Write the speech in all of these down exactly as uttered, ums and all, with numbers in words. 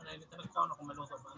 Dahil ito nagkaon ako maluto ba?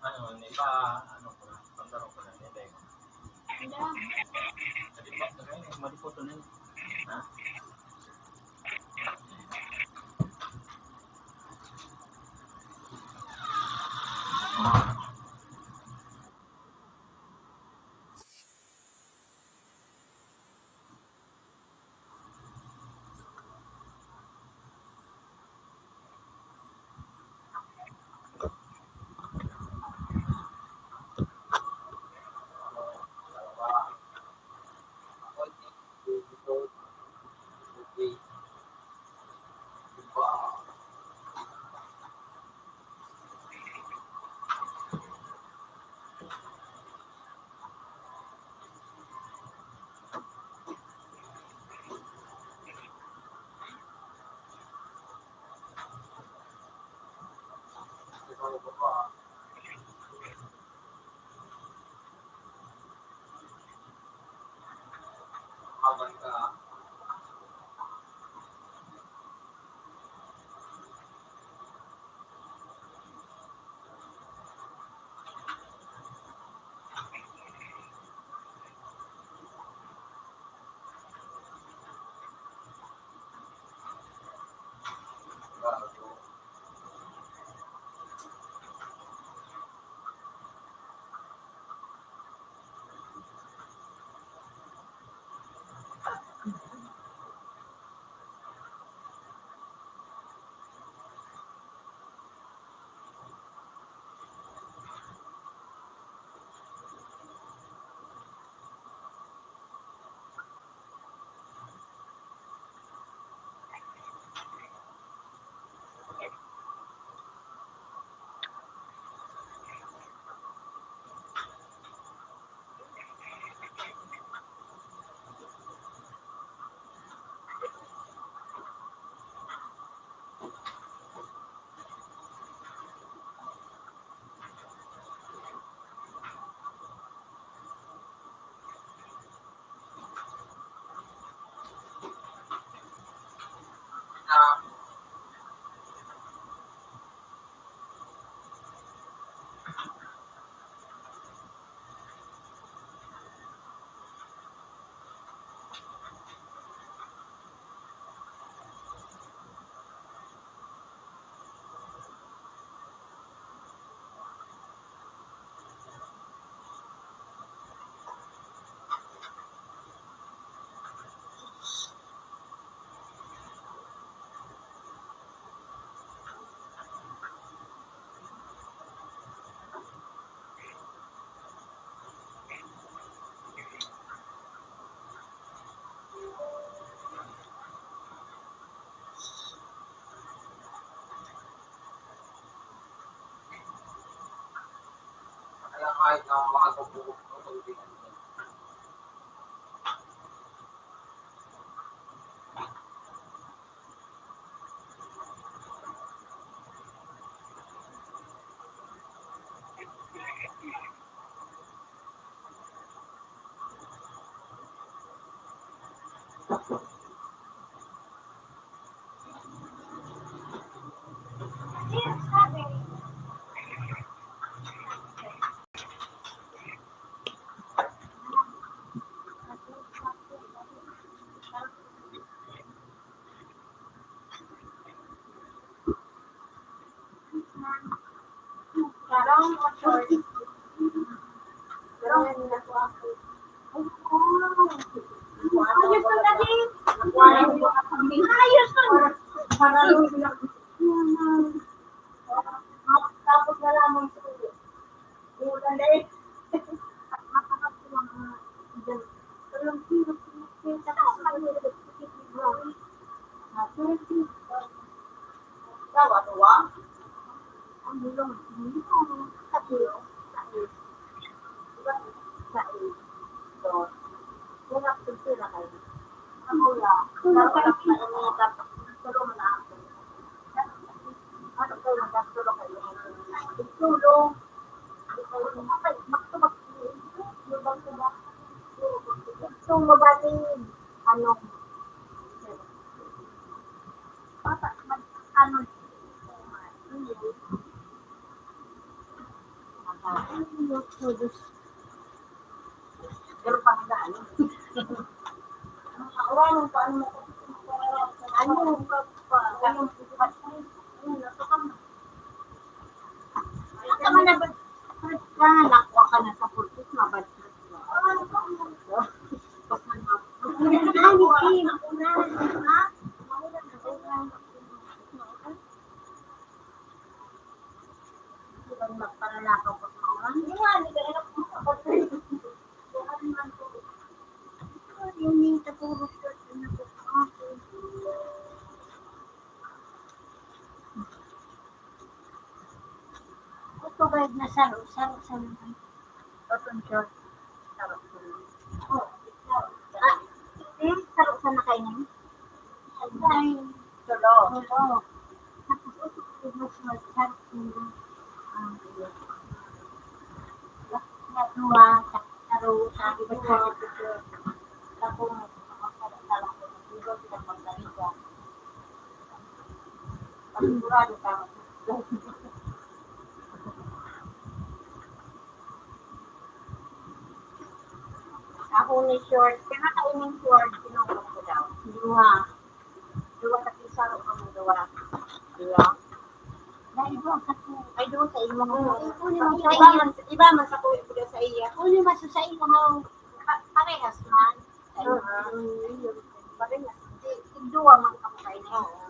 Ano, may pa, ano ko na, pagdaro ko na, may bag. Hindi. Sabi ko, "Ano yun? Mali po ito na yun." Ha? Sila kayo. Ako lang. Ako lang sa inyo, tapos tulong na ako. Ano kayo, nagkatulong kayo? Tulong. Ito, mabati, ano, papa, mag-, ano, hindi. Pero pag ano, ano, paano mo, ano, ka pa, ano, ano, ano, ano, ano, ano, ano, ano, Ah, nakuha ka na sa pulpit, mabalik na. Ay, hindi. Magpalalakaw pa sa oras. Hindi nga, hindi ka na nakakapagpapit. Hindi, tapos, Gusto ba na saro, saro sa mga cotton short? Saro sa mga. Oh, ah, eh, saro sa mga kainin? Ay, tulo. Tulo. Tapos, ito, ito, ito, saro sa mga, ah, na duwa, sa, saro, sa, tapos, Panigurado ka. Ako ni short, kaya kaining short, kinuha ko daw. Duwa. Duwa sa pisa, o kamo duwa. Duwa. Dahil duwa sa ku-, ay, duwa sa imo. Oo. Iba man, iba man sa kuya, iba sa iya. Kuya, mas sa imo, ha? Pa-, parehas man. Ayun. Ah. Parehas. Di, duwa man kamo kayo. Oo.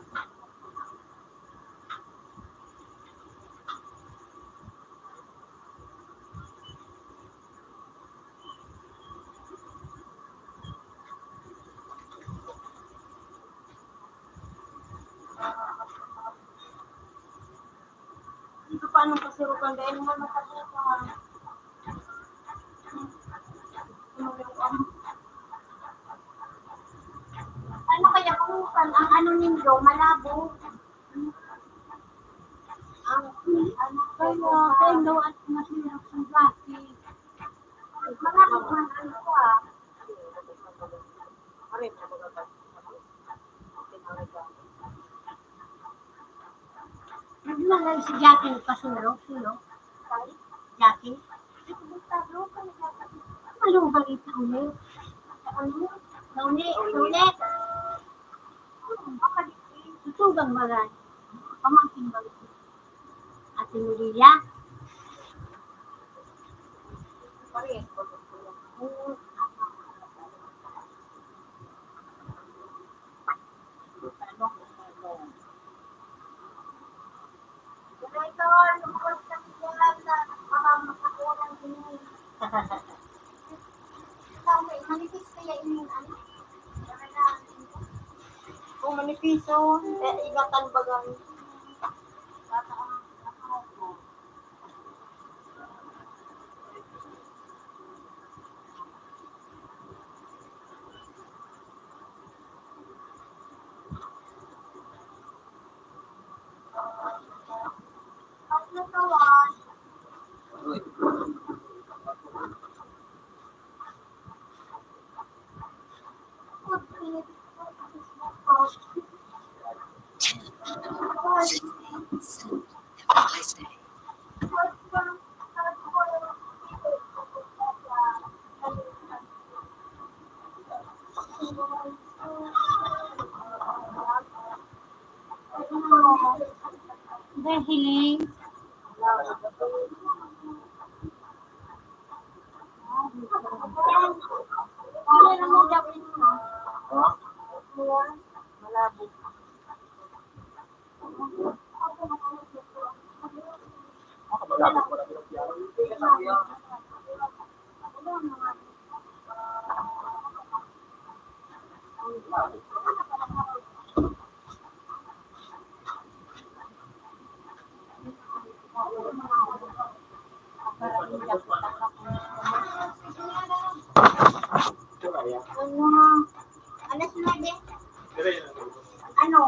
Dito pa anong kasurugan dahil nga matagal pa. Ano kaya kung ang ano ninyo, malabo? Ang, ano, kaya, kaya daw at masirap sa plastic. Malabo ang ano ko, ah. Naglalay si Jackie, pasuro, sulo. Jackie? Malugang ito ulit. Ano? Tony, Tony. Tutugang bagay. Pamangkin bagay. Ate Maria. Manipis kaya ini, ano? Kung manipiso, eh, ingatan bagang. Dahil Mga alas nuebe. Ano?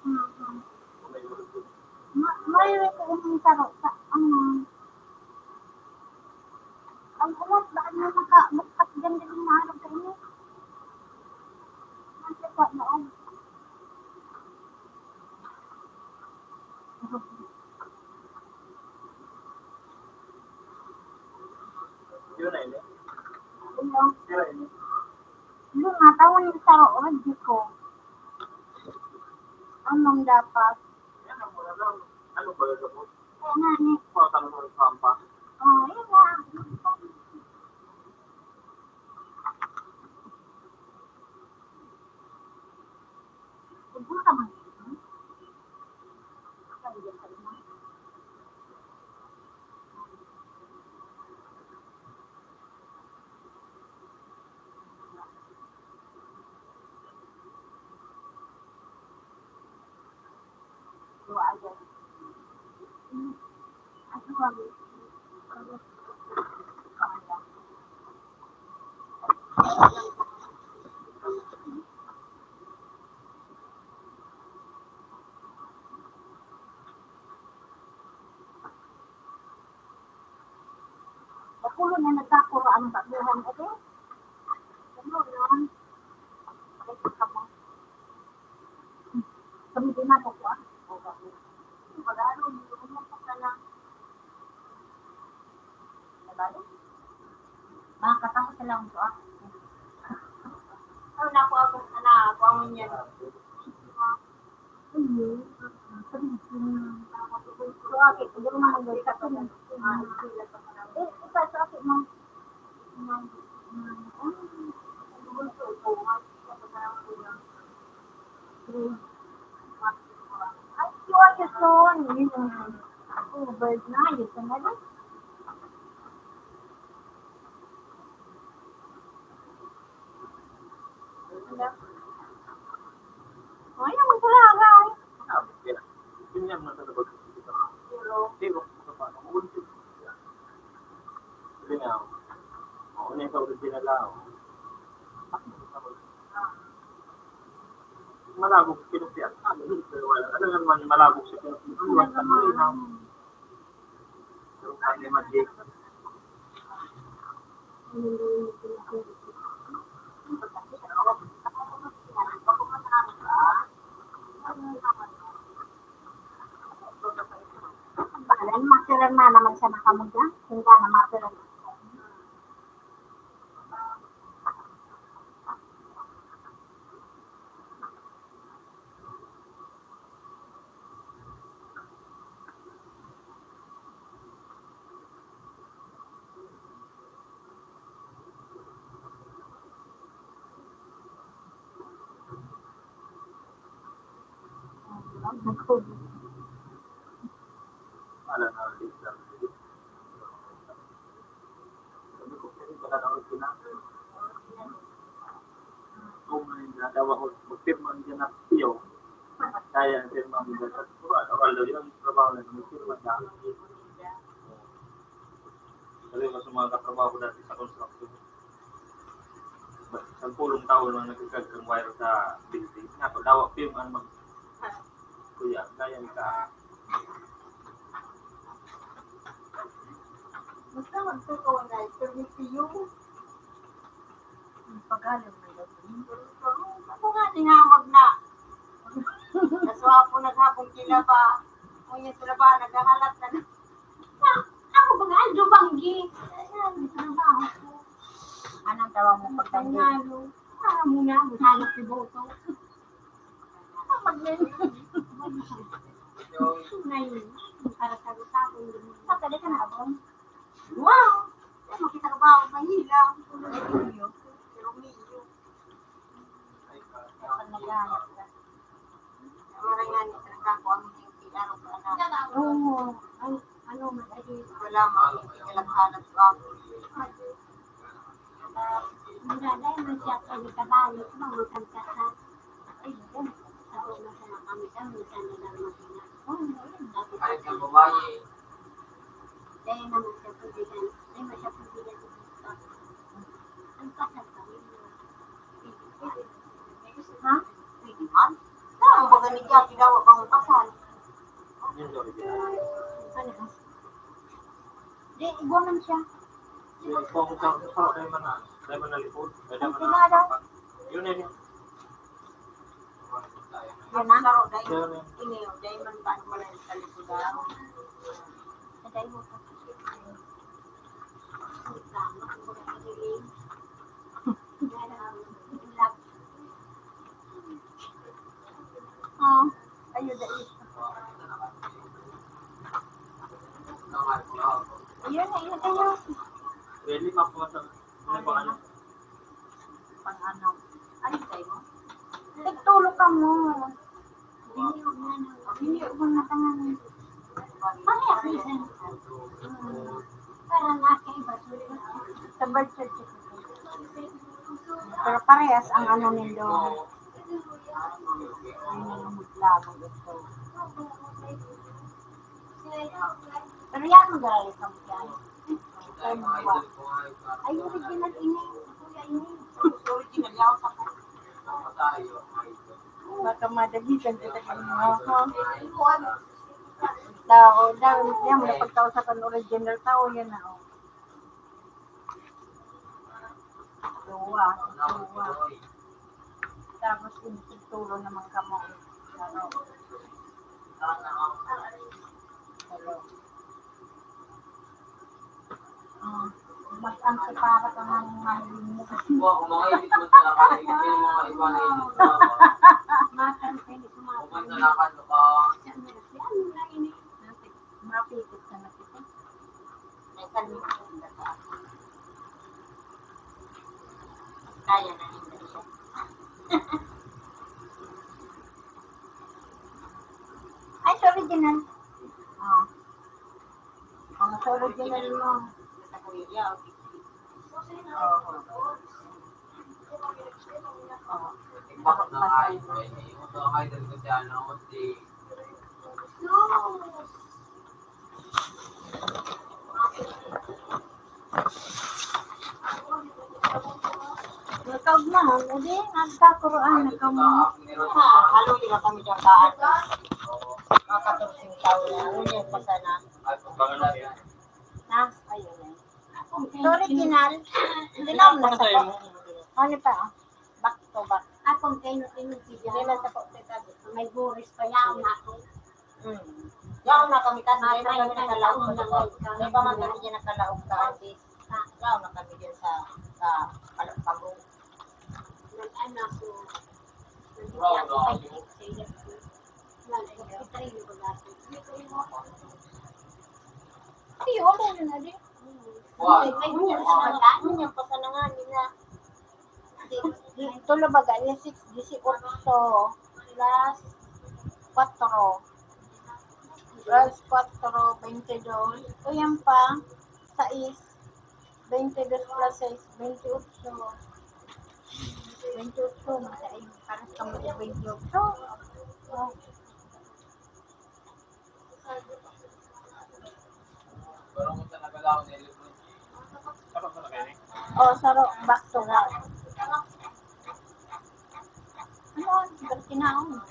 Mm-mm. Ma-, may ko yung taro sa, ano, ang ulat, bakit mo naka-, bukas dyan din maharap sa inyo? Ang sakit na, oh. Yun na, yun. Ano? Yun na, yun. Hindi nga, tawon yung taro, oh, di ko. Anong dapat? Yan ang mura lang. Ano ba yung gamot? Oo nga, eh. Mga tanong ng pampa. Oo, yun nga. Siguro naman yun. Sabi niya sa inyo. Bakulo na nagkakura ang baguhan, ate. Ano yun? Ay, kamo. Kami din ako po, ah. Magano, hindi ko mo pa na. Nabalo? Makakatawa sa lang ito, ah. Ano na ako, ako, ano, ako ang yan. Ay, yun, yun, yun. Ako, bird na, yun sa nga. Ano? Ay, ang sarap, ay. Sabi ko yan. Yun yan, mga talaga. Pero, di ba, kung paano, kung hindi nga, oh, ano yung sa original lang, oh. Malabo sa pinagtiyak. Ano yun? Pero wala. Ano naman, malabo sa pinagtiyak. Ano naman, malinaw. Bahala na, makiran na naman siya na kamo dyan. Hindi na makiran. Wala na, Kung may nagawa ko, magpirma ang dyan na piyo. Kaya ang pirma ang dyan. Wala, wala yung trabaho na magpirma na. Sabi ko sa mga katrabaho ko dati sa construction. Sampulong taon lang nagkagkang wire sa building. Napagawa pirma ang mag-, Kuya, kaya ka. Basta magtukaw na, permitiyo. Ang pag-alam mo yun. Ako nga, tinawag na. Naswapo naghapon kila pa. Ngunyan sila pa, naghahalat na. Ah, ako ba nga, Aldo Banggi? Ayan, trabaho ko. Anong tawag mo pag Tagalog? Ah, muna, maghanap si Boto. Pag ngayon, ngayon, para sa gusto ko, hindi mo. Pagkali ka na ako. Wow! Ay, makita ka ba ako? Manila. Pero Mio. Ay, pag naghahanap ka. Wala nga ni talaga ako ang hindi araw ko anak. Oo. Ay, ano, madali. Wala, makikita lang halat ko ako. Mura dahil man siya pag itabalik, mga kanta ka. Ay, yun. Ako na sa kami, kami sa nila, mga ina. Oo, yun. Tapos, ay, ang babae. Dahil naman siya pwede yan. Dahil man siya pwede yan. Ang kasal kami. Ha? Pwede man? Saan ang baga ni Jackie daw ang kasal? Ano? Di, igwa man siya. Yung pang-, pang-, pang-, tayo man na, tayo man na likod. Tayo man na. Yun, yun, yun. Yan na? Saro, dahil ini, dahil man ba ang malay sa likod, ah? Sa dahil mo pa. Oh, ayun, dahil. Ayun, ayun, ayun. Pwede pa po sa, ano ba, ano? Pang ano? Ano tayo? Nagtulog ka mo. Hindi ko na, hindi ko na tangan. Parehas ni San. Hmm. Parang aking basura. Sa birth certificate. Pero parehas ang ano nindo. Ang mga mutla, mag-ito. Pero yan, mag-aaral ka mo dyan. Ay, mga. Ay, original ini. Kuya ini. Original yaw sa ko. Baka madagitan kita kan mga, ha? Tao, dahil yan, napagtao sa kan original tao, yan na, oh. Duwa, duwa. Tapos, insultulo naman kamo. Ano? Hello. Ah, mag-antipara ka nga ng mahiling mo. Mapipit ka na kita. May kalmitan ka sa akin. Kaya na, hindi siya. Ay, sa original. Ah. Ang sa original mo. Sa kuya, okay. Oo. Oo. Bakit na kayo? Ito ang idol ko si ano, si Ikaw na, edi, nagkakuroan na kamo. Ha, halo nila kami dyan ka, ano, mga katorseng taon na. Ano yan, basta na. Ha? Ayun. Sa original, tinom na sa ko. Ano pa, ah? Back to back. Akong kayo, kayo, Hindi na sa ko, teka. May buris pa yan, ako. Hmm. Yaon na kami kasi, may mga nakalaog sa, may pamangkin niya nakalaog sa auntie. Yaon na kami dyan sa, sa Palapagong. Nag-anak ko. Ay, oo, ano na din? Wow. Ano yan? Ano yan? Pasanangan nila. Tulo baga niya, six, dieciocho plus kwatro. Plus kwatro, twenty-dos. O yan pa, sais. Twenty-dos plus sais, twenty-ocho. Twenty-ocho, masaya yun. Parang kamo yung twenty-ocho. Oh. Oh, saro, back to work. Ano, ba't kinaon?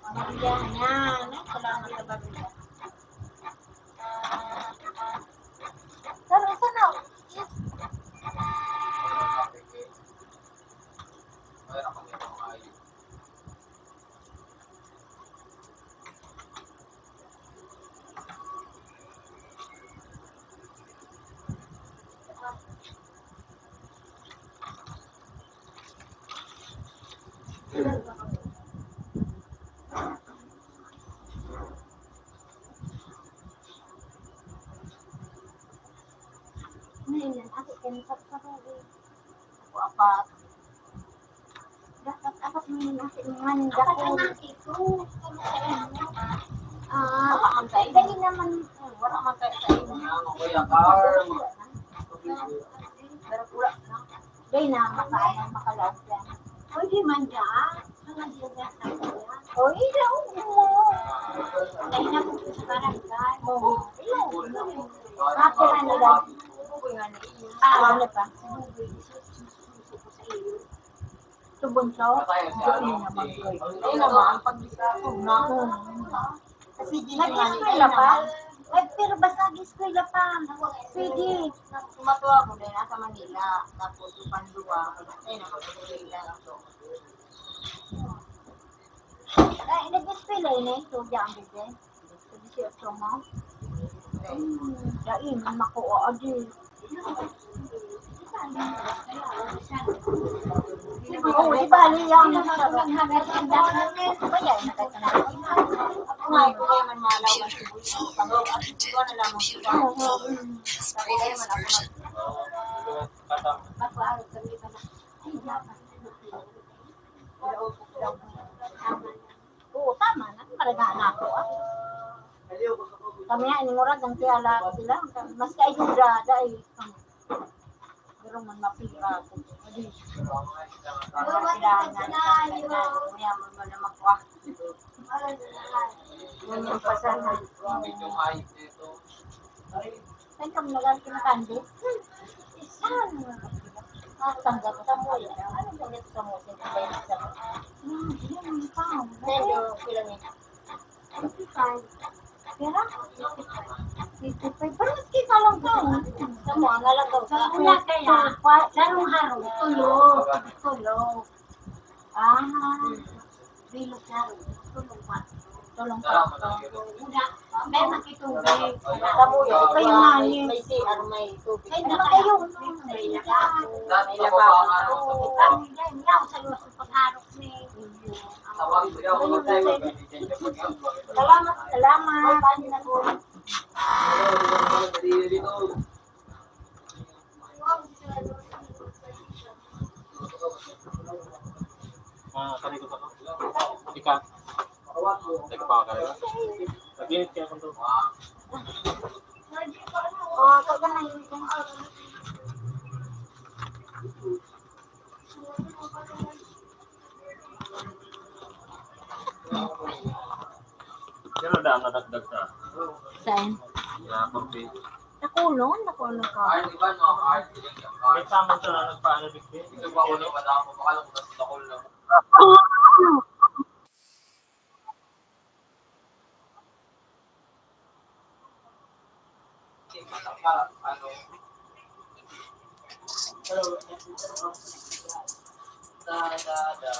Barya, yan. Ay, salamat sa barya. Pero, saan na? Yes. Ay, ako, may mga ayun. Ngayon, ako, kaya sa ako, eh. Ako, apat. Dapat, apat mo yun, ate, mga ninda ko. Apat lang, ate, ko. Ah, wala man tayo. Dali naman. Hmm, wala man tayo sa inyo. Pero wala na. Dahil na, maka-, ano, makalaog yan. Pwede man dyan. Ang naglugas na yan. O, ilaog mo. Dahil na po sa barangay. Oo. Ilaog mo. Ako na nila. Ah, ano pa? Sa bunso? Hindi naman ko. Ay, naman, pag-, na. Kasi di naman. Nag-eskwela pa? Eh, pero basta nag-eskwela pa. Sige. Matuwa ko din, nasa Manila. Tapos, yung pandua, ay, nasa Manila lang to. Ay, nag-eskwela yun eh. So, diyan, bebe. Sa disiotso mo? Hmm, dai, makuha, adi. Oo, di ba, hali yan. Kaya, nakita na. Ay, kaya man malaw ang sibuyas. Ito na lang ang sibuyas. Kaya man ako mag- Oo, tama na. Maragana ako, ah. Kami nga, inimurag ang tiyala sila. Mas kaayuda, dai. Pero man mapira ako. Adi. Kaya man wala makuha. Yan yung pasahan. Saan ka nagal kinakandi? Saan? Ah, sanggat sa mo yan. Ano sanggat sa mo? Saan ka ba yung sanggat? Hmm, yun, yun, yun. Hello, kailan yun? Fifty-five. Pera? Fifty-five. Pero mas kita lang ka, oh. Sa mo, ang alam ko. Sa una kaya, sarong-harong, tulo. Tulo. Ah, bilog na rin. Tulong pa. Tulong pa. Una, may makitubig. Kamuya, kayo nga ni. May C R, may tubig. Ay, na kayo. May lababo. May lababo. Kami din, yaw, sa luwas ng pagharap ni. Salamat, salamat. Ah, kani ko pa. Ika. Teka pa, kani ko. Nag-init kaya kung to. Oh, pag ganun. Pero daan nadagdag na. Saan? Kaya pag-, nakulong, nakulong ka. May tamang sa nagpaano, Vicky?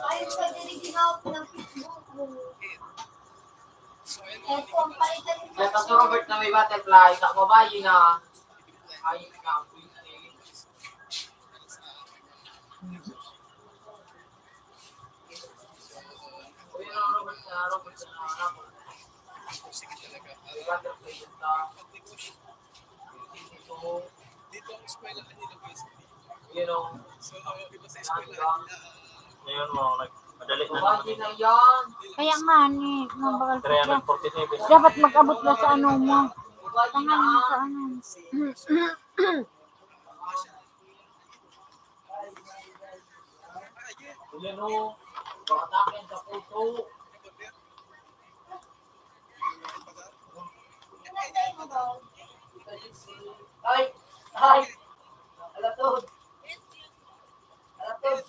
Ay, pwede rin ginawa ko ng Facebook. Eh, kung palitan mo. Kaya Pastor Robert na may butterfly, sa babae na. Ay, na. Dito ang eskwelahan nila, guys. Ngayon mo, nag-, madali na naman. Kaya nga, ni, mabagal pa siya. Three hundred forty-seven. Dapat mag-abot na sa ano mo. Tangan mo sa ano. Yan o, pagkatakin sa puso. Ay! Ay! Alatod! Alatod!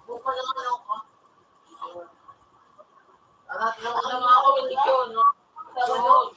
Buka naman ako. Alatod naman ako, hindi yun, no? Sabado.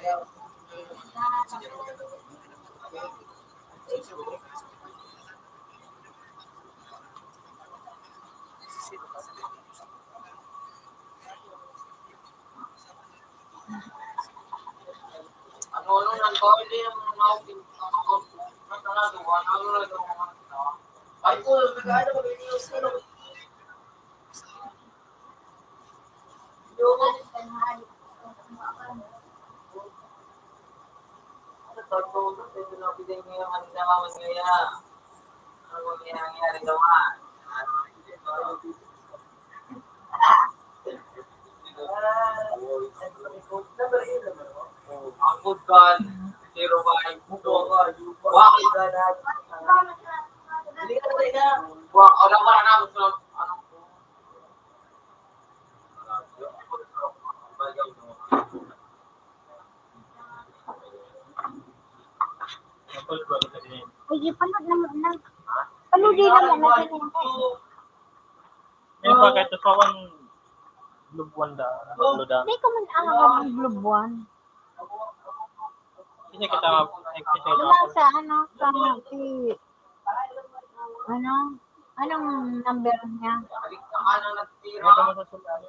Ano, ano, nang bawal din ang mga nauting, ang mga, ang mga, ano, ano, ano, ay, po, nag-aano, mag-news, ano, Ang food kan, zero by, bakit? Wa-, wala, wala na, ano, Uy, ipanood naman na. Panoodi naman na. May pa, kahit sa one, lubwan da, lubwan da. Hindi ko man alam ang lubwan. Kasi kita, kasi kita. Wala sa ano, sa si, ano, anong number niya? Ito mo sa sulat.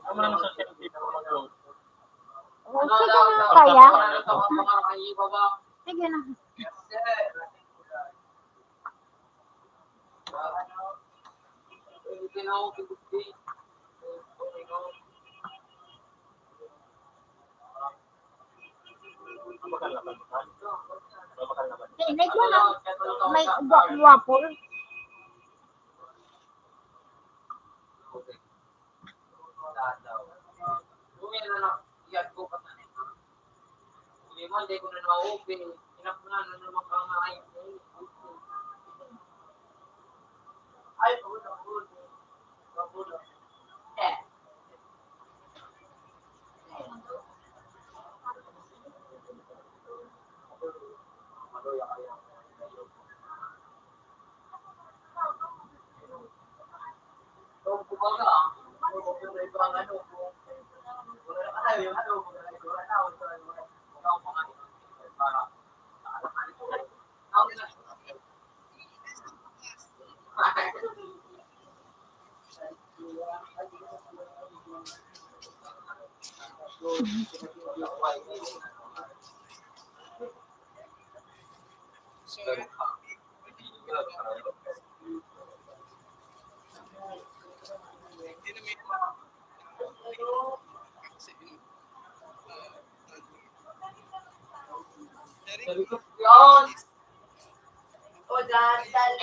Ano na sa safety mo mag-load? Oh, sige na, kaya. Sige na. Hey, may gwa-, may gwa-, waffle.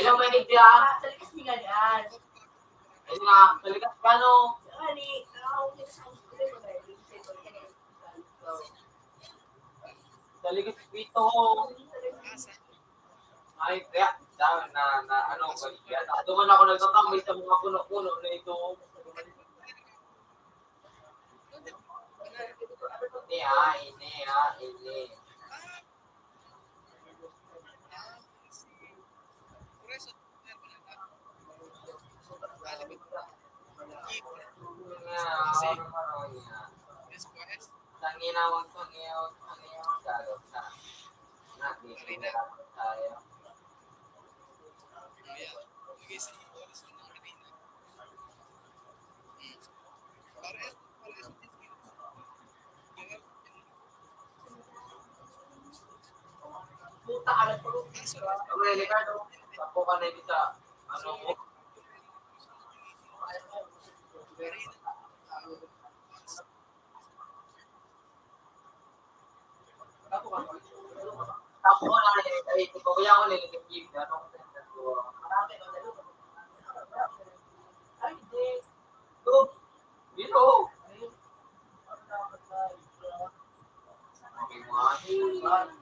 Hello, may nigdi, ah. Ayun nga, talaga, paano? Talaga, pito. Ay, kaya, dami na, na, ano, kaya, doon ako nagtatambay sa mga puno-puno na ito. Hindi, ah, hindi, ah, hindi. Puta ka, nagpulog. Ang Ricardo, tapo ka na dito sa, ano mo? Tapo ka na. Tapo ka na, eh, eh, ikaw, kaya ako nililipid, ano? Ay, hindi. Go. Dito. Okay, mga.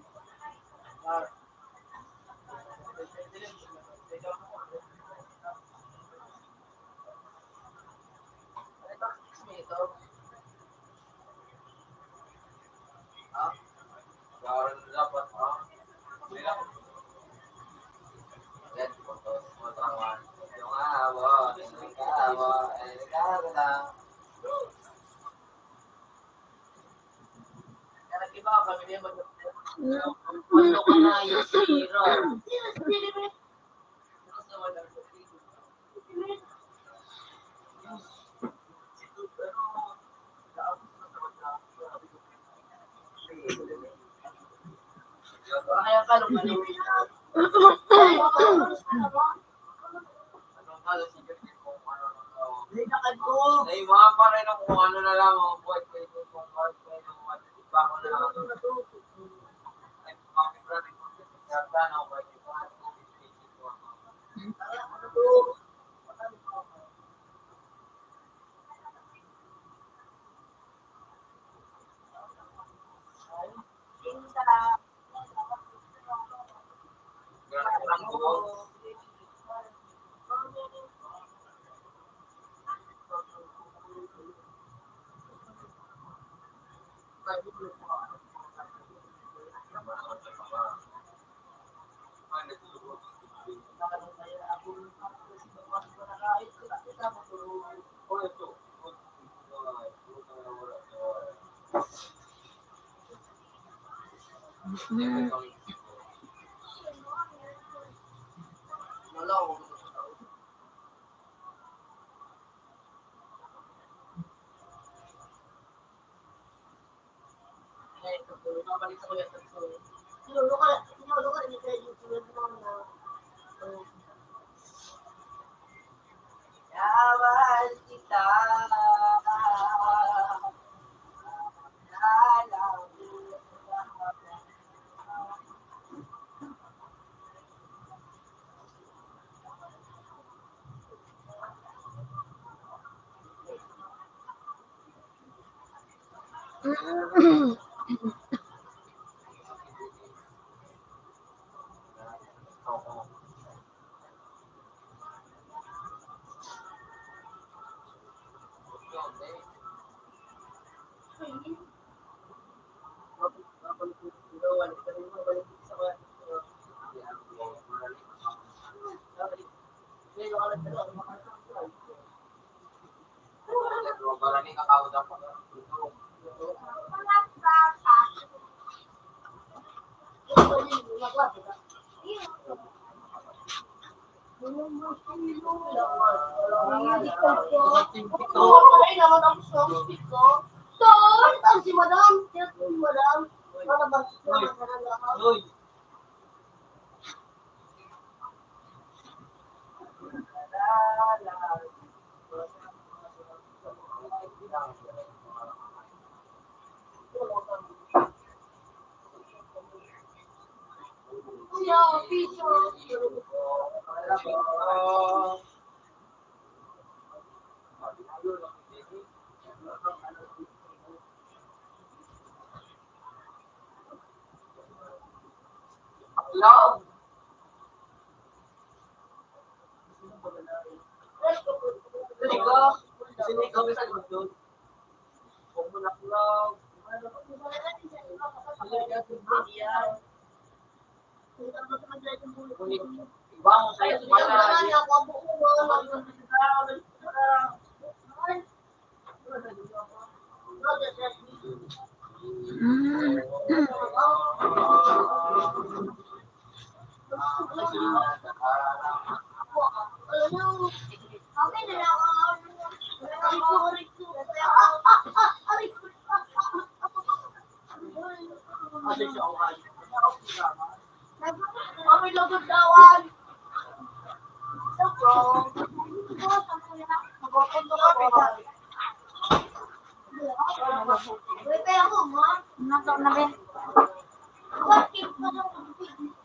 Ano to na, be?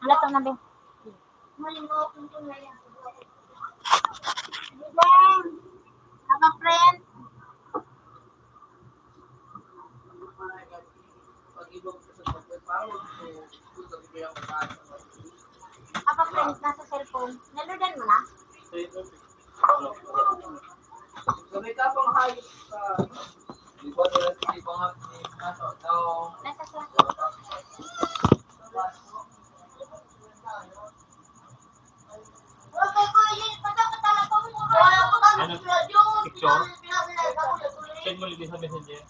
Ano to na, be? Papa friend. Papa friend, nasa cellphone. Naludan mo na? Kami ka pang hayop ka. Di ba nila, di ba nga, di ba nga, no? Ano? Picture? Send mo lang sa messenger.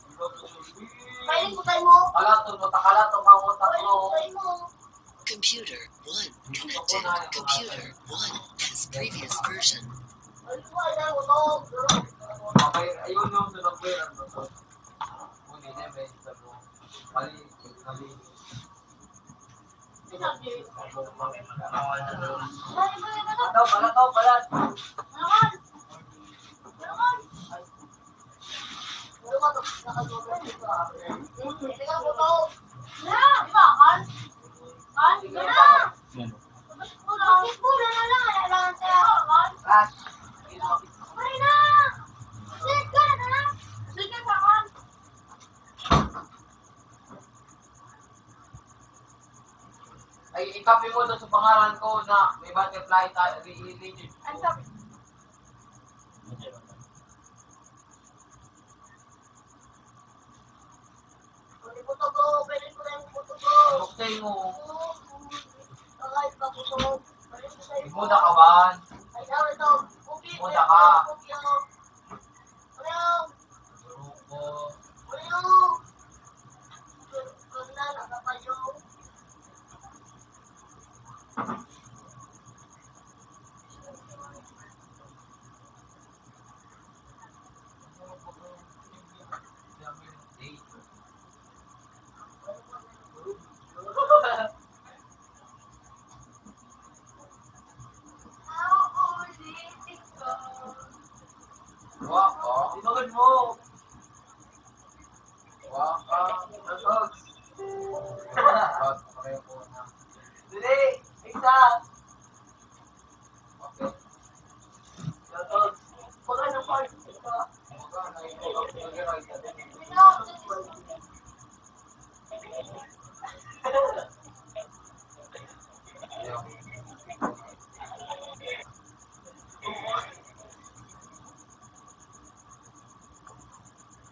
Kalato, matakalato, mga utak mo. Computer one connected. Computer one has previous version. Ayun, no, sa nagpera, no? Mali, mali. Pala to, pala to, pala. Yan. Ay, ikapi mo doon sa pangalan ko na may butterfly tayo, re-, re-, re-, Ang sabi? Pwede po to, bro. Pwede po tayo po to, bro. Buksan mo. Ay, pa po to. Pwede po tayo. Ibuda ka ba? Ay, daw ito. Cookie, Ibuda ka. Cookie, oh. Ano? Grupo. Ano? Wala, nakapayo. Wa, oh. Tinawag mo. Wa, ah, nagos. Dili, isa.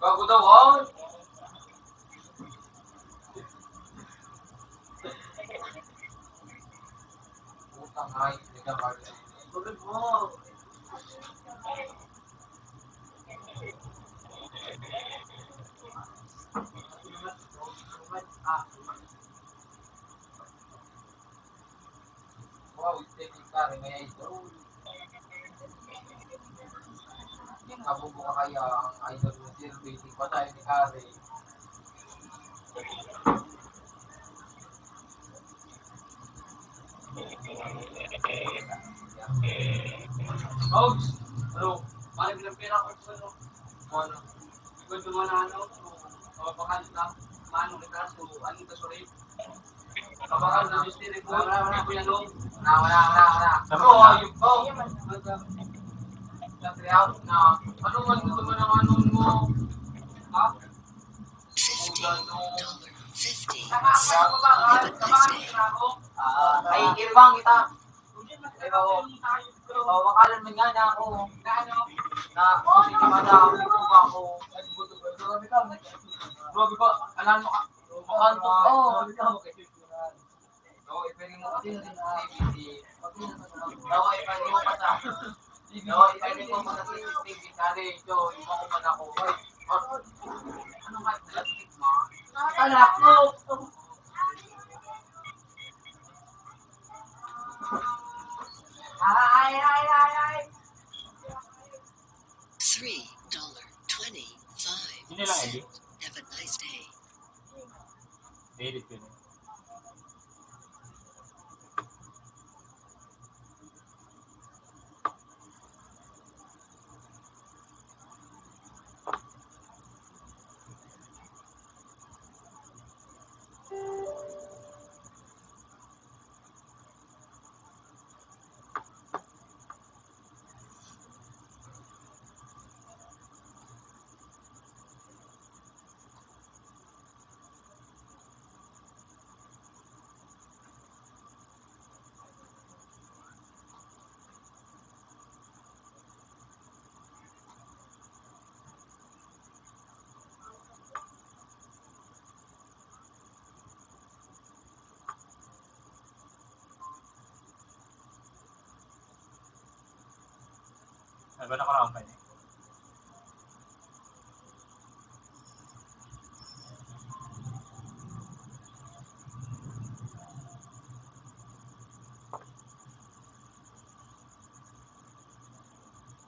Bago daw, ah. Putang ay, nagkakaroon. Tulog mo. Wow, steady ka rin, may idol. Kabubo ka kaya ang idol mo, sir, basic pa tayo ni Karen. Pogs, ano? Parang bilang pera ko sa ano? Ano? Ikaw yung mga ano? Mapapakanta. Mano kita, so, ano ka, sorry? Kapag ang mistery ko, wala, wala, kuya, no? Wala, wala, wala, wala. Ako, ayun ko. Nag-react na, ano man gusto mo ng ano mo? Ha? Fifty dollar. Fifty. Have a nice day. Ah, ay, iribang kita. Di ba, oh? Oh, makalan man nga na ako. Na, na, kasi di ba na ako, ako. Grabe ba? Alam mo, ah, makantos, oh. Oo, ipwede mo kasi sa C C T V. Oo, ipwede mo pa sa, oo, ipwede mo pa sa C C T V. Kali, ito, iwan ko pa na ako. Ay, ah, ano nga, nalagkit mo? Anak ko! Ay, ay, ay, ay! Three dollar twenty-five cent. Yun na lang, Eddie. Have a nice day. Edit ko yun. Sabi na ko lang kayo.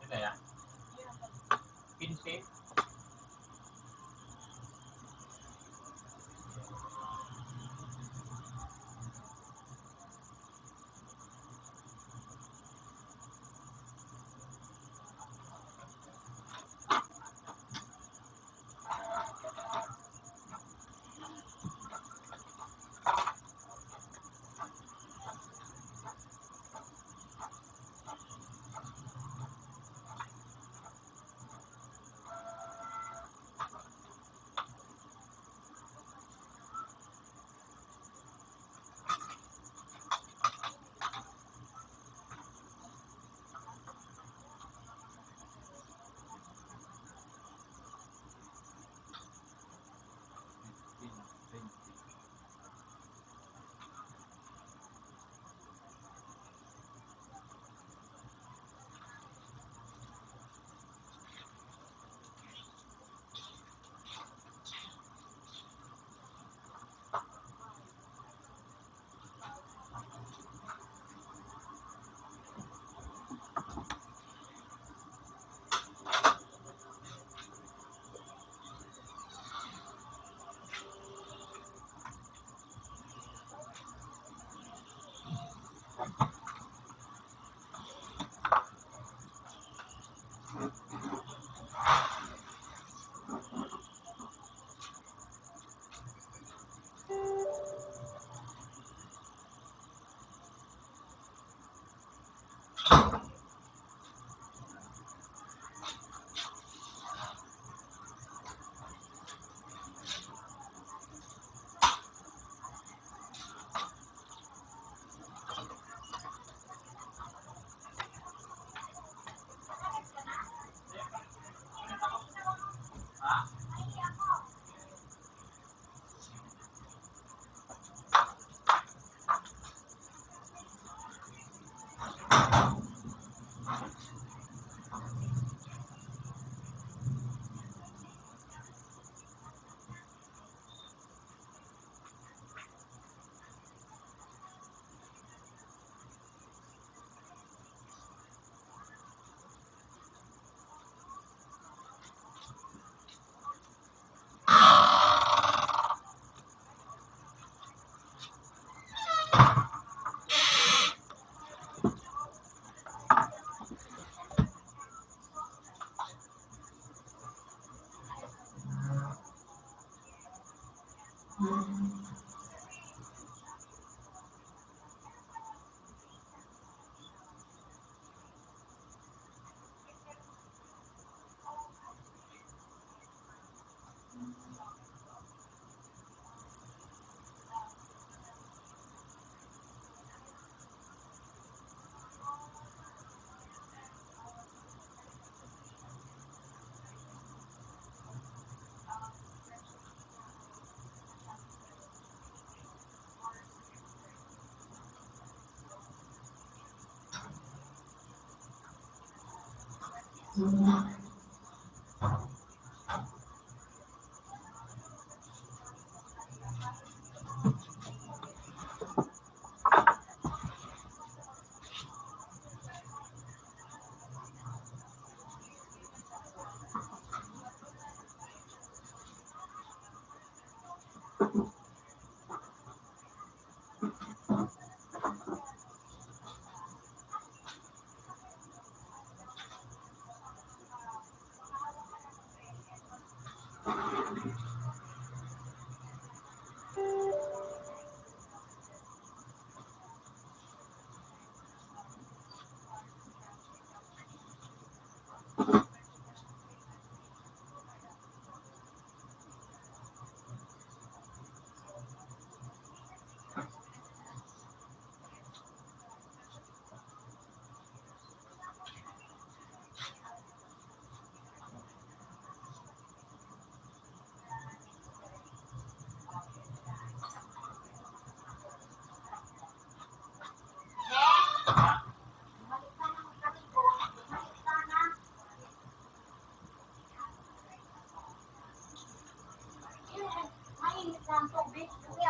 Yun na yan. Pinsi.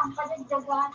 Ang padagdagan.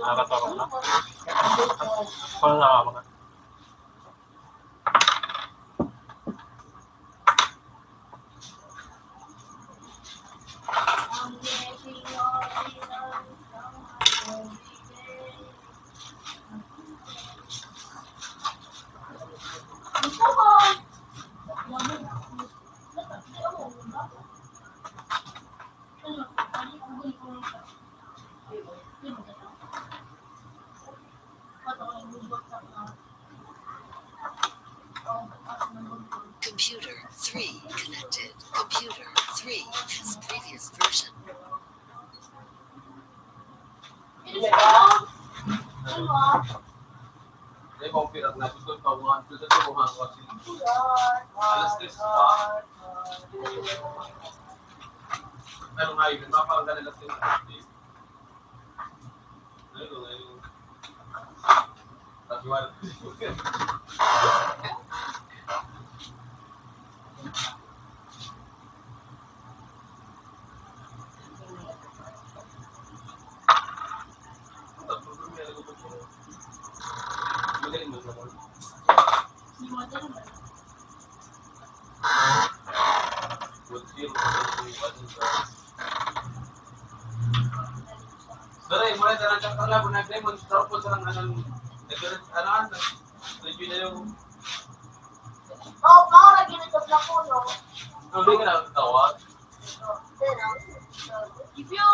Nakakatawa na. Wala na mga Computer three connected. Computer three has previous version. Di ba, ang pirang na gusto pa one, two, sa tubuhan ko, alas tres pa. Pero ngayon, maparang ganun lang sila. Dere, mura na lang siya pala, kung nag-lemon, sarap po sa lang, ano, nag-, ano, ano, review na yung... Oo, bawal ang ginagawa na po, no? Hindi ka nakakatawa. If you...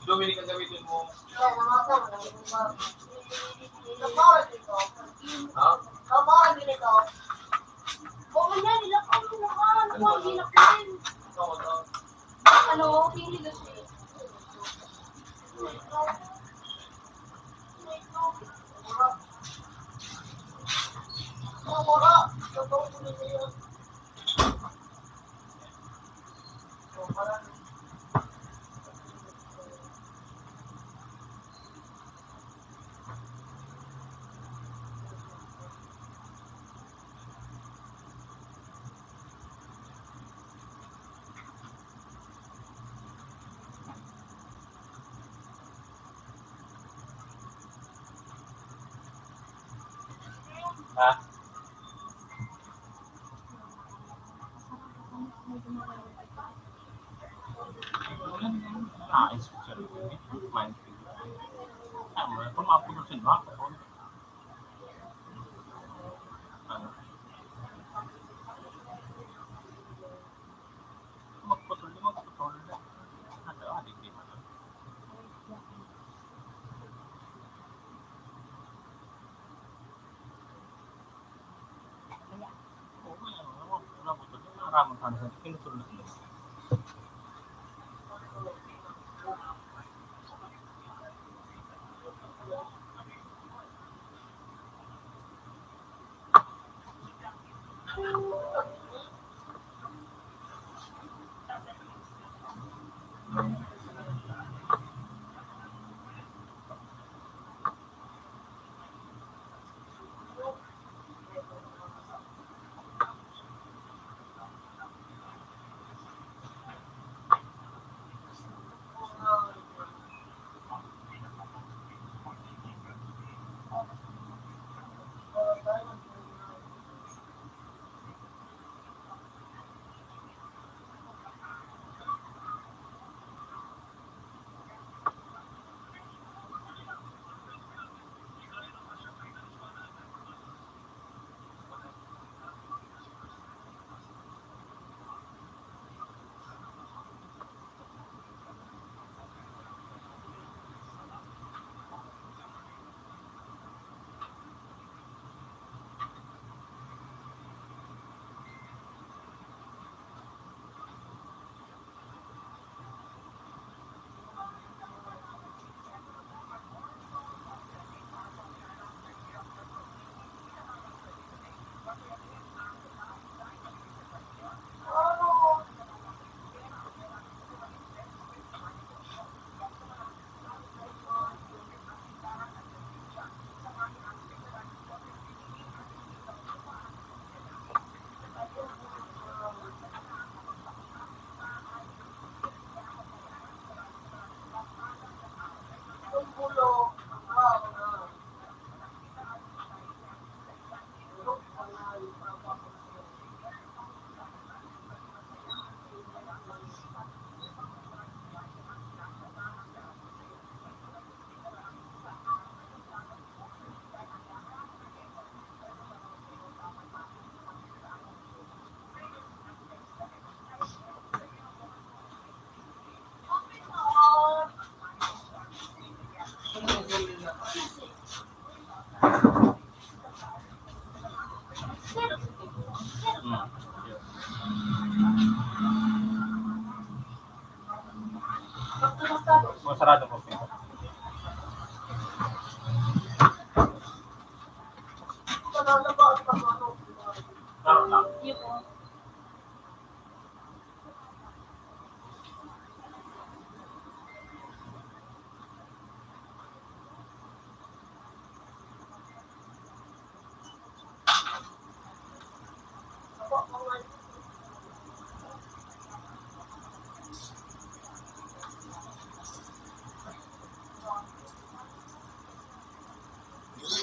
Dominic ang gamitin mo. Ha? Ano ba? Ano, pili na siya. Ha? Ah, espesyal ko, eh. Mind ko. Ah, mga pamapulong sa mga kapon. Ano? Magputol, magputol. Ano, ah, di, di man. Hmm. Kung sarado po.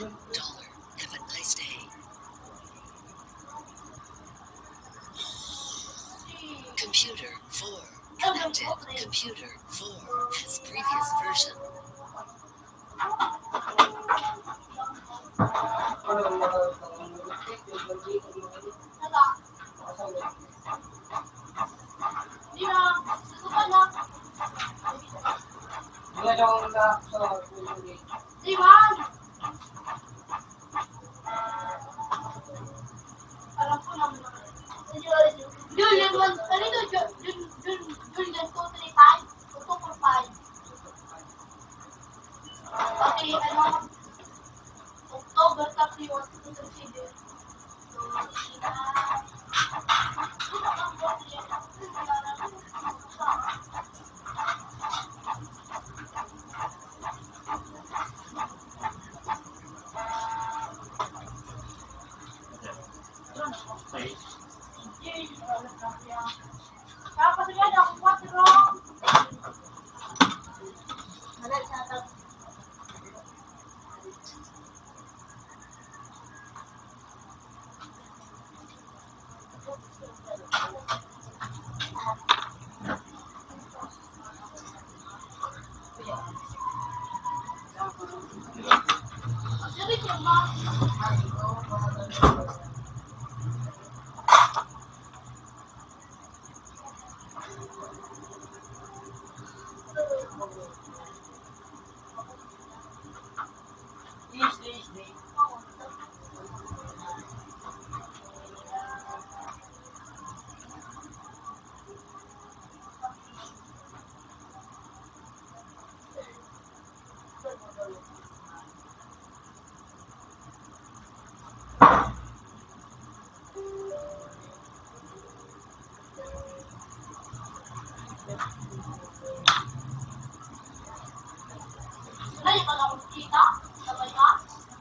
One dollar. Have a nice day. Computer four connected. Computer four has previous version. Julian one, ano ito? Ju-, Jun-, Jun-, Julian two three five? O two four five? Pati, ano, October thirty-one, two thousand seven.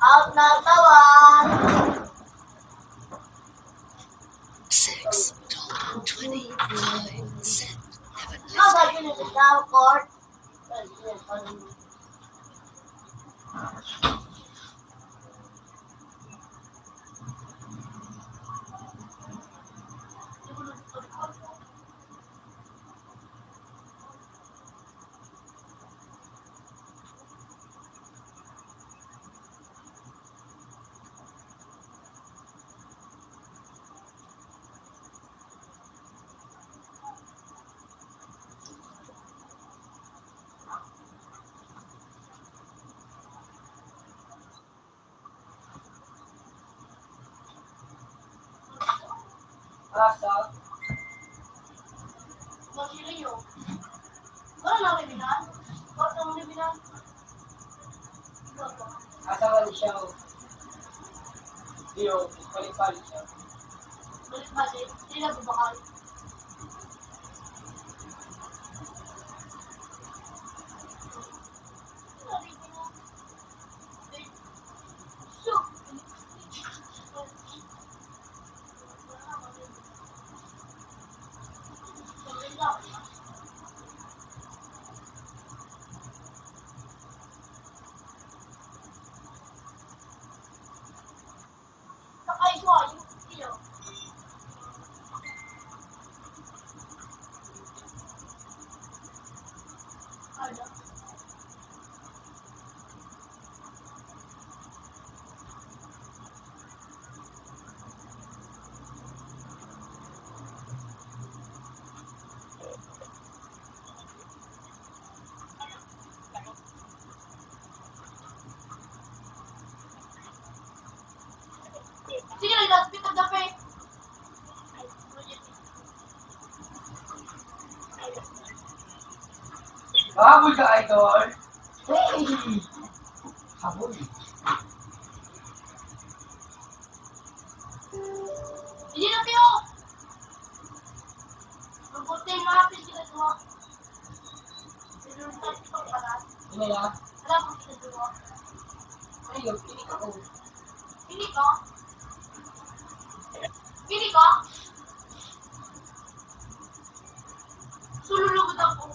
Out na tawag. Six dollar twenty-five cent. Have a nice day. Asa? Wala nang libinan? Wala nang libinan? Asa man siya? Iyo, balik-balik siya. Balik-balik? Di na babakal. Kita dape. Baboy ka, idol. Hey! Baboy. Hindi na, Pio. Ang puti, mga pin, kita tuwa. Hindi na. Wala pang kita tuwa. Ay, yun, hindi ka po. Hindi ka? Hindi ka? Sululugod ako.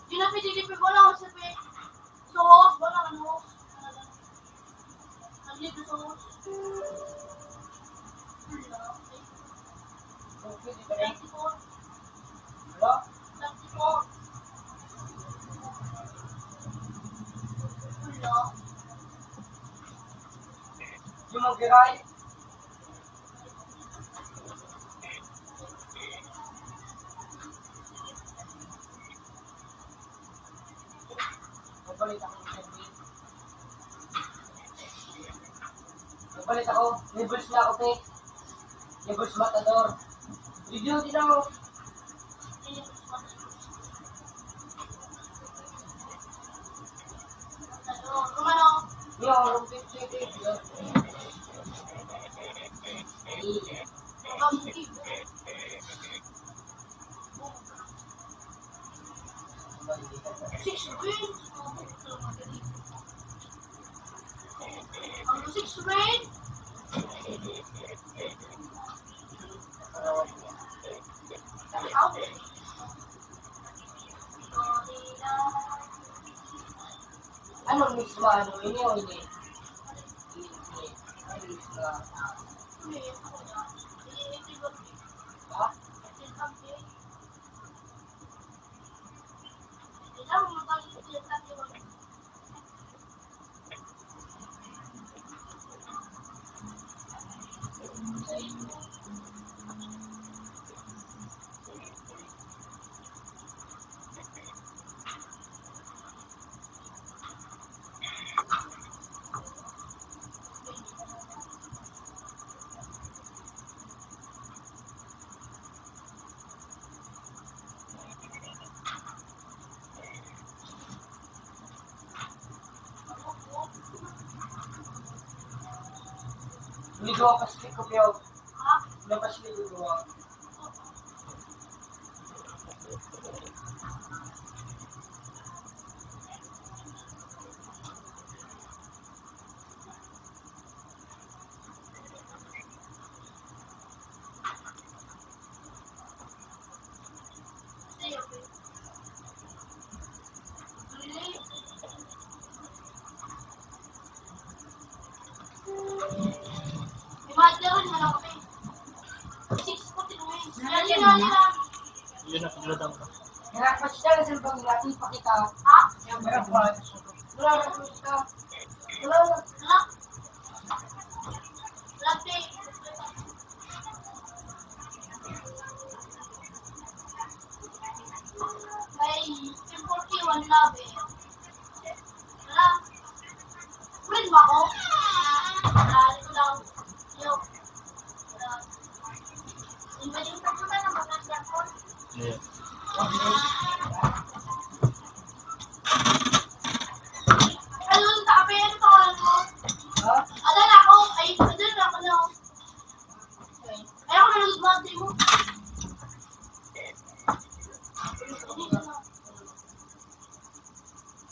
Di na pwede, di pwede, wala akong sabi. Sauce, wala akong sauce. Nandito sauce. Pwede ba yan? Wala. Wala. Yung mag-dry. Nagpalit ako ng sandwich. Nagpalit ako. May balls na ako, pe. May balls matador. Review din ako. Yo, rompit, rompit, rompit. Six wins. Ang six wins. Ano mismo, ano, ini o ini? Ini, ini. Ano mismo? Ha? Ligaw ka sa likod, yaw. Labas ni Luluwang. Pasyal sa lubang natin pakita. Ha? Yung mga pa. Wala na po siya. Wala na. Wala. Wala, te. May forty-one na, be. Wala. Friend mo ako? Ah, ito lang. Yo. Pwede ko pagpunta ng mga cellphone? Yeah. Ayun, tabi, ano pangalan mo? Ha? Adala ako. Ay, adala ako na. Okay. Ay, ako nanonood mo, ate mo.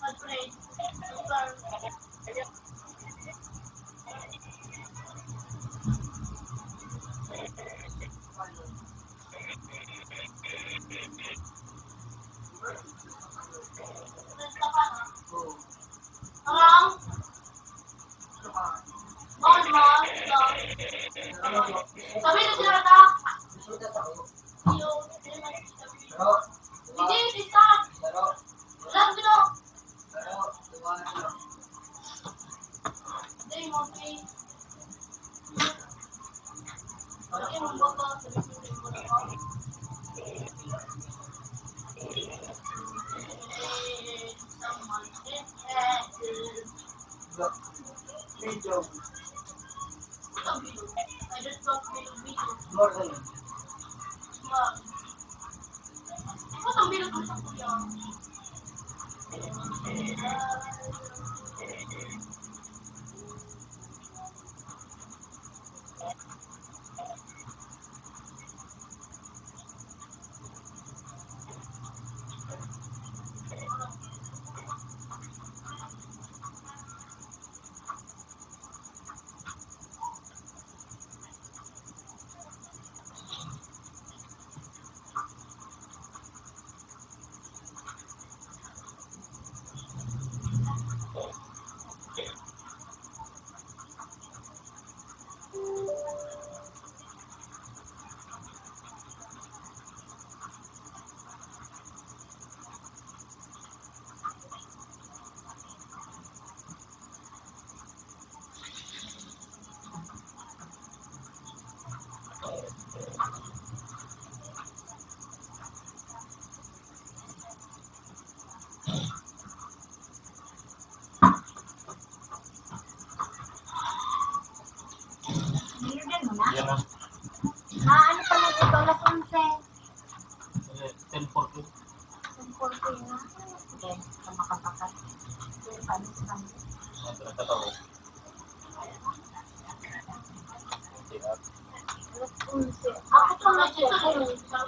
Alfred. Parang, oh, ma, ma. Sabi na sila ka. Hindi, pista. Love, no. Yan na. Ah, ano pa lang ito? Alas onse. Eh, ten forty. Ten forty na. Sige, sa makapakat. Ano sa kanila? Ang pinagkataon. Alas onse. Ako pa nga siya.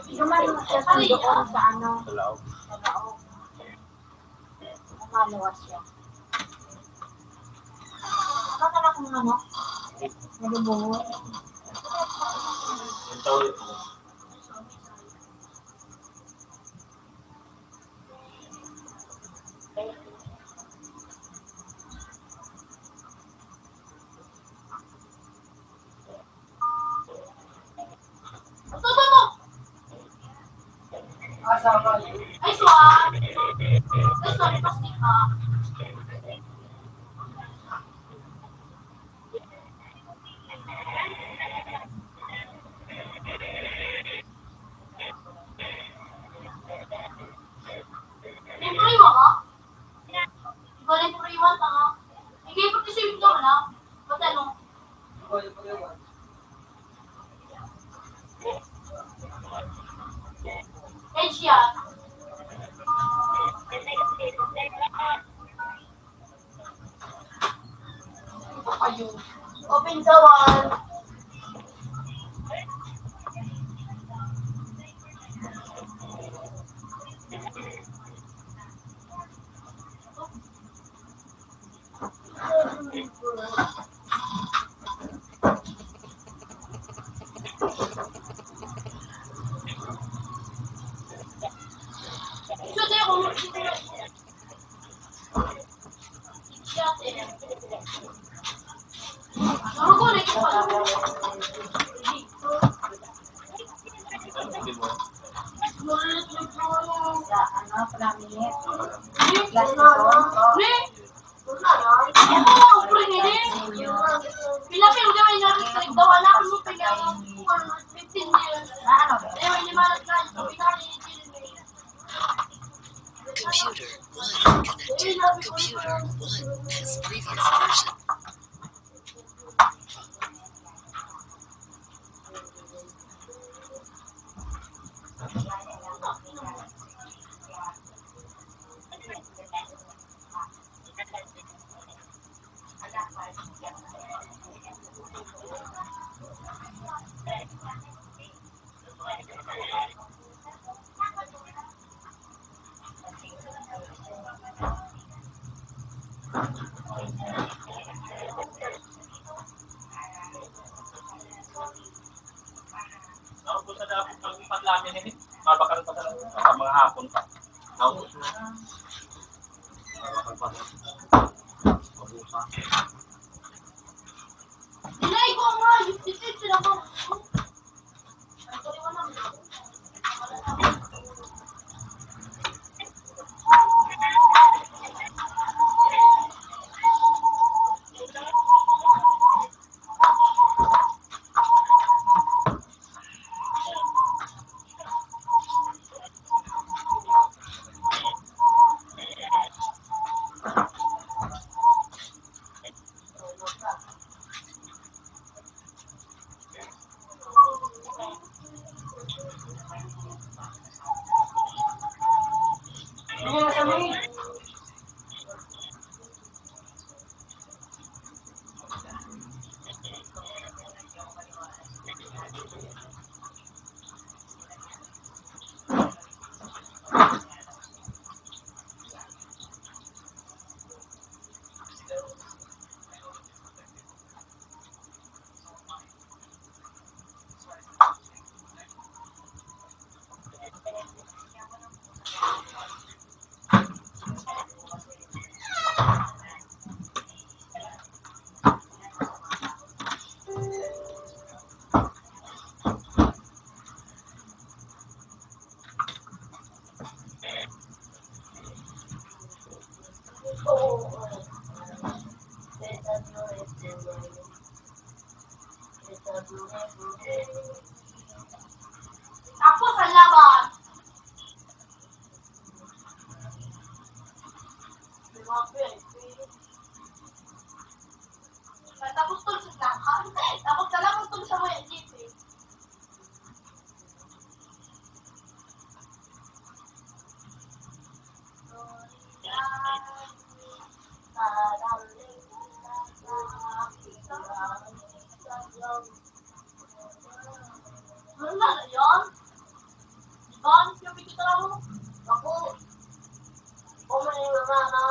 Dumayo siya sa doon sa ano, sa laog. Sa laog. Umano siya. Nakakala kong ano? Nalubungon. Ang tawag ito. Ay, suwan. Ay, suwan, plastic pa. Libre mo ako? Ikaw, libre mo ako. Hindi, pag kasi yung gawin, ah. Ba't ano? Edge yan. Open the wall. Plastic. Plastic. Pila kayo gawin na rin sa daw, anak mo, pila. Fifteen years. Ayaw, hindi malat na. Computer one, connected. Computer one has previous version. Ako po sa dapit ng paglamin eh. Mabakal pa talaga sa mga hapon pa. Ako. Mabakal pa. Mabusa. Dinay ko nga, yung titit sila ko. Ako sa labas. Tapos tol sa lahat. Tapos talagang tol sa mga G P. Normal na yan. Di ba? Ang sabi ko talaga, ako, o may mga na,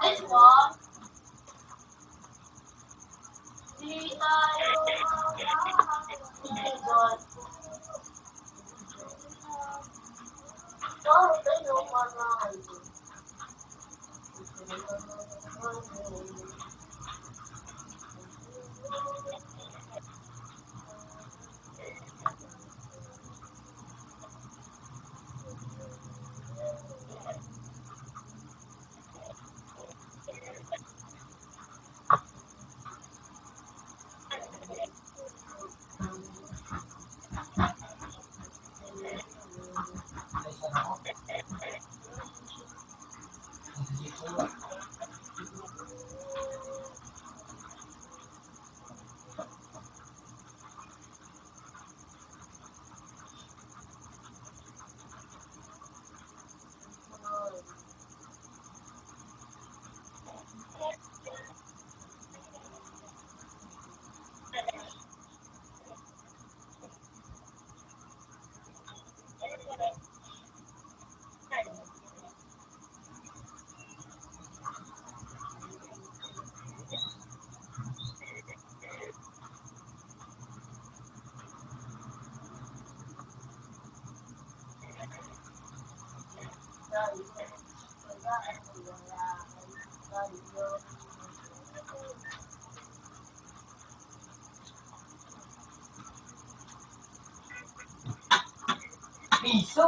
This one. Piso.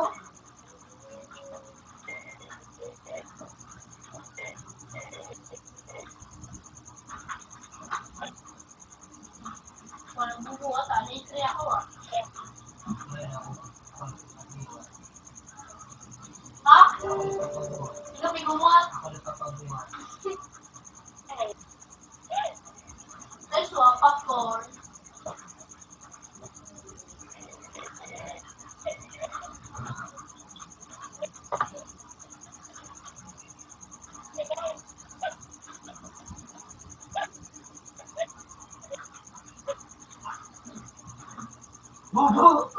Walang bubuhat, ah. Naitre ako, ah. Ha? Ikaw may bumuhat? Ay, so, popcorn. Bobo!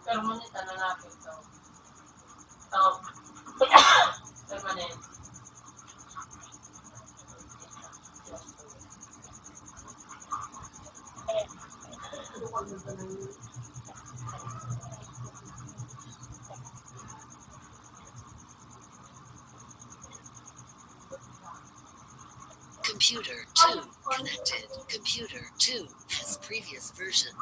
Permanent, ano natin to? To. Permanent. Computer two connected. Computer two has previous version.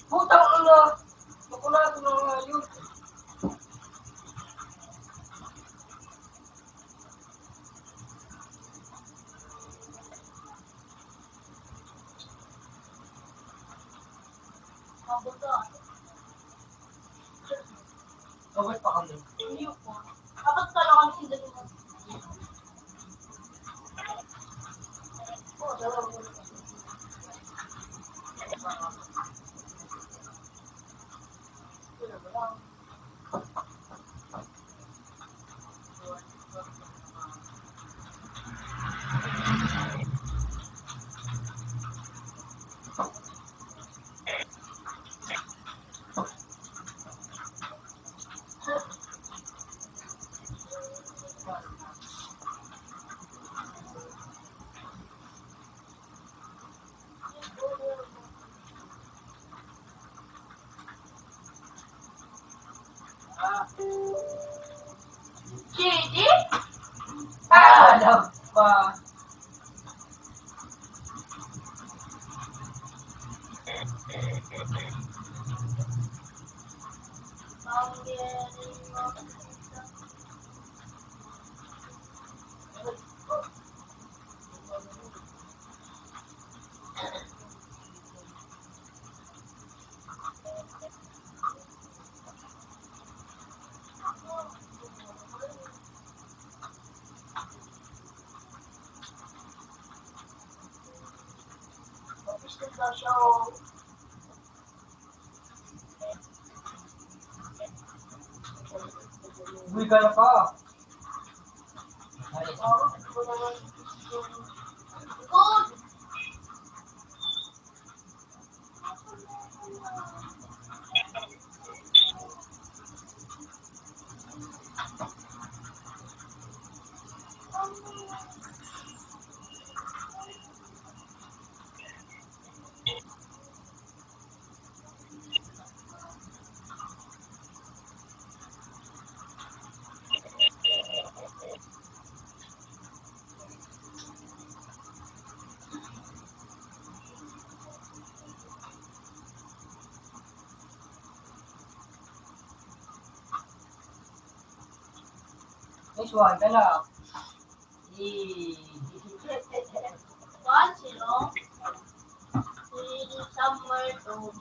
Putang ina! Bakulato na nga yun. Dapat pa kami. Hindi po. Dapat talaga kami sila. Gigi? Ah, alam pa. Uy, ka na pa. This one, tala. One zero. Somewhere to.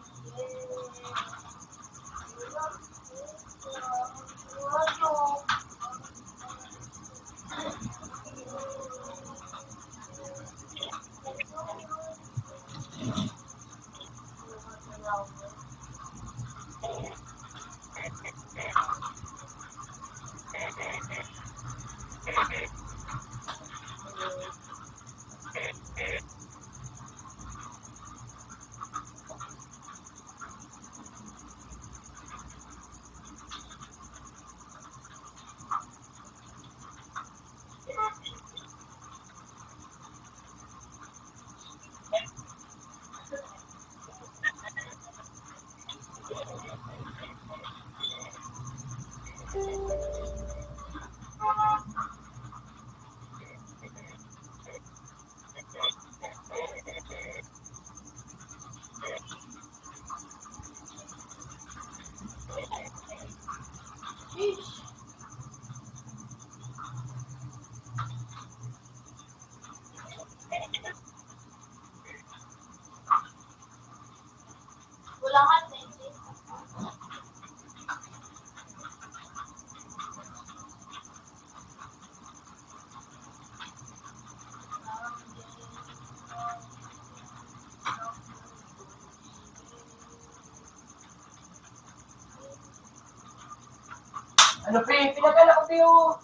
Ano, pre? Pinadala ko sa'yo.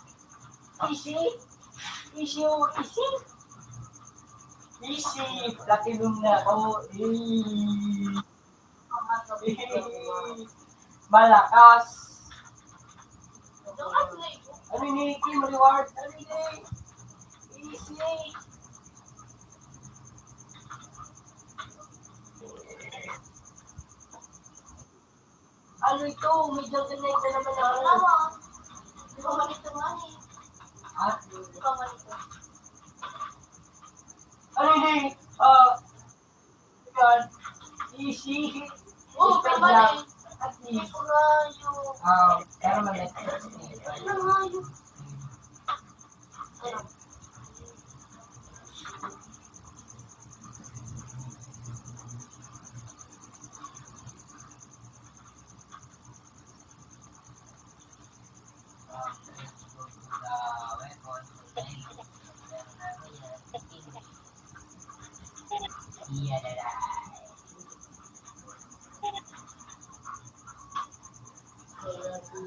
Easy. Easy, oh, easy. Easy. Platinum na ako. Eh. Malakas. Ano ni Kim reward? Ano ni? Easy. Ano ito? May Jordan Knight na naman ako. Tama. Di ba malito nga eh? Ha? Di ba malito? Ano ini? Ah, yan. Easy. Oh, Mister tama Black. Eh. At least. Ito na yung Ah, pero malito. Ano nga yung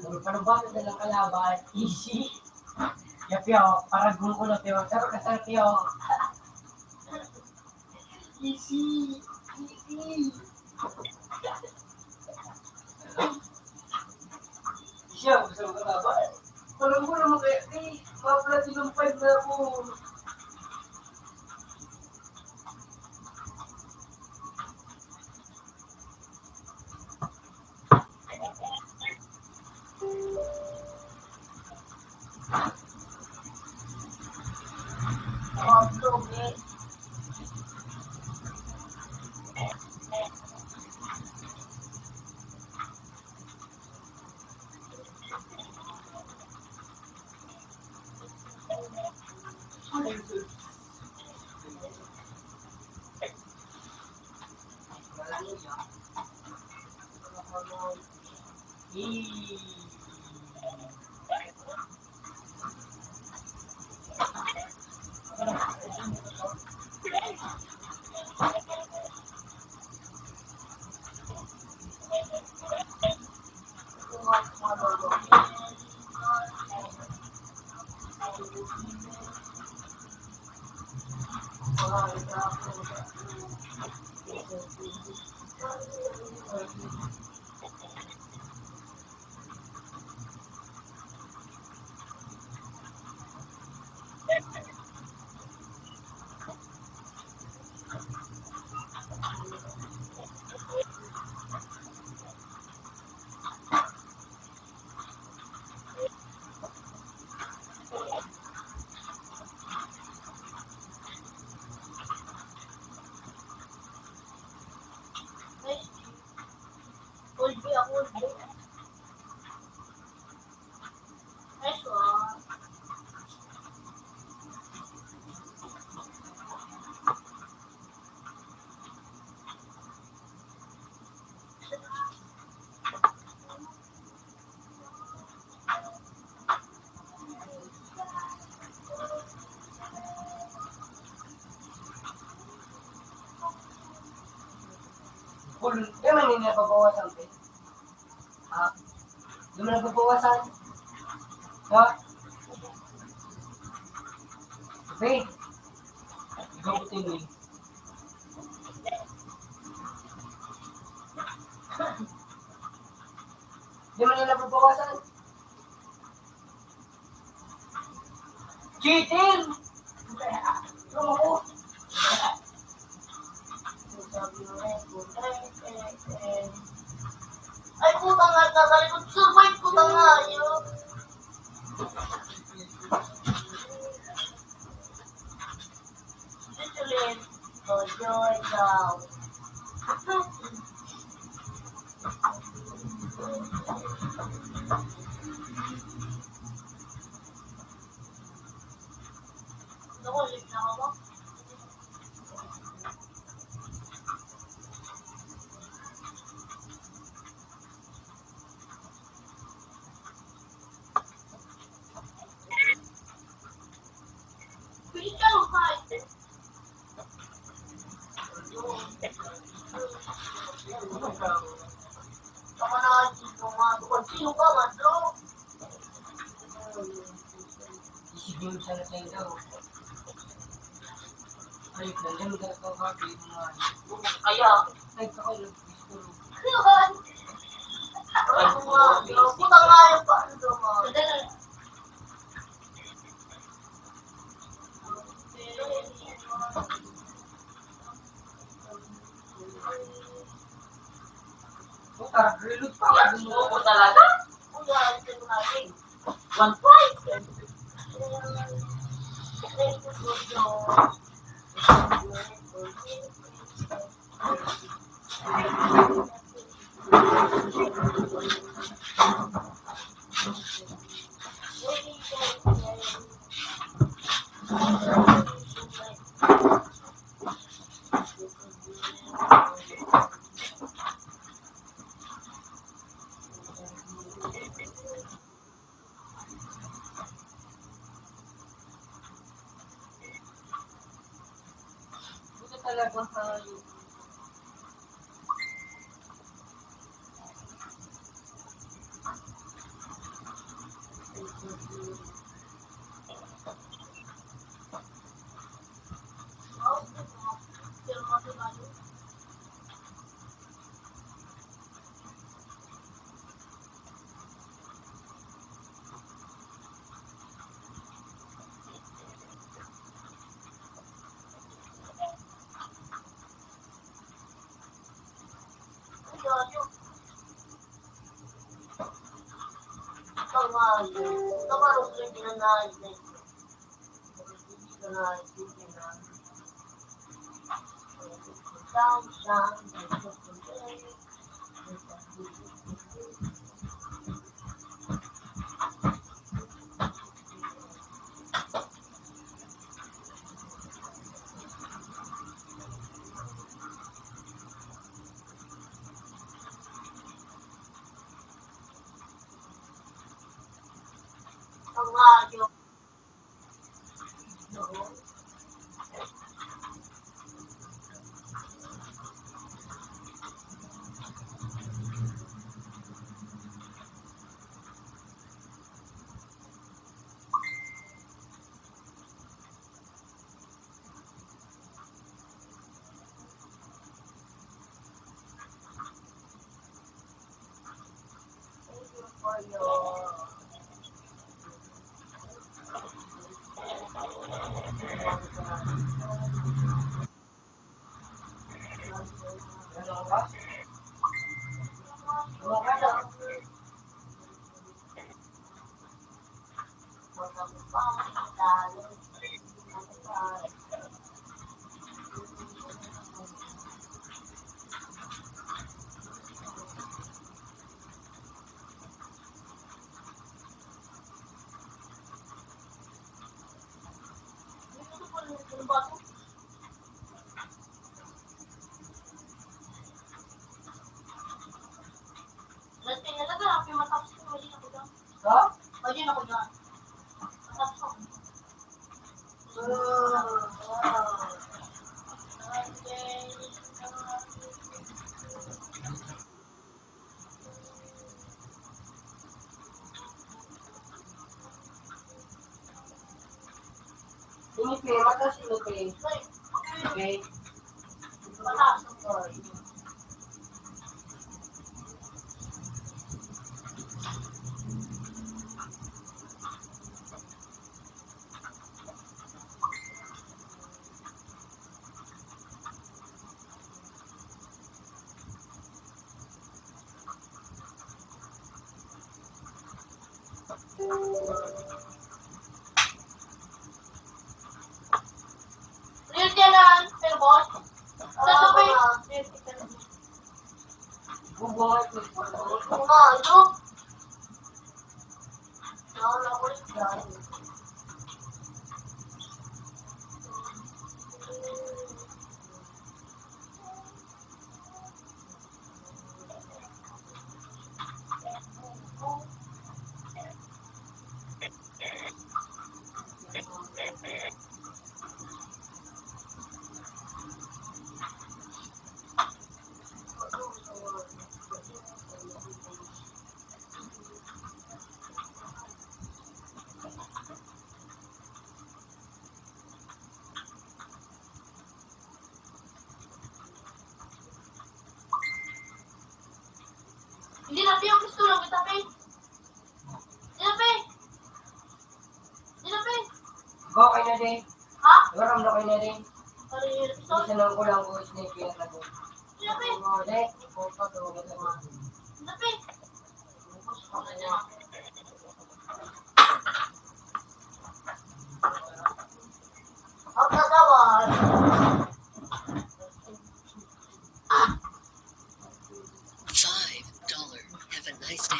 Pero paano ba ito na kalaban? Easy. Yapyo, parang gulo ko na, pero sarap na sarap yun. Easy. Easy. Siya, gusto mo kalaban? Parang gulo mo kaya, eh, mga platinum five na ako. Di man nila babawasan, pe. Ha? Di man nagbabawasan. Ha? Pe. Ikaw puti mo eh. Di man nila babawasan. Cheating! Ay, putang nga, nasa likod. Survive, putang nga, yun. Jocelyn, oh, joy daw. Naku, late na ako. Kaya, ay, putang nga yung pa, ano mo? Puta, reload pa. Bobo talaga. One point. Buti talaga sa Okay, mataas yung okay. Okay. Real ka lang, pero boss. Sa tubig. Bubuhay ko. Ano? Hindi na, Pi, ang gusto lang kita, Pi. Hindi na, Pi. Hindi na, Pi. Go, kayo na din. Ha? Waram na kayo na din. Ano yun? Isa lang ko lang, boys, na yung pinatagod. Hindi na, Pi. Hindi na, Pi. Five dollar. Have a nice day.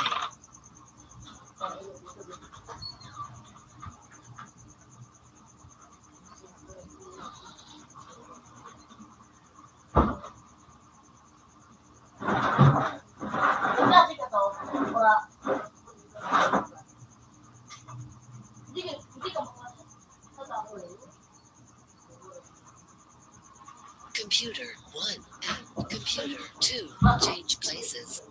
Ang klase ka to, mga, hindi ka, hindi ka makasya. Computer one and computer two change places.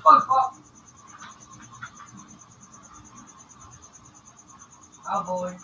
Pag, pag. Abon.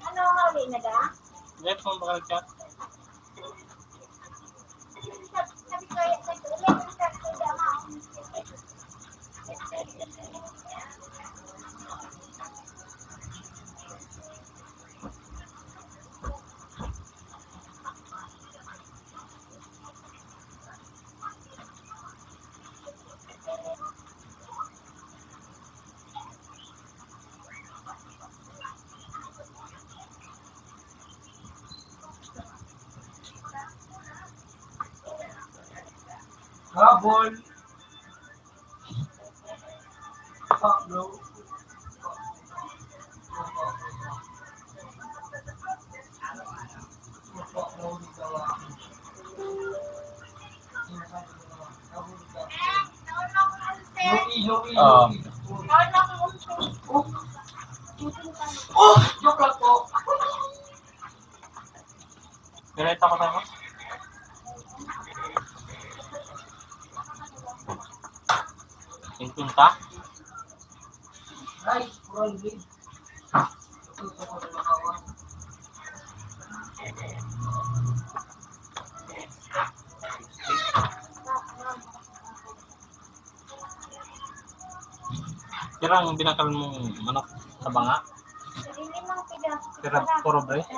Ano, huli na da? Hindi, kung baka chat. Habol. Pablo. Louie, Louie, Um, Louie. Oh, joke lang po. Diretso ko tayo. Yung punta? Ay, Ronald. Pirang binakal mong manok sa banga? Pira, puro breast?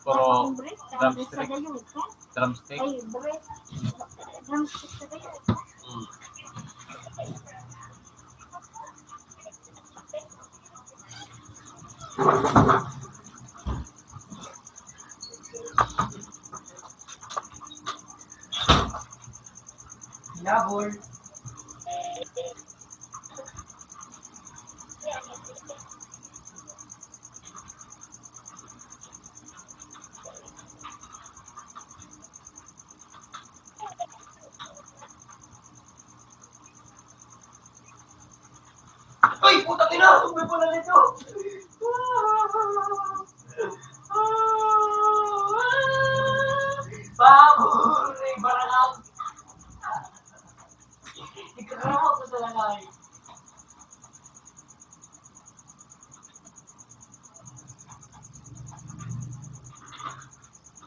Puro drumstick? Drumstick? Ay, breast. Drumstick sa kayo. Hmm. Hinabol. Ay, putang ina! May pala nito! Pabor! May barangag! Ikaw ko sa langay.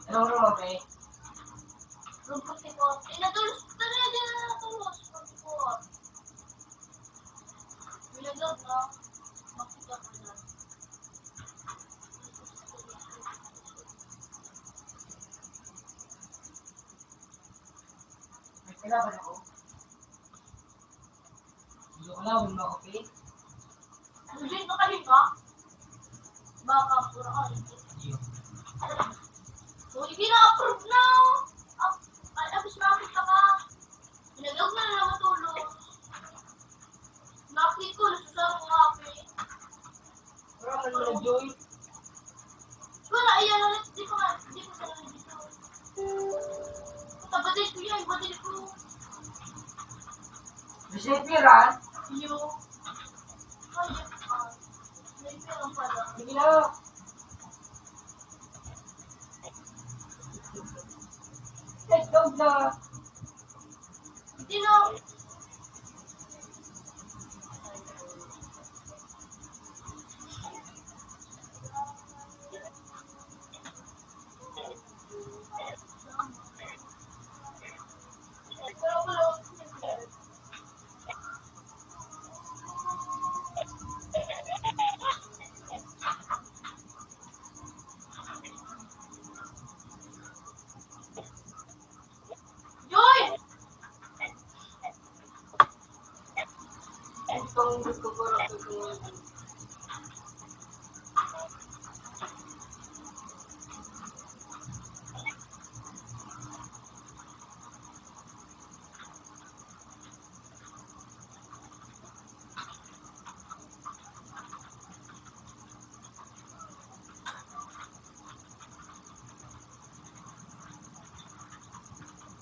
Roro, be. Rumput ni Kot. Eh, natulos ka na dyan, natulos. Rumput ni Kot. Nilaglag na. Makita ko na. May kalaban ako. Gusto ko lang, huwag mo ako, Pete. Ano din ka kanina? Baka, pura ka, hindi. Iyo. So, hindi na approve na. Ap-, ay, abis na kita ka. Nilaglag na lang matulog. Nakit ko, nasusarong nga ako eh. Wala man mga joy. Wala, ayan, wala. Di ko nga, di ko sa dito. Tabaday ko yan, baday ko. Receiver, ah? Iyo. Ay, ah. Receiver lang pala. Sige na. Let's go na. Hindi na. Joy!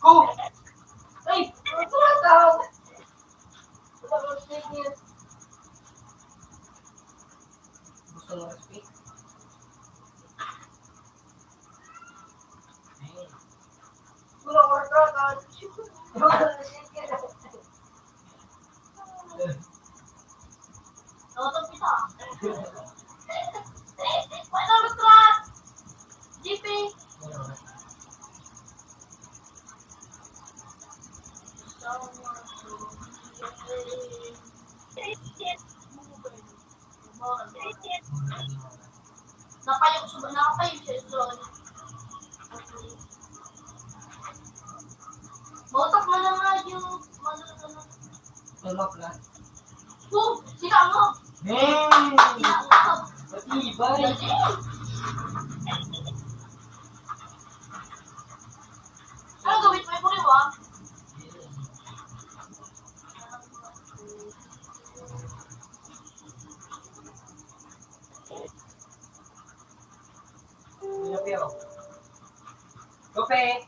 Ko! Ay! Ang sarap! Gusto mo respect? Ay. Wala ko respect, ah. Toto kita. Wala ko respect. G P. Napayo sa, napayo siya sa zone. Botak na lang nga yung, ano, ano. Tulog na. Oh, sila mo. Hey! Sila mo. Matibay. Galing. Ano gawin mo? Ipuriwa? Kape.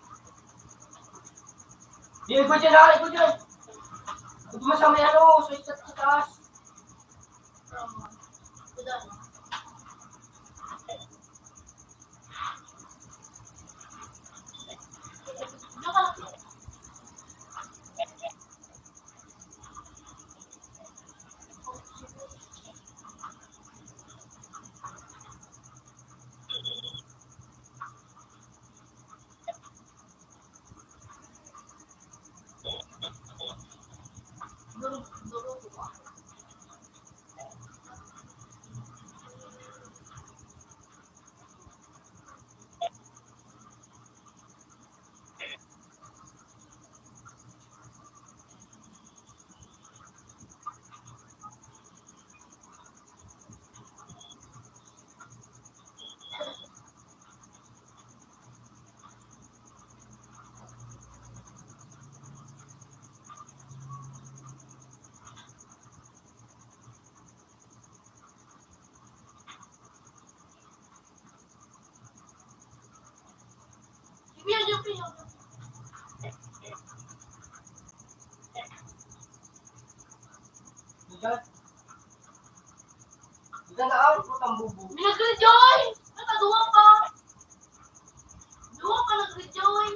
Di, iba dyan, ha? Iba dyan. Iba mo sa may ano, sa, sa, sa taas. Minagre, Joy! Nakaduwa pa! Duwa pa nagre, Joy!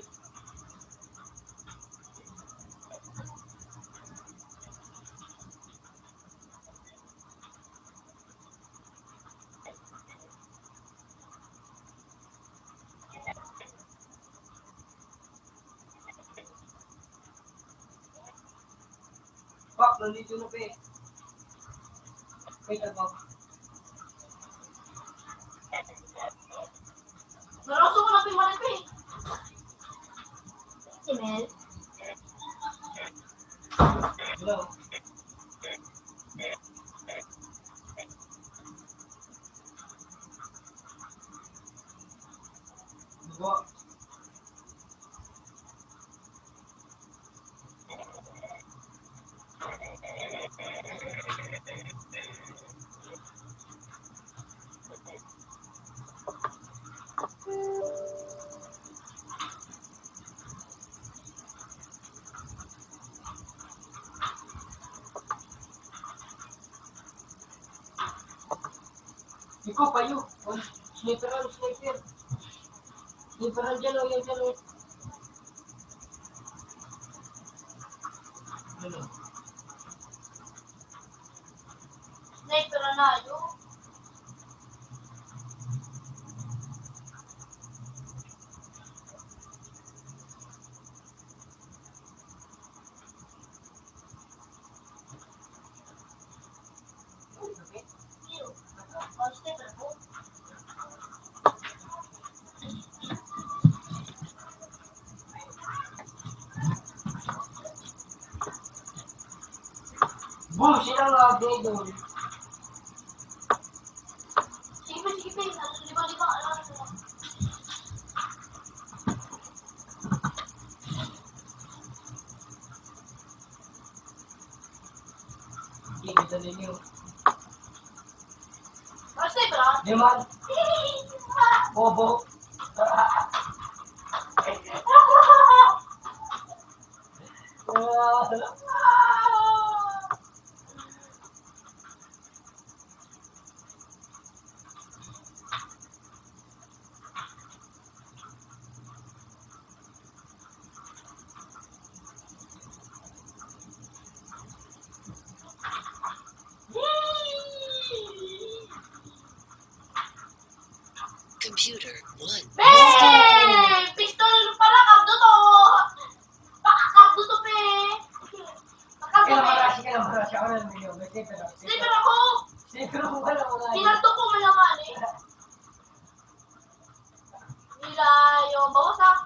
Pak, nandito na, pe. Wait, ako. Naroso ko na, pe, mali, pe. Si Mel. Hello. Dugo. Ikaw, payo. Oh, sniper, ano, sniper. Sniper, ano dyan, oh, yan dyan, oh. Ano? Sniper, ano, yun? Boom! Siya ang mga idol. Sige, sige, sige. Lima, lima. Sige, dali niyo. First time, bro? Di man. Bobo. Computer one. Be! Pistol pala, kardo to. Baka kardo to, be. Baka kardo, be. Kaya marasi ka lang, marasi. Ako na lang, video. May sniper ako. Sniper ako. Sniper ako, wala, wala. Sinardo ko, malaman, eh. Nila yung bawas, ah.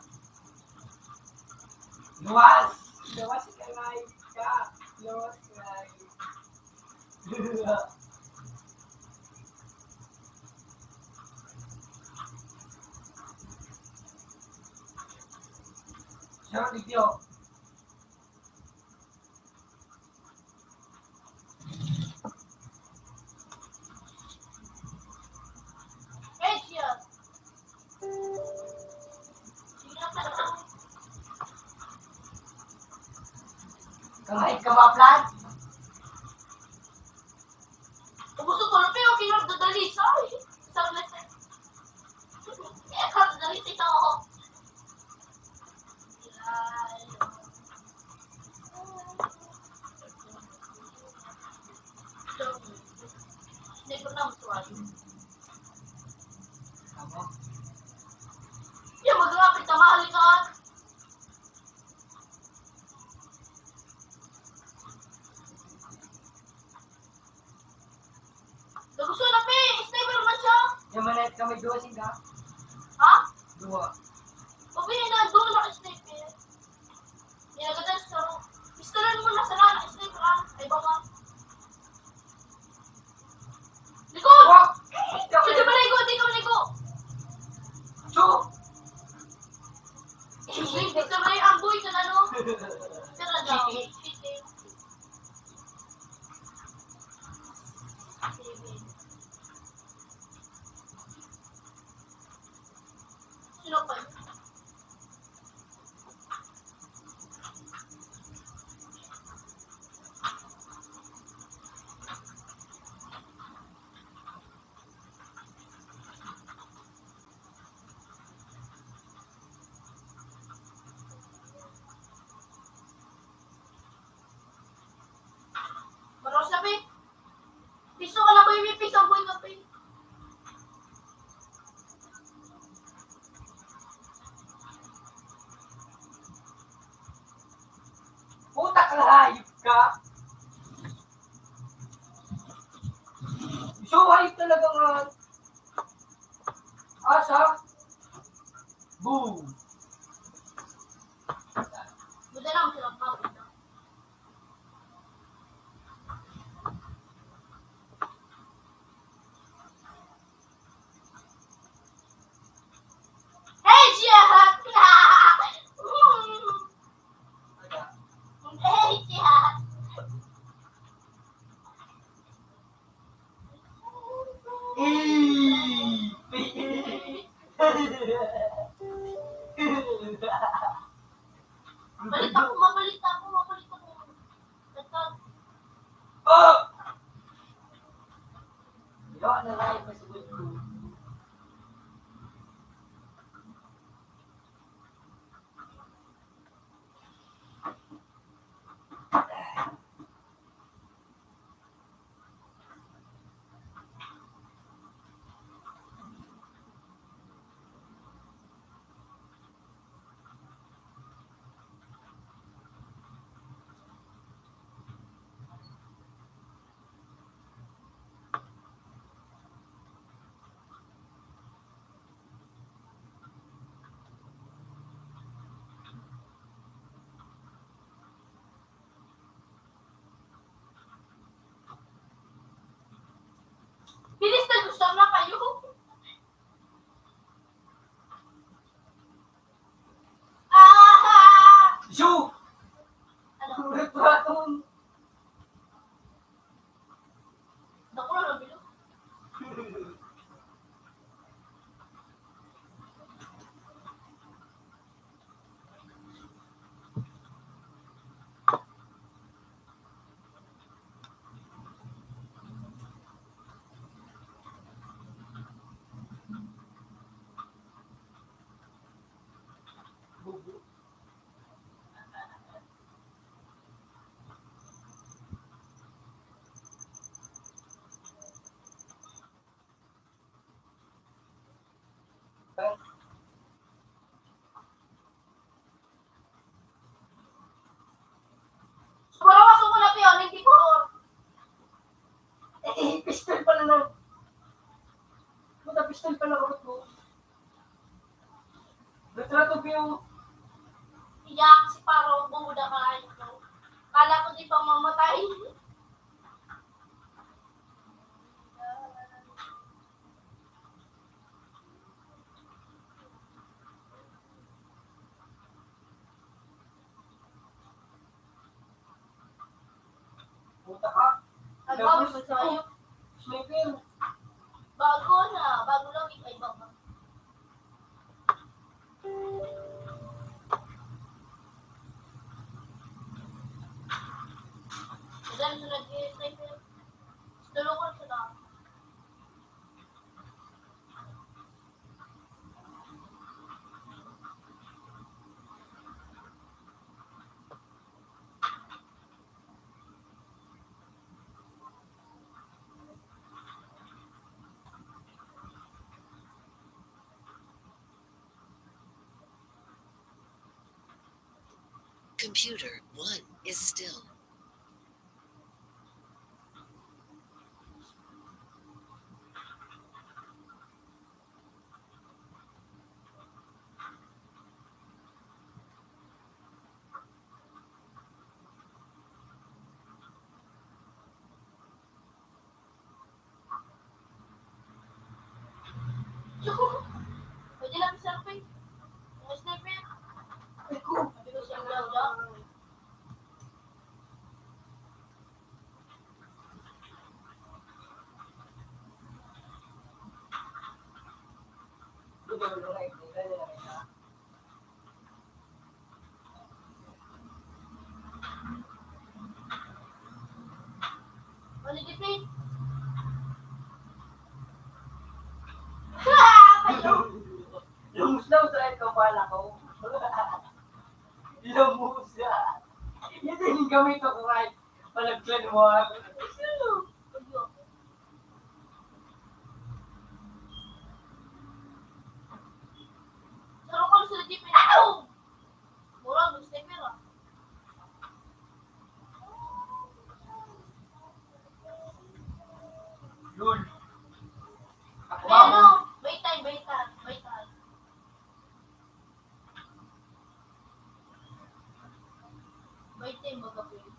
Luwas! Luwas ka, Lai, ka. Luwas, Lai. Siya, video. Maplan? Ubos ko, pero okay lang, dadali sa, ay, sa, eh, dadali sa ito. Hindi ko na masuwali. Yan, maglapit ka, mahal ka. Gusto na, pe. Sniper man siya. Yan, manayat kami duwa, singka. Ha? Duwa. Pabili na, duwa na sniper. Yan, nagatas ka, oh. Pistolan mo na, sara na, sniper, ah. Ay, baka. Likod! Wa! Hindi ka maligo, hindi ka maligo. So? Hindi, Victor Ray, ang boy ka na, no? Tara daw. Sino pa? Maros na, Pe. Piso ka na, boy. May piso, boy, ka, Pe. Puta ka, hayop ka. So, hayop talaga nga. Asa? Boom. Buta lang, sila pa. Hey, Jack! Hey, Jack! Mapalit ako, mapalit ako, mapalit ako. Ito. Oh! Yawa na lang yung pasubod ko. Bilis na, gusto na kayo. Aha! Yo! Ano? Retrato. Dako na lang, bilog. Barawaso ko na, Pio, ninety-four. Eh, pistol pala na. Puta, pistol pala, kabot ko. Retrato, Pio. Iyak si Paro, bumuda ka, ito. Kala ko di pa mamatay. Puta ka. Ang bago sa sayo. Sniper. Bago na. Bago lang, ay, bago. Computer one is still. Pwede lang sa akin. Ang sniper. Ay, ko. Sabi ko siya, wala, wala. Ano, J P? Kayo? Lumuslaw sa ito, pala ko. Lumuslaw. Hindi, gamit ako, right? Palagyan mo, ah. Sarukol sa J P. Ow! Murag newspaper, ah. Yun. Ako. Pero, baytay, baytay, baytay. Baytay, baga pwede.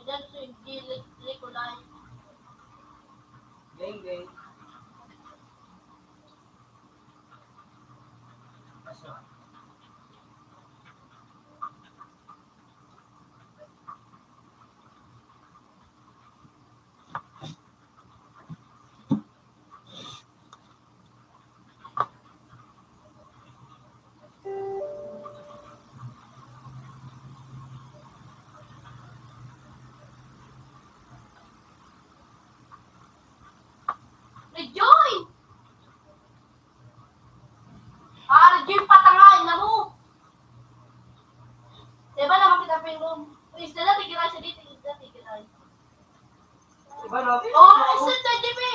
Madam, so hindi li-, Nikolai. Geng, geng. Asa? Rejoice! Ah, Jim, patanga, ina mo. Diba naman kita pin room? Please, dala, tigilan siya dito, dala, tigilan. Diba, no? Oh, isa na, Jimmy.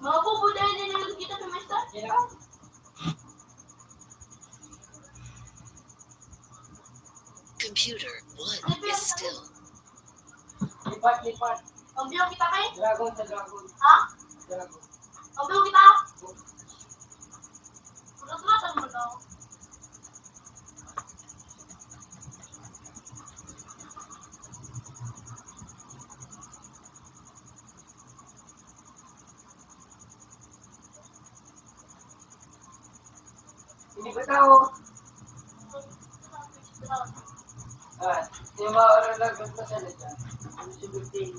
Mga bubo dahil nilulog kita sa mesa. Yeah. Computer one is still. Lipat, lipat. Ang biyo kita kay? Dragon sa dragon. Ha? Dragon. Ang biyo kita? Pagkakatan mo daw. Hindi ba tao? Ah, yung mga oras lang, ba't masalit yan? Ang sagutin.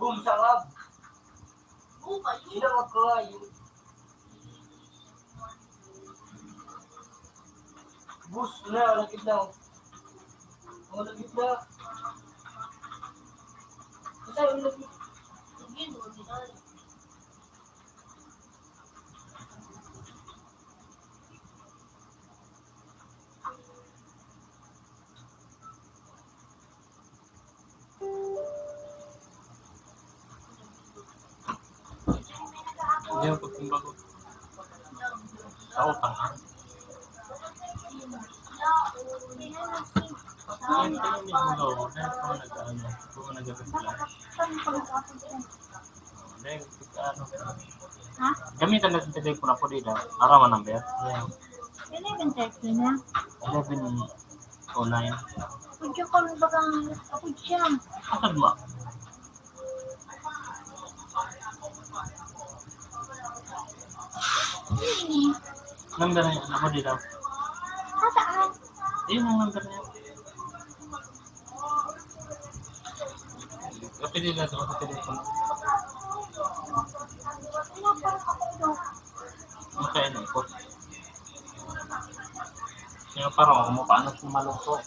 Boom, sarap. Sila magkulayo. Bus na, lagid na. Oh, lagid na. Basta yung lagid. Hindi mo pagkumbago. Sa utang, ha? Hindi, hindi mo daw. Kaya kung nag-ano, kung nag-reply. Hindi, ano. Ha? Gamitan natin sa cellphone ako dito. Araman number. Yeah. Eleven thirty na. Eleven oh nine. Pwede ko lang bagang ako dyan. Asad mo? Number na yun. Ako dito. Nasaan? Ayun ang number na yun. Kapili na ito sa telepono. Ano kaya na ito? Kaya parang ako mo paano kung maluto.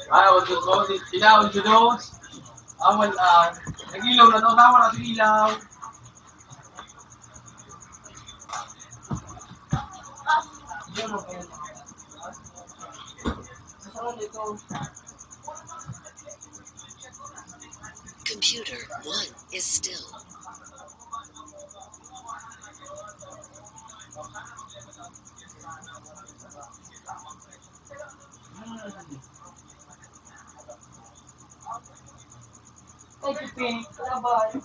Ah, wag yun po. Sila, wag yun, no? Awan, ah, nag-ilaw na to. Tama na, sige, ilaw. Computer one is still. Ay, pipin, labay.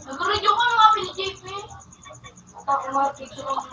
Nag-radio ka, mga P J P. Ako, mga picture ang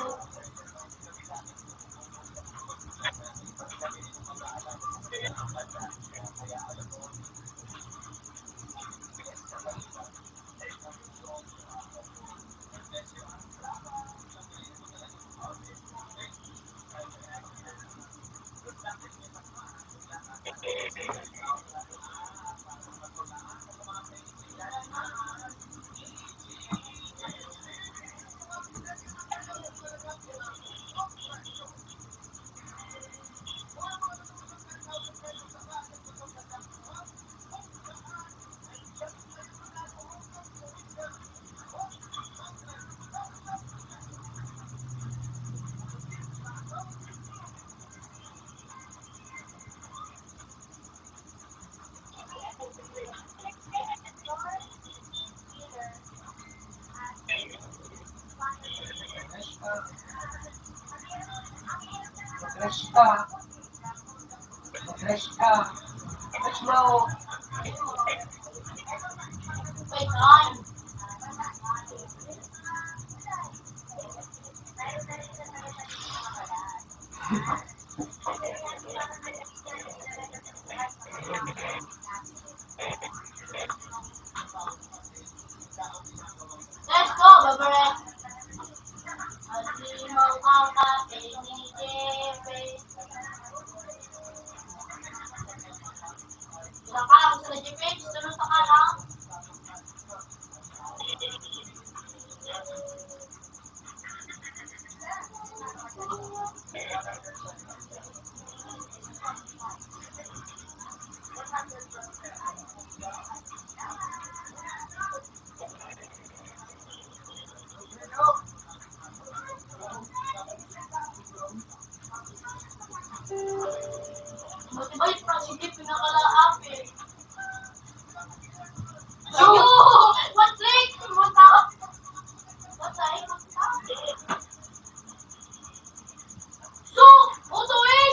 Fresh ka. Fresh ka. Fresh na, oh. Wait, on. Let's go, Barbara. Alimaw ang kape ni Jeffrey. Wala ka lang sa Jeffrey, sunod pa ka lang. Motivate pa, sige, pinakalaap eh. So, what click? What up? What time? So, auto eh!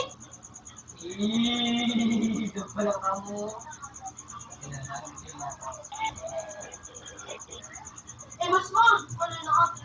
Eee, doon pala ka mo. Eh, mas mahal pala na ako.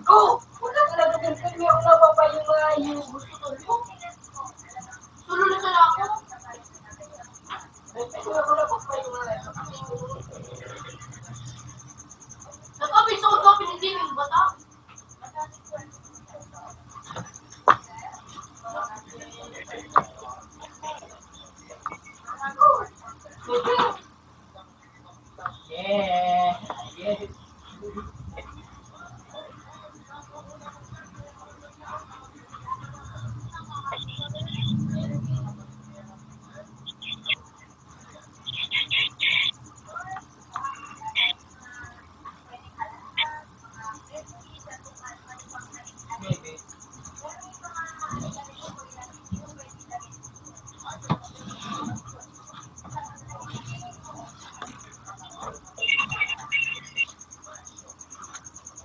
Go! Wala talaga din kami ang napapahinga, yung gusto ko. Sulo na sana ako. Wala talaga ako napapahinga. Nagkabit sa ulo, pinigil yung bata. Yeah. Yeah.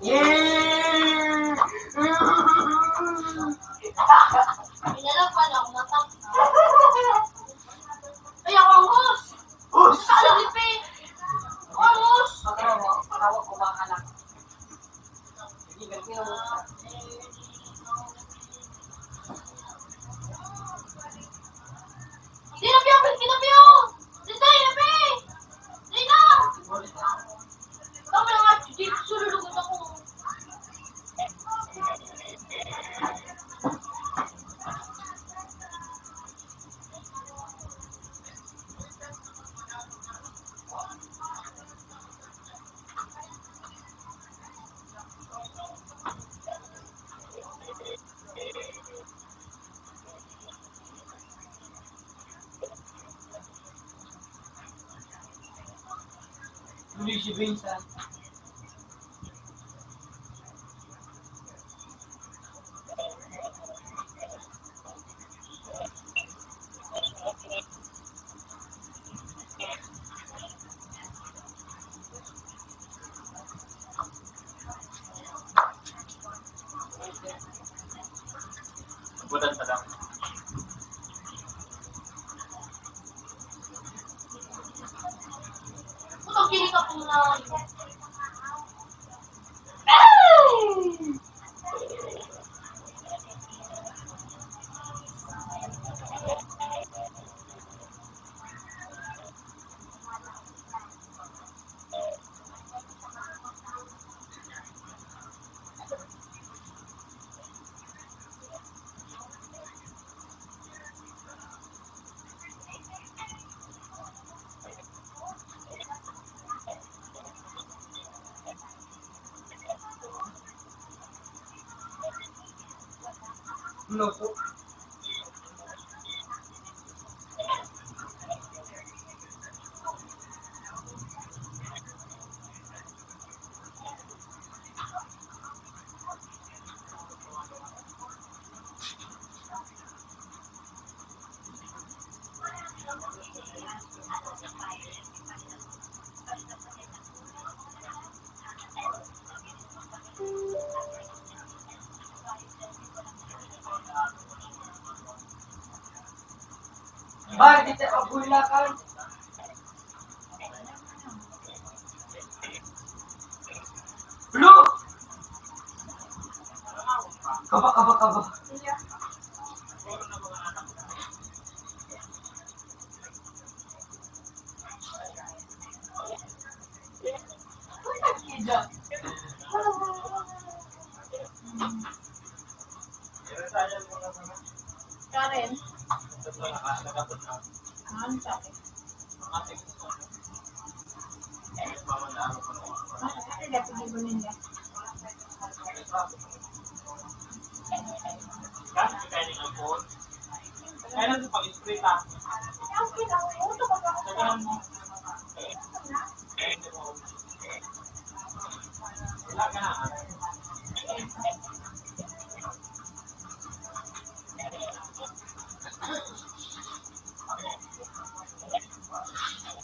Yay! Pinalagpan ako, matak. Ay, ako ang host! Host! Sa lipi! Ako ang host! Pagkawa, pagkawa, kumakalak. Hindi, ganito yung host. Hindi na, Pio! Hindi na, Pio! Hindi na, Pio! Hindi na! Tama na nga, sige, sululungan ako. Huli si Vincent. Abutan pa daw. Putang kini ka po na. Loko. Bay, di tayo magbuhilakan. Lo! Kaba, kaba, kaba. Karen. Ah, ang sabi.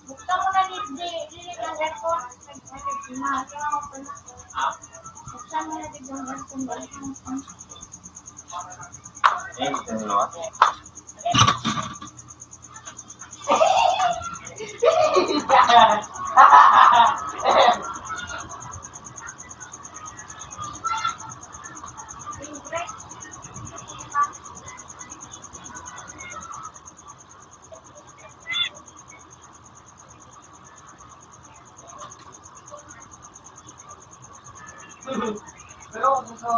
Buksan mo na, di, di, di, ang aircon. Buksan mo na, di, ang aircon. Eh, gusto nyo naman? Pero ako sa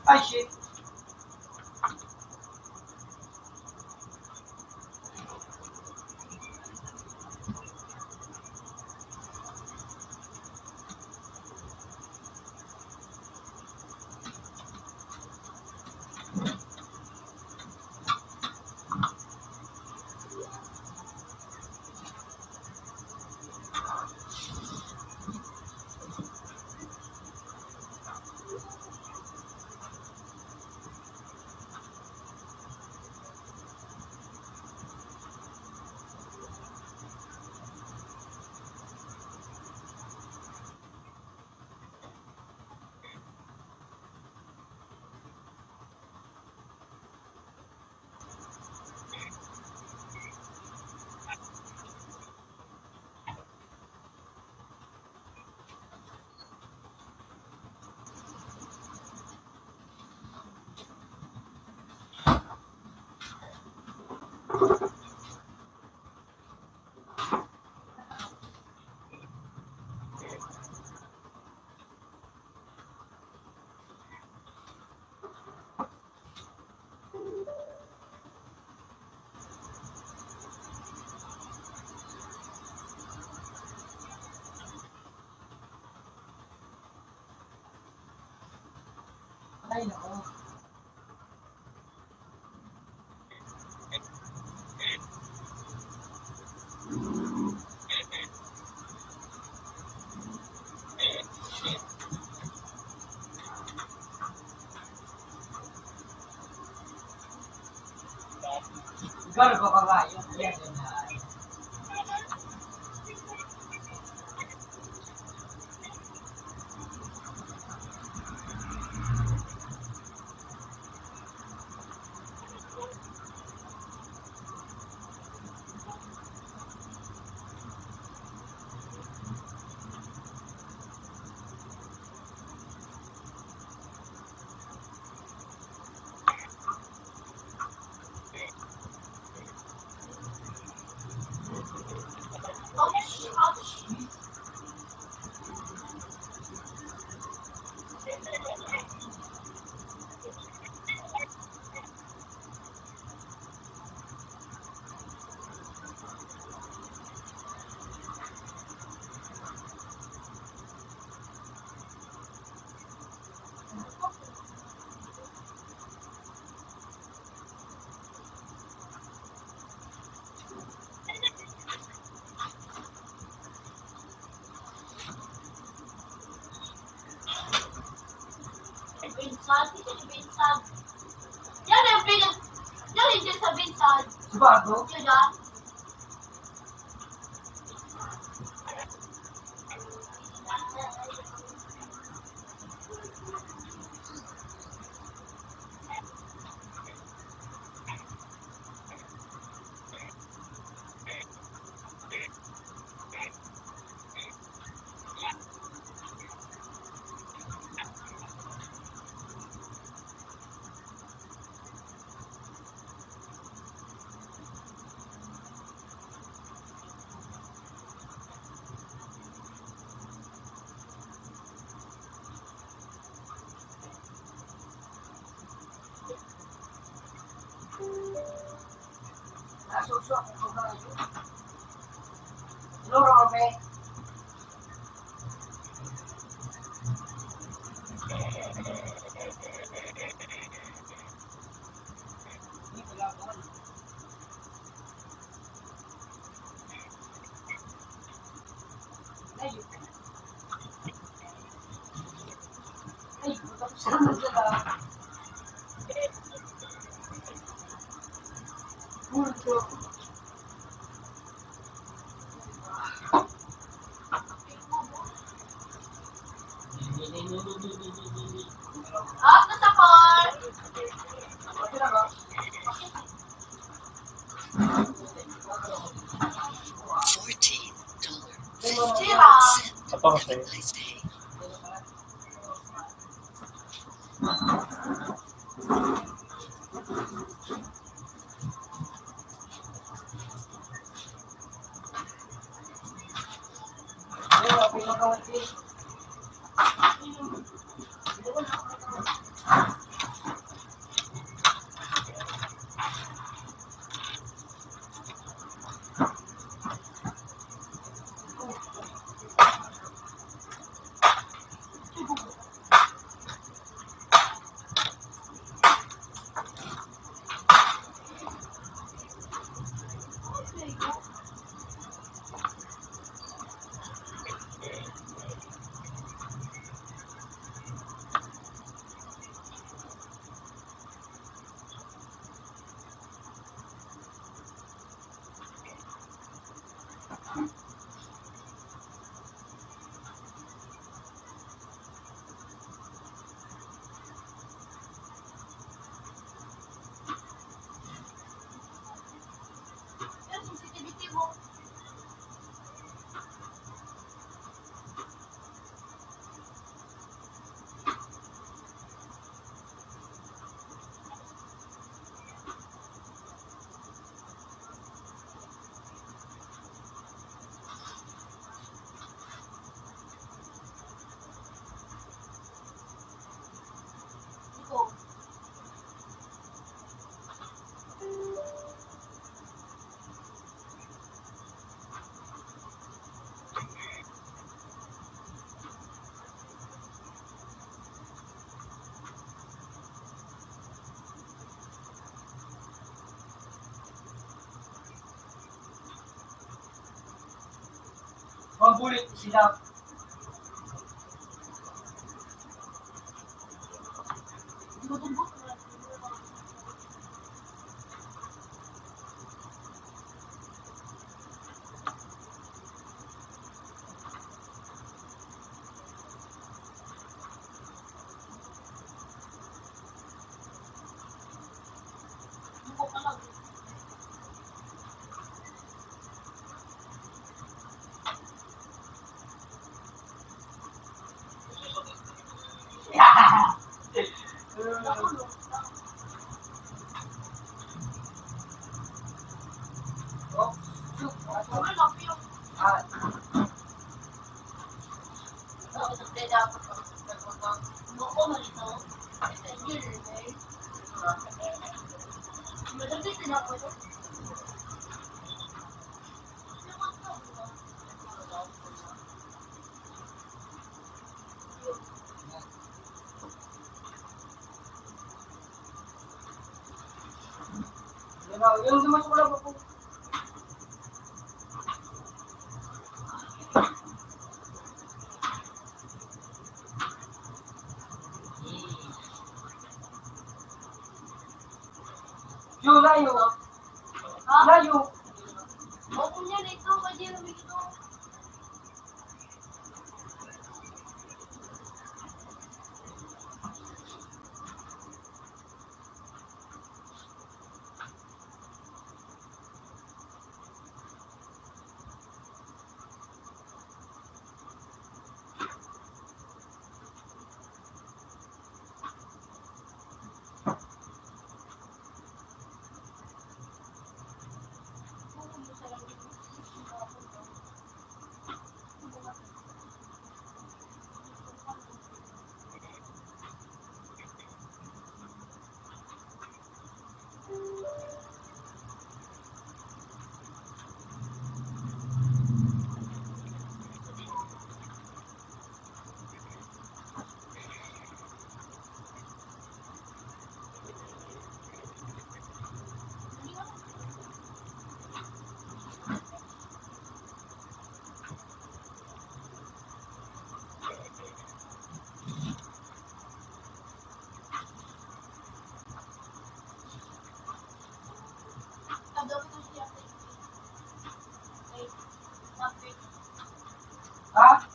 Ay, shit. Ay, nako. Garbo ka ba? Yan, yan, yan. Binsag, ito si Binsag. Yan ang pinag-, yan yung sa Binsag. Bago? Yun, ah. Nasuso ako sa mga ito. Loro, Robert. Up to sa four. Fourteen dollar fifty cent. Apa kasi? Have a nice day. Bulit sila. Yung sa mas wala pa po. Yung layo, ah. Ha? Layo. O, kung yan, ito, kay Jeremy ito. Ha?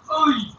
Uy!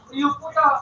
Iyo po na.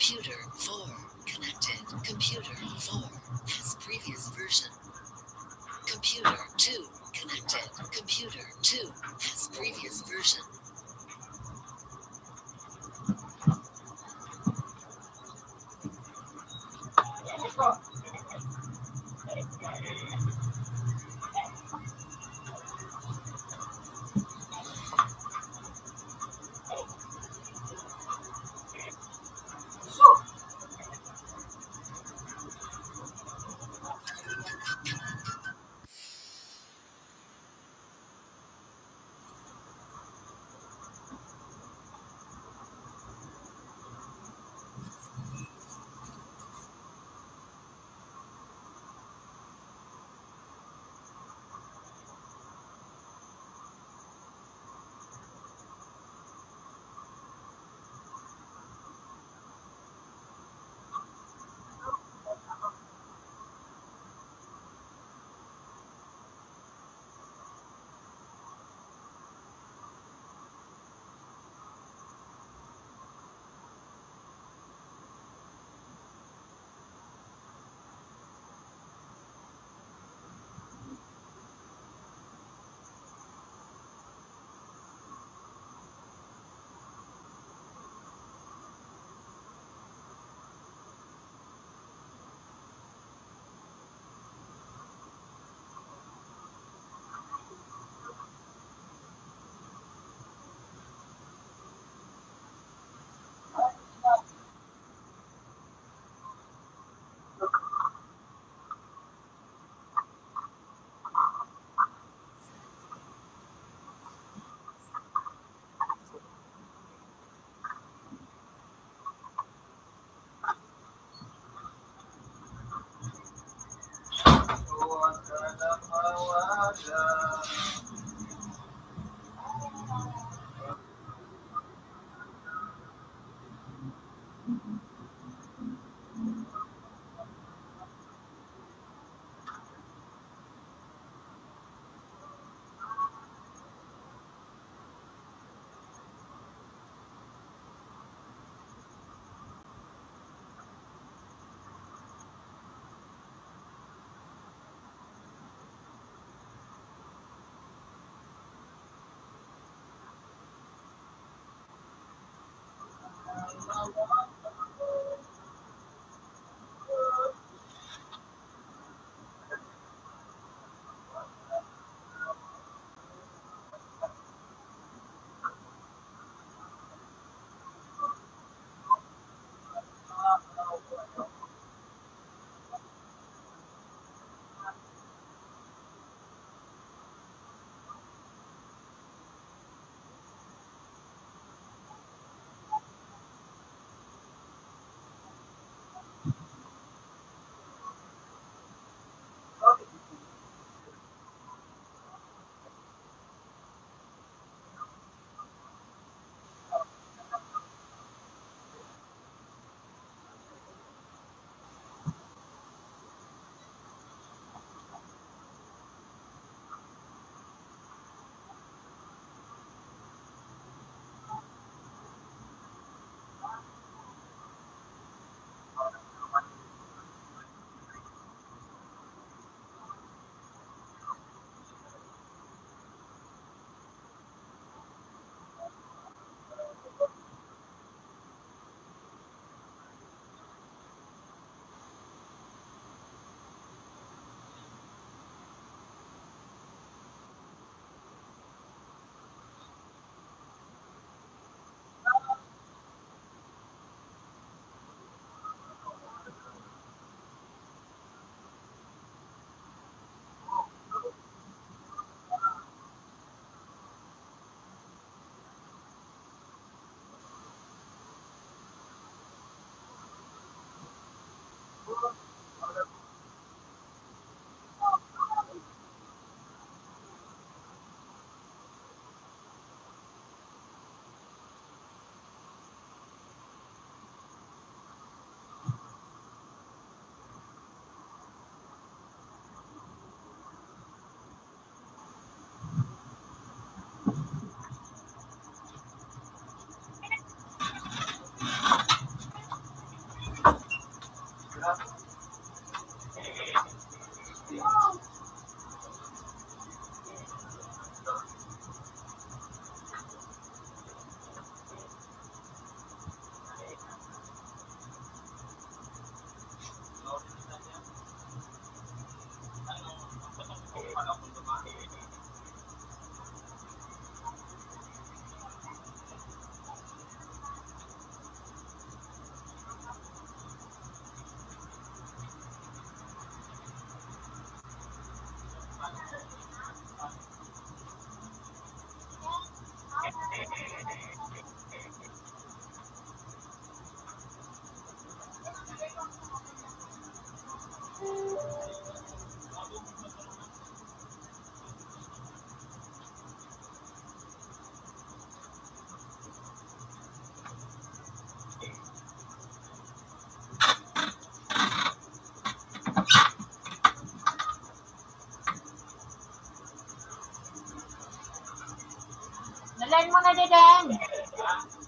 Computer four connected. Computer four has previous version. Computer two connected. Computer two has previous version.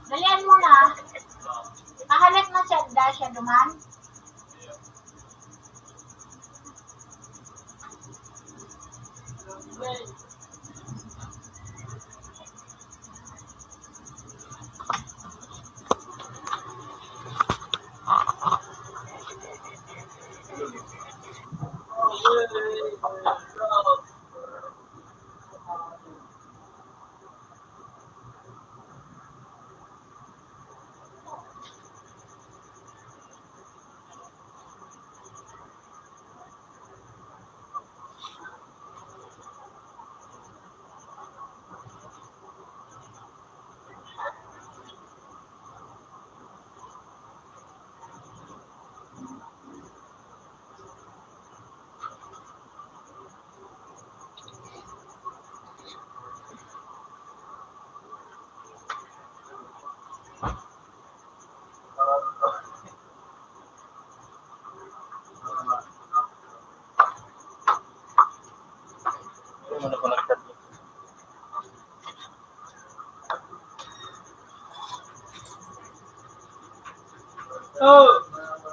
Dalian mo na. Mahalat na siya, da siya duman.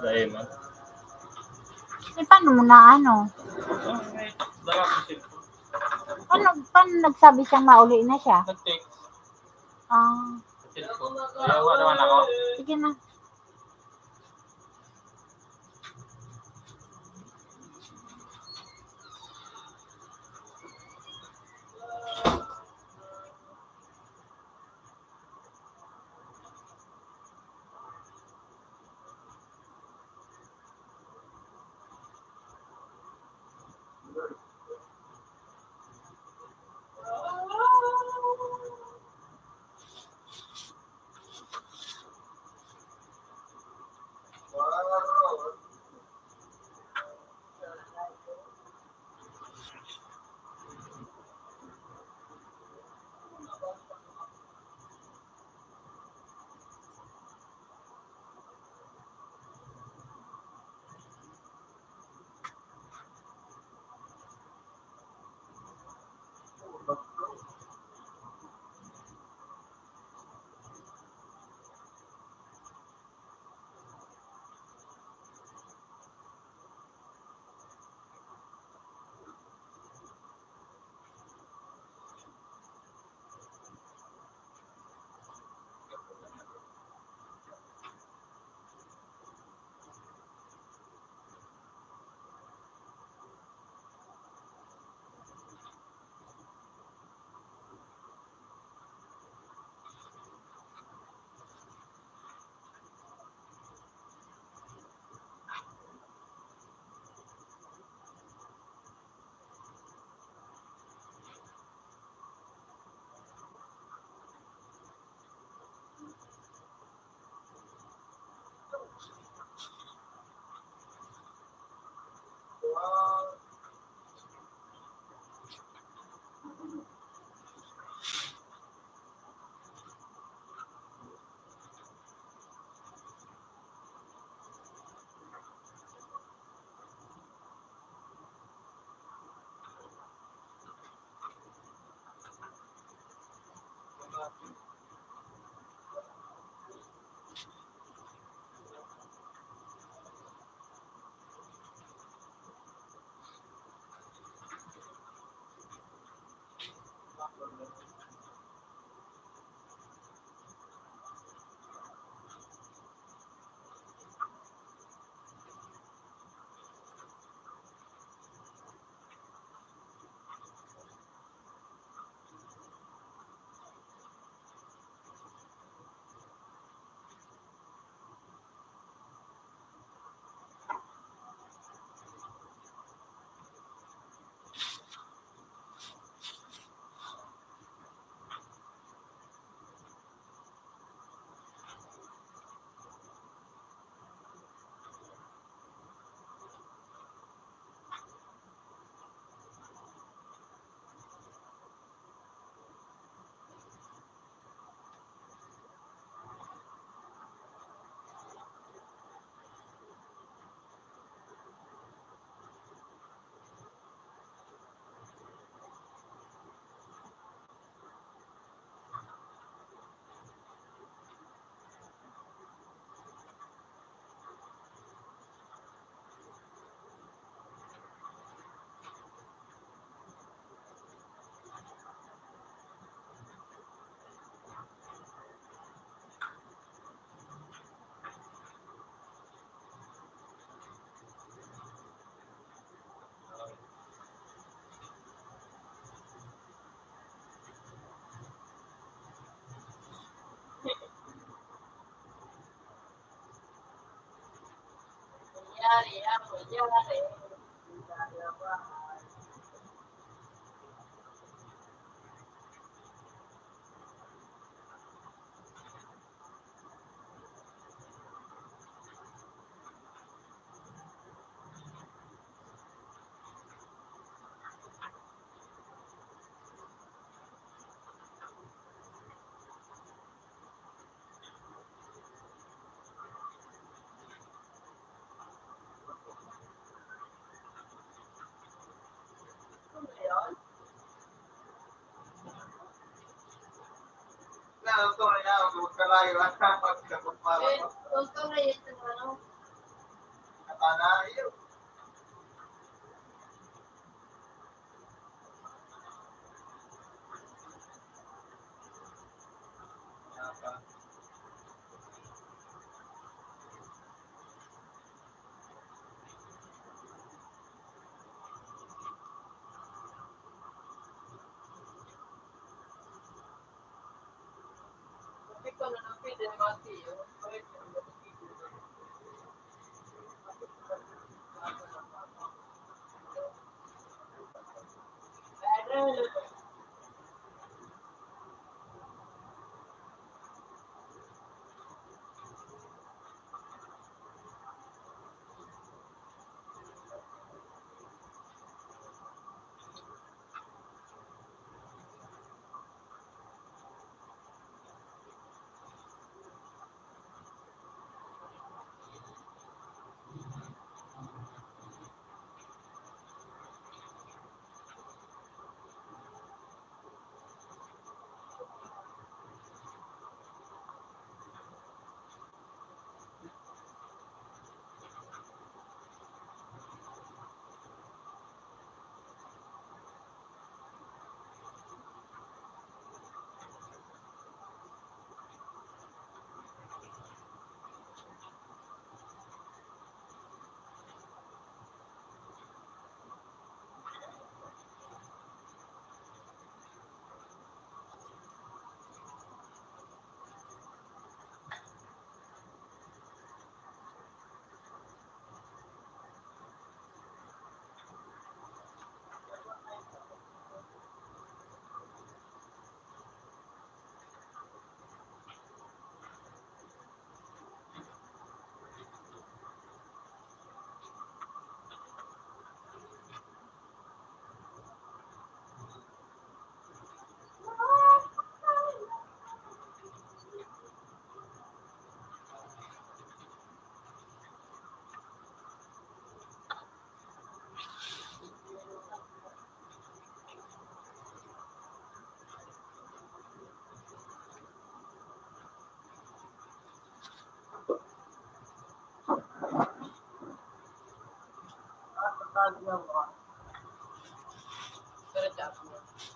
Dai man. Eh, paano mo na ano? Dara ko cellphone. Paano, paano nagsabi siyang mauli na siya? Nag-text. Ah. Cellphone. Yawa naman ako. Sige na.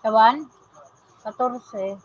Tawan? Katorse.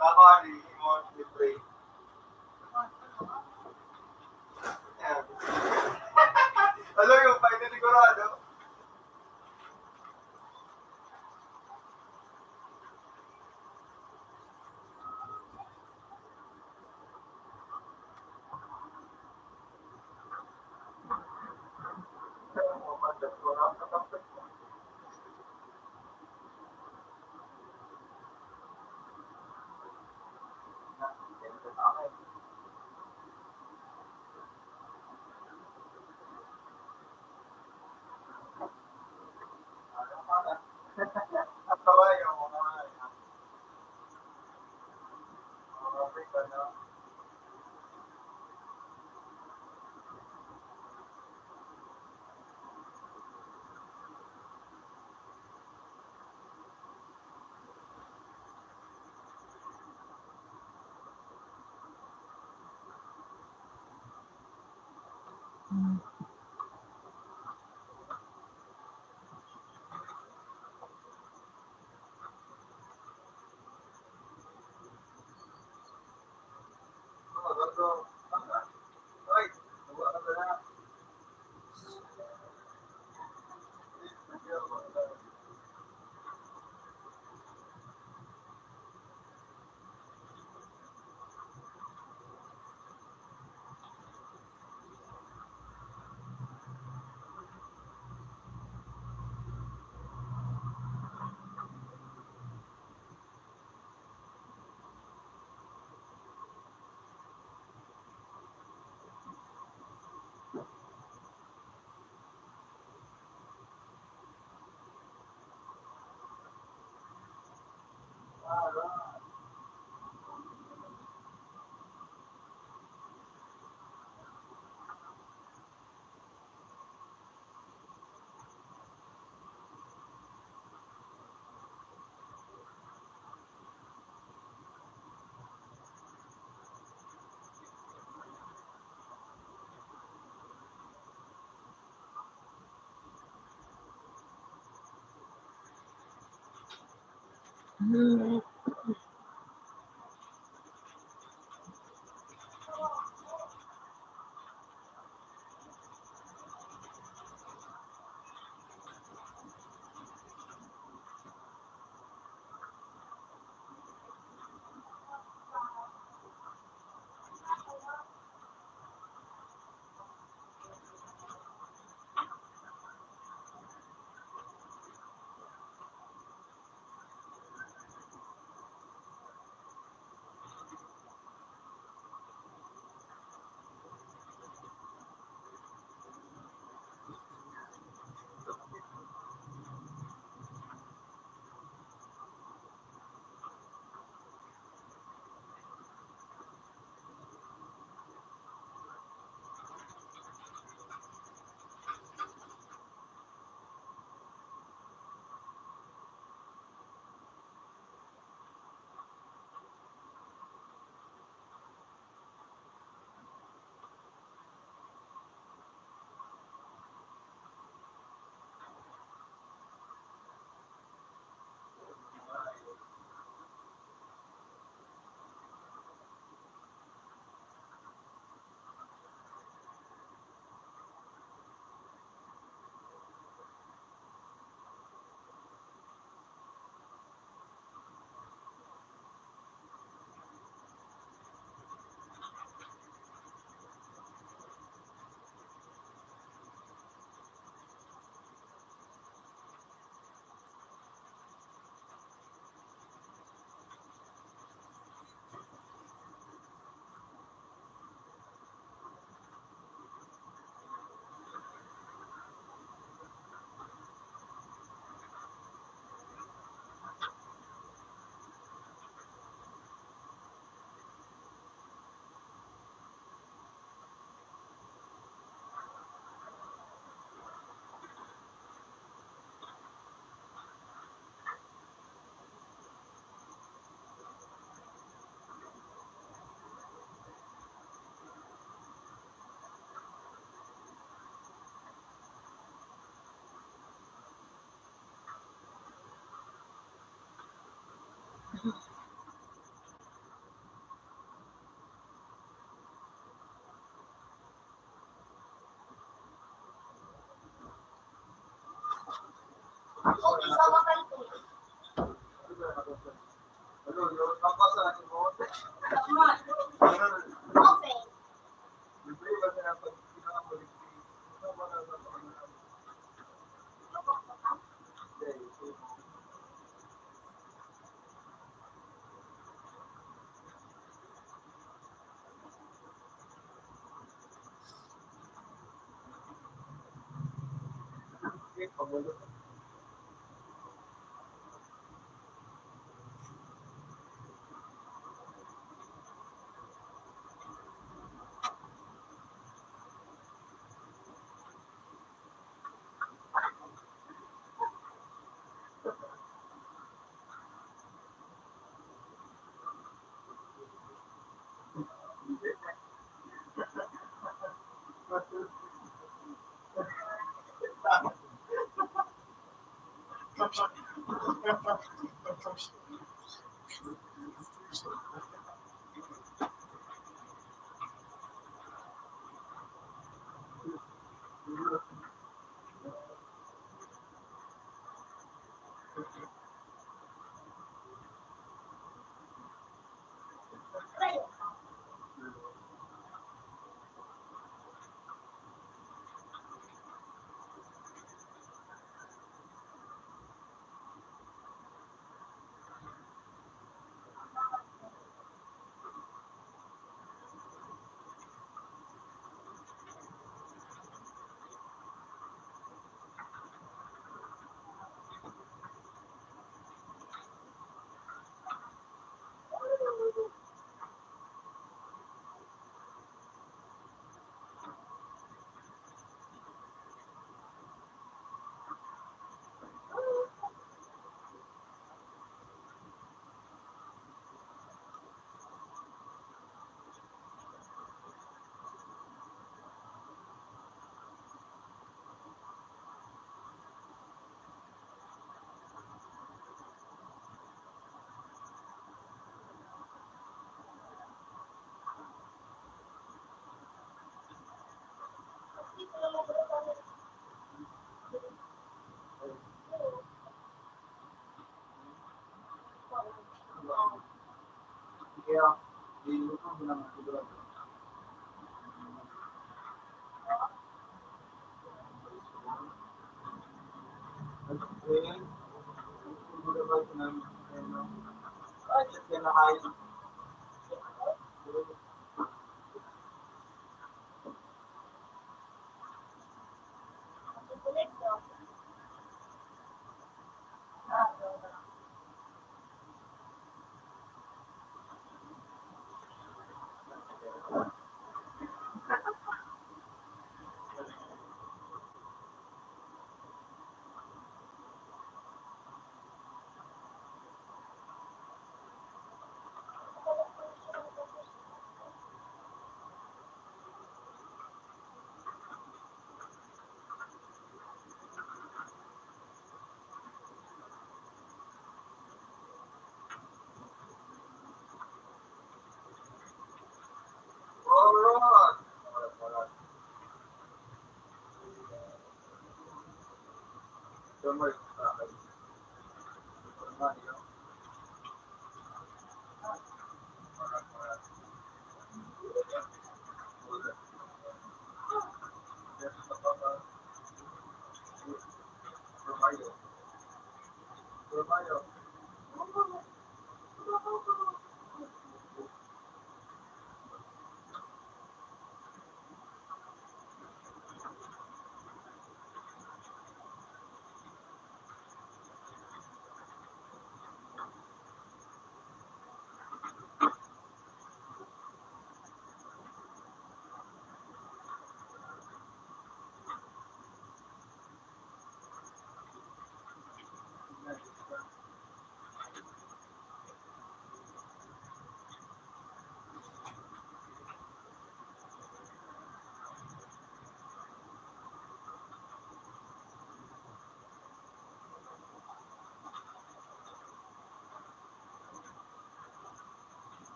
Baka ano yung mga libre. Ayan. Alam yung fighter sigurado.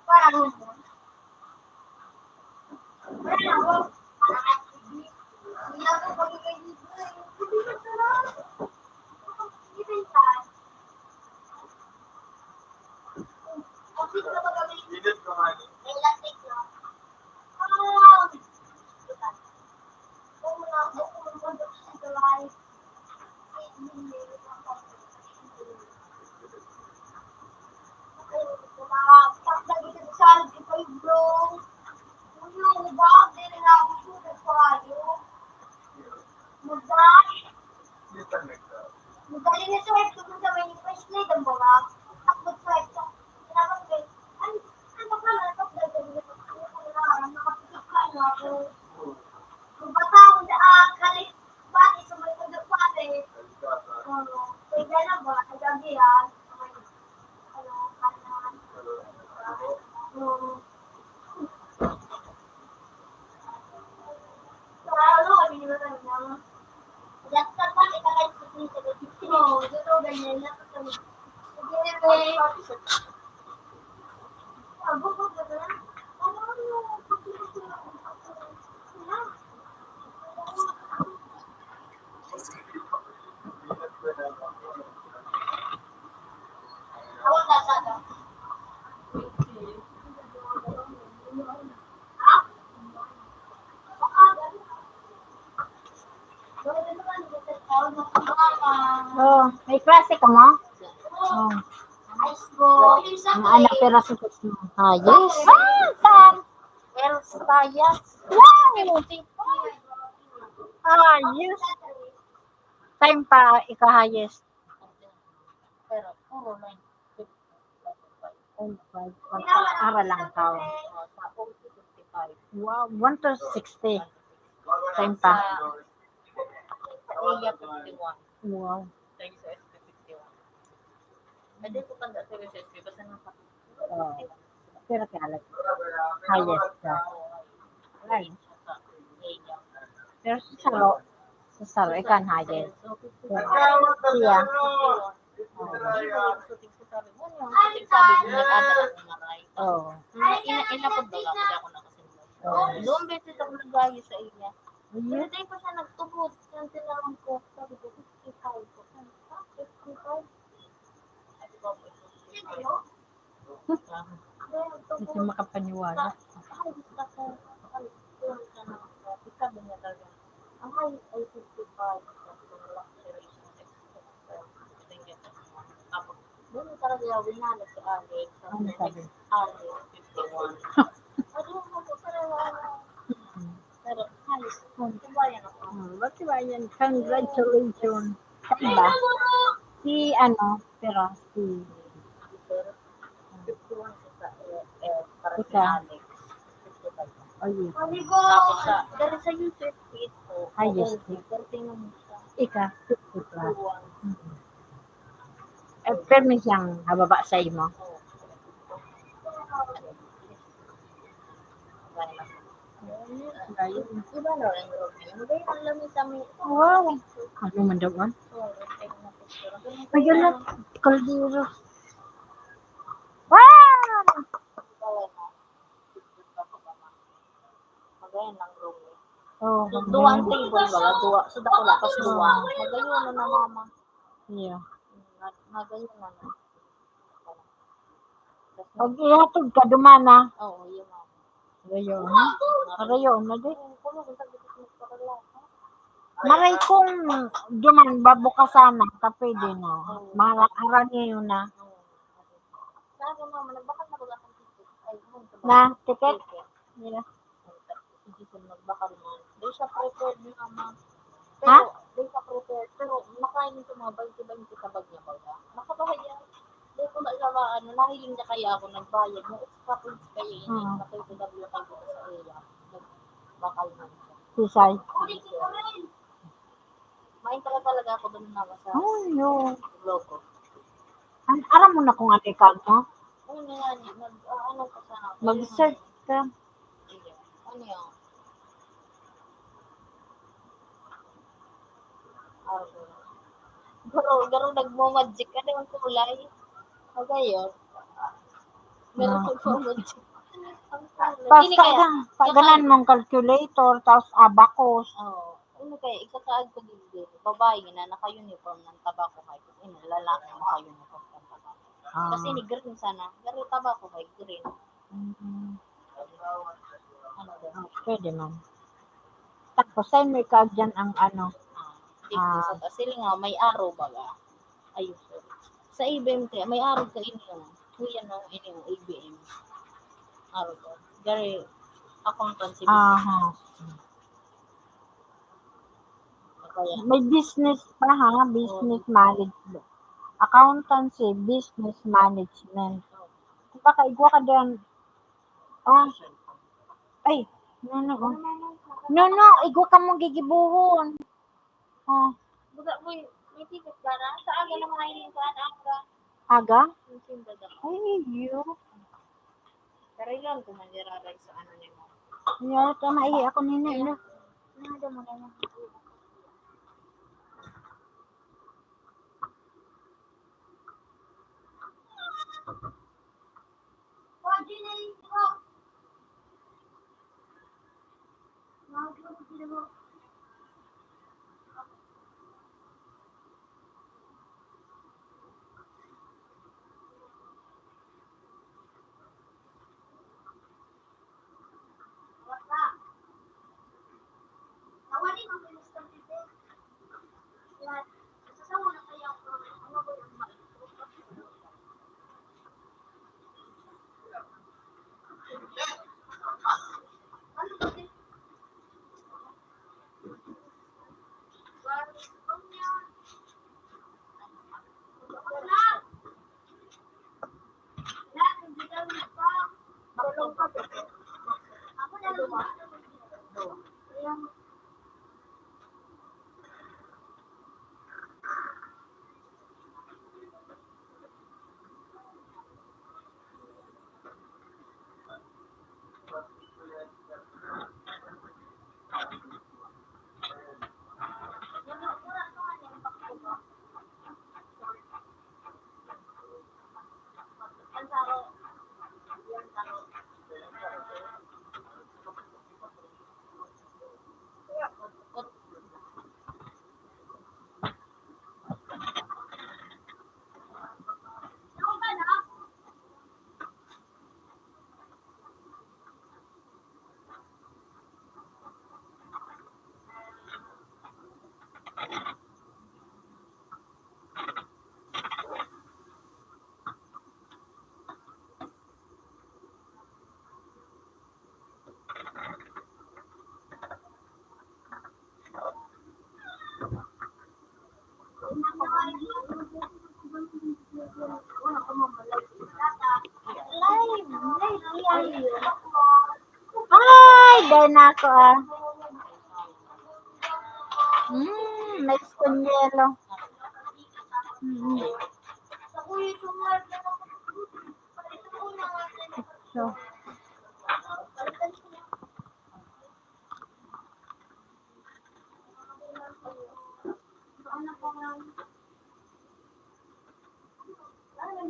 Parang Oh, may klase ka mo? Oh. Ang anak, pero sa mo. Ah, yes. Ah, saan? Well, sa yes. Wow! Ah, yes. Time pa, ika-highest. Pero puro na yun. Five, five, five. Ara lang ka. Sa O C fifty-five. Wow, one to sixty. Time pa. Sa A I A fifty-one. Wow. Thank you sa S P fifty-one. Hindi ko tanda sa S P, basta nasa Oh. Pero kaya lang. Highest ka. Ay. Pero sa saro, sa saro, ikaw ang highest. Pero siya. Oh. Oo. Ina-, inapod daw ako, di ako nakasunod. Oo. Dalawang beses ako nag-ayo sa iya. Pero dahil pa siya nagtubod, yung tinawag ko, sabi ko, "Fifty-five ko." "Ah, fifty-five?" Sabi ko, "Fifty-five." Hindi siya makapaniwala. Sabi niya talaga, "Ay, ay, fifty-five." Sabi ko, "Wala, seryoso." Tapos, doon talaga yung winalad si Alex. Ano sabi? Alex, fifty-one. Sabi ko, "Talaga." Pero, halos, tibayan ako. Oh, ba't tibayan? Congratulations. Saan ba? Si ano, pero si Peter, fifty-one siya sa, eh, eh, para si Alex. Fifty-five. Oh, yes. Tapos sa, pero sa YouTube, ito, ah, yes, oo, ito. Pero tingnan mo siya. Ika, fifty plus. Fifty-one. Mm. Eh, permi siyang hababa sa imo. Oo. Iba na rin, Romeo. Magayon ang lamesa mo. Wow. Ano man daw, ah? Oo, okay na picture. Ayan na, kaldero. Wow! Magayon ang Romeo. Oh, so, duwa ang table, baga, duwa. So, dako lakas duwa. Magayon na, mama. Yeah. Mag-, magayon na. Pag ihatod ka, duman na. Oo, yun nga. Rayon. Rayon na di. Maray kung duman, babukasan na, ka pwede na. Mara-, harani yun na. Sabi mo, nagbakal na ba akong ticket? Ay, yun, sa Na, ticket? Ticket. Yeah. Si Jason nagbakal man. Di siya prepared ni mama. Ha? Pero, di siya prepared. Pero, nakain ito mga baynte-baynte sa bag niya, baga. Nakabahay yan. Di ko na siya maano, nahiling niya kaya ako nagbayad. Yung extra points kayo yun, Oo. Sa K P W kayo sa iya. Nagbakal man siya. Sisay. Main pala talaga ako doon na sa Ay, no. Gloco. An-, aram mo na kung ano yung card mo? Oo, nga, nga. Mag, ah, ano ko sa Mag-search ka. Sige. Ano yun? Ah, garo, garo nagmo-magic. Ano yung kulay? Magayon. Meron Ah. pag forward. Tapos Ini kaya, tagan, taganan kakaiba. mong calculator, tapos abacus. Oo. Ano kaya, ikakaag ko din din. Babae nga na, naka-uniform ng tabako kay. Tapos ini, lalaki ang naka-uniform ng tabako. Ah. Kasi ni green sana. Pero tabako kay green. Mm-mm. Ano daw? Ah, pwede man. Tapos, saan mo ikaag dyan ang ano? Ah, dito Ah. sa taas. Sila nga, may araw baga. Ayun. Sa A B M kaya, may araw ka ini, oh. Kuya, no? Ini, oh, A B M. Araw ko. Gary, accountancy business. Aha. Kaya, May business pa, ha? Business Oo. management. Accountancy, business management. Baka igwa ka dyan. Ah. Ay, no, no, oh. No, no, igwa ka mong gigibuhon. Oh. Baga mo, may ticket ka na? Sa aga na mga ini, kuan, aga. Aga? Yung simba daw. Ay, iyo. Karayon ko man iraray sa ano ni mo. Iyo, tama, ihi ako nini, no? Ano daw mo na yan? Ay, dai na ako, ah. Mm, nice con yelo. Mm. So. Ano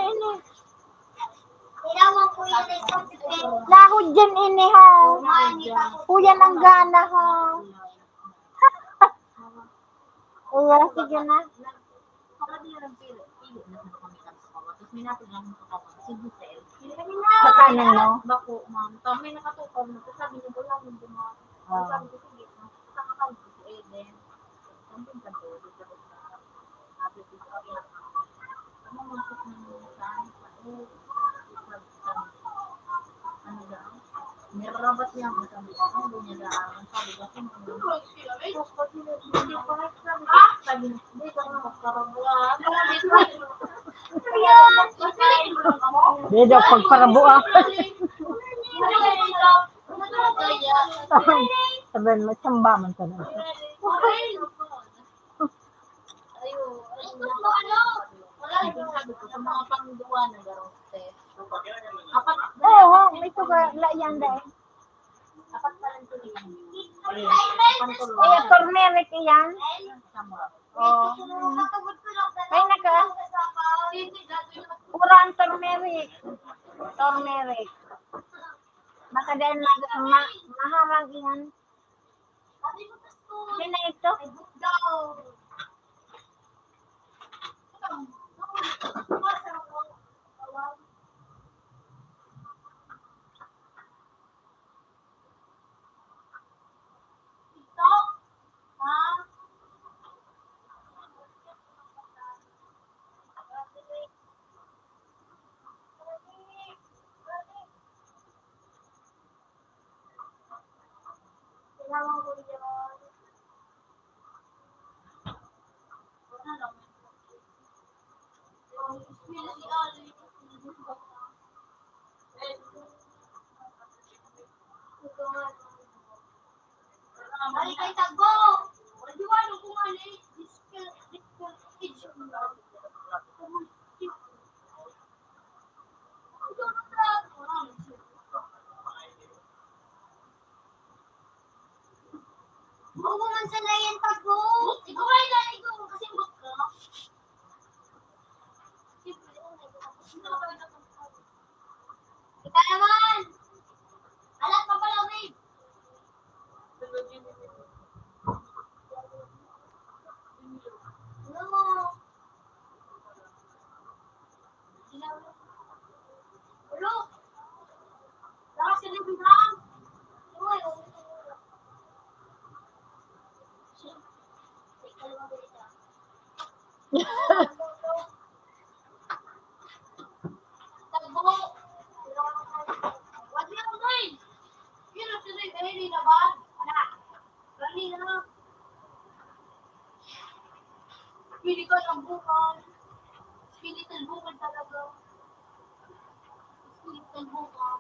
ini? Lahod yan ini, ha? Kuya ng gana, ha? Iya, sige na. Sa kanan, no? Bako, ma'am. Kami nakatukaw na. Sabi niya, wala mong dumawa. Ah. Sabi ko, sige, ma'am. Sa kanan, si Eden. Sabi ko, sabi ko, sabi ko, ano, ano daw? Rabat niya ang isang buwan, hindi niya daan. Sabi ko, "Sino yun?" Tapos pag hindi ko kahit sabi ko, sabi niya, "Hindi ka na magkarabuan." Di daw pagparabuan. Sabihin mo, "Tsamba man ka na." Ayun, ayun. Sabi ko, sa mga pangduwa na garong test. Apat na Oo, may suga, la yan dahil. Apat pa lang tuloy. Ayan, turmeric iyan. Oh. Ay, naka. Pura ang turmeric. Turmeric. Baka dahil mag-, ma-, maharang iyan. Hindi na ito. Balik kay Tagbo. Wala, di wala ko nga ni. Bobo man sana yan, Tagbo. Ikaw ay dahil ko kasi ka. Ika naman. Alat pa pala, babe. Ano mo? Pili ka ng bukal. Pili ng bukal talaga. Pili ng bukal.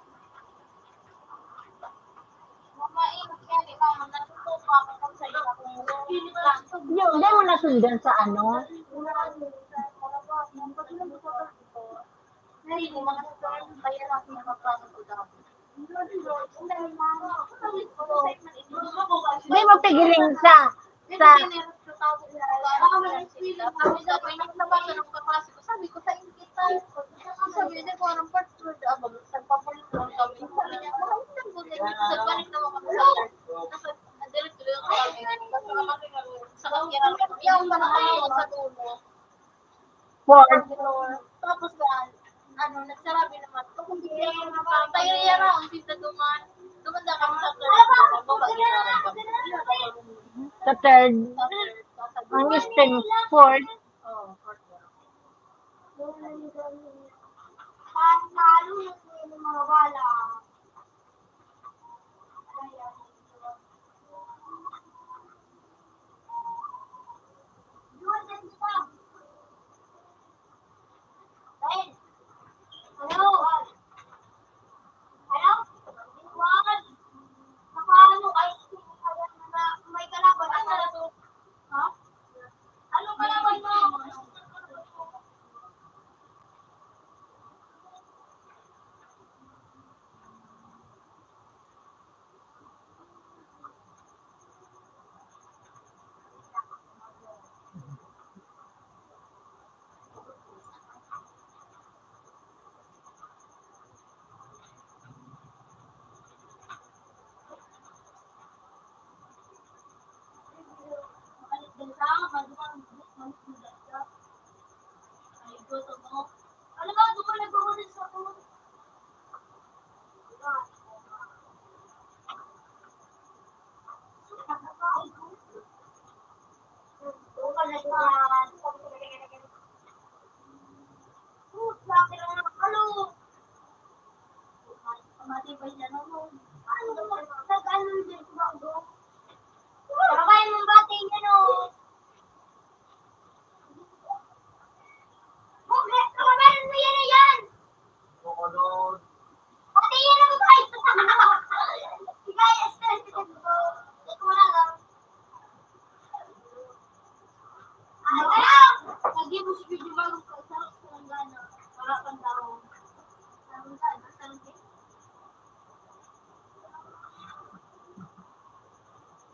Mamainit yan, ikaw, natutupa ako kung sa iyo. Yung, hindi mo nasundan sa ano? Hindi ko mga bayaran ko na magpapagod ako. Di mo pigiling sa, sa, Fourth. Tapos, ano, nagsarabi naman. Kung hindi, tayo yan na, ang tinda duman. Duman na kami sa third. Sa third. Ang Eastern, fourth. Oo, fourth. Palo na mga bala.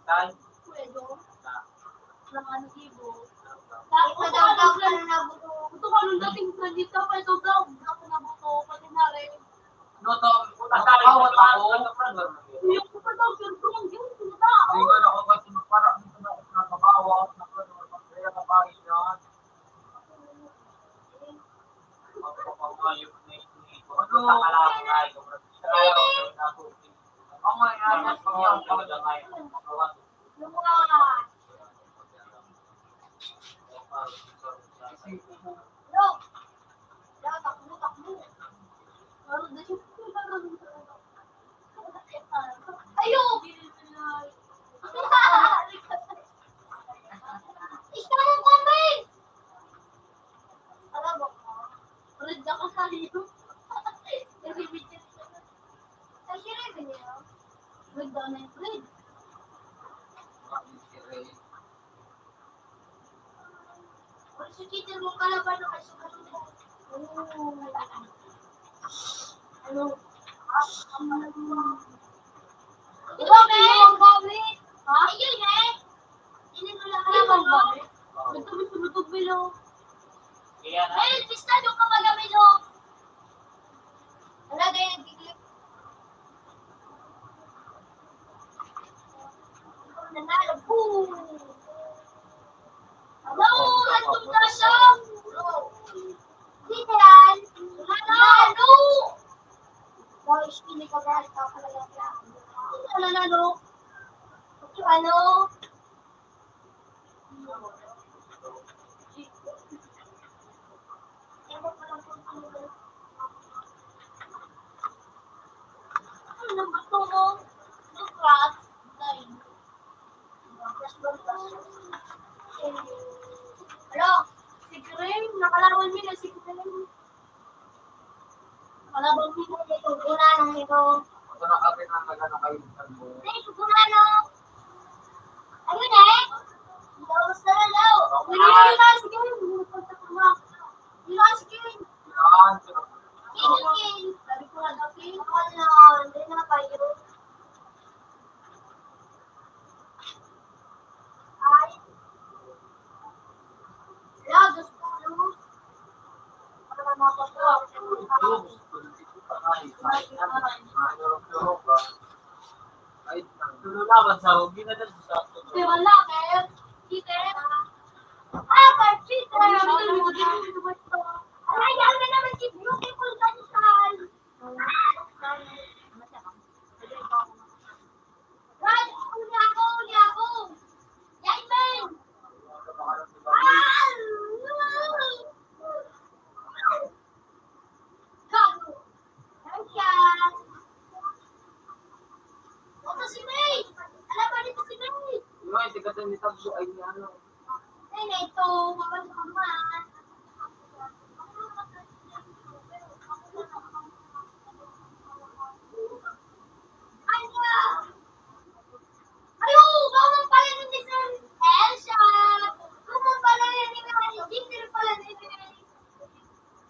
Kuya Jo, na ano, Ibo. Sa, sa daw, daw, ano na buto? Ito ka nung dating sa dito, pa ito daw, ako na buto, pati na rin. No, to, nakakawat ako. Yung ko pa daw, sir, kung ang Diyos, yung tao. Ay, wala ko ba, sino, parang, sino, nagbabawas, nagbabawas, kaya ka ba, yan? Ayo! Isa mo kami! Alam mo, red na ka sa iyo. Kasi bitchin ka na. Ay, si Red yun, oh. Red daw na yung red. Ay, si Peter mo pala ba nung ay sumasunod? Oo. Ano? Ah, ano? Ikaw, Ben? Ha? Ayun, eh. Hindi mo lang alam, ano? Ito, may tumutog, Milo. Kaya na. Ay, pistado ka pala, Milo. Wala, dahil nagkiklik. Nanalo. Boom! Hello, anong nasa? Hindi yan. Nanalo! Guys, hindi ka ba nagpapalala ka? Ano, ano, ano? Ito, ano? Ano ba ito, no? Yung craft, nine. Hello, si Graham, nakalawan niyo na si Graham. Kalabang dito, may tubunan ng ito. Ito na kami na nagkakaibigan mo. Ay, tubunan, no? Ayun, eh. Tapos na lang daw. Wala na yung nasa gawin. Yung nasa gawin. Yan, sila. King, king. Sabi ko nga daw, king. Ako na, hindi na kayo. Ay. Wala, gusto ko, ano? Ay, nagtululaban sa hugi na dyan sa. Di ba, laki? Cheater. Ah, cheater. Ay, yan na naman si Beautiful Gonzal. Brad, huli ako, huli ako! Yan, Ben! Ah! Gago! Yan siya! Ito si May! Alam ba dito si May? Yung ay, taga-, taga-, taga-, ay, ano? Ay, na ito! Mabasa ka naman! Ano? Ay, oo, bawal pala ni Mister Elsa. Bawal pala yan ni Mami Giselle pala ni Mami.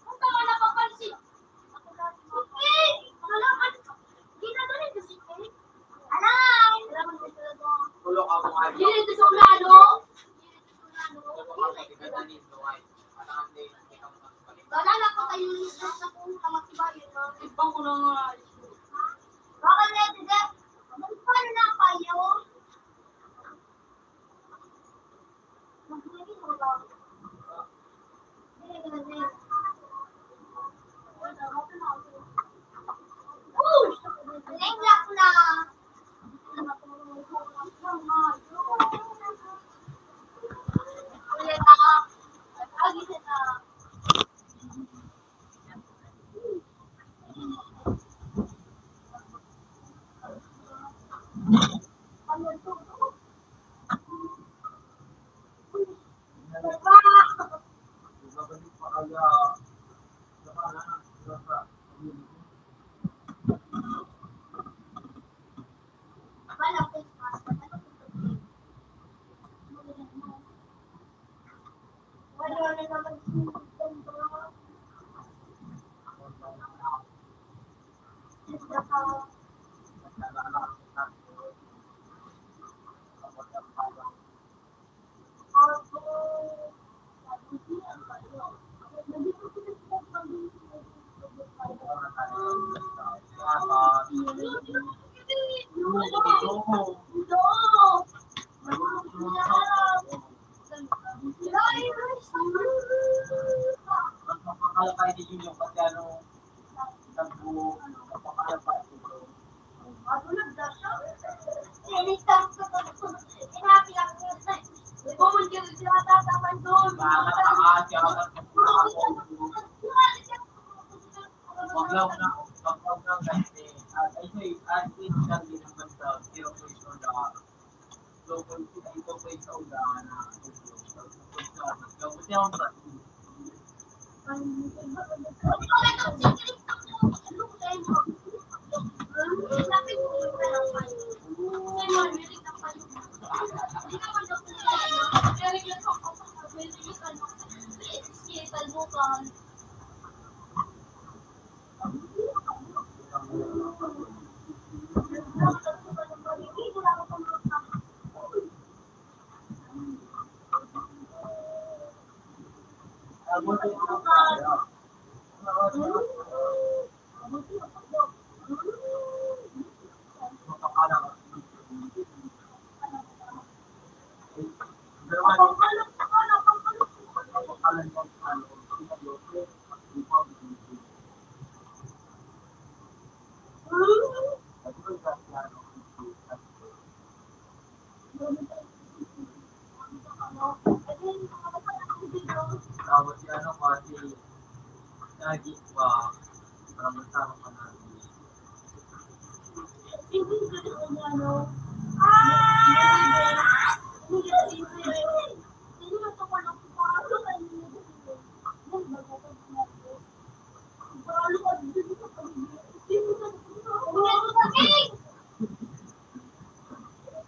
Ang tama na papansin. Okay, wala ka. Di na ganun kasi, eh. Alay! Wala ka na talaga. Ulo ka mo, ay. Dito sa ulo, ano? Dito sa ulo, ano? Wala na pa kayo yung sa kung kamatibayan, no? Ibang ko na nga. Baka na ito, Jeff. Ano pa na kayo? Magpakalakay din yung pagkano, nagpo-, magpakalakay dito. Wag lang na, wag lang na kasi, at ito, at least lang din ang basta, zero point one na, zero point two, ito po yung sa unahan na, Tapos si ano, pati lagi pa, para masama pa natin.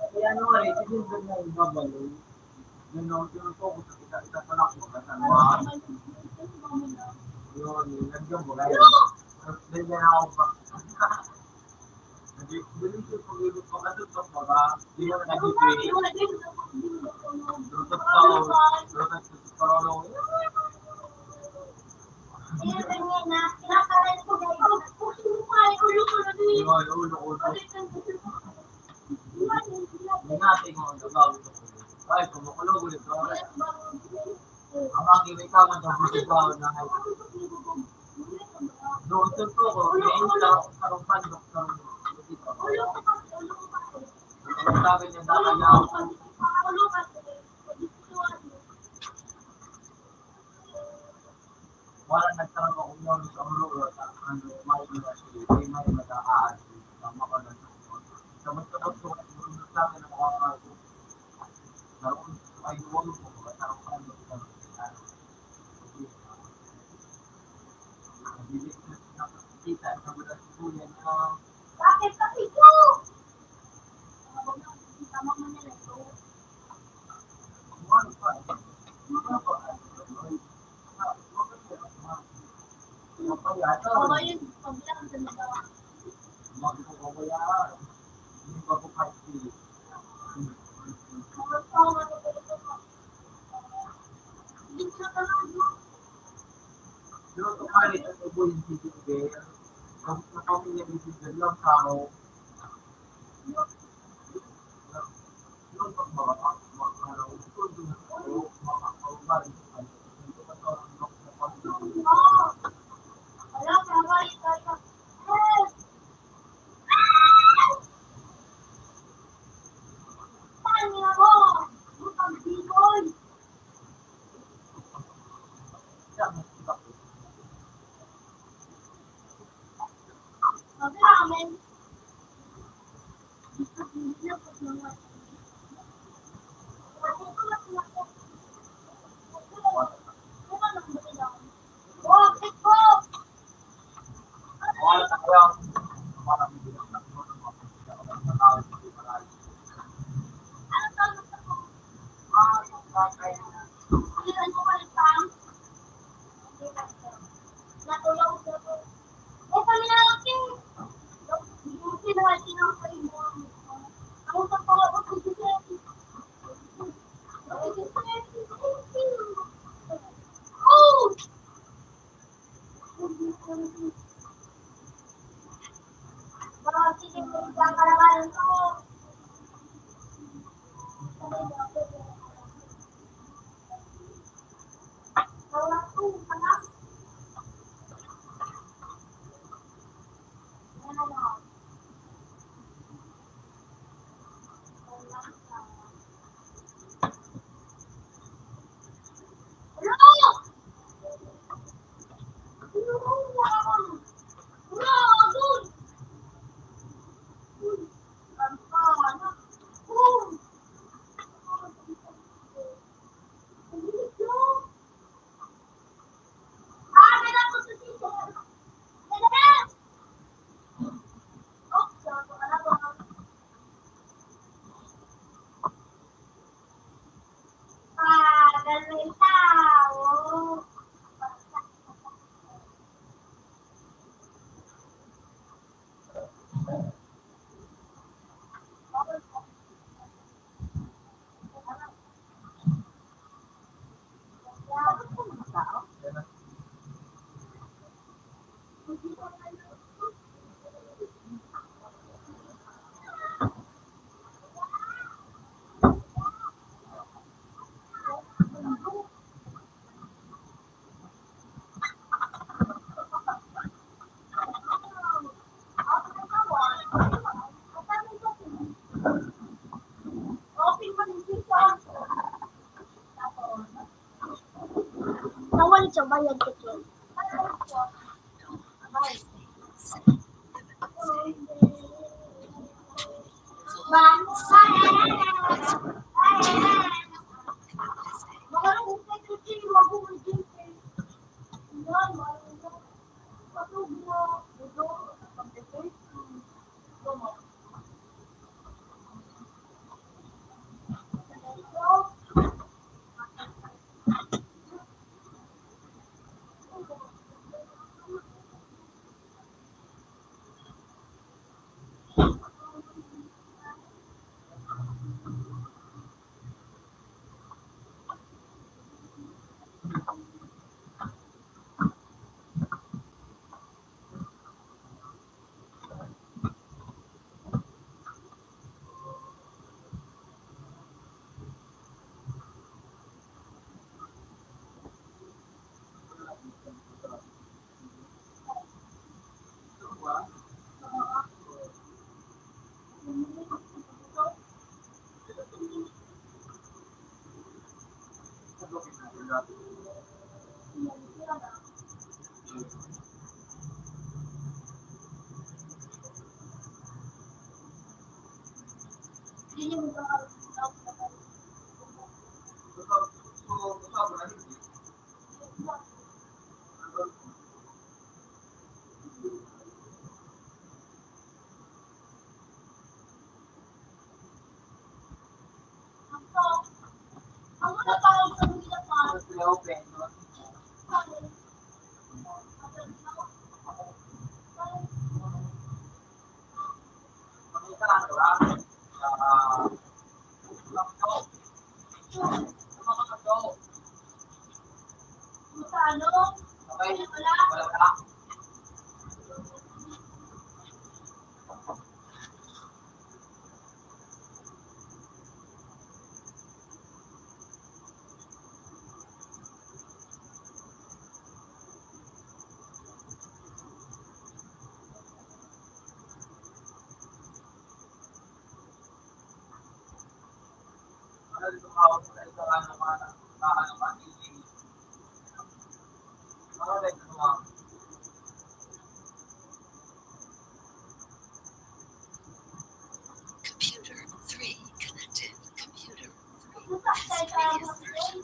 Kaya ano nga eh, kasi yung ganyan yung babalo. Yun, no, yun po, kung sa kita, kita pa lang, magkasama. Yun, yun, nandiyan mo, guys. Tapos, ganyan ako ba? Nag-, ganun siya pag-ibig ko, kasi ito pa ba? Di naman nag-ibig. Lutot ako. Lutot ko sa parolo. Yun, ulo, ulo. Hindi natin mo, nagbago sa ulo. Ay, kumukulo, ulit ko. Ang aking may tama, nagbuti pa ako na ngayon. Doon sa to ko, may isa, karong pandok, karong, hindi pa ba? Ang sabi niya, dapat niya ako. Wala nagtrabaho ko yun sa ulo, ano, may iba siya, may, may mag-aas, tama ko lang sa ulo. Sa mas kapag ko, sa akin, ang mga, naroon, ay, duwag ko, magkataroon ko, ano, nabibig na, nakikita, sa mga sibuyas, na, bakit kasi ko? Bayad ko, Chong. Computer three connected. Computer three has previous version.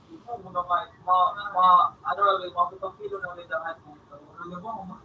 Ito, mga ma-, ma-, ma-, ano lang, mga pitong kilo na may dahan. Ano ba, ma-,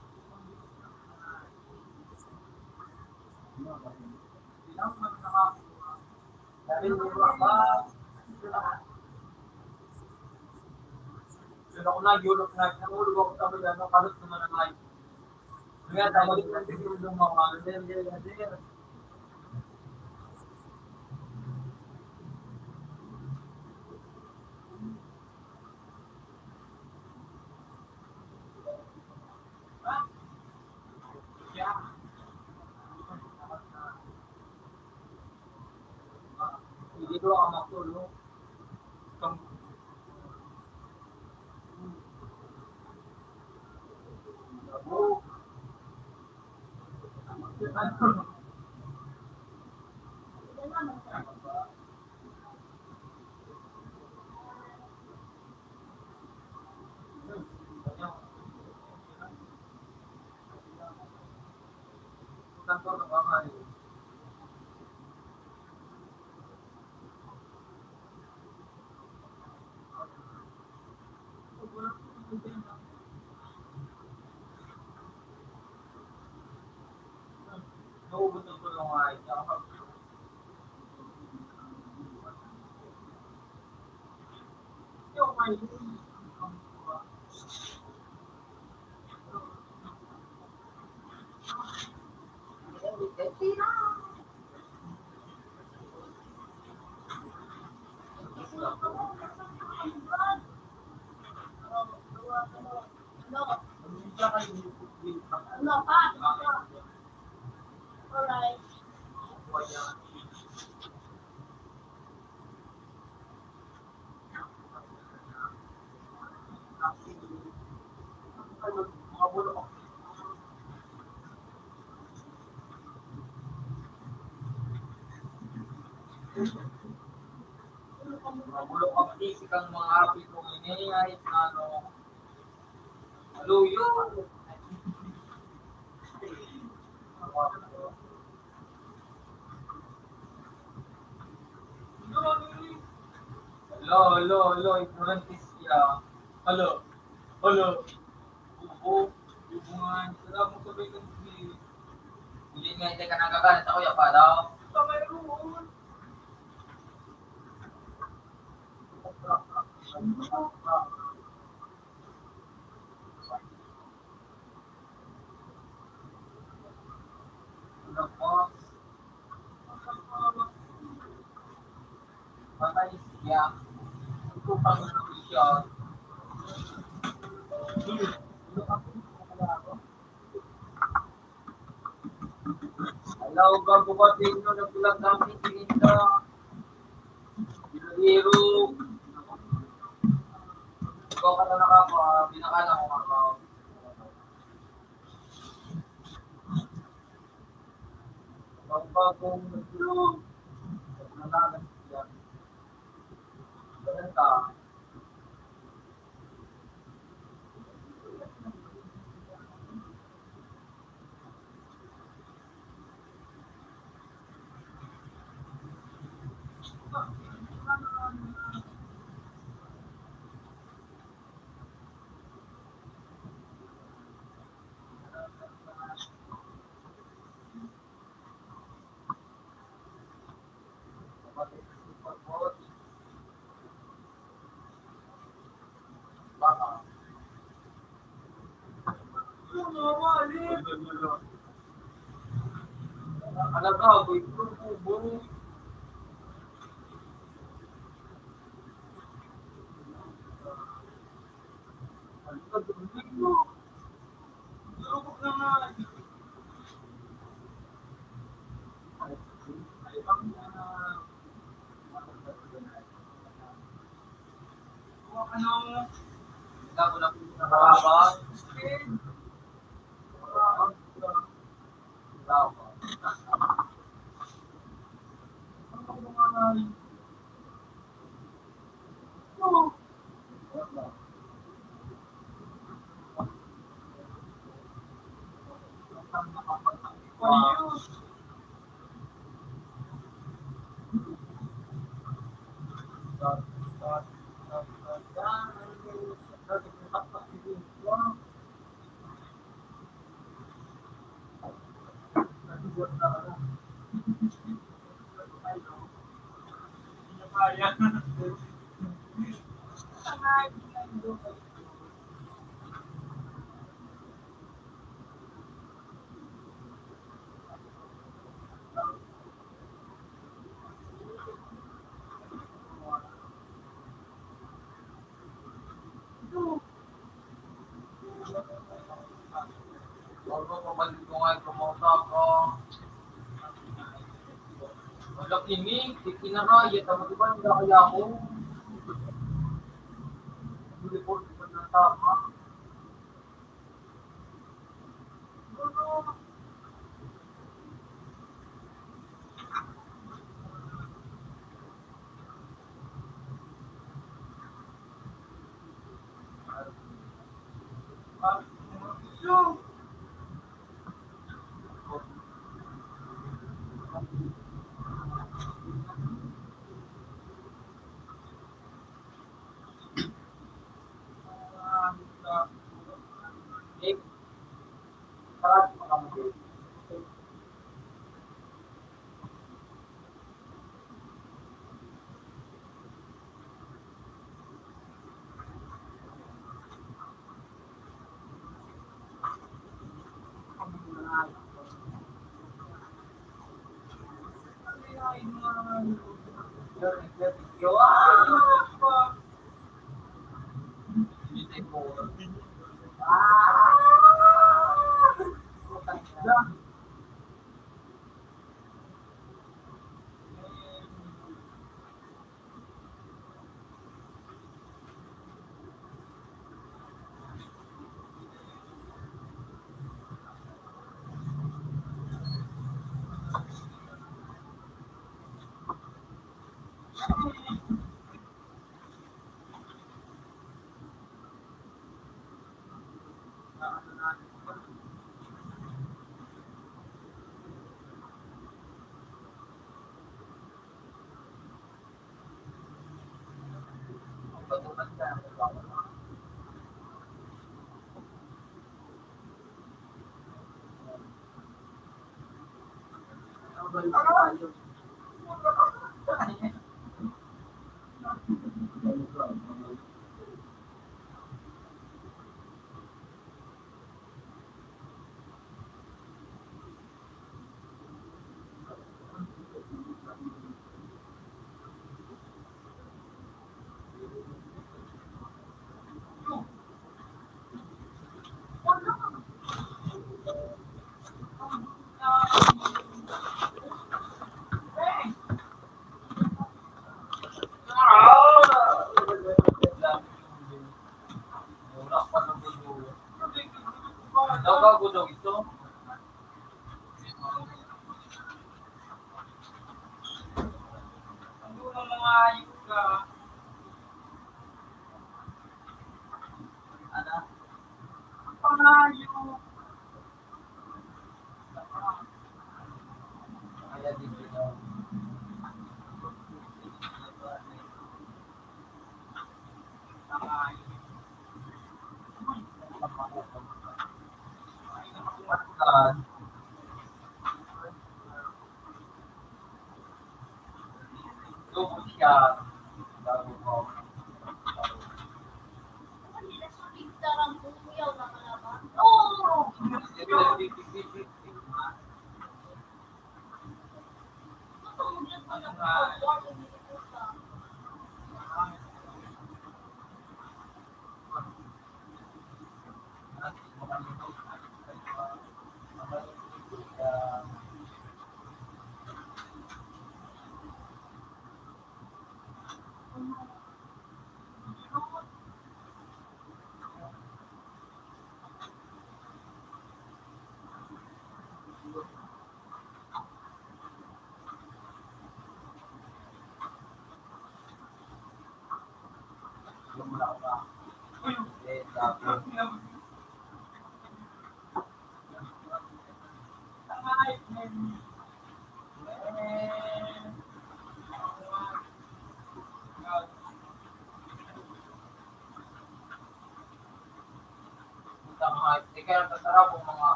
Mga bulok ang fisik ang mga api kong inay, ano, maluyo. Lo, lo, lo, ignorante siya. Alo, alo. Bubo, bubungan. Wala mo sabay ng si... Hindi nga, hindi ka nagagalit ako, ya, pala. Ito mayroon. Ano po? Patay siya. Ito pa siya. Hello, bago pa sa inyo, nagbulag namin, tingin ka. Pinahiro. Ikaw ka na lang ako, ah, pinakala ko ako. Ang bagong nagbulag. Nalalag siya. Ganun ka. Bago pabalik ko nga, kumusta ko? Wala ini, ikinaraya, tama di ba? Hindi kaya ako. Hindi po, di ba na tama?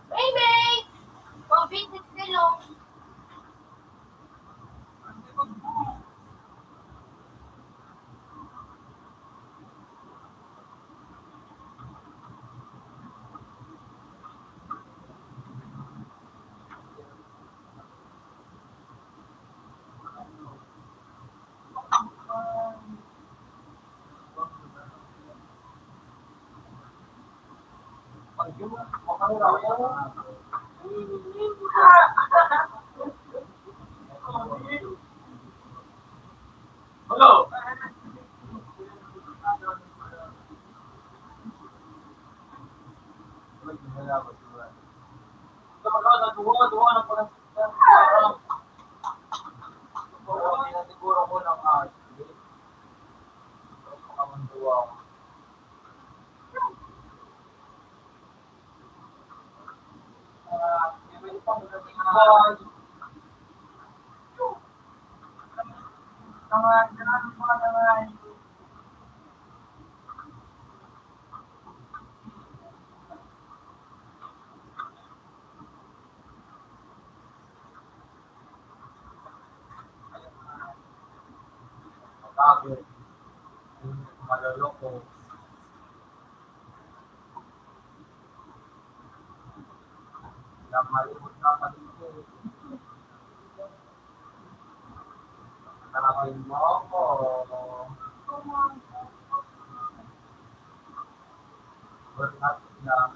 Baby! Covid is below. Bago. Maloloko. Namalibot na pag-ibig. Hanapin mo ako. Wala lang.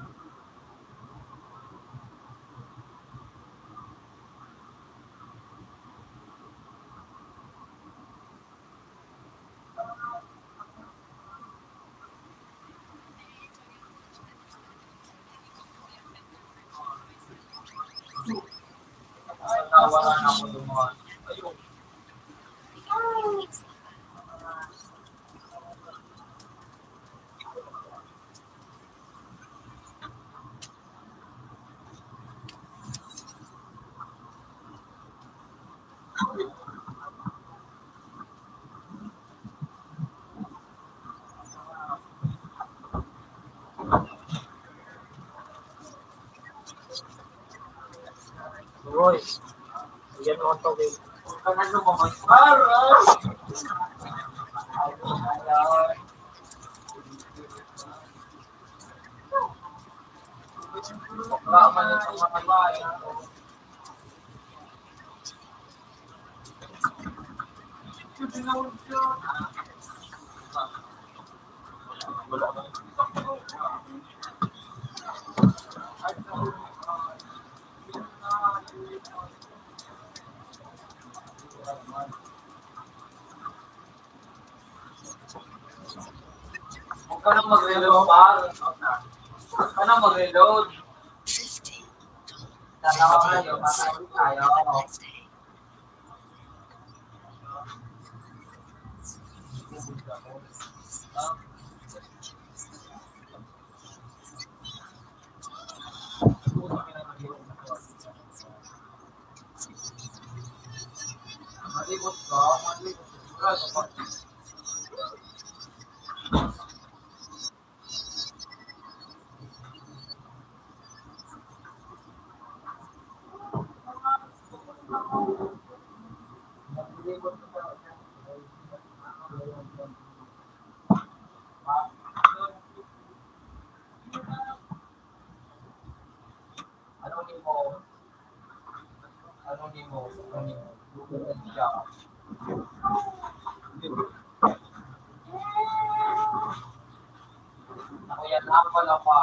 Uy, yan mo ang tubig. Ang kanal mo, mga para. Bakla man itong mga bayan. Huwag ka nang mag-reload, par. Huwag ka nang mag-reload. Dalawa kayo, patay tayo. Ano ni mo? Ano ni mo? Ano ni mo? Gugulat siya. Ako yan, ako pala pa.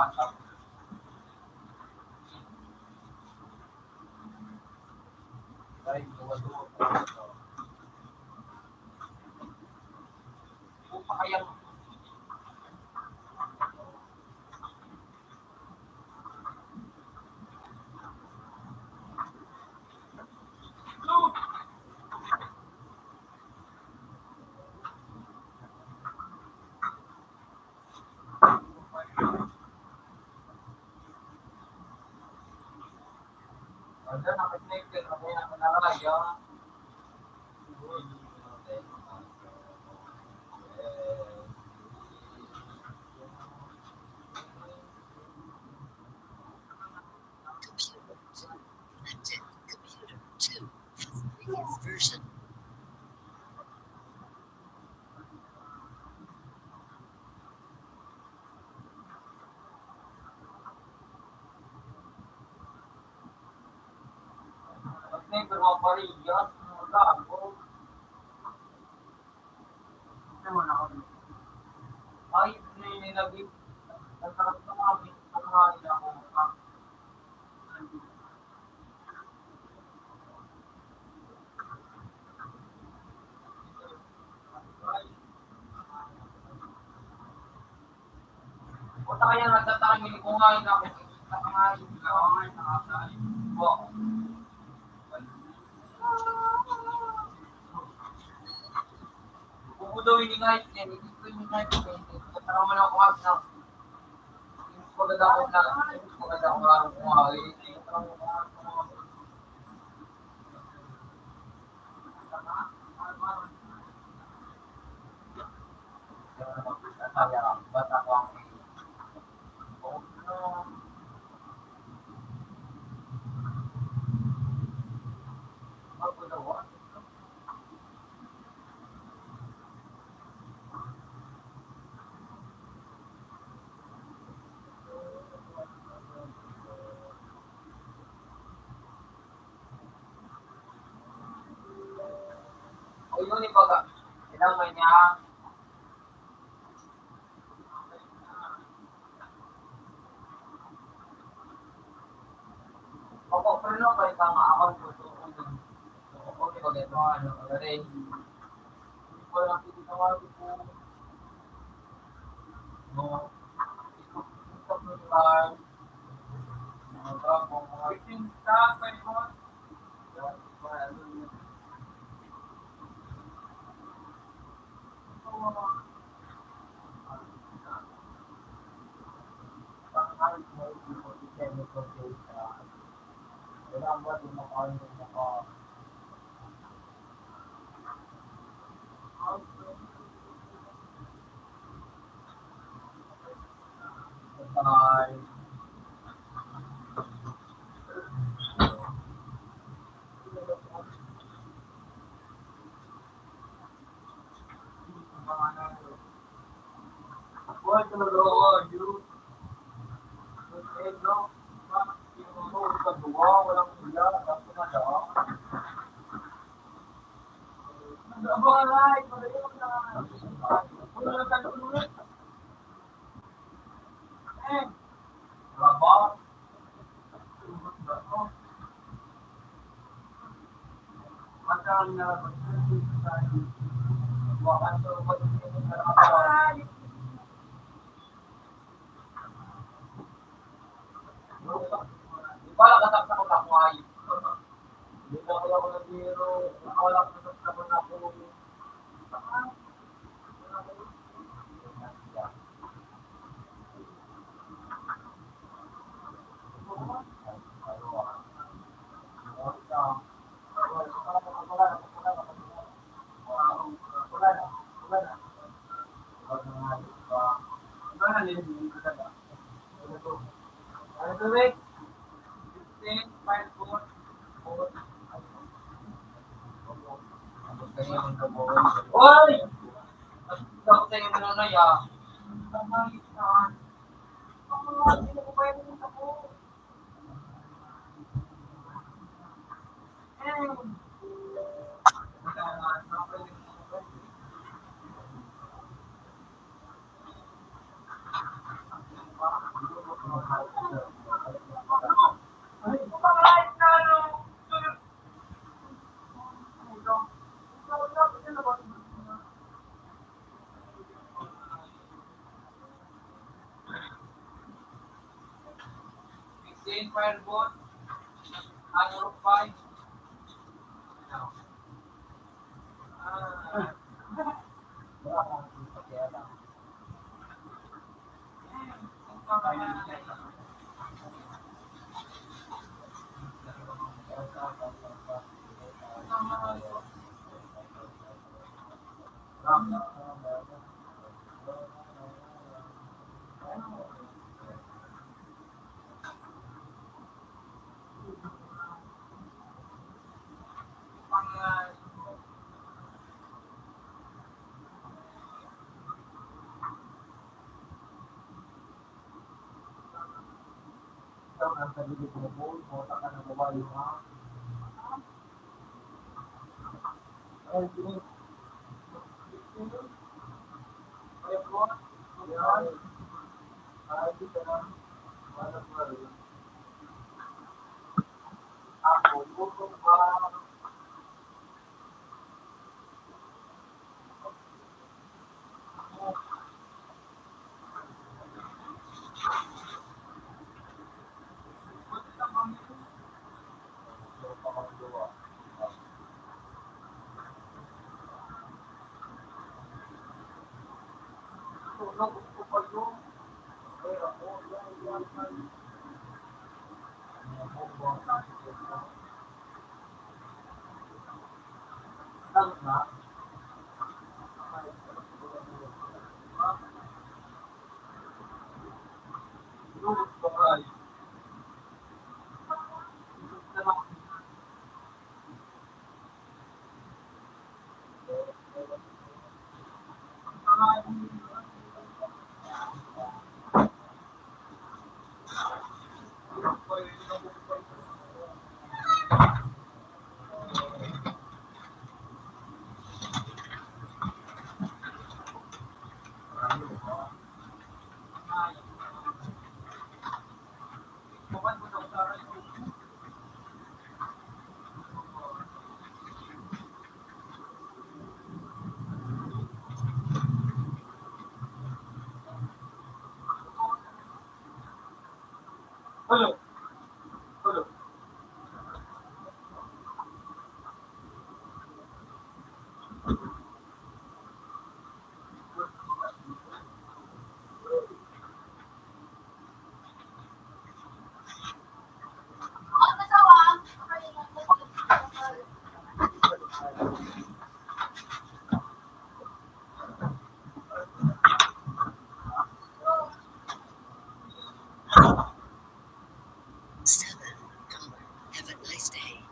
Ay, duwa-duwa pa. Upakayang. Computer one, connected. Computer two, for the previous version. Ay, nilagay. Ang sarap ng mga, ang mga ina ko. Puta kaya nagtatangin ko nga yun ako. Nakain ko nga yun, nakain ko. Kung daw yung night, eh, hindi ko yung night, eh, hindi ko tara mo lang kuwas na. Hindi ko maganda ako na, hindi ko maganda ako na kumain, eh, tara mo kuwas na. O yun, ibaga, ilang man niya. Opo, pero no, kaya ka nga ako, gusto ko yun. Opo, di ba, ganito, ano, already. Hindi ko lang pinitawaran ko. No. Ito, ito, ito, Bye. Wala ka sa, sa, sa, Oy! Ikaw sa'yo na na ya. Same fireball. Ano, five? No. Ah. Seven. Have a nice day.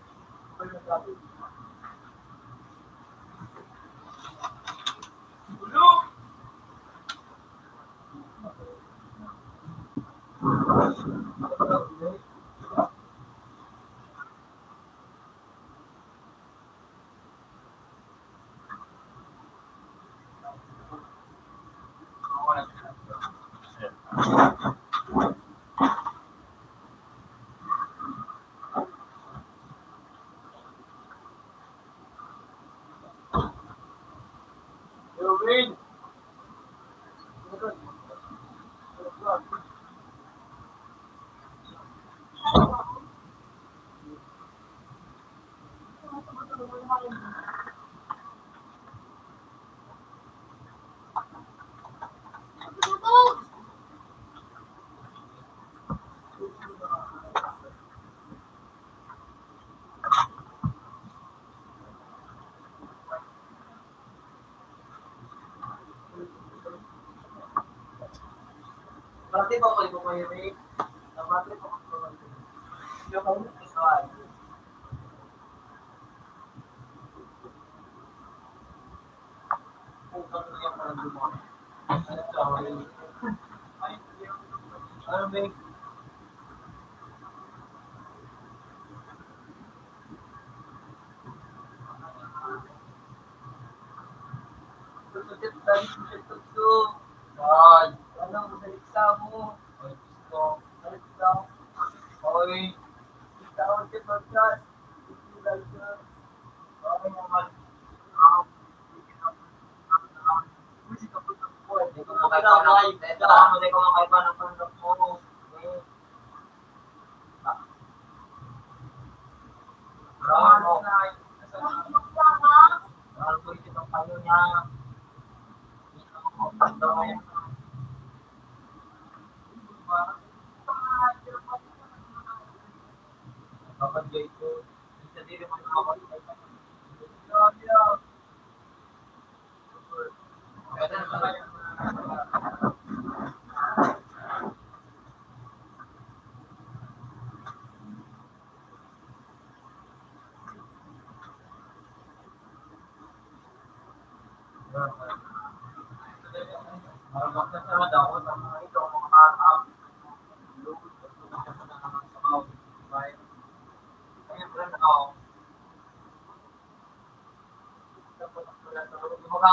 Pati pa kayo, kayo, eh. Pati pa kayo. Yung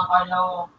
kayo,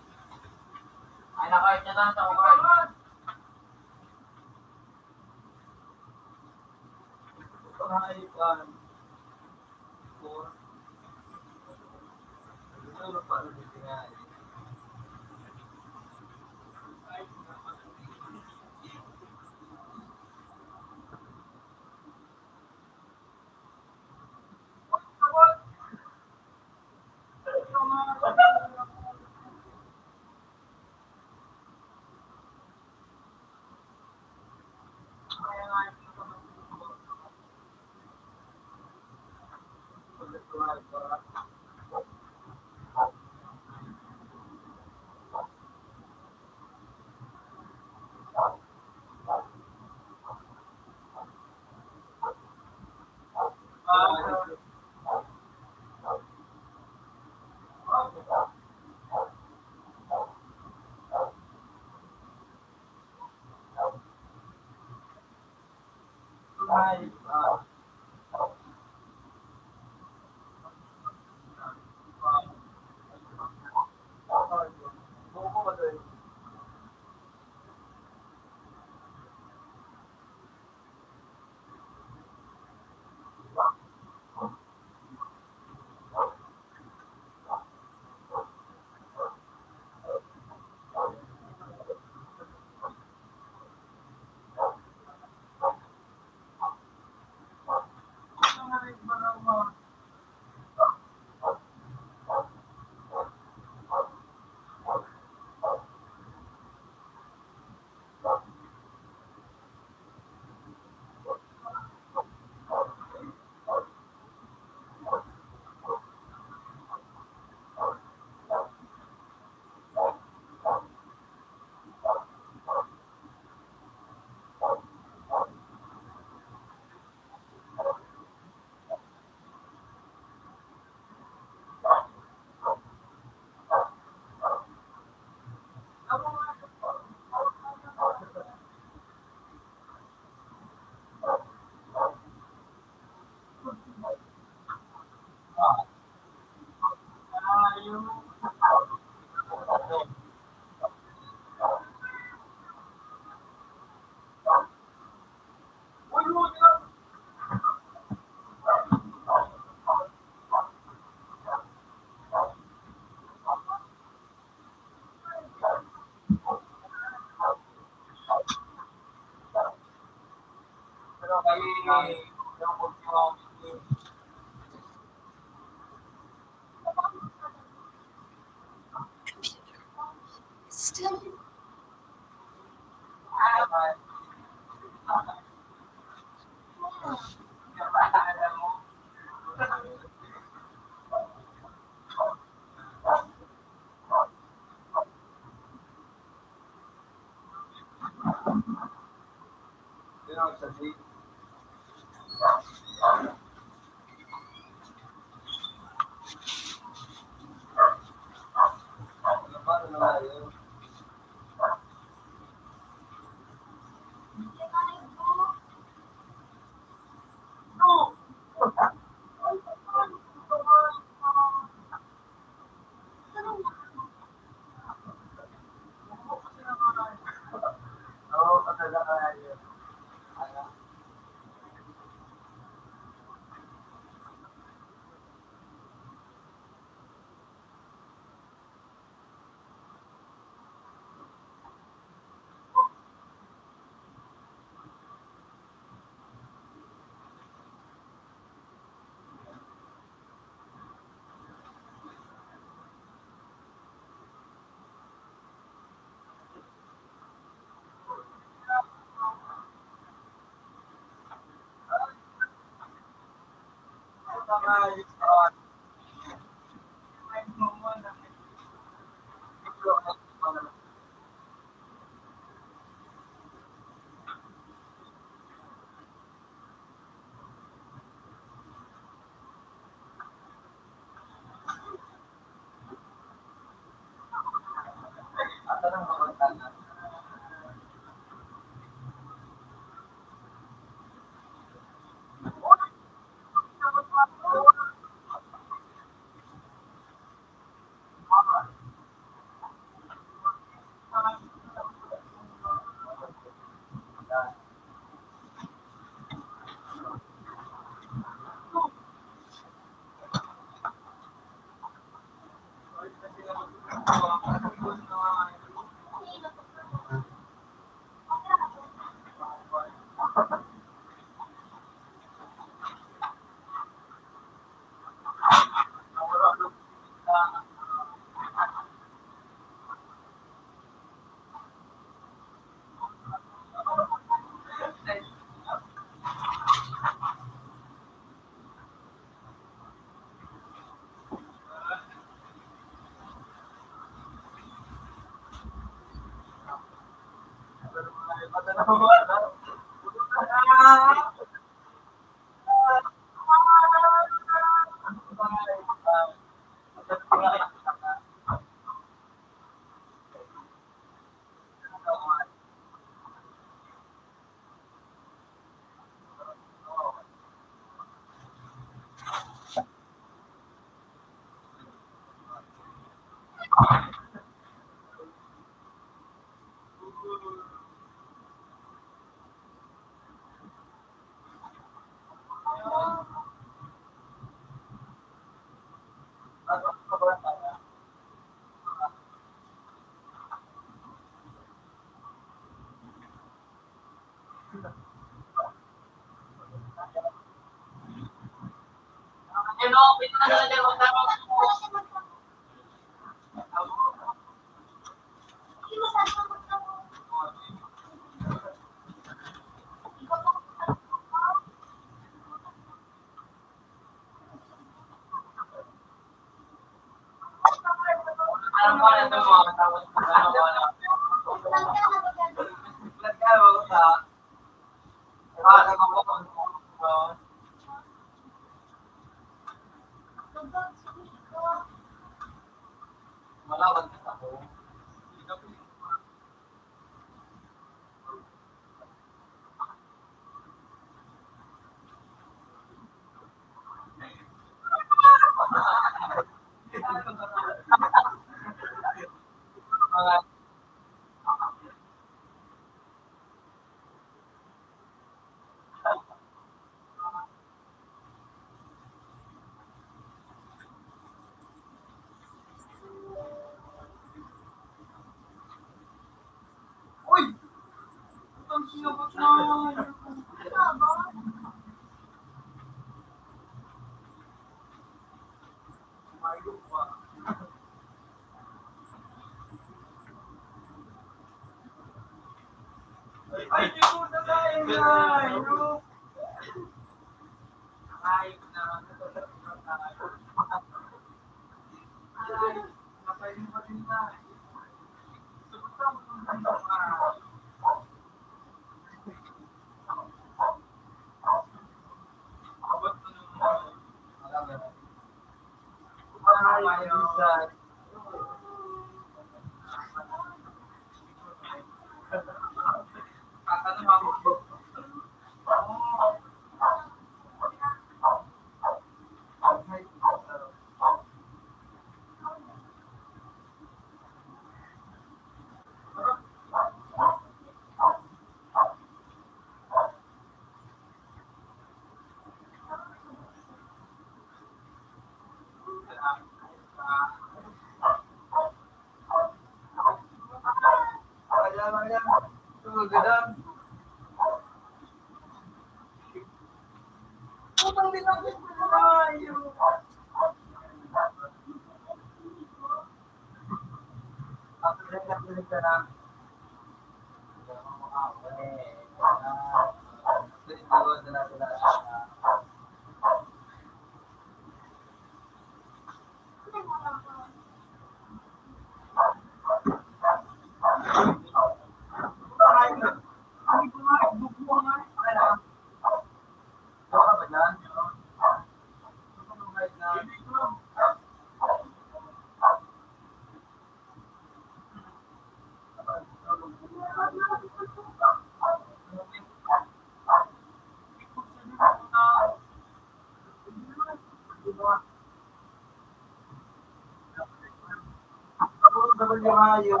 Ako ang sabi niya, Mayo.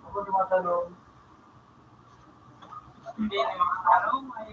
Ako ang mga tanong. Hindi, yung mga tanong, ay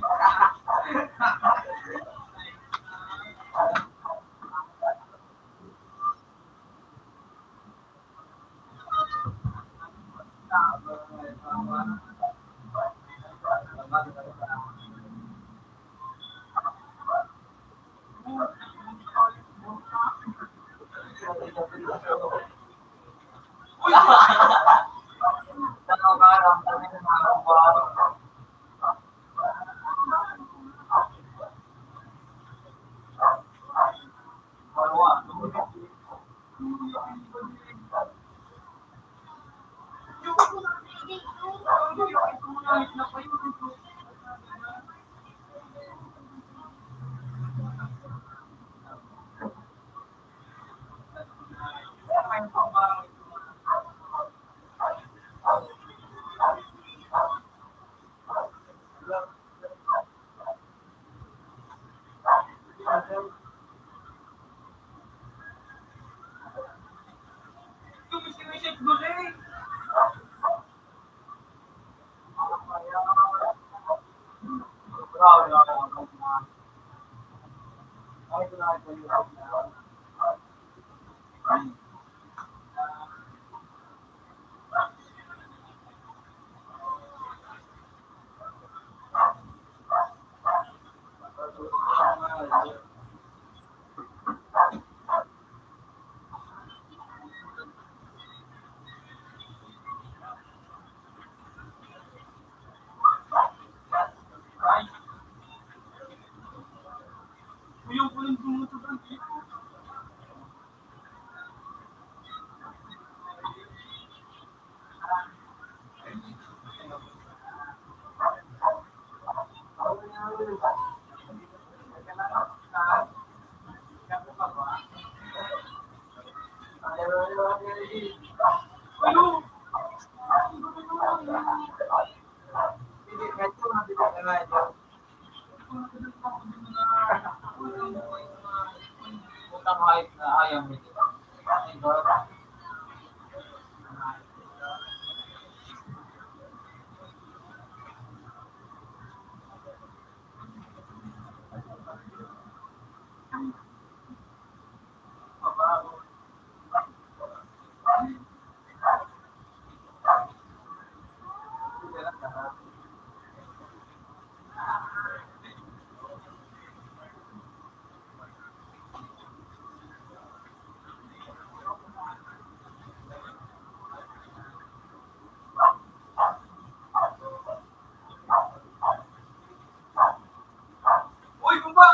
Uy, kumba!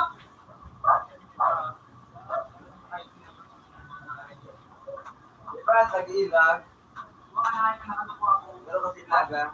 Para sa gilag. Pero kasi laga.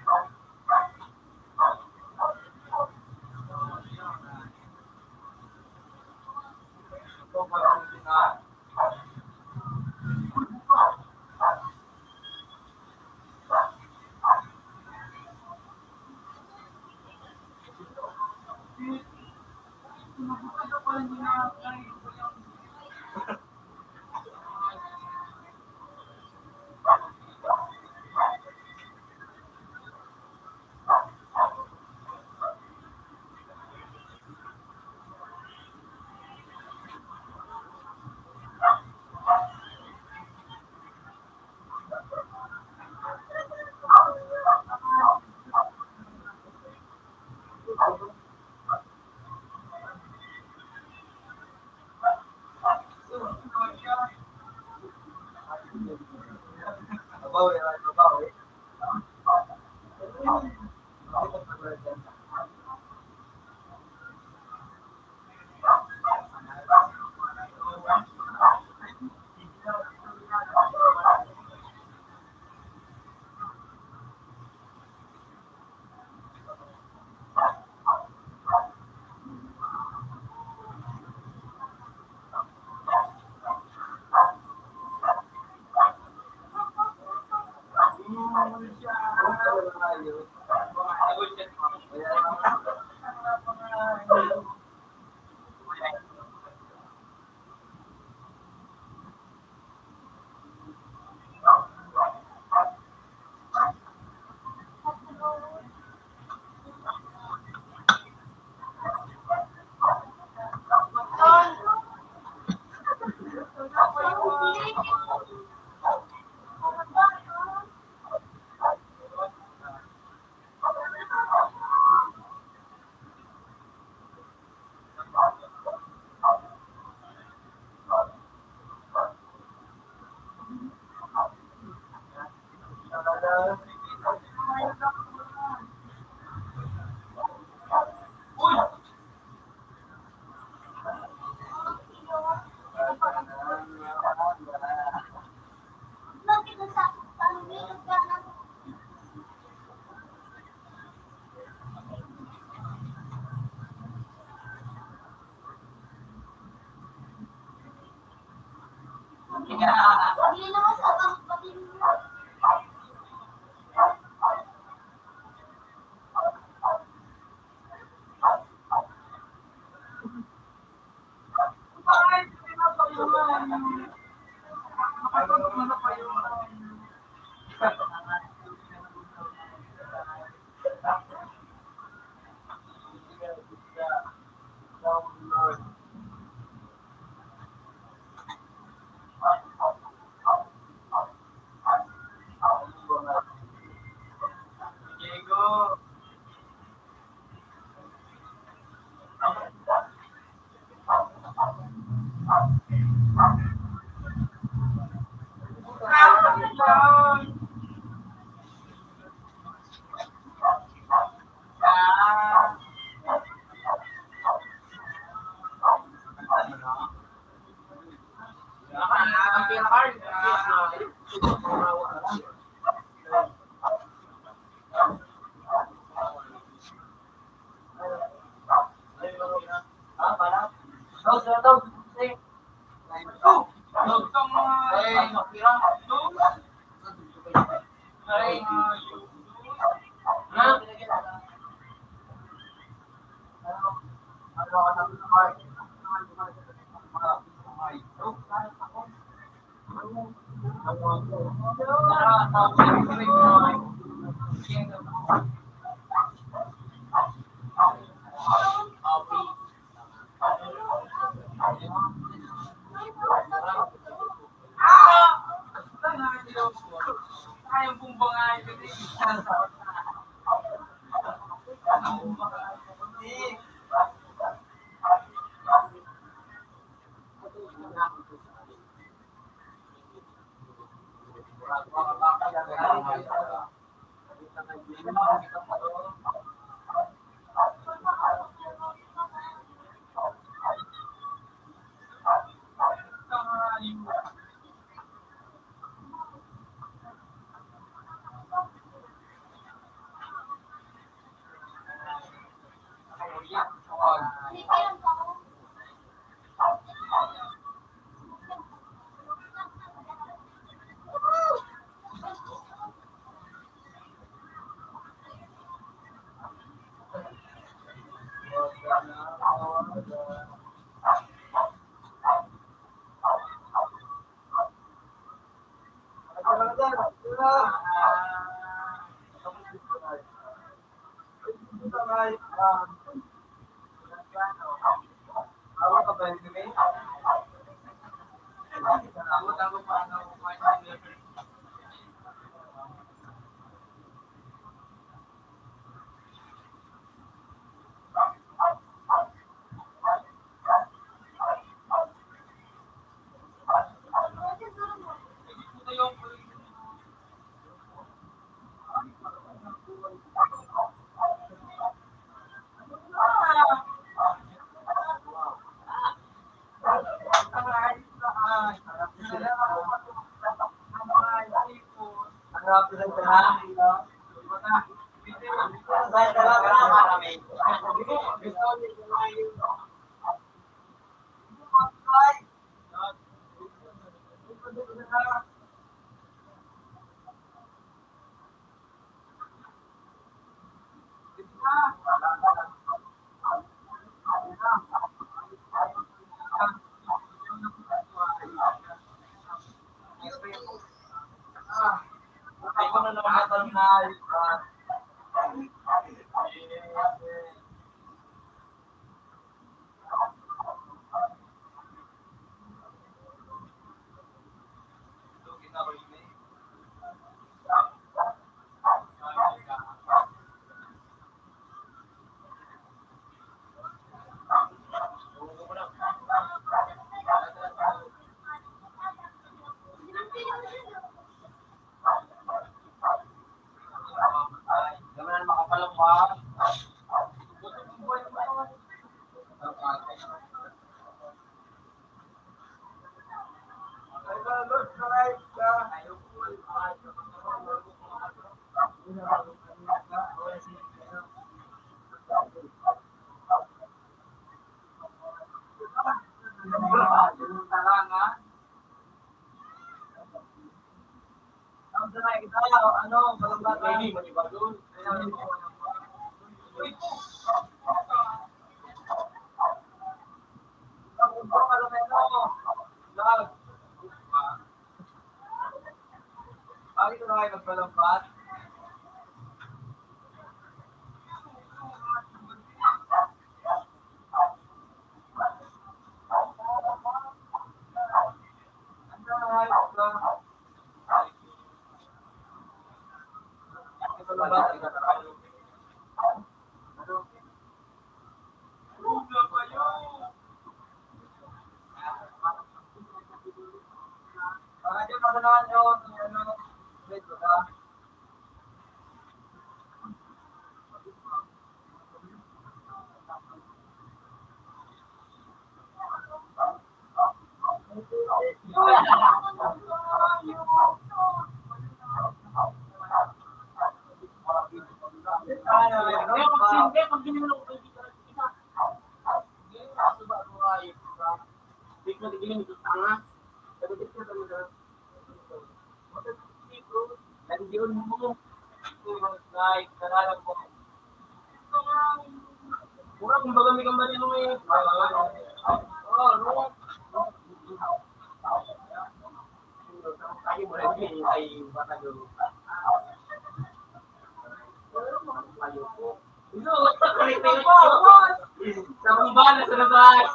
Tarumba na sa labas.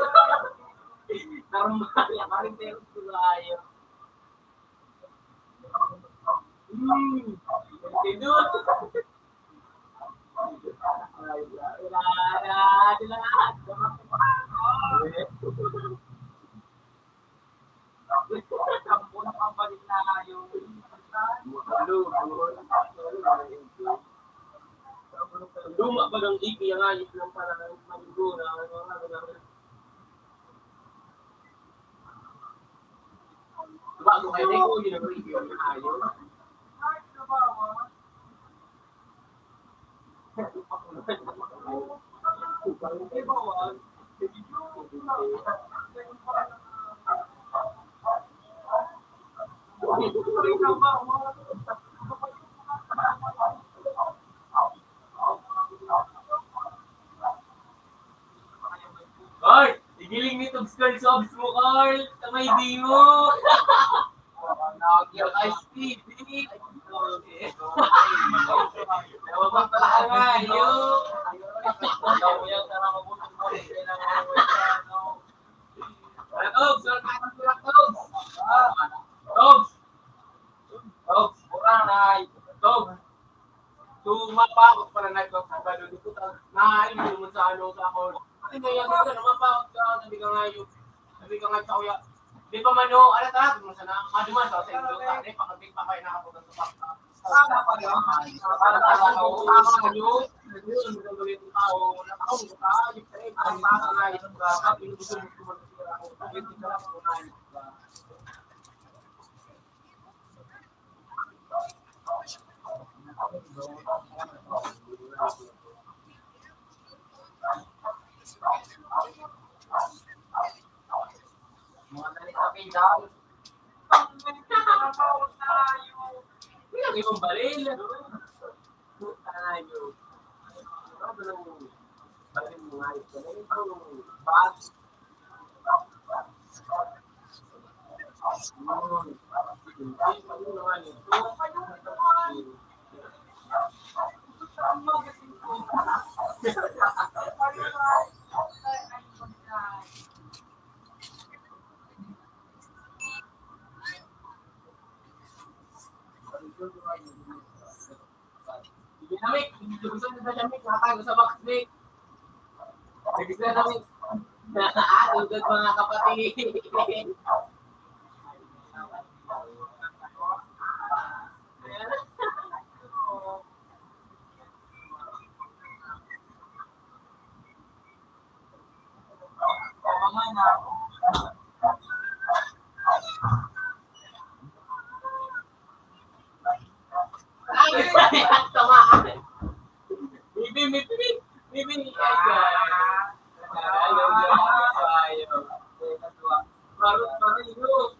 Tarumba na, paring pero sa layo. Hmm. Ay, wala, wala, wala. Luma pa ng ipi ang ayos ng panahon, maligo na, ano, ano, ano. Bago kayo, yun ang review na ayos. Hoy! Igiling ni Tubs Carl sa obs mo, Carl! Kamay di mo! Nag-ice tea, di! Nawawag pala ka nga, yo! Tobs! Tobs! Tobs! Tobs! Tobs! Tobs! So, mapakot pala na ito sa Sabado. Di ko ta-, nahain mo naman sa ano, sa ako. Kasi may yabi ka na, mapakot ka, sabi ka nga yun. Sabi ka nga sa kuya, di pa man, no, ala, tara, kung sana, maduman sa sa indo, tara, pakabig pa kayo nakapunta sa pakta. Tama pa yun. Tama pa yun. Tama pa yun. Sige na, Mick. Gusto na siya, Mick. Nakatago sa box, Mick. Sige na, Mick. Ah, tugod, mga kapatid. Ay, tamaan. Bibi, bibi, bibi. Ay, ay, ay, ay, ay. Marot pa rin, no?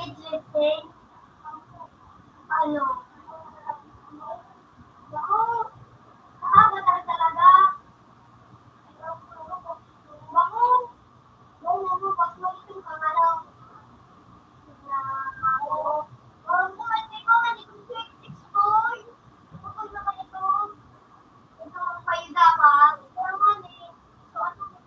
Ano? Ako, nakakatay talaga. Bango. Bango, mas maliit yung pangalaw. Na, ako. Ang buhay ko, hindi ko six boy. Ako na ba ito? Ito ang paida pa. Ito naman eh. So, ano ito?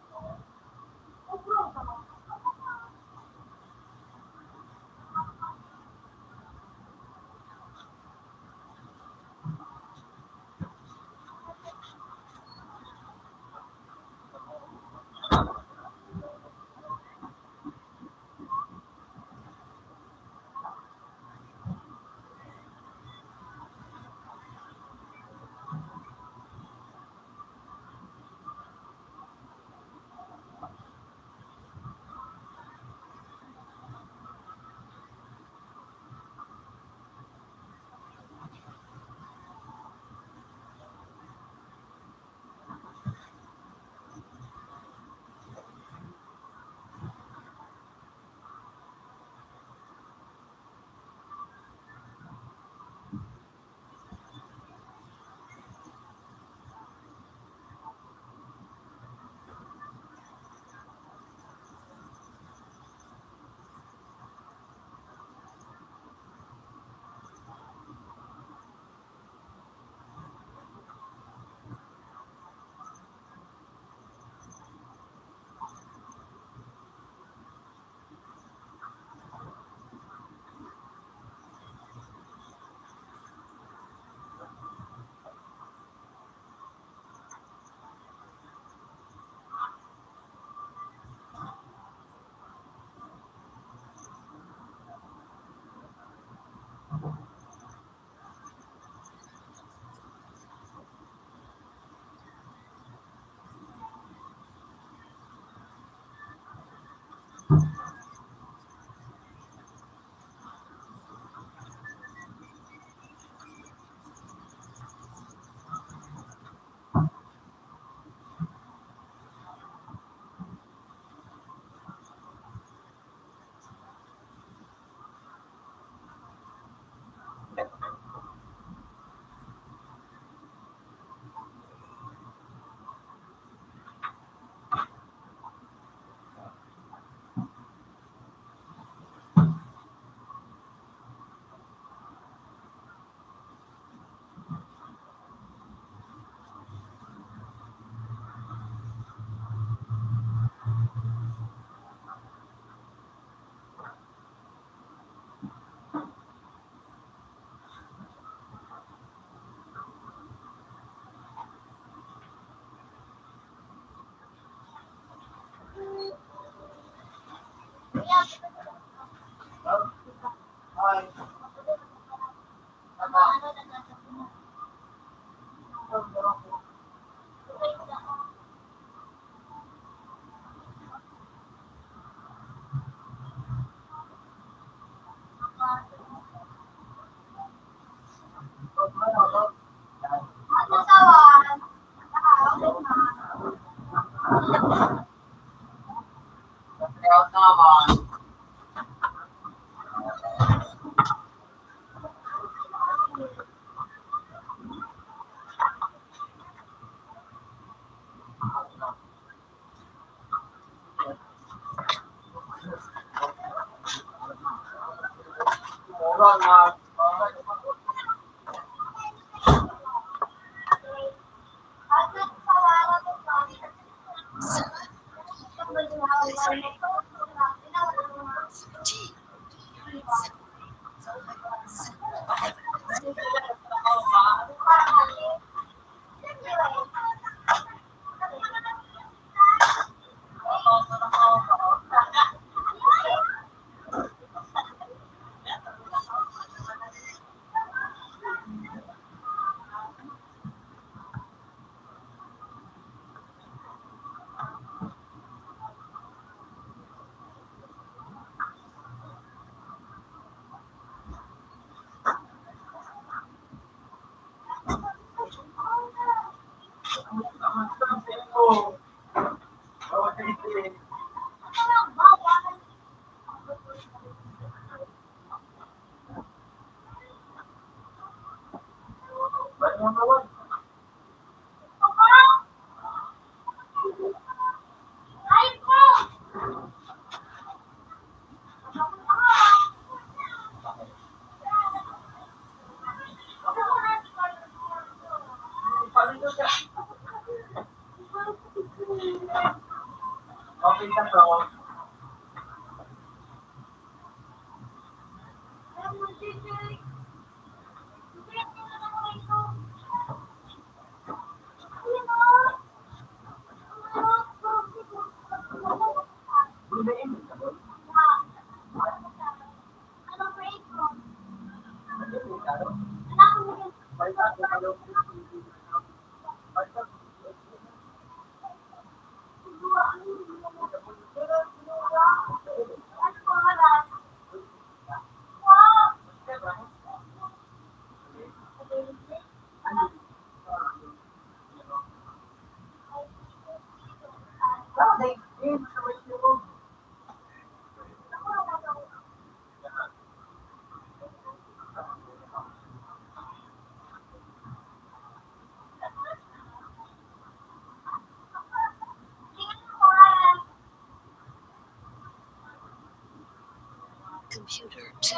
Computer two.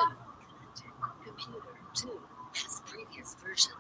Computer two has previous version.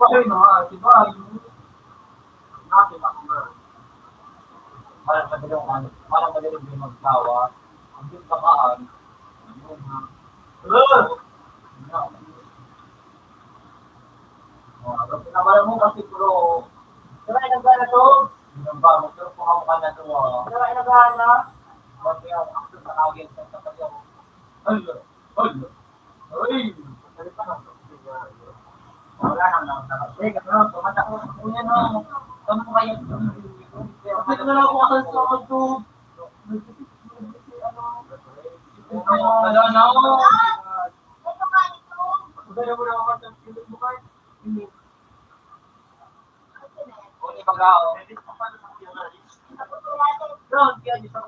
Sabay na, di ba? Yung natin ako na. Parang madaling, ano, parang madaling din magtawa. Ang yung kamaan, ano, ha? Ah! Ano? Oh, ano, pinabala mo kasi, bro. Sabay na ba na to? Pinabala mo, pero kung ako ka na to, ah. Sabay na ba na? Bakit ako, ako sa kagyan, sa kagyan. Ay, ay, ay. Uy! Wala nang nagkakasig. Ano, tumatak mo sa kuya, no? Saan mo kayo? Dito na lang ako sa auto. Wala na ako. Wala na ako sa piling mo, Carl. Hindi. Kung ipag-aon. Doon, kaya di sa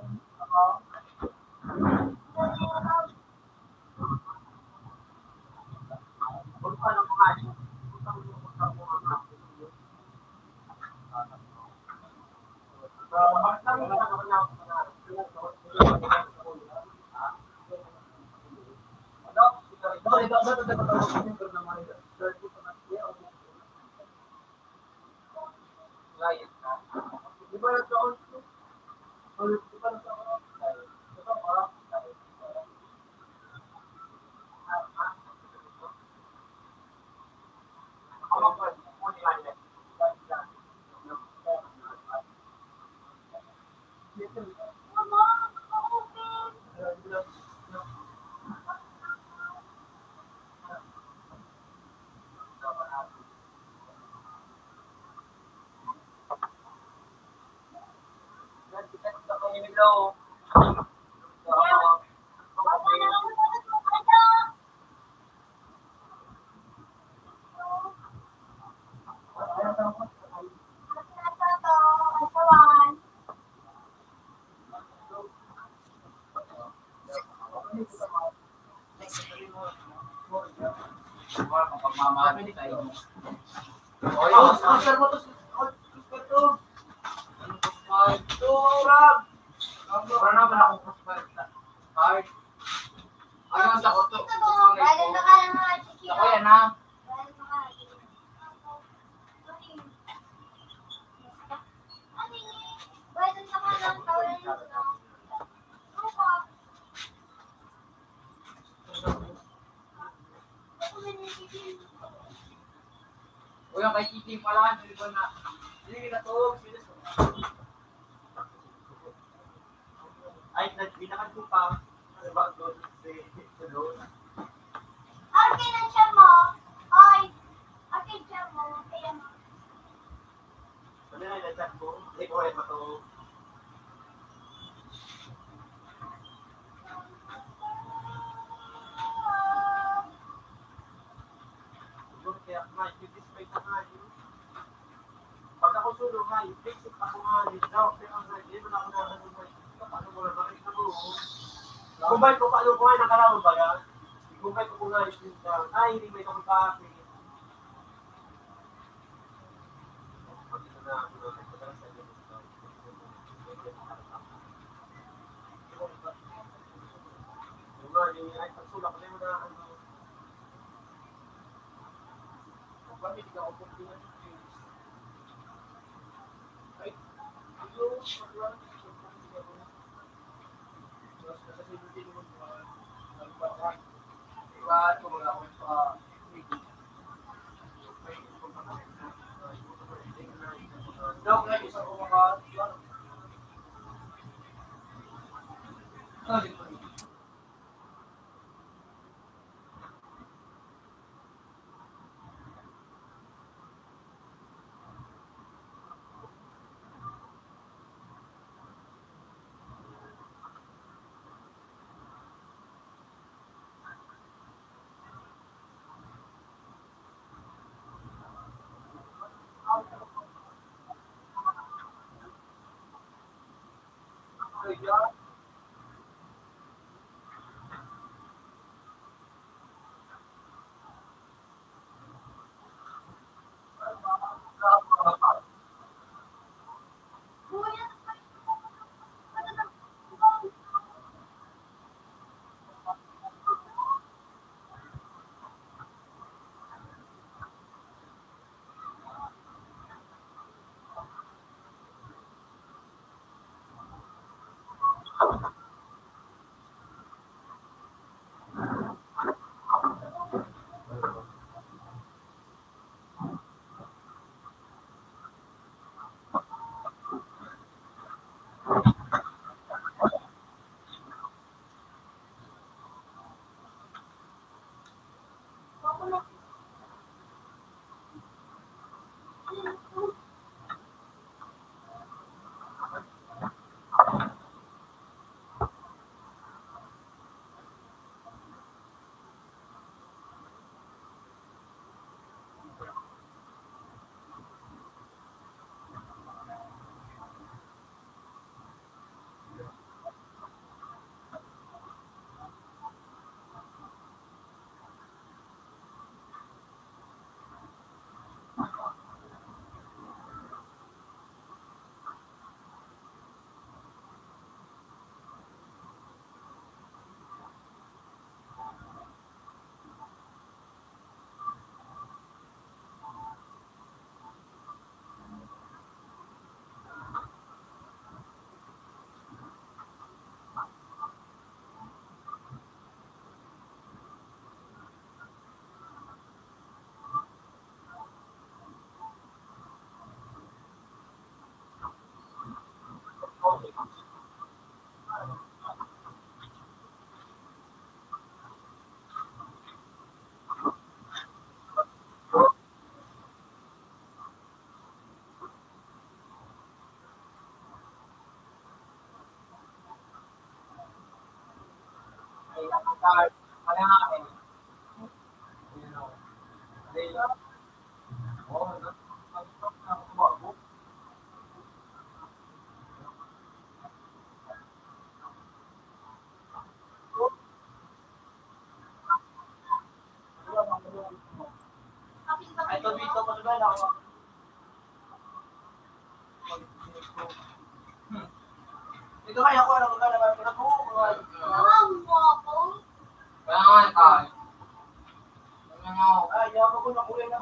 Ano sa auto? Ako yan, ha? Uy, ang kay Titi pala, hindi ko na, hindi ko natulog, serious. Ay, nag-, binakan ko pa. Ano ba, doon, si, si Rose? Akin ang siya mo. Ay, akin siya mo. Kaya mo. Ano na, nag-chat ko? Hindi ko rin matulog. Kaya nga, yung display na nga, yun. Pag ako solo nga, yung fix it ako nga, yung daw, pero ang hindi mo na ako na ano, ano mo na, bakit na mo? Kumbay ko, paano ko nga, nakalaman ba yan? Kumbay ko, kung nga, yung, ay, hindi may kapag-aapin.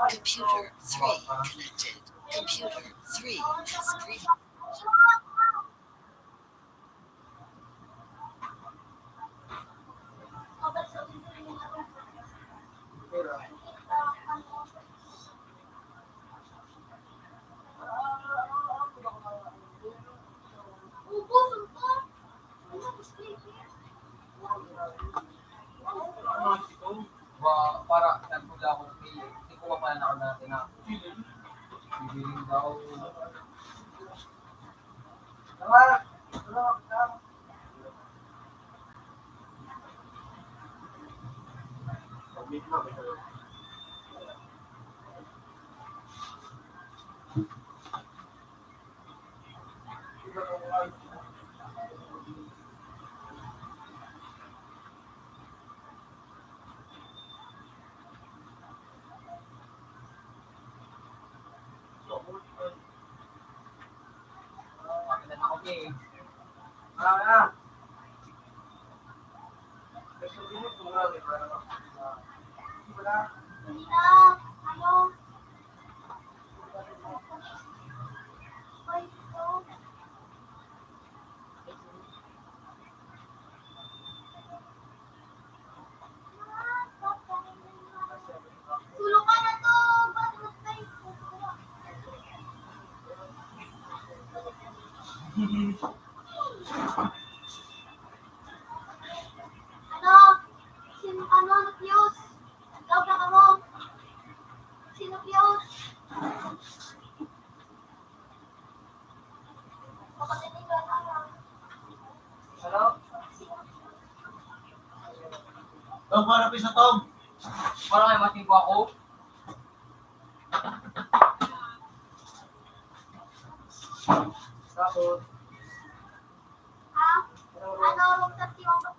Computer three connected. Computer three screen. Para nagmula ako sa iyo, hindi ko mapala na natin na. Bibiling daw. Hindi na, ano, ano, sin-, ano, ano, Pius? Ikaw na kamo. Sino, Pius? Hello? Tom, para pisa, Tom. Para may matingko ako. Tapos, ah, ano, room thirty-one ba?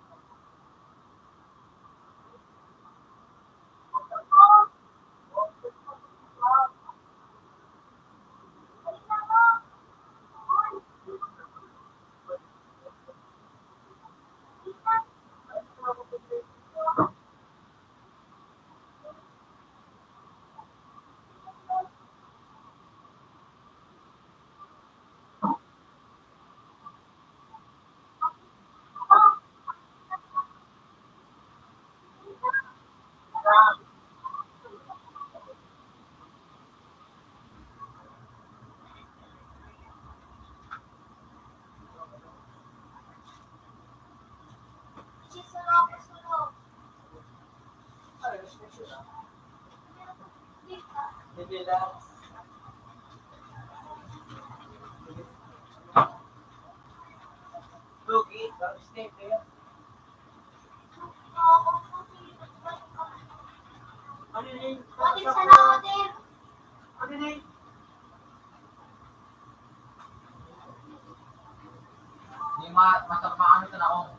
Di ma-, masarap ang ano sa naong.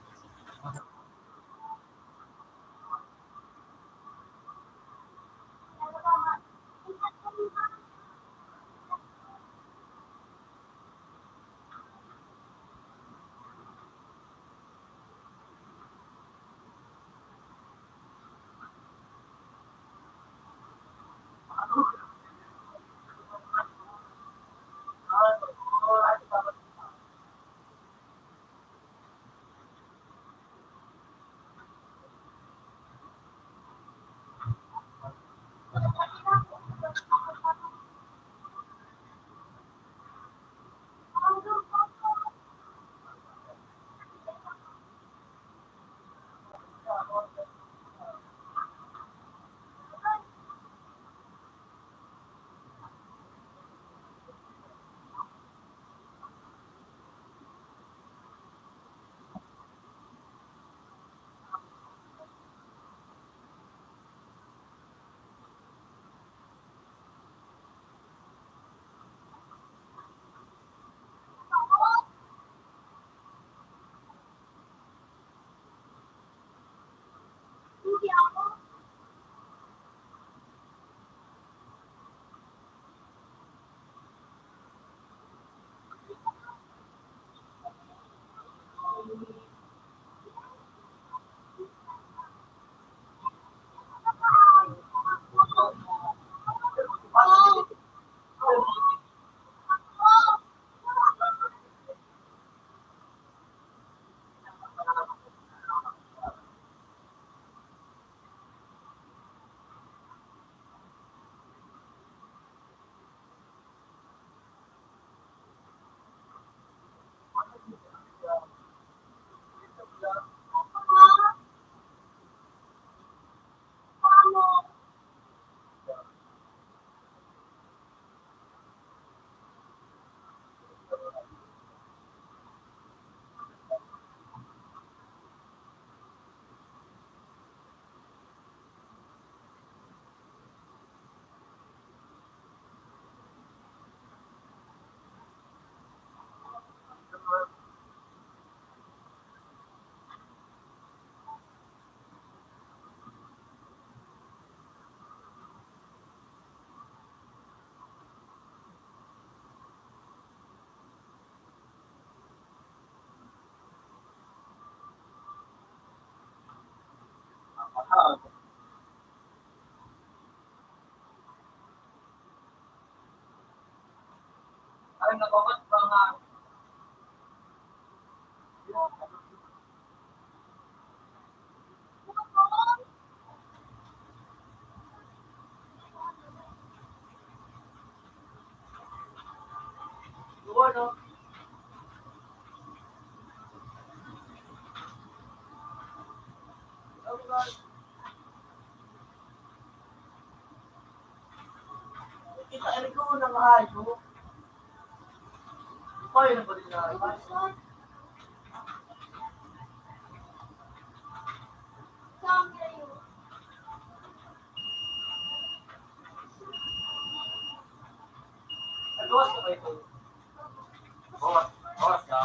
Kita, eri ko na maayo. Kaya na ba nila? Nagawas ka ba ito? Bawas, bawas ka?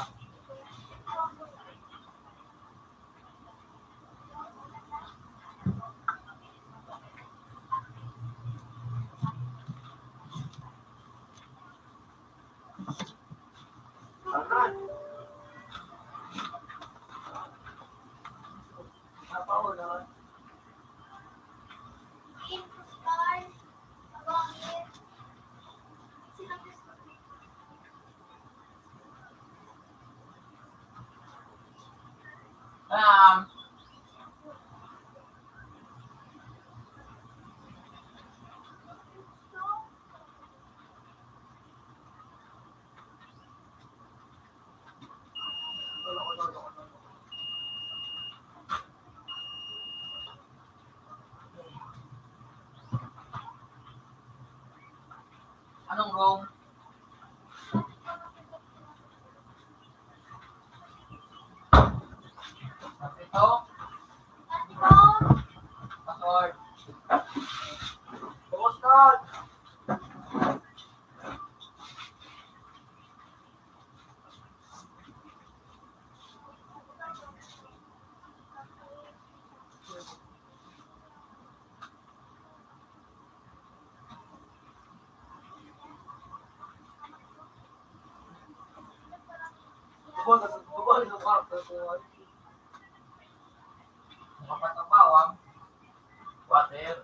Um, Anong room? Ito? Password. Password. Water.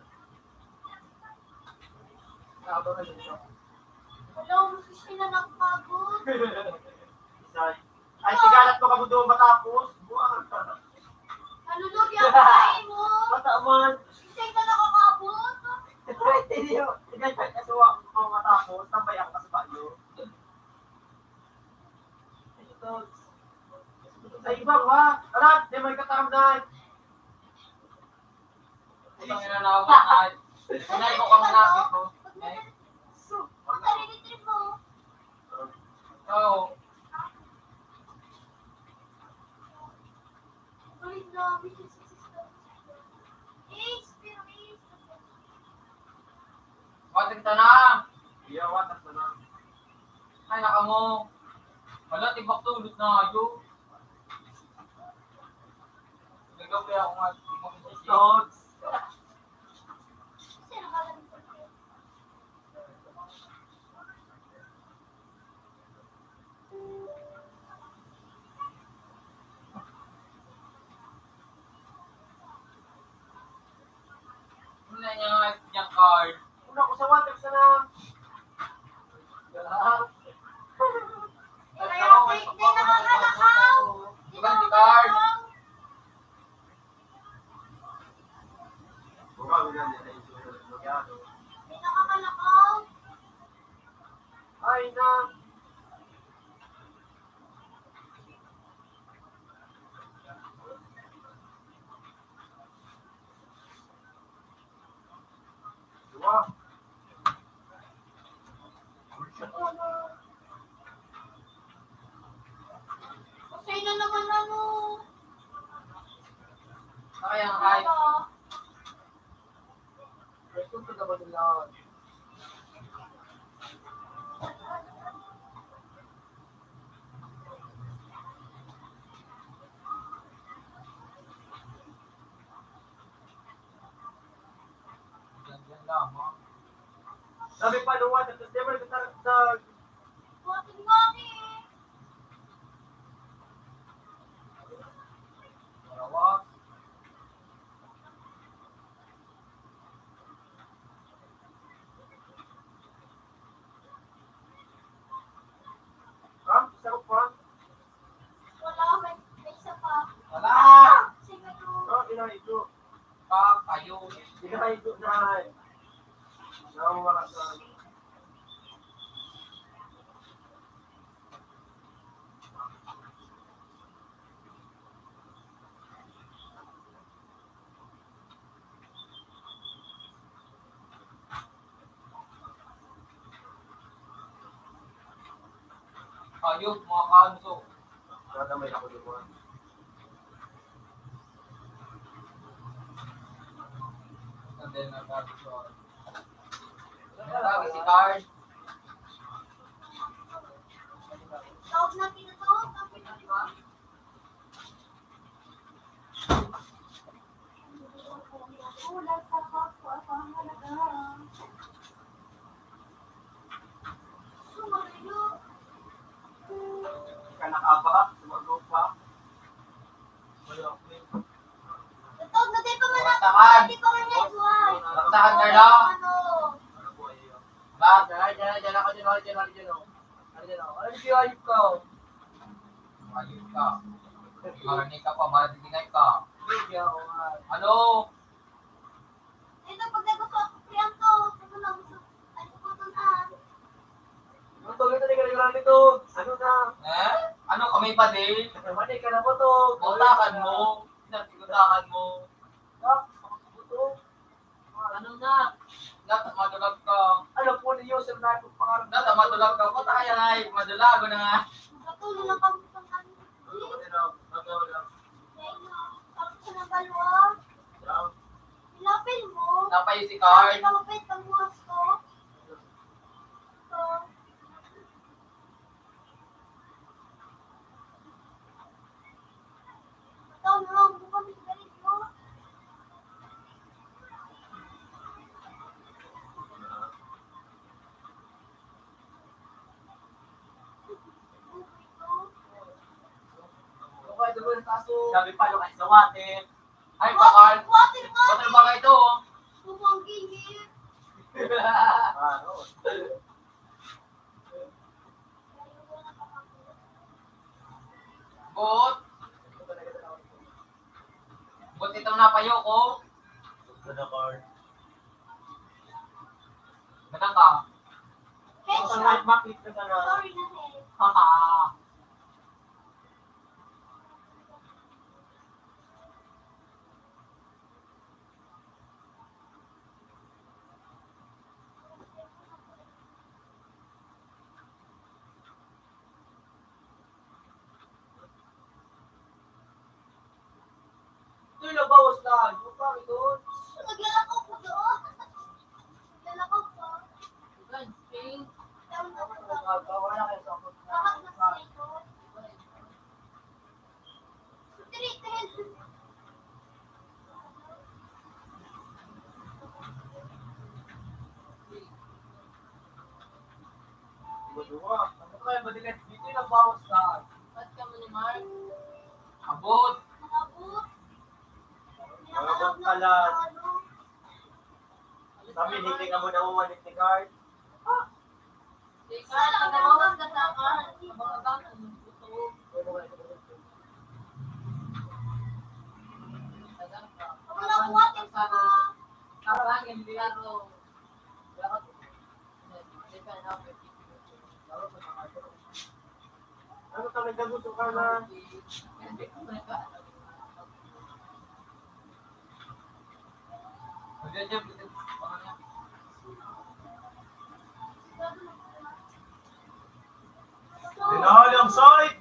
Hello, gusto na nakapagod. Ay, tigalat mo kamo doon matapos. Buwan. Nalulugi ako sa imo. Bata man. Isay ka nakakaabot. Ay, tiyo. Tigay ka sa wa-, mo matapos. Tambay ako sa bayo. Sa ibang, ha? Arat, di may kataramdaman. Putang ina na ako, ay. Sanay ko kang laki ko. Eh? Ang nare-retrieve mo. Oo. Ulit na, which is, is, is, is, Water ta na. Iya, water ta na. Ay, naka mo. Wala, tibak to, ulit na ayo. Nagkape ako nga. Thoughts. Wala niya nga yung card. Una ko sa water sana. Kaya, may, may nakakalakaw. Di ba, may card? Ay, na. Diba? Kasi na naman, ano. Sayang, ay. Ano? Welcome to the Manila. Sabi pa, luwad, tapos never nagtatagdag. Lawas. Kakayo. Hindi ka kayo na. Nawawakan ka. Ayun, mga kanso. Sana may ako doon. And then, nagkakaroon. Nagkakaroon si Carl. Tawag na pinatawag, ang pinatawag. Ka nakabaha, sumagot pa. Wala ko eh. Ito, hindi pa man ako, Raksakan! Hindi pa man ako, ay. Raksakan, Carlo! Ano? Ba, dyan, dyan, dyan ako, dyan ako, dyan ako, dyan ako. Ano dyan ako? Ano dyan ako? Ayun ka. Marani ka pa, marani ka. Ano? Ito, pag nagusto ako, Priyanto, ito lang gusto. Ay, ito po, ito na. Ano to, ito, ito, ito, ito. Ano na? Eh? Ano, kami pa din? Marani ka na po to. Botakan mo. Sinabi, botakan mo. Ah, gusto ko to. Ano na? Nata, madulag ka. Ano po ninyo, sir, na itong pangarap? Nata, madulag ka. Puta kaya na eh. Madulag, ano nga? Matulog na kami sa kanya. Ano ba nila? Ano ba nila? Kaya nga, tapos na ba, Lua? Yeah. Ilapil mo. Napay si Carl. Ilapil mo, pet, ang bukas ko. Ito. Sabi pa, yung sa water. Ay, bakal. Water nga. Water ba kayo ito, oh? Bumanggi, eh. Ah, oo. Bot. Bot itong napayo ko. Ganda ka. Headshot. Sorry na, eh. Haha. Ito yung nabawas na ano, pare, doon. Naglalakaw ko doon. Naglalakaw ko. Tama na. Wala kayo sa ako. Bakit na sa ito? Ano kaya madilis dito yung nagbawas na? Ba't ka mo ni Mark? Abot! Abot! Abot pala. Kami, hindi ka mo naman ni Card. Teka, pagkabawas ka sa akin, abang-abang ang buto. Wala ko atin sa mga abang, hindi ako. Ano ka nagkagusto ka na? Dinali ang side!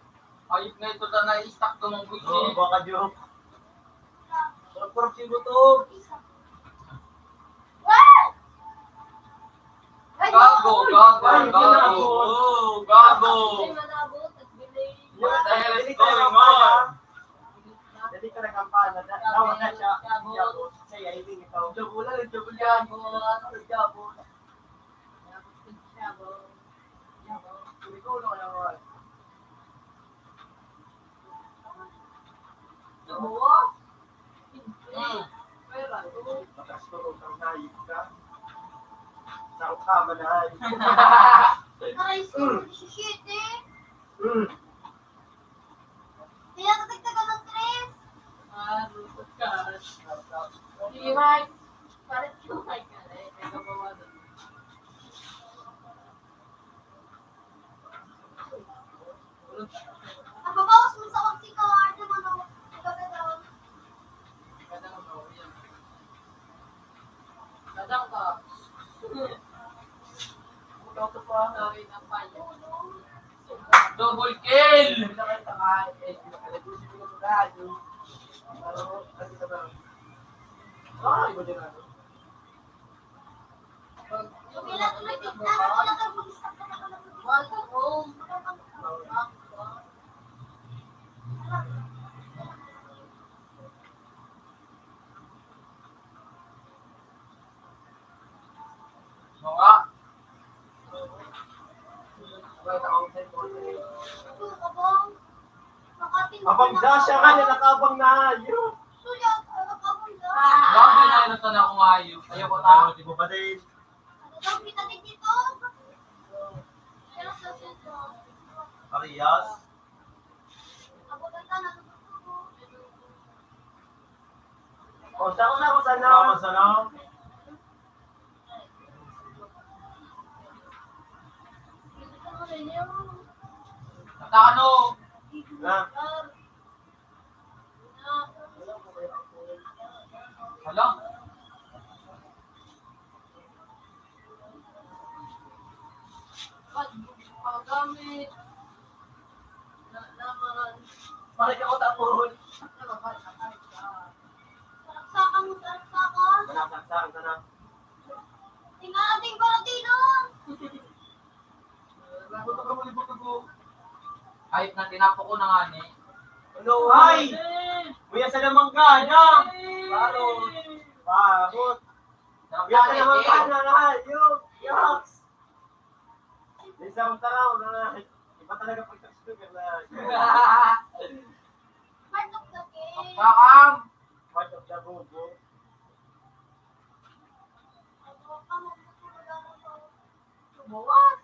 Ayok na ito na na-stuck ko ng buisit. Oo, baka joke. Pero, pero, sigo to. Gago, gago, gago. Oh, gago. What the hell is going on? Dali ka nagkampana. Da-, dapat na siya. Jabo. Siya, hindi ikaw. Jabo lang, jabo lang. Jabo. Jabo. Jabo. Jabo. Jabo. Bakas ko kung hayop ka. Sa ukama na hayop. Aray, siyete. Mm. Kaya katagtagan ng tres. Iwan. Parang iwan ka na eh. Kaya mawalan. Ang babawas mo sa oxy ko, ano mo, no? Ikaw na daw. Kadang ka. Double kill! Mga. Abang da siya nga, nakabang na yun. Bakit na ito na kung ayaw? Ayaw ko tayo. Di ba ba din? Parehas. O, sa una ko sana. Sa una. Nakano? Na. Hala. Paggamit. Pare ka ko tapon. Sarap-sakan mo, sarap-sakan. Sarap-sakan, sarap. Tingnan natin, Baratino. Ay, na tinapo ko na nga ni. Ano, ay? Kuya, sa naman ka, ano? Parot. Parot. Kuya, sa naman ka, na nga, yun. Yaks. Di sa akong taraw, na nga. Iba talaga pag-text ko, kaya na. Part of the game. Pagkaam. Part of the bubo. Ano ka, magpapagano ko? Lumawas!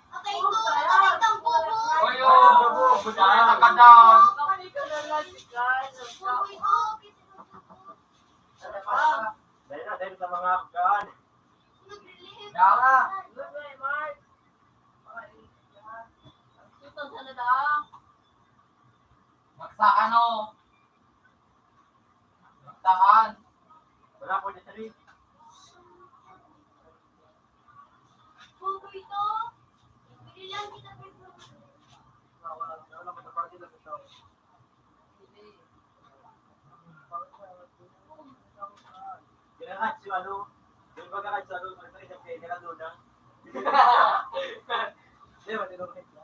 Patay ito! Patay itong bubo! Oy, oh! Patay na ka daw! Patay ka na lang, si Carl. Bubo ito! Dahil na, dahil sa mga Afghan. Naglilihim. Dara! Good night, Mark! Ito, sana daw. Magsakan, oh! Magsakan! Wala po, di three. Bubo ito. Bili lang kita, pero Ginahat si ano, yung pagkahat si ano, ano yung sabi, nila doon na. Di ba, tinurkit na?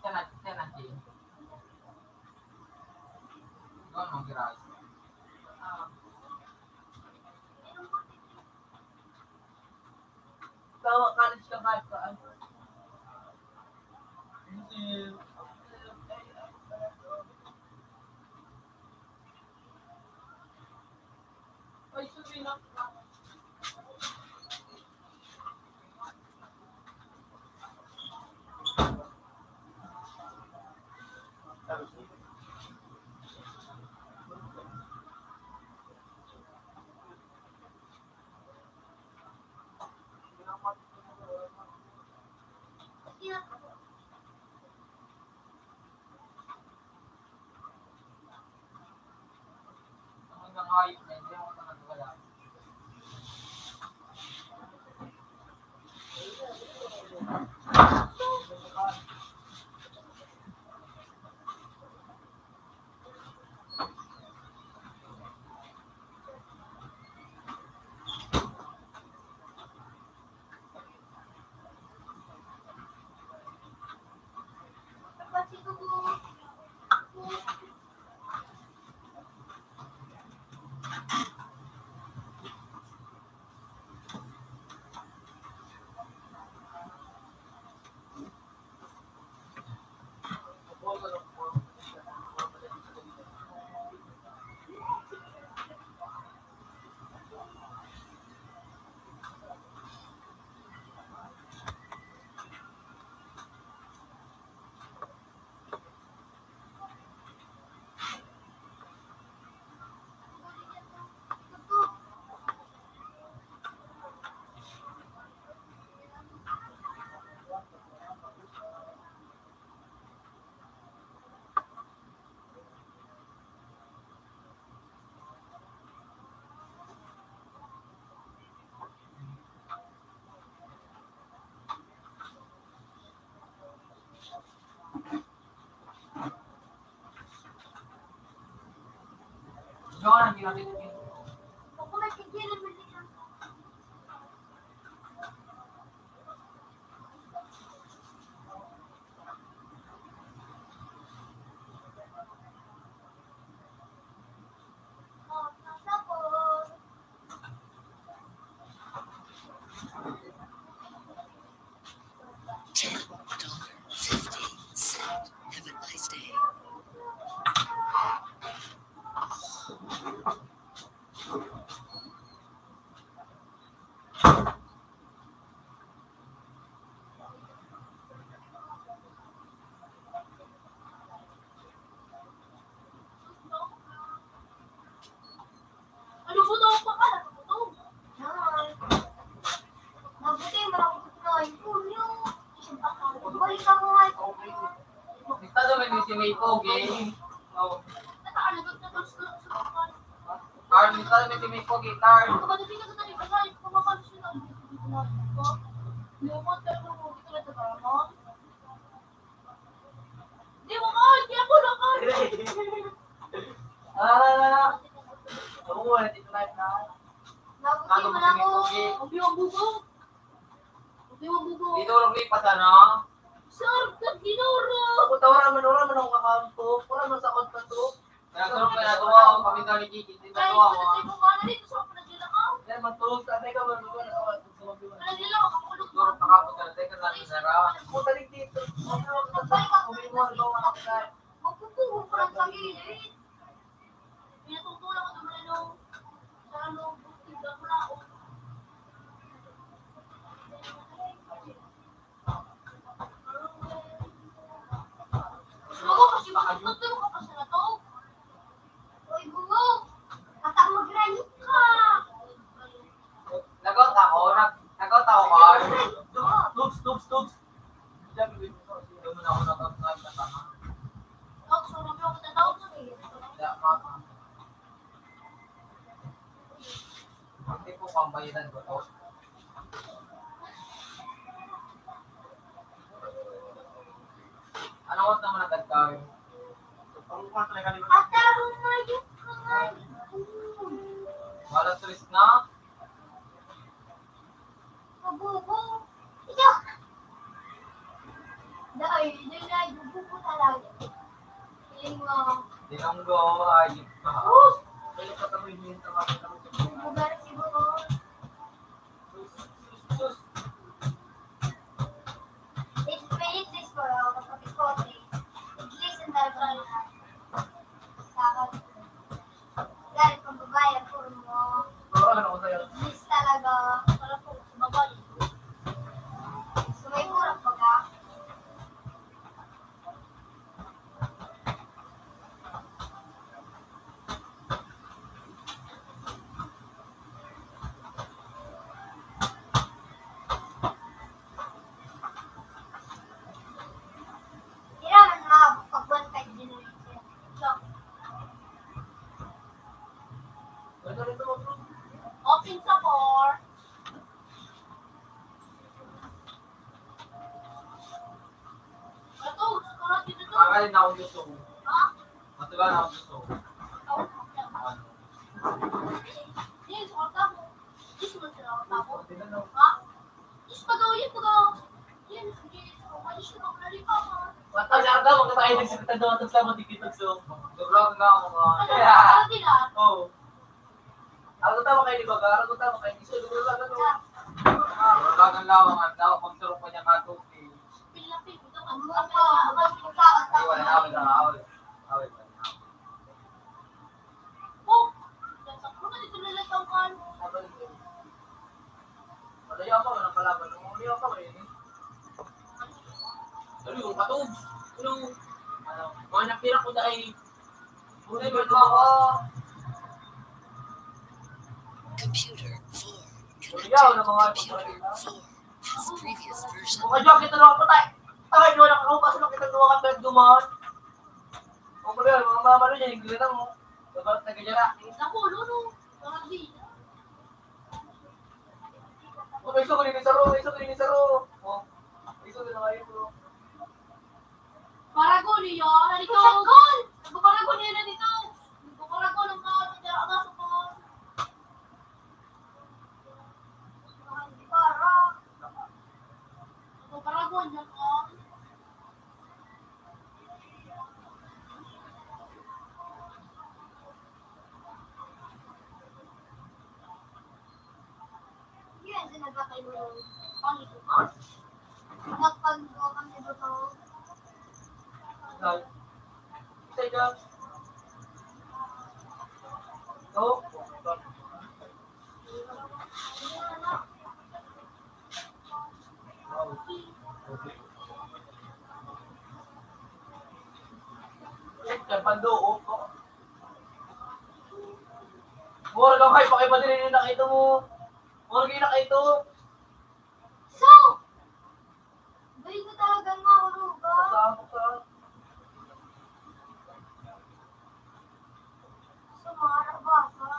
Sana, sana, Jane. Ano, grabe. Ah. Tawa ka rin siya, Mark, ah. Hindi. Ay, sorry na. Ang mga hayop na hindi ako nakagawa. Ten dollar fifty cent. Have a nice day. Ano po daw pa ka? Ano po daw? Mabuti, malapit na yung punyo. Balik ako nga. Kita daw may si May Pogi. Oh. Natakalagag na daw sa, sa, sa, Carl, kita daw may si May Pogi, Carl. Kapatid, hindi ka tayo, ay, kumakalus na lang. Lumot ka naman, hindi ka nagtatrabaho. Di mo ka, di ako na ka. Ah, na, na. Ako mo, hindi ko na, na. Nabuti mo na ako. Ang biwang bubo. Ang biwang bubo. Dito, Rocky, pasano? Sir, nagdinuro. Ako, tawara man, wala man akong kakampo. Wala man sa kontra to. Nagdinuro ka na to, wow. Kami ka ni Kiki, di na to, wow. Kaya matulog sa atay ka, matulog ka na, matulog sa mga. Duro pa ka, punta na tayo, ka na, Sara. Punta rin dito. Uwi mo, ano ba, mga kapatid? Magpupuhog pa lang sa gilid. Pinatutulak ko naman, ano, sa ano, bukid ako na, oh. Gusto ko kasi makapagturo ka pa sa natog. Uy, Bungo! Baka magrayot ka! Nag-out ako. Nag-, nag-out ako, Carl. Tubs, tubs, tubs. Sabi ko, "Hindi mo na ako nag-out, nag-out na tama." Tubs, wala mo ako nag-out, eh. Wala, mama. Hindi po pambayaran ko to. Ano oras naman ang tagkawin? Ang kuwan talaga ni Ata, rumayo ka nga. Alas tres na? Mabubo. Iyo. Dahil yun na, bubo talaga. Yun nga. Tinanggo, ayos ka. Sus! Kaya ka kami yung tawagin naman sa mga lugar siguro. Sus, sus, sus. It, it is for, uh, kopi-kopi. It listen talaga na. Sa akin. Dahil pag babae, puro mo. Oo, ano ko sa'yo? English talaga. Wala po, sa babae. So, may mura pa ka. Ira man mga pagbuwan kay Ginoy. So, open sa four. Ato, surat dito to. Ay, na ako gusto. Ha? Matuga na ako gusto. Ikaw? Ano? Yes, surat ako. Yes, surat ako. Ha? Diyos, pagaw yan, pagaw. Yan, sige, so, pwede siya maglalipawan. Matag siya daw, magkatayo ng sekreto, tapos lang matikitag, so. Sobrang na ako, mga. Ano, yeah. Ano sila? Oo. Ako tama kayo, di ba? Ako tama kayo, di ba? Ako tama kayo, di ba? Ah, bagang lawang, ang tawag, magsurok pa niya kato, eh. Ay, wala, awal, awal, awal, awal. Oh, nasa ko na dito na lang ang kan. Malaya pa, walang kalaban. Ang malaya pa, eh. Ano yung katog? Ano? Ano? Mga napira ko dahil. Ano yung ako? Computer four. Connected. Computer four. Past previous version. Kung kadyo, kita na ako, tay. Tay, di wala ka, kasi makita ko ka, pero dumaan. Ang pala, mga mama nun, yung gila mo. Dapat nagkadya na. Naku, lolo. Parang di. Oh, may isa ko din, isa ro, may isa ko din, isa ro. Oh, may isa ko din, isa ro. Ano yan? Halika. Shotgun! Nagpaparagon yan na dito. Nagpaparagon ang mga tindera ka sa mga, mga hindi para. Nagpaparagon yan, oh. Yan, sinabi kayo ng pangito ko. Nagpagluto kami dito. Ito. Check ka, pandoon ko. Mura ka, may pakipadali na ito mo. Mura ka na ito. So, dahil ko talagang mahulugan. Sa, sa. Sa mga nabasa.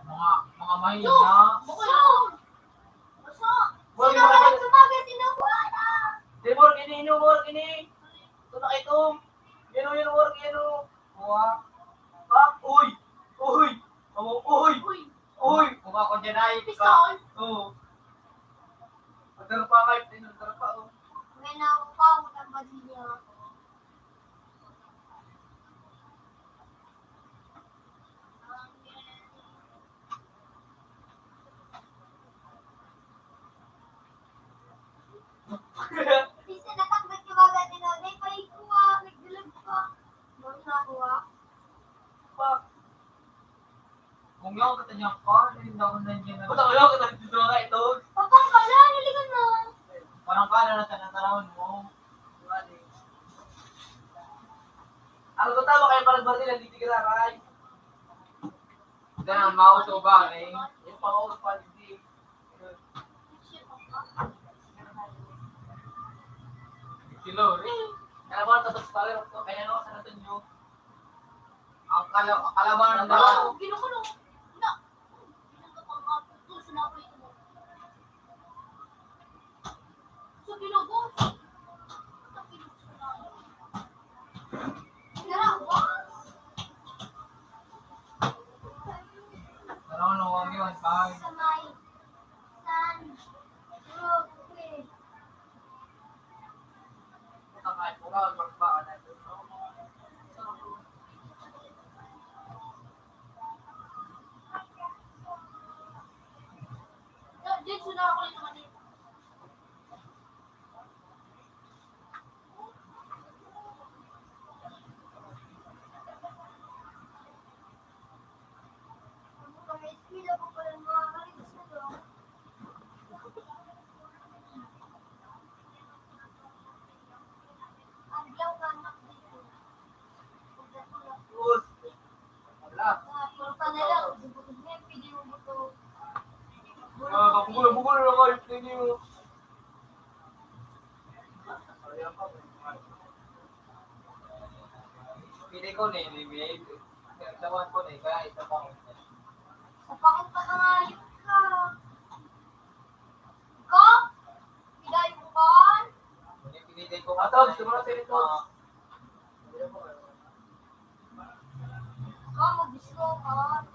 Mga, mga mahina. So, so, so, Wag sino mo ka na lang sumabi? Sino ko na? Di, Mor, kini, ino, Mor, kini. Ito na ito. Yan o, yan o, Mor, yan o. Kuha. Ah, uy! Uy! Oh, uy! Uy! Uy! Kuha ko dyan ay. Pistol? Oo. Magdaro pa kayo, magdaro pa, oh. May nakuha ko ng badilya. Minsan natanggal ka ba agad ni Nanay? Paikuha, nagdulag pa. Mami, nakuha. Pa. Kung yaw kita niya pa, hindi ako na niya na. Puta, wala kita dito na ito. Papa, wala, nalikan na. Parang kala na sa natarawan mo. Wala eh. Ang totoo, kaya parang baril, nagtitigilan, aray. Diyan ang mouse o ba, eh? Yung pa-mouse pa, hindi. Si Lori. Kaya ba, tatas pala, kaya nga sa natin nyo. Ang kala-, ang kalabanan ng Wala. Tao. Kinukulong. Na. Pinagkapangkapit ko, sinabi ko. Sa Pinogo. Sa Pinogo. Tara, wa. Ano, ano, ano yun? Bye. Sa may San Roque. Ah, kapugol-pugol na kayo, pwede mo. Pili ko ni, ni Babe. Tawan ko ni, kaya isa pa. Sa pakit pa ka nga, yun ka. Ikaw? Pili ko kan? Pinili ko. Ato, gusto mo na sa ito? Ka, magusto ka.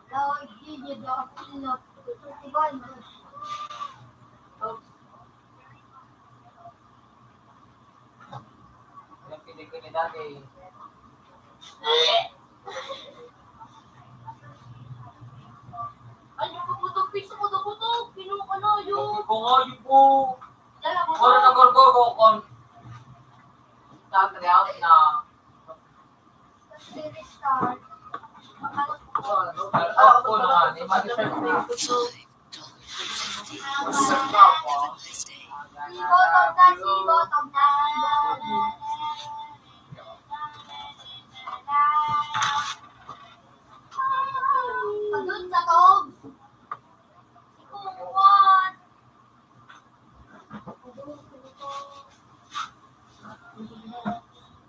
Lawag, hindi, dapat pinap-, iba, no? Oops. Yung pinili ko ni dati. Ay, naku, butog, piso ko, butog. Pinuha ko na, yun. Sabi ko nga, yun po. Dala mo. Wala na, gorgo ko, kon-, sa trial na. Ako na nga, eh, mag-start na. Sibotog na, sibotog na. Padun sa tog. Si Kukuan.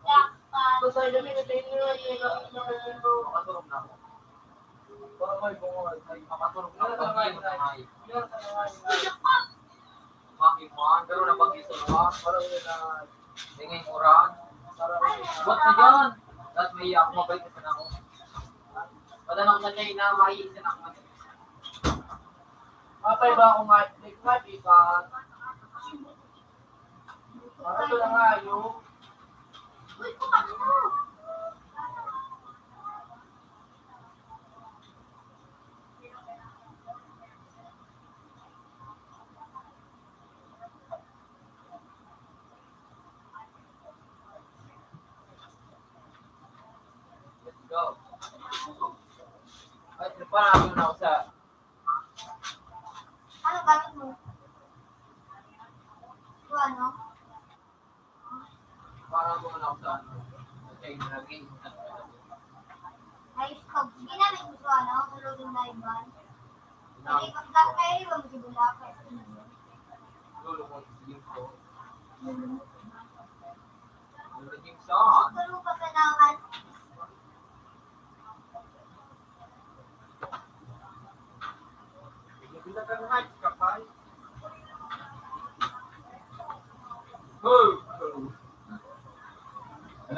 Dakpan. Gusto nyo, pinatay nyo, nakasin ko, makatulog na ako. Bangay, bangay. Ay, makaturog na bangay na ay. Bakit mo? Pero nabagay sa luwa. Parang yun na. Tingin mo ran. Buat na dyan. Tapos may ako, mabait na ako. Padala ko sa China, may isa na ako. Mapay ba ako nga, like, nga, di ba? Parang ito na nga, yung Let's go. Ay, parang ako na ako sa Ano gamit mo? Ito ano? Para mo lang sa ano, sa China, nag-iingat ka na. Ay, stop. Ginamit mo sa ano? Sa loob ng live ban? Hindi, pag kaya iba mo si Bulacay. Lolo mo, yung ko. Lolo mo. Lolo Jimson. Turo pa sa naman.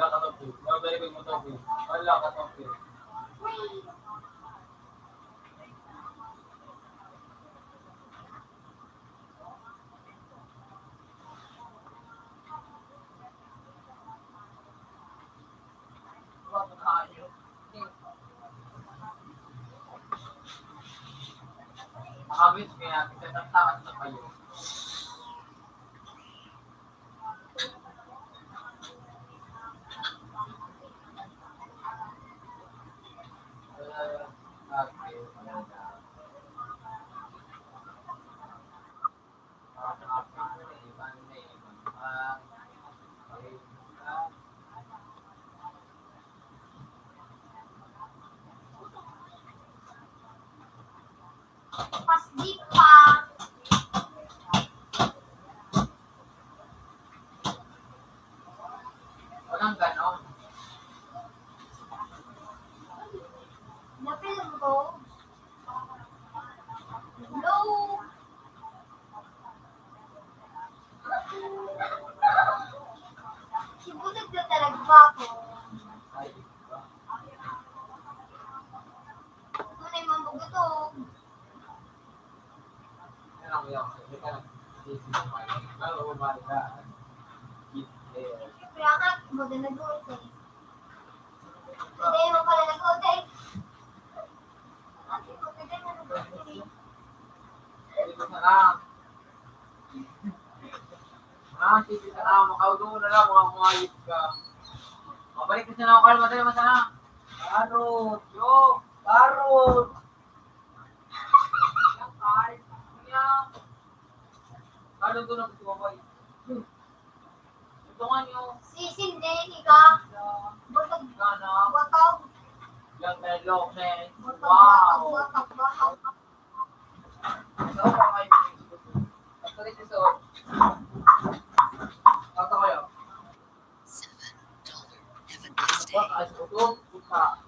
Wala ka, Topi. Wala ka, Topi. Nakabit kaya kita tatakot sa kayo. Pasdi pa. Walang ganon. Napil mo. Hello? Sibutag na talaga ba ako? Tunay man bugutog. Kaya nga, maganda na doon eh. Hindi mo pala nag-hotel. Ate, maganda na nag-hotel eh. Dito ka lang. Ah, sige ka lang. Makaulo na lang, mga kumayod ka. Mabalik ka sa mga kalma, dali mo sana. Parot. Yo, parot. Ano to na gusto ko? Ito nga nyo. Sisindi, ika. Butog. Gana. Butog. Yang medlok, eh. Butog, wow. Butog, butog, butog. Sa oras kayo. Actually, sa oras. Tato kayo. Seven dollar. Have a nice day. Baka, ay, sa utot, puta.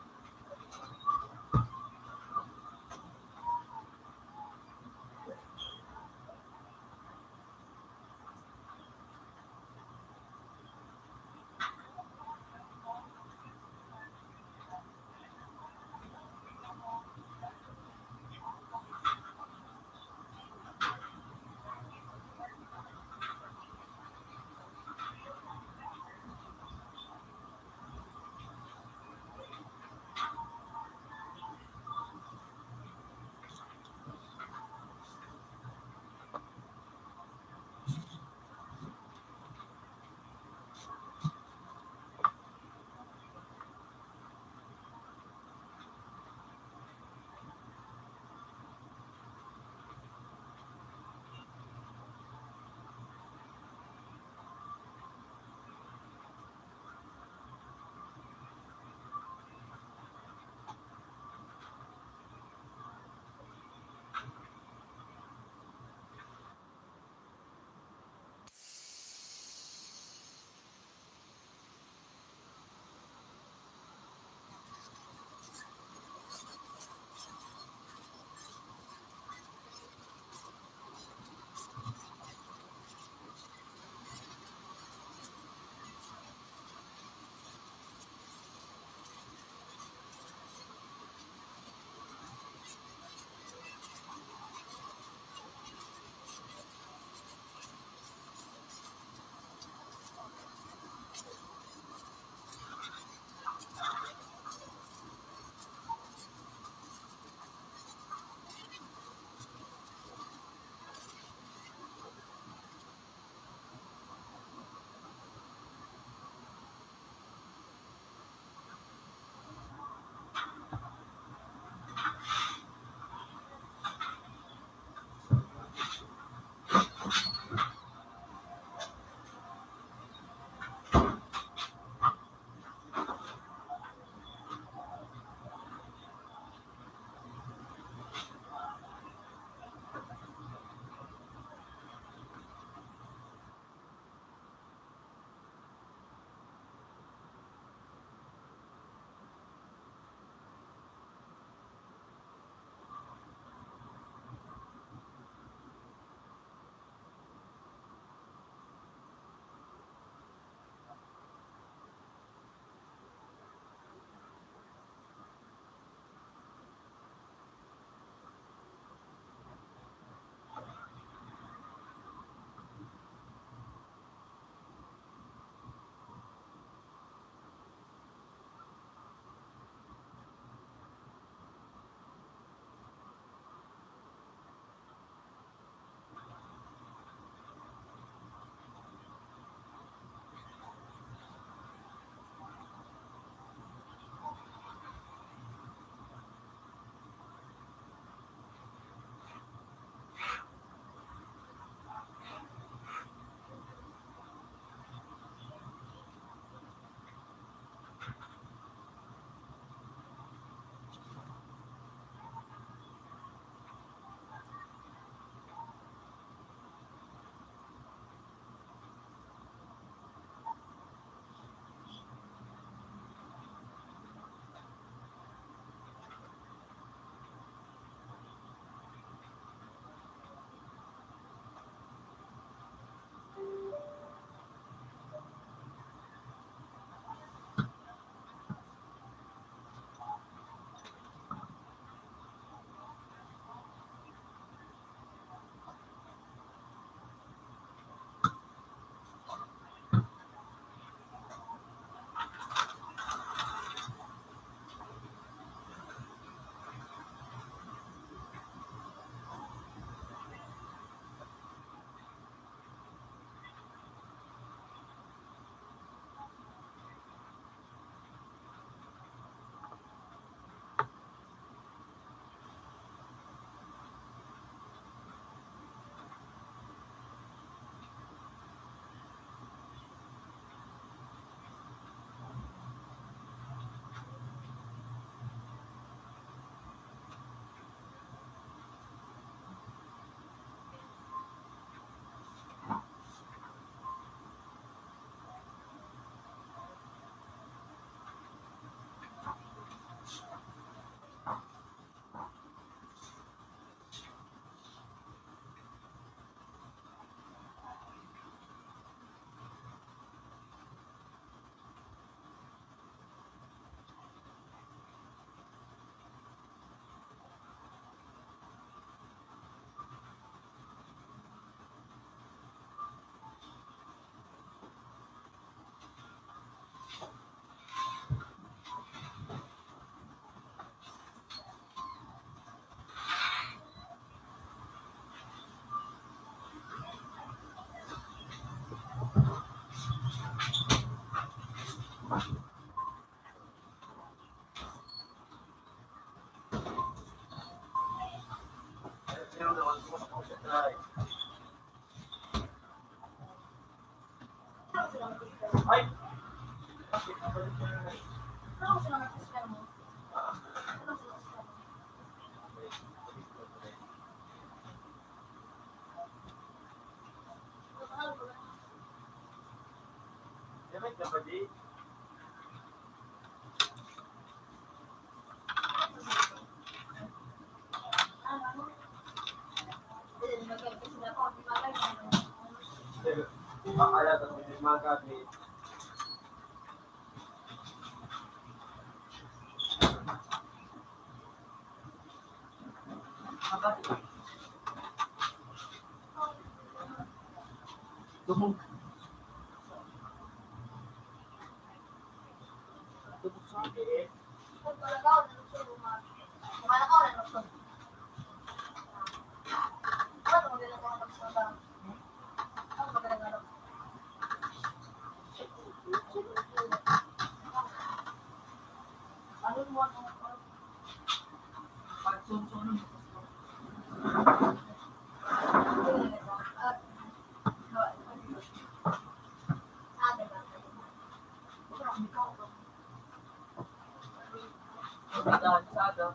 Sa aga.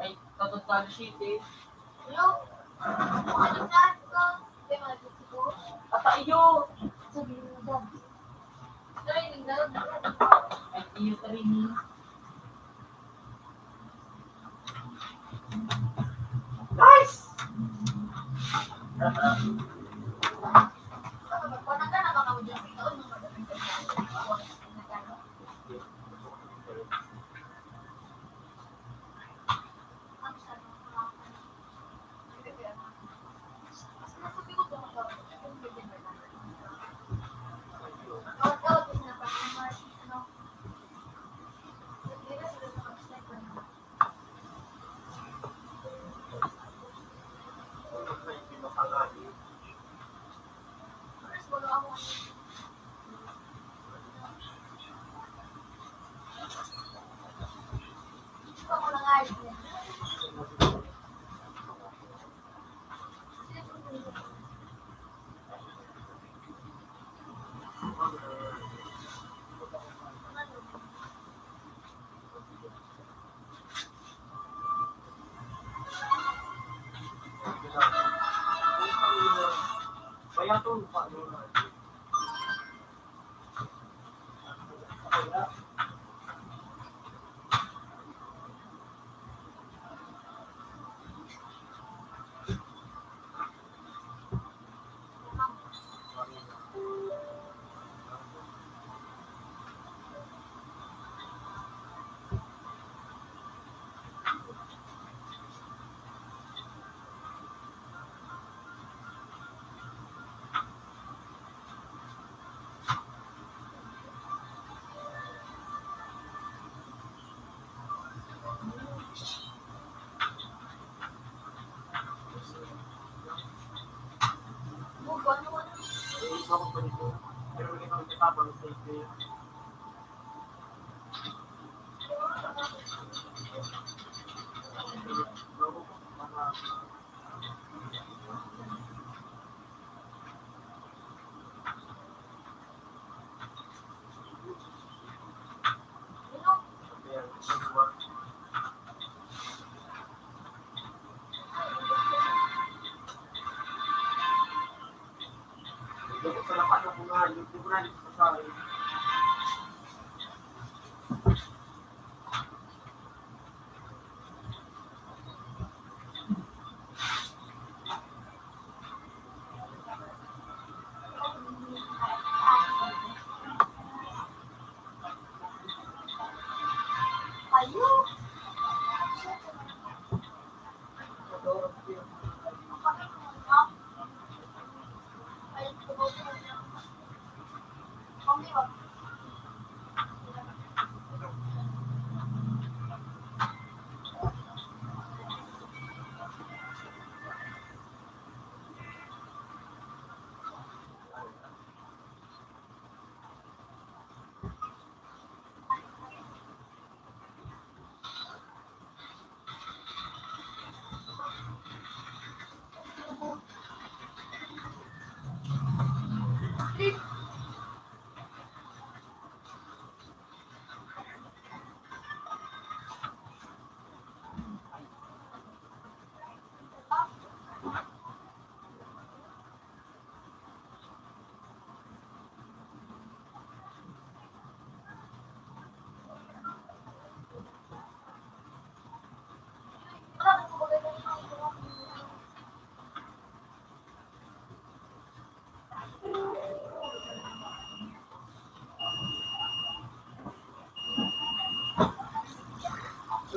Ay, Tatatalo City. Hello? Ano ka? Ito yung mga gusto ko. Ata iyo! Sabi mo, Dad. Ay, iyo ka rin, eh. Nice!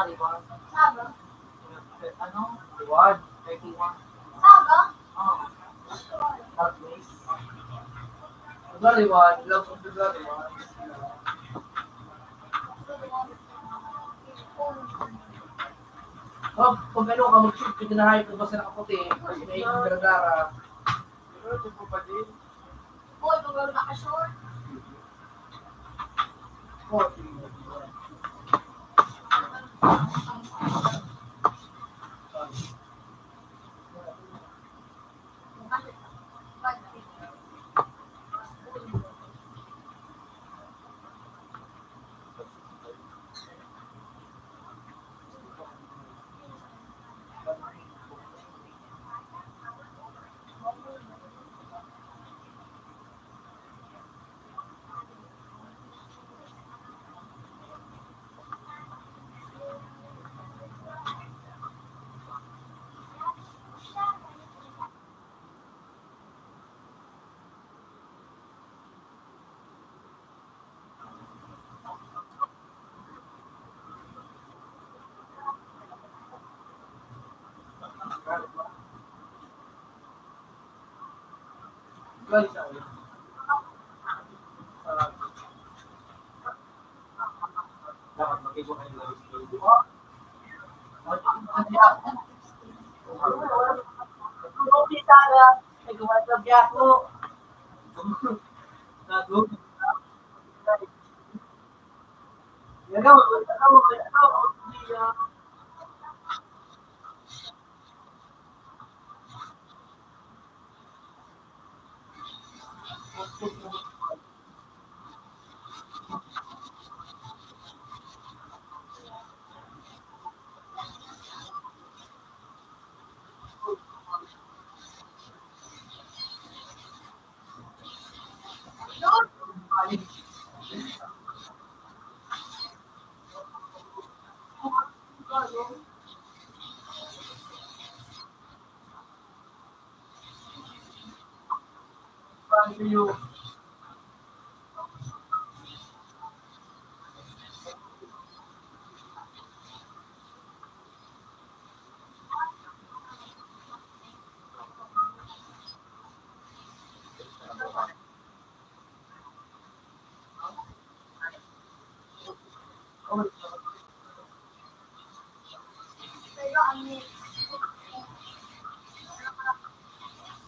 Naglalariwan. Saga? Ano? Reward. Thirty-one. Saga? Oo. Darkness. Naglalariwan. Love of naglalariwan. Oh, pag ano ka, mag-shoot ka na hype, basta nakaputi. Kasi may gara-gara. Pero ito po pa din. Boy, kung wala ka short.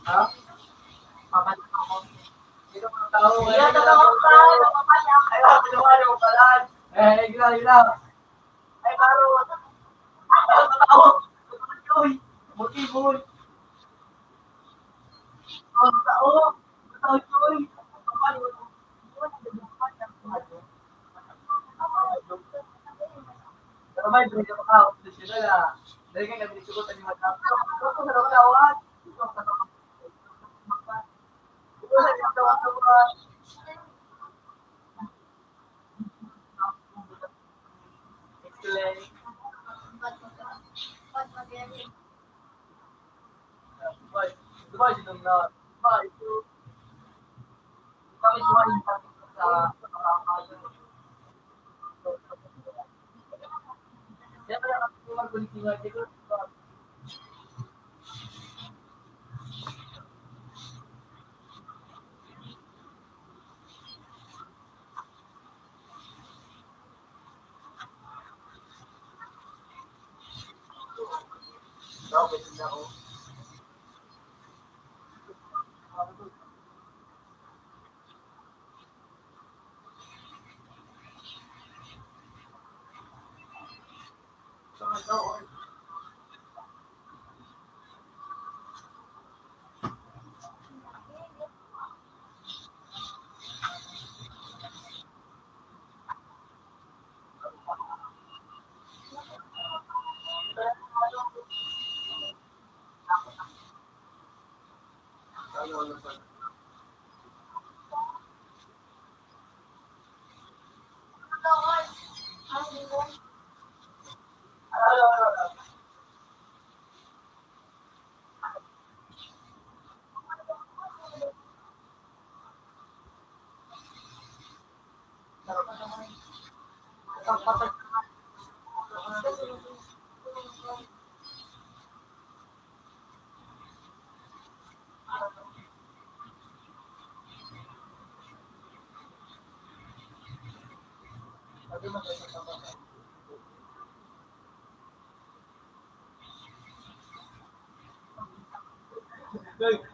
Ha? Papalik ako. Sino mga tao? Sino mga tao? Ay, hila, hila. Ay, baro. Ay, tao. Uy, motibo. Ang tao. Ang tao, Choy. Pero may break ako, ah, professional, ah. Dahil nga, nagdiskutan yung mga tao. Ako, sa mga tao, ah.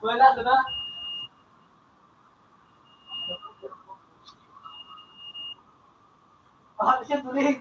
Wala na. Ah, siya tulig.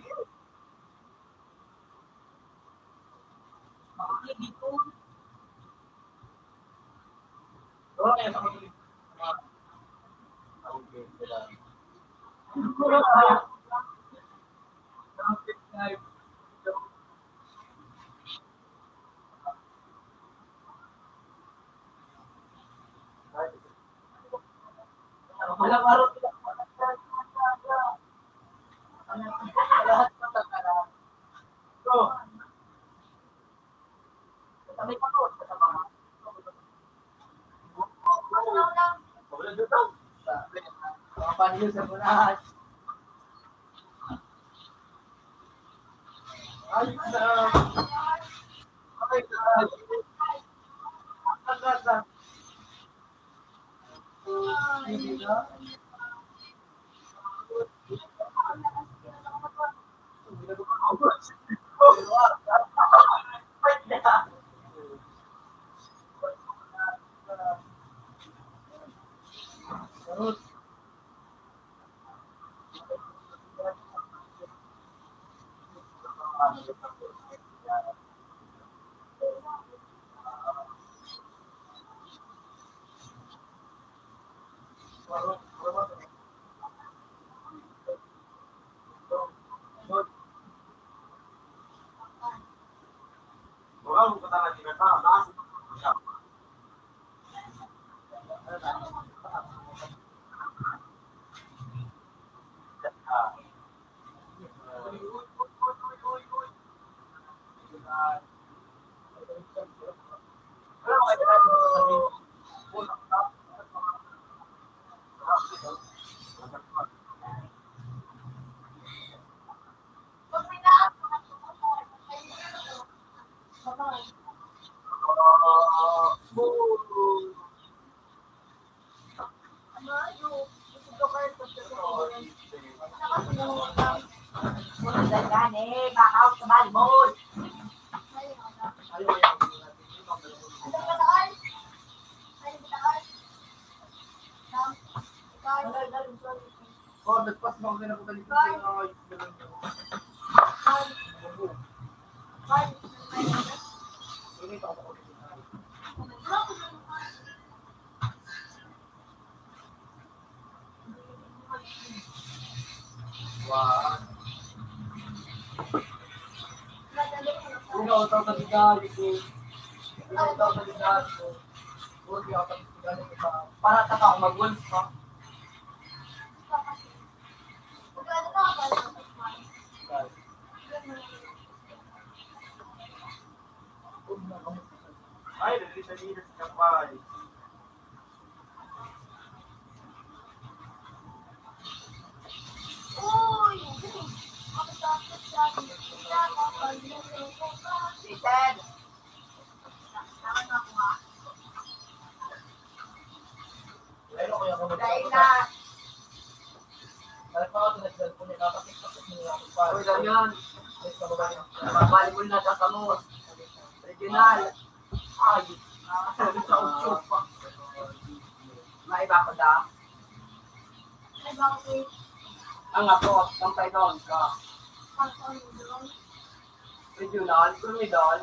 Gani, baka ako sa balbon. Oh, nagpas mo ako na po. Wow. Una, utaw sa bigas, ito. Una, utaw sa bigas, ito. Una, utaw sa bigas, ito. Para sa tao, mag-wolf pa. Ay, nagkita-kita sa kapal. Dahil na. Uy, ganyan. Babalik mo na sa kamo. Original. Ay, ah, sabi sa utso pa. May iba pa da? Ang ako, ang kailangan ka. Regional, criminal,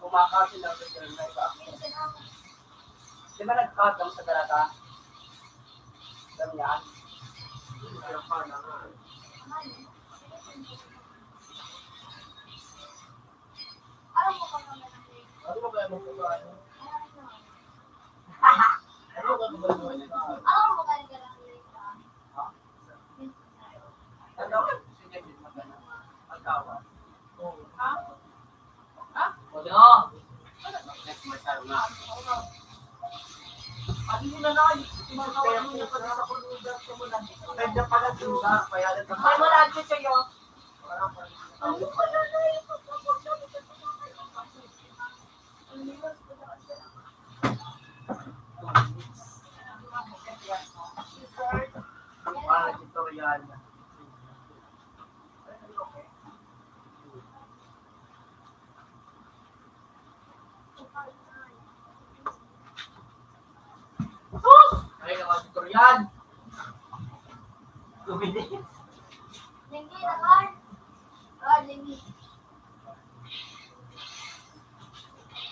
kumakasi ng regional na iba. Di ba nagkakang sa Galata? Ganyan. Kaya pala, duga, kaya lang. Ay, wala dyan sa'yo. Ah, tutorial. Sus! Ay, naka-tutorial. Two minutes. Lingi naman. Ah, lingi.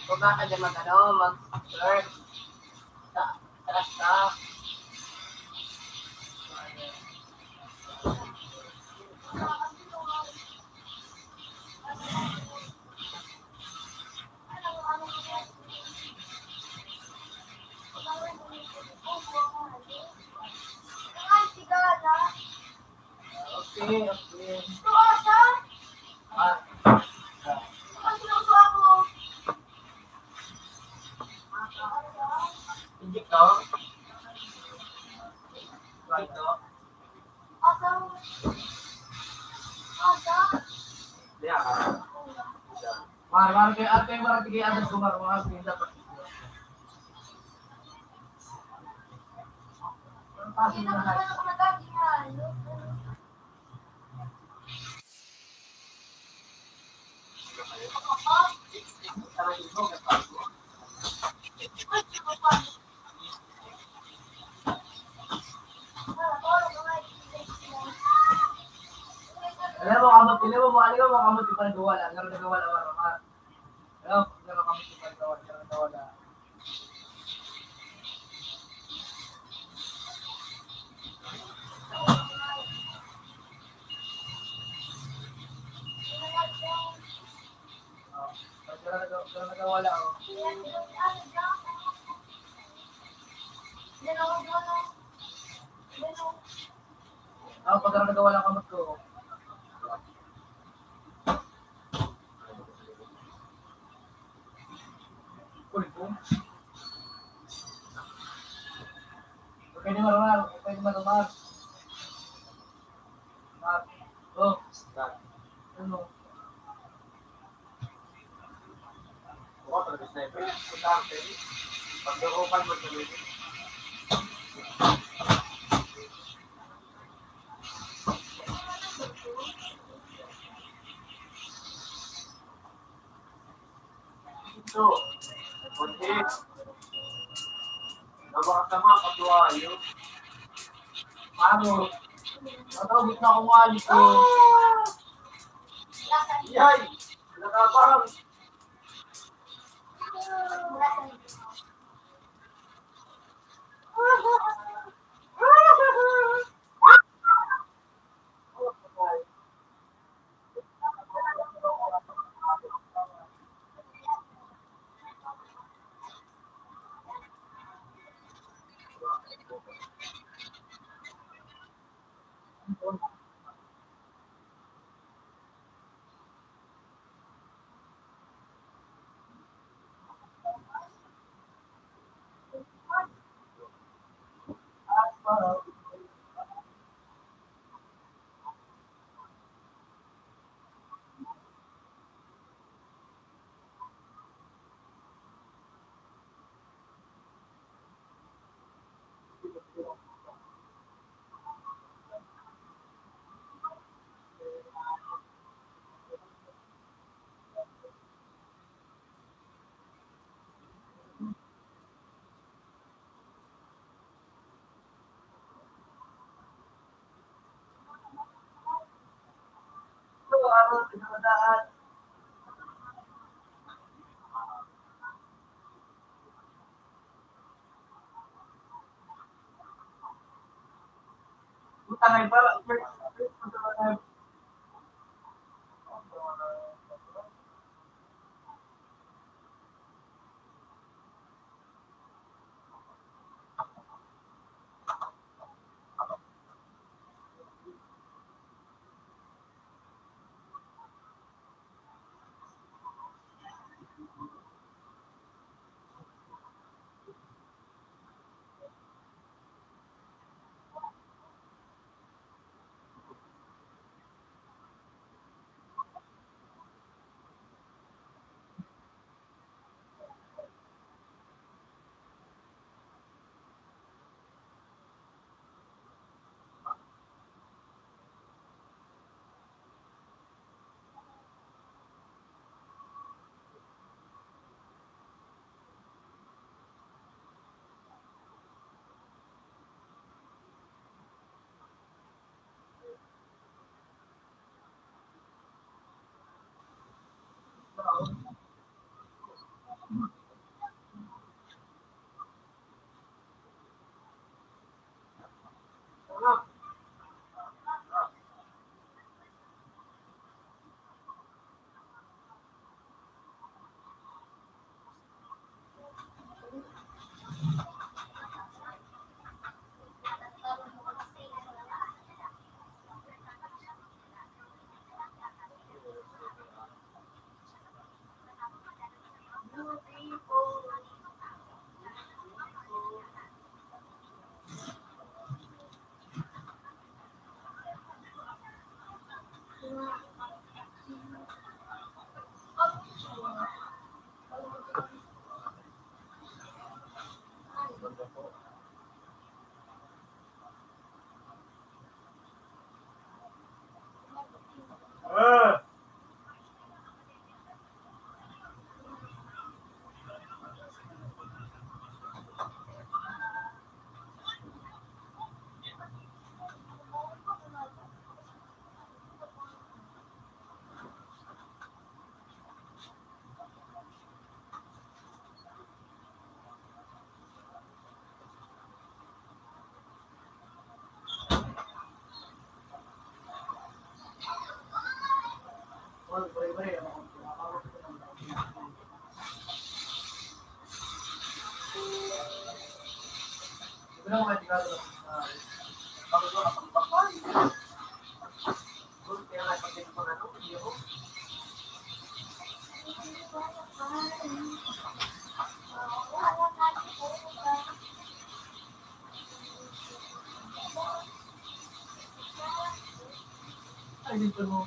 Huwag ka dyan mag, ano, mag-flirt. Ta-, taas ka. Okay, okay. Ah. Hindi ko. Hindi ko. Yeah. Mar, mar, kaya, ate, mar, ate, kaya, ate, sumar, mar, ate, dapat. Alam mo, abot, alam mo, alam mo, abot yung panagawa lang, pero nagawa lang, wala, wala. Alam mo, pero kami yung panagawa, pero nagawa lang. Ah, pag nagawala ka, mat ko. Ulit po. Okay ni Marmar, okay ni Marmar. Mar, oh, ano? Oo, talaga sniper. Pagdarupan mo sa. Ito. Konti. Napakasama, katuwa, yun. Paano? Matawag na akong alis, eh. Yay! Nakabang! Utang ay para. Ay, dito mo.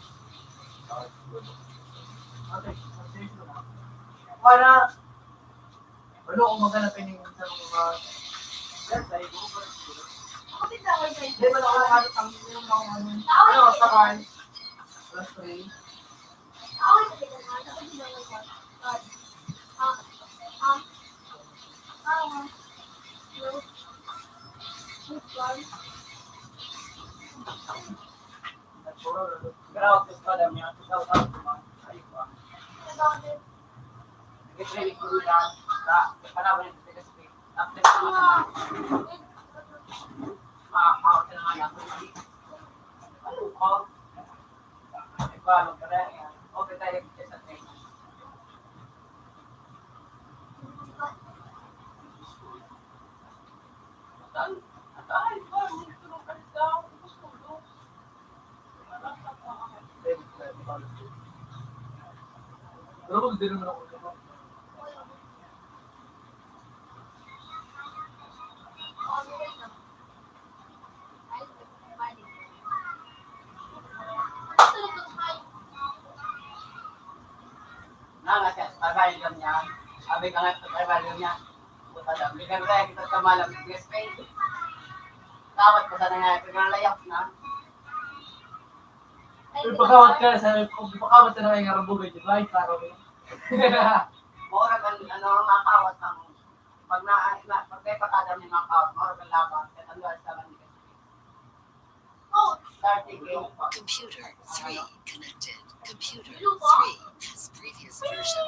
Okay. Para, ano, kung maghanap kayo ng sa mga, yan, sa Ibo, di ba, nakakalat ang, yung mga, ano, sakay, plus three. Nanga siya sa trabaho niya. Sabi ka nga sa trabaho niya. Buta daw. Hindi ka rin kita sa malam. Yes, pay. Tawad pa sana nga. Ito na layas na. Ipakawat ka sa, ipakawat ka na kayo nga rambugay, di ba? Ipakawat ka. Mura kan, ano, ang akawat ang, pag na, na, pag may pakadam yung akawat, mura kan laban, kaya ang luwas naman ni Computer three connected. Computer three has previous version.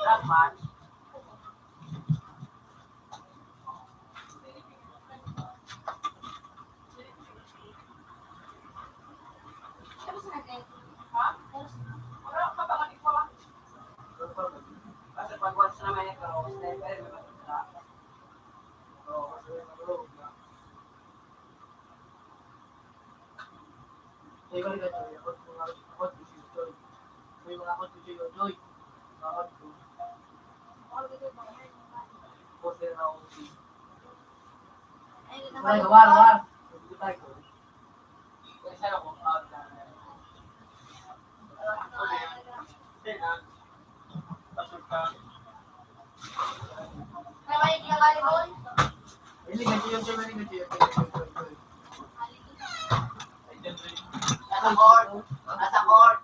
Nasa court. Nasa court.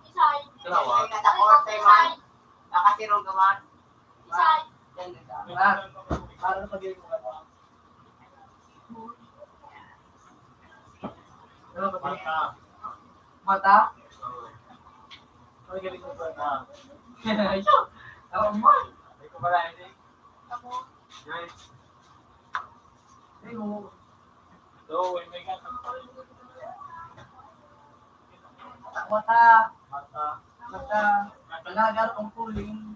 Nasa court, Simon. Nakasirong ka man. Yan, yan. Ah, paano pag-iwan ko? Ano ba? Mata. Mata? Ang galing mo ba na? Ito. Tama mo. Hindi ko pala, hindi. Guys. Hindi mo. Ito, may ka. Mata. Mata. Mata. Nalagar ang kuling.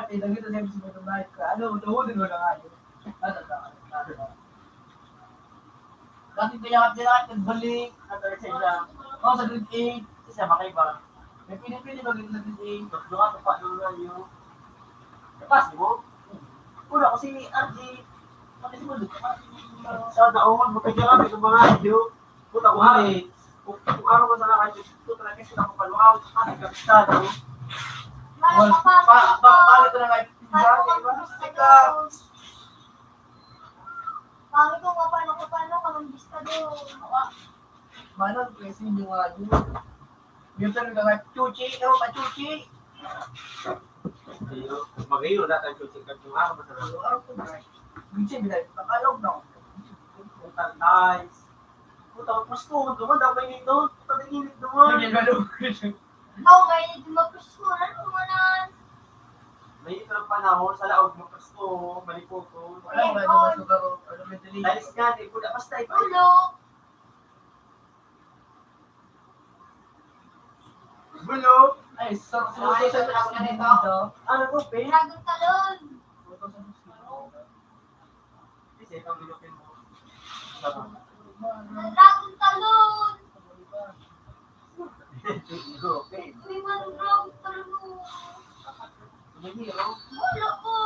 Kahit pinagkita sa episode ng night ka, ano, tawag din wala nga yun. Ano, ano, ano, ano. Dati kaya ka din natin nagbalik, nagkakit sa isa. Oh, sa grade eight, sa siya makaiba. May pinipili ba grade eight? Doon ka pa doon na yun. Tapos, di mo? Una ko si R J, ano si Mundo? Sa daon, mapigyan kami ng mga radyo. Puta ko, hari. Kung, kung araw ko sa lakad, puta na kasi ako paluaw, kasi kapitado. Pa, pa, bakit na nga, pinsan, eh, mas tika. Bakit ko nga paano ko paano ka ng bistado? Manang, kasi yung radyo. Yung talaga nga, chuchi, ano ka, chuchi? Magayon na tayo chuchi, kag kung araw ko sa lakad. Araw ko na. Minsan, Tagalog na. Nice. Puta, magpusko. Duman daw kayo nito. Puta, nanginig duman. Hindi na lugar. Ikaw, may magpusko. Ano mo na? May ito ng panahon sa laog, magpusko, maliputo. Wala, wala naman sa garo. Ano, may dali. Dahil sa gani, puta, basta ito. Ulo. Bulok. Ay, sa, sa, sa, sa, sa, sa, ano to, Pe? Dragon Talon. Kasi itong bilukin mo. Dragon Talon. Okay. Uy, man, Dragon Talon. Ano yun? Wala ko.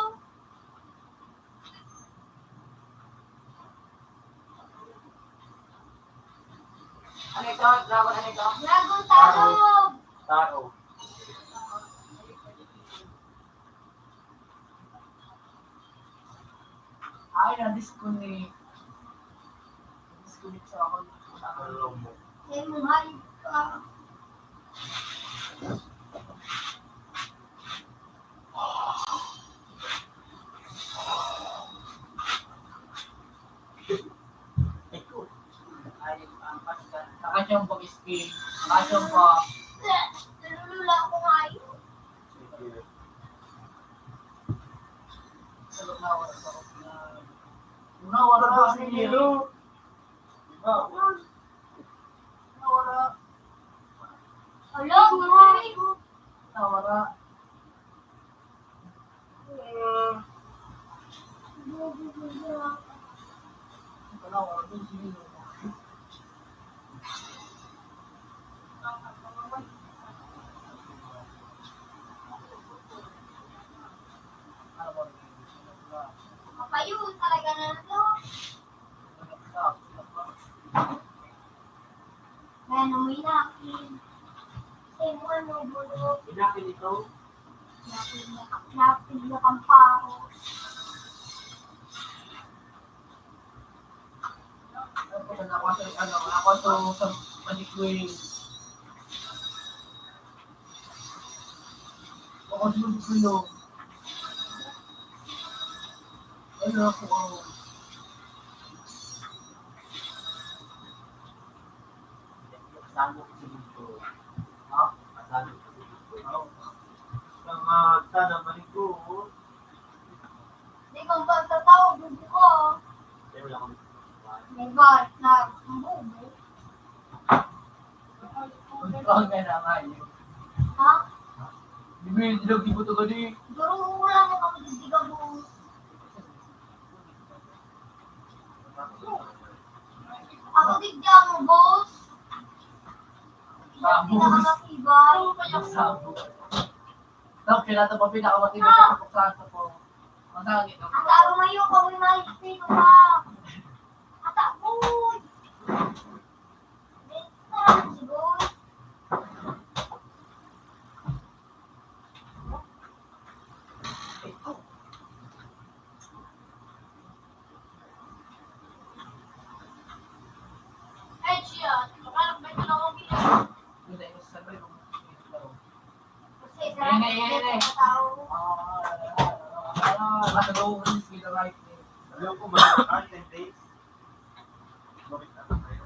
Ano ito? Dragon, ano ito? Dragon Taro. Taro. Ay, na-disconnect. Na-disconnect sa ako. Sa ako. Ay, mahal ka. Nakachamba, Iski. Nakachamba. Nalulula ako ngayon. Wala, wala, wala. Wala. Wala, wala. Wala, wala. Kapayon talaga na to. Kaya naman inakin. Same one, no, bro. Inakin ito? Inakin na, inakin na kampaho. Tapos, ano, ako sa, ano, ako sa, sa Maniquí. Ako sa Maniquí, no. Ano ako, oh. Kasama ko sa mundo. Ha? Kasama ko sa mundo. Mga tana, Maniquí, oh. Di kang pagkatao, bubo ka. Pero wala kami. May bar na, ang bubo. Ang ganda nga yun. Ha? Di ba yung ilog, di ba ito gali? Pero wala na kami, di ka buo. Ako, di ka mo, boss. Sabos. Pinakamatibay. Sabos. Tapos, kailangan pa pinakamatibay sa kapuksahan sa po. Masakit ang Ang tao ngayon, kami mahigpit pa. Ata, uy! Dito na lang, siguro. Ay, siya. Makalang ba ito na okay? Hindi, sabi ko. Ayan na, ayan na. Matulog ko sa speed right. Ayaw ko mag-art and days. Bakit na tayo?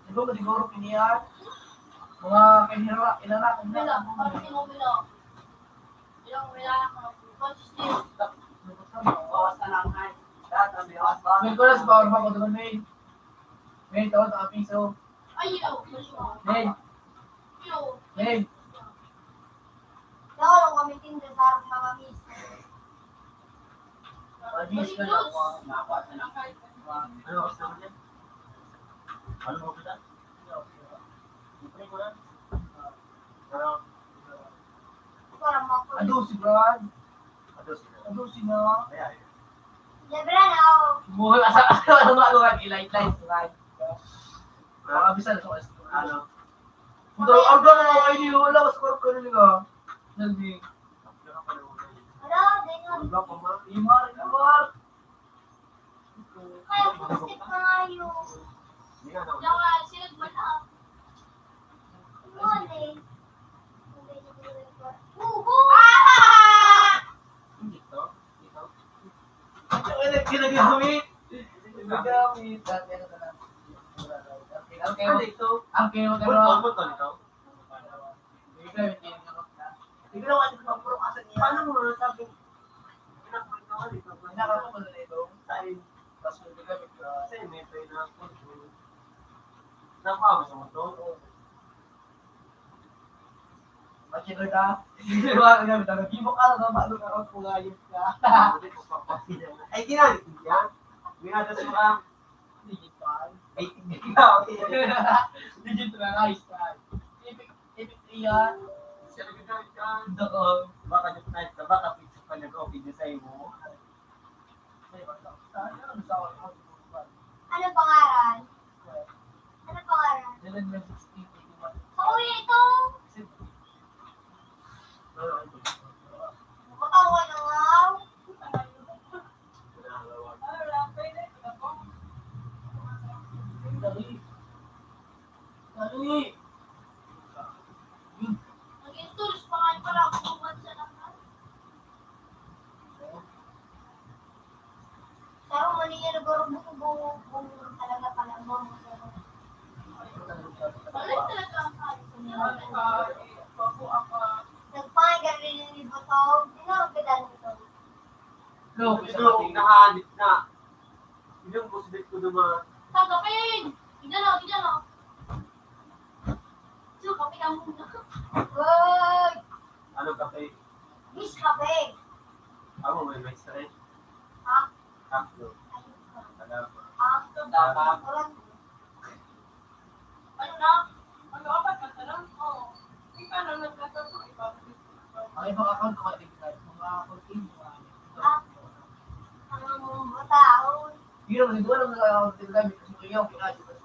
Siguro, siguro, pinihan. Mga kinira-, kinara-, Wala, parang sino wala. Wala, wala ako. Bawas na lang, ay. Dati, may bawas ba? Nicolas, power bank ko doon, May. May, tawag, nakapiso. Ayaw, wala. May. Ayaw. May. Daw lang kami tinda sa harap mga miss. Mga miss na lang, mga nakuha na lang. Ano, gusto mo din? Ano mo kita? Libre ko lang. Pero, Parang mga Ado si Brad. Ado si Brad. Ado si na. Kaya, yun. Libre na ako. Buhol, asa, asa, ano, ano, ano, light, light, light. Mga bisan, so, ano? Ang dami, ang dami mga kayo, wala, mas kurap ka rin nga. Nalbi. Hello, Daniel. Wala pa, ma. Imar, Imar. Kaya plastic na nga yun. Hindi nga, no. Wala nga, sinag mo na. Ano eh? Uhu! Ah! Hindi to. Hindi to. Ang ina, ginagamit. Ginagamit. Dati ano na lang. Okay, okay. Ano ito? Okay, okay. Bulto, bulto nito? Ikaw, hindi naman na. Ikaw, ano ka, puro ka sa niya. Paano mo nasabi? Pinakbulto ka dito. Pinakbulto ka dito. Saan? Tapos, hindi ka, ah, sa'yo, may pineapple. Nakuha mo sa motor? Oo. Bachelor ka? Di ba, ano, nag-ibo ka, no? Paano ka, kung ayos ka? Ay, ginamit mo yan? May atas mo ka? Digital. Ay, hindi na, okay. Digital, ayos ka. Epic, epic yan. Sabi ko, "Ito, baka yung night ka, baka pizza pa nag-open na sa'yo mo." Ano pangaran? Ano pangaran? Sa kuya ito. Matawa na nga. Dali. Dali. Nag-introduce pa nga pala ako kung ba't siya naman. Pero mali yan, nagurubong-bong talaga pala mo. Balik talaga ang kain ko niya. Nagpangay ka rin ni Butong. Sino ang pinanong ito? Look, isa Ito, pati. Nahanip na. Yung musbit ko naman. Kagapin! Tignan o, tignan o. So, kape ka muna. Uy! Anong kape? Miss kape. Ako, may miss rin. Ha? Tatlo. Ayun ka. Salamat. Ha? Salamat. Walang Ano na? Ano, apat na tanong? Oo. Di ba na nagtatanong, ibabalik ko na ba? Ang ibang account ko, mga fourteen, mga ano. Ah. Ang mga tao. Hindi naman, hindi ko alam na account nila, kasi kaya ako pinadyo kasi.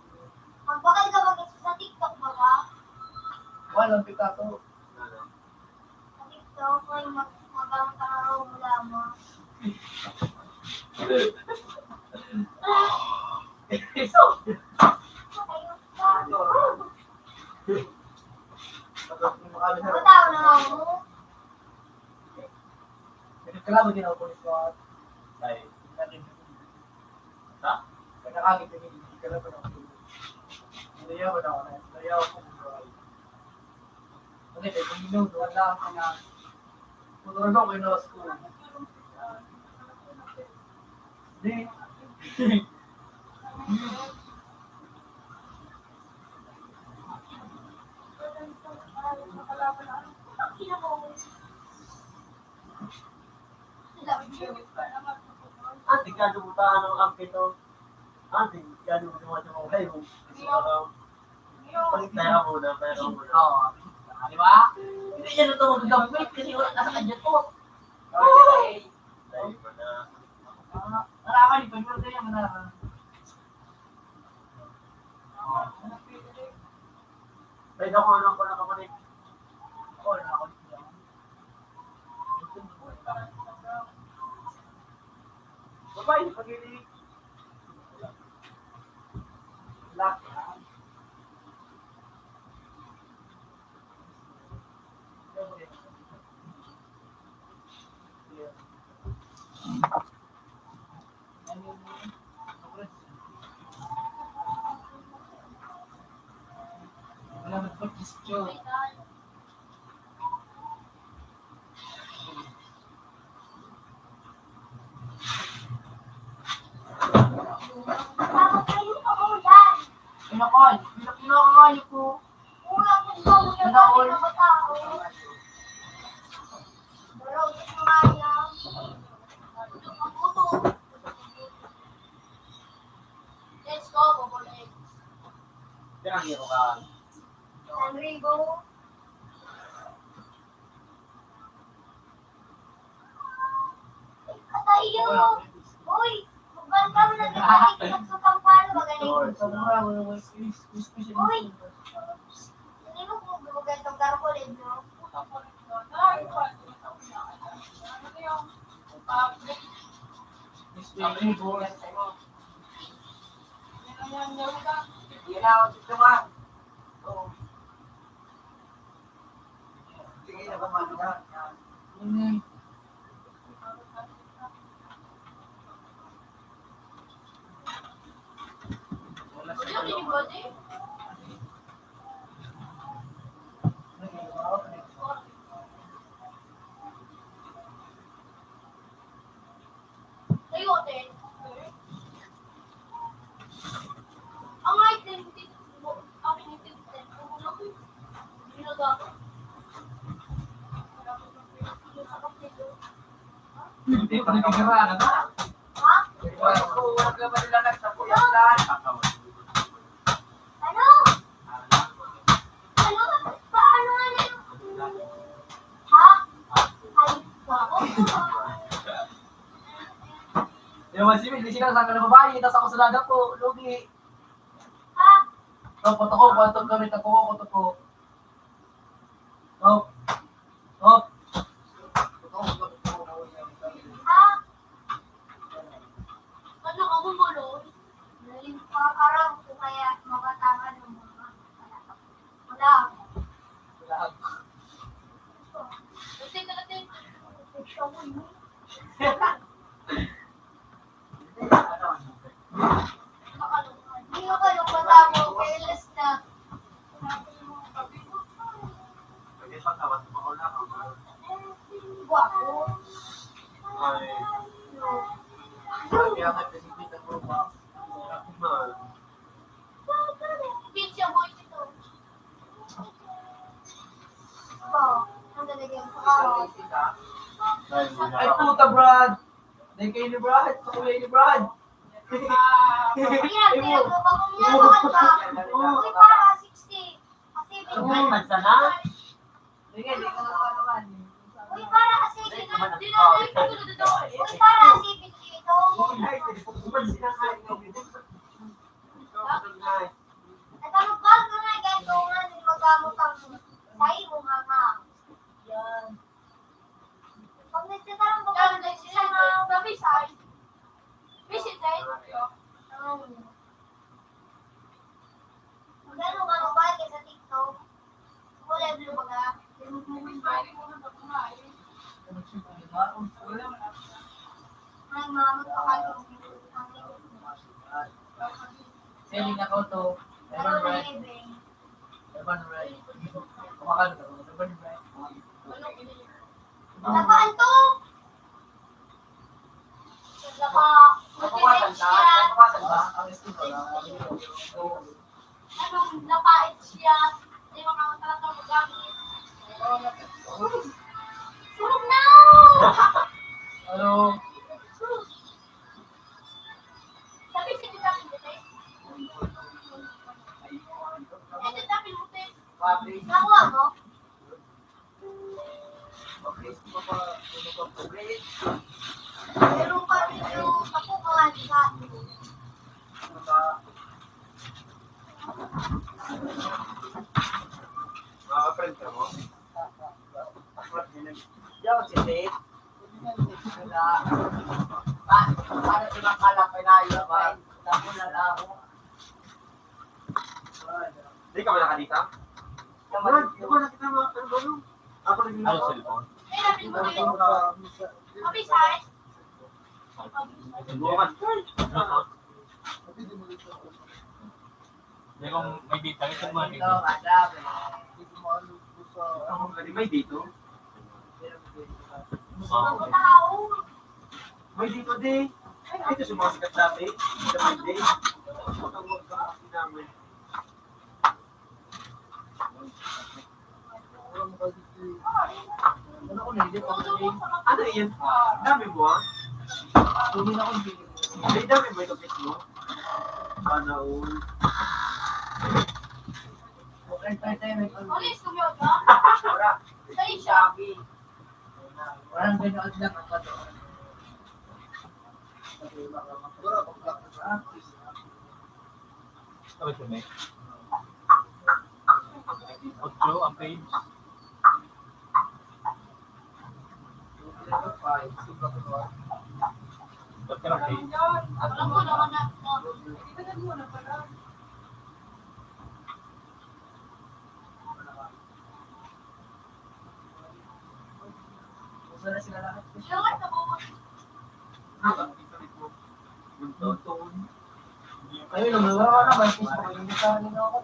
Magbakal ka ba kasi sa TikTok ba ka? Wala, pika to. Ano? Ito, kung mag-, magkakaroon mo lamang. So, Matao na nga mo. Nagkakalaban din ako, police ko. Ay. Ha? Nagkakagit din, hindi ka lang pala. Hindi ako na, hindi ako. Ano, eh, kung yun, wala ako na. Kung ano, okay na ako. Hindi. Ang delikado mo ta, ano, ang pito. Ang delikado mo, mga tumawag kayo. Pera muna, pera muna. Oo. Ah, di ba? Hindi niya na ito magagawin kasi wala ka sa kanya to. Ay! Tayo pa na. Ah, wala ka, di ba? Wala ka, wala ka. Ay, naku, ano ko na kapatid? Ako, wala ako. Babae, pag-ibig. Black, ha? Wala nagpag-question. Pinakon, pinakon ko. Pinakon. Let's go, Bobo Legs. Pirang euro ka? San ribo. Atayo! Uy! Magban ka mo na, nagpatiktok sa kampano, magaling. Uy! Hindi mo kung gumagay itong garko, no? Miss Baby, bukas. Yan ang yan, yan ang yan. Yan ang yan, yan ang yan. Oo. Sige na ba, mami? Yan, yan. Mm. Hindi pa nagkakaranan na. Ha? Ikaw, ikaw, wala ka ba nila nagsabuyan dyan? Ano? Ano? Paano nga na yung... Ha? Ay, bako. Yung mga sibig, di sila sa mga babae, tas ako sa lada po, lugi. Ha? Tapos ako, kwanto kami, tapos ako, tapos ako. Oh. Oh. Ah. Ano ka, gumulo? Naging pakarang ko kaya makatangan ng mga wala. Wala. Kasi natin, siya mo, no? Hindi ko kayo patawag, careless na. Gwapo. Beach boy ito. Oh, ang ganda niya. Ay, puta, Brad! Dahil kayo ni Brad, sa kuya ni Brad. Ayan, pinagpapakong niya sa kanta. Uy, para sixty. Kasi may... Ano, may bansa na? Sige, di ko na naman. Uy, para kasi... Uy, para kasi... Nagkalugal ka na, guys. Kung ano, magamot ang sa imo, mama. Yan. Pag nagtatarong ka, nagsisimba, mabisay. Visit, eh. Magano ka, mabalik sa TikTok? Kulay blue baga. Ay, mama, pa kayo. Selling ako to. Ano na, Ebe? Laban, right? Kumakan ka, laban, right? Laban to! Lapa, ultimate siya. Anong lapait siya? Di ba ka talaga magamit? Surog na! Hello? Sabi si Tita Pinute. Eh, Tita Pinute. Nakuha mo? Pero pa rin yung ako, mga liga. Mga friend ka mo? Di ako si Faith. Wala. Pa-, paano si Makalak? Pinayo ba? Tapos na lang ako. Di ka ba nakadita? Brad, di ba nakita mo ang ano? Ako naging... Ano, cellphone? Ay, sabi ko, sabi ko. Sabi, Sai. Bukas. Hindi, kung may data, ito mo, ito. Ako, may dito. May dito, di. Ito sa mga sikat dati. Sa Monday. Ito ang mga kapatid namin. Ano yun? Dami mo, ah? Ay, dami mo itong mo? Sana all. Entertainment. Police, kumiyot ka? Sa isa. Parang ganoon lang ang pato. Ano siya, may? Otso ang page. Otso ang page. Alam ko naman na. Gusto na sila lahat. Sure, sa buwan. Yung tone. Ayun, lumalawa ka na, may Facebook, imbitahan nila ako.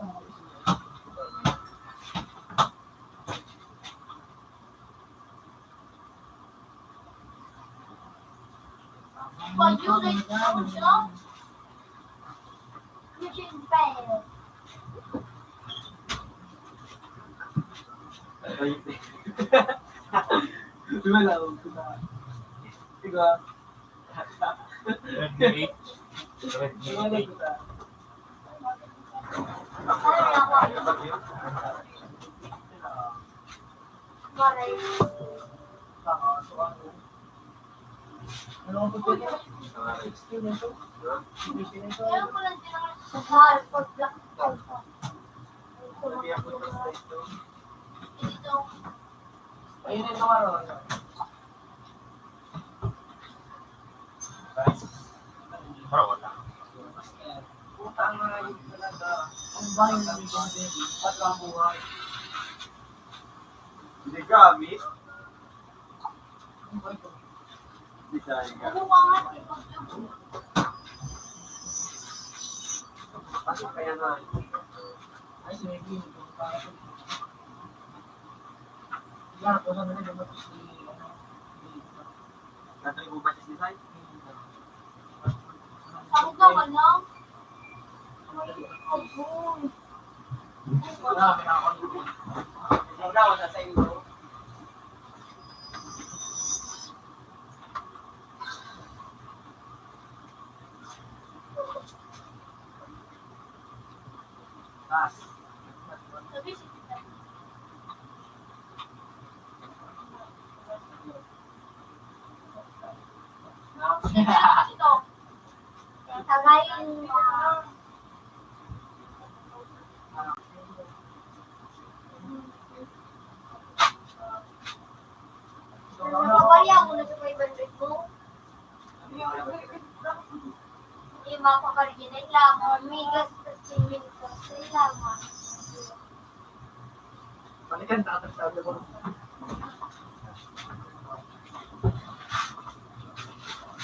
Pag yun ay siya, you should pay. Di ba, lawag ko na? Di ba? Red meat. Red meat. Ayun yung naman, oh. Pero wala. Putang na yun talaga. Ang bahay ng pagkabuhay. Hindi gamit. Bisaya. Ano ka nga, ipagkabuhay? Kasi kaya nga, ay, sige, Yan, kung ano na, dapat si, ano, si, Tatay mo ba si Sai? Ako ka, ano? Ay, ako. Wala, wala ako. Wala, wala sa inyo. Ano ba yan? Muna sa five hundred mo? Yung mga pagkariginan lamang, may gastos din yung gastos lamang. Balikan, tatas sabi ko.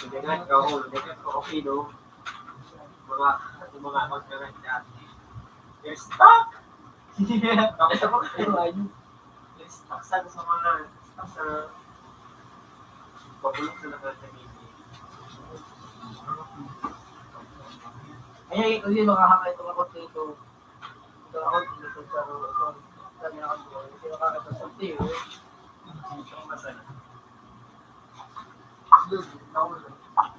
Hindi nga, ikaw, hindi nga, ikaw, okay, no? Mga, mga account ka nga, dati. You're stuck! Tapos ako, pero ayun. Stuck sa, sa mga, stuck sa pabulong sa lahat ng hindi. Ay, kasi makakakain itong ako dito. Ito ako dito sa, ito, sabi na ako, kasi makakakain sa tiyo. Ito ang masaya. Yun, ako,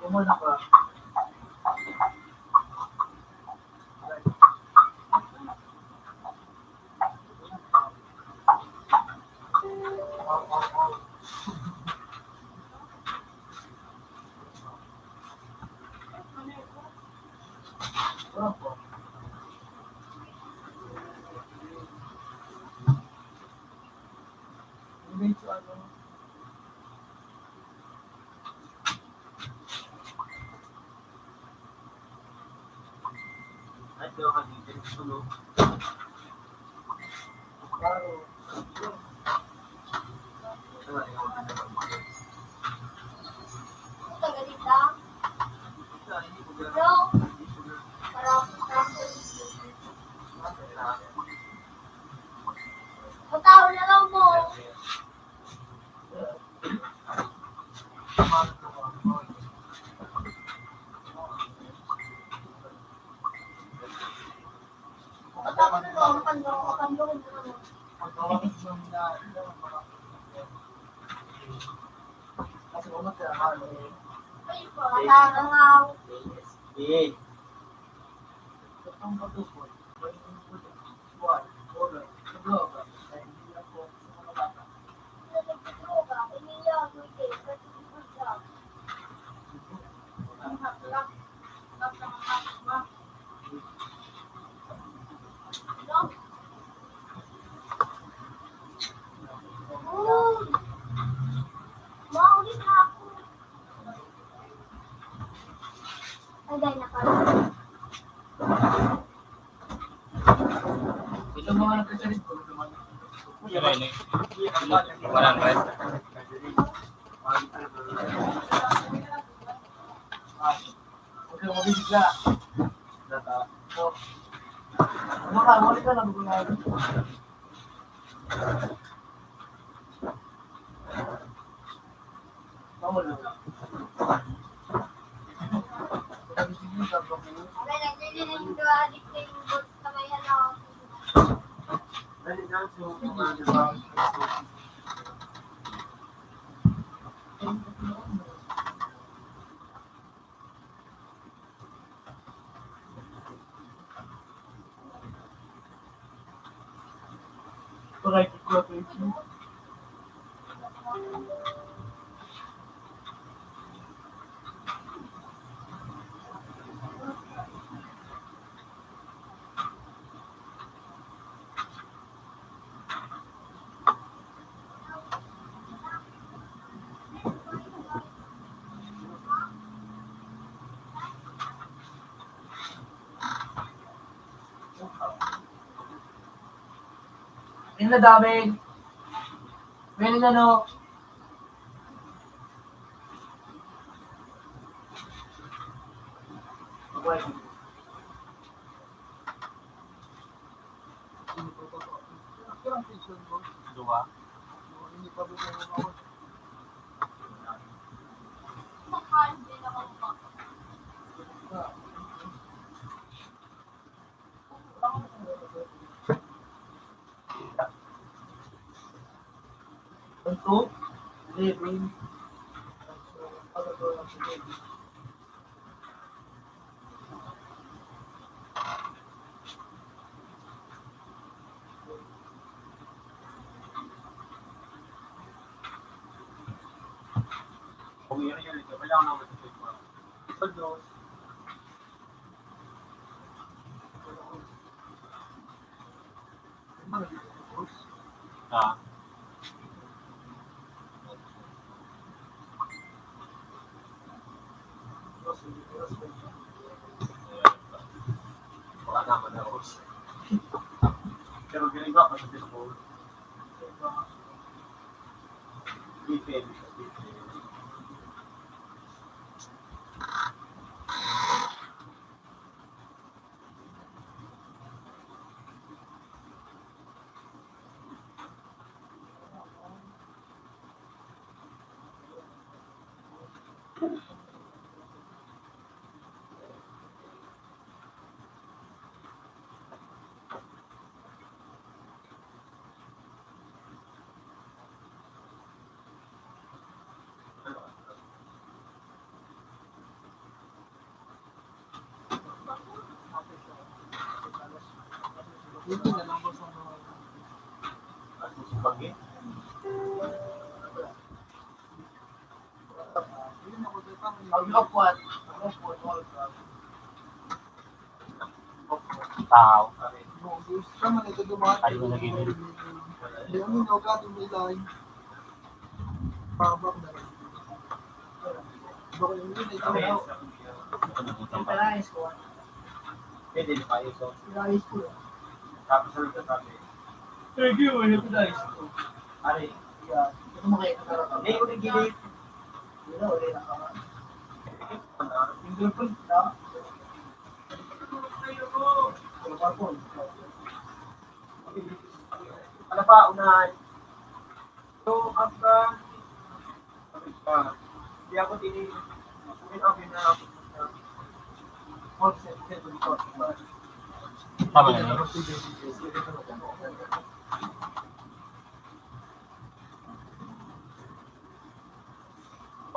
yun muna pa. Ang tao na lang mo. Ito mga nagkasalit ko, ito mga nagkasalit ko. Ito, ito, ito. Huwag kang mabibigla. Yun na, dami. Pwede na, no? Dua. Ito, eleven. Ah. Wala naman ako. Pero ginagawa ko sa Facebook. Depende sa Facebook. Ang lupot. Ang lupot, all drugs. Tao. Ay, na nagigil. Ito na utang pa. Pwede na kayo, so. Tapos ano ka sabi? Thank you, ano po, guys? Ari, yeah. Ito mo kayo, hindi ko nagigil. Wala, wala na ka. Fingerprint na. Ano pa, unahan? So, after, ah, hindi ako tini-, okay na ako. Tama na yun.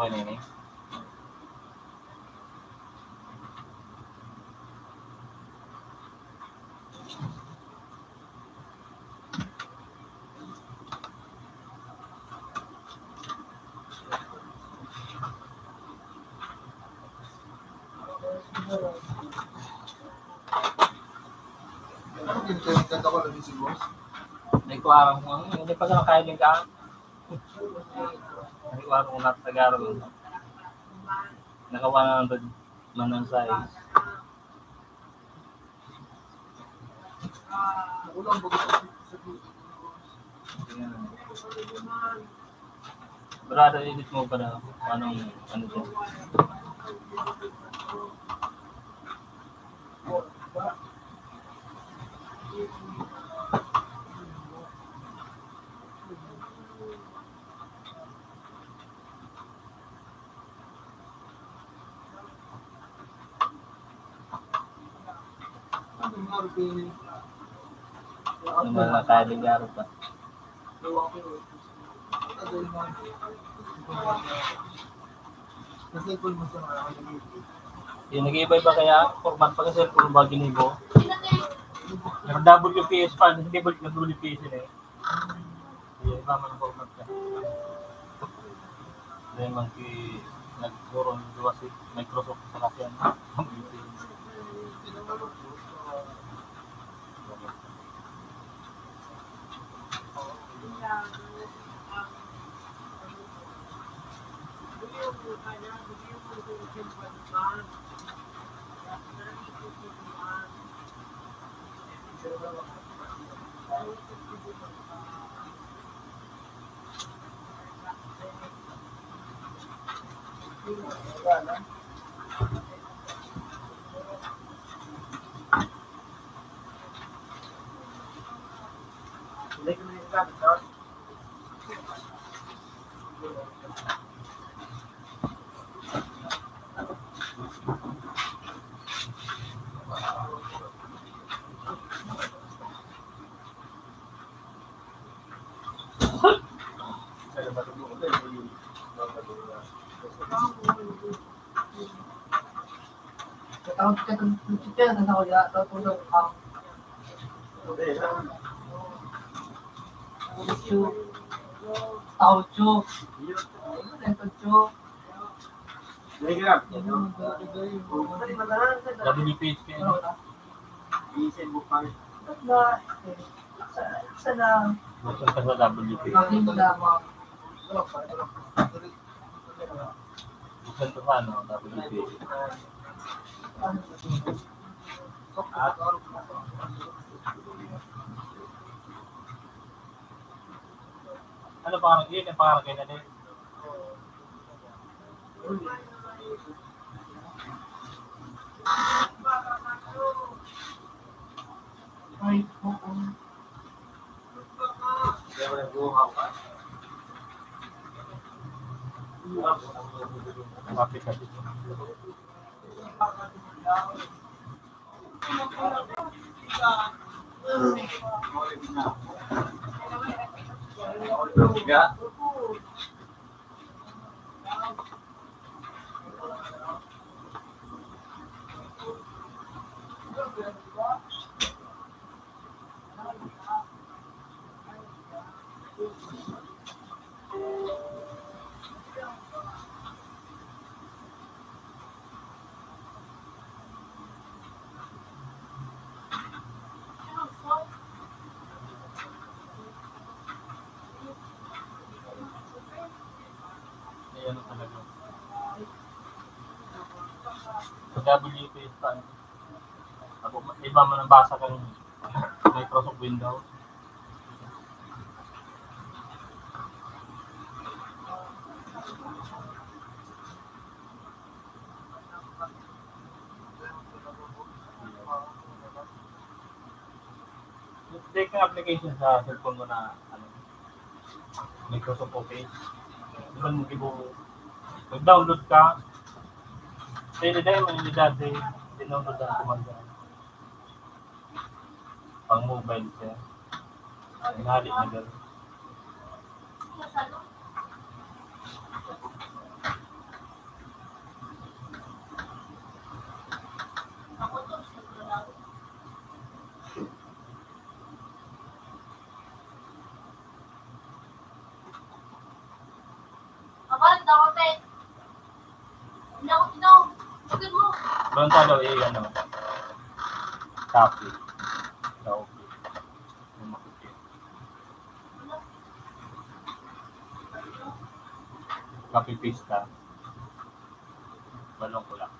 Okay na yun eh. Nagkuha ko ng, hindi pa sa kaya din ka. Nagkuha ko ng Tagalog. Naka one hundred man ang size. Ayan. Brother, edit mo pa daw. Anong, ano to? Yung mga kaya nag-aaral pa. Yung nag-iiba-iba kaya, format pa kasi kung ba ginibo. Nag-W P S pa, hindi ba nag-W P S yun eh? Yung iba man ang format ka. Dahil man ki-, nagturo ng duwa si Microsoft sa kasyan. W P H K. Basta sa W P H K. Basta sa ano, W P H K. Ano pangalan? Yun yung pangalan kayo na din. Ayan na talaga. Sa W P S pa, ano? Ako, iba man ang basa kan Microsoft Windows. Update ka application sa cellphone mo na, ano, Microsoft Office. Di ba, mag-, mag-download ka. Pwede dahil may dati, dinownload ang command ka. Pang mobile siya. Inali na gano'n. Abang, daw, Pet. Hindi ako inom. Bakit mo? Doon tayo, eh, ano, copy. Copy. Yung makikita. Copy paste ka. Balong ko lang.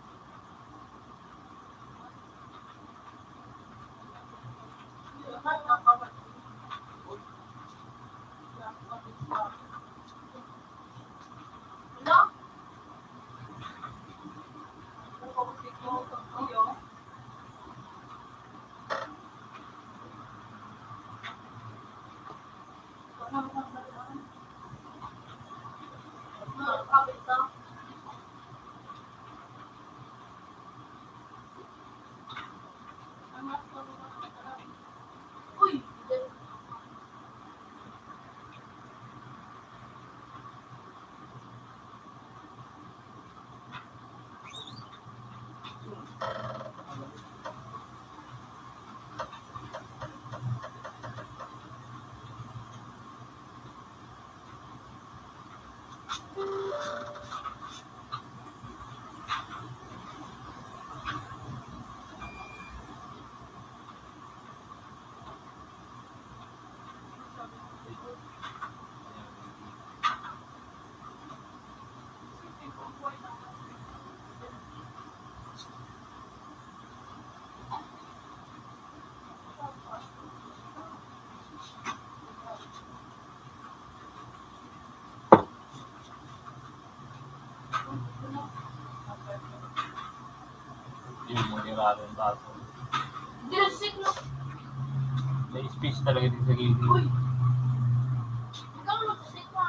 Yun, mo niraran baso. May space talaga din sa gilid. Uy! Ikaw, nagsisiklo.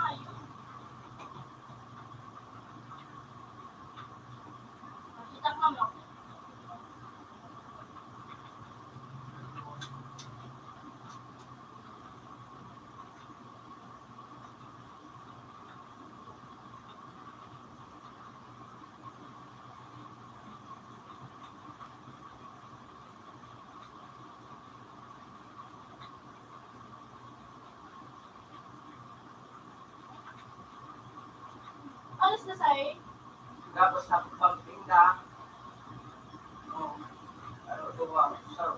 Alas na sa eh. Tapos sa pagtinda, oh, ano to ba? Sa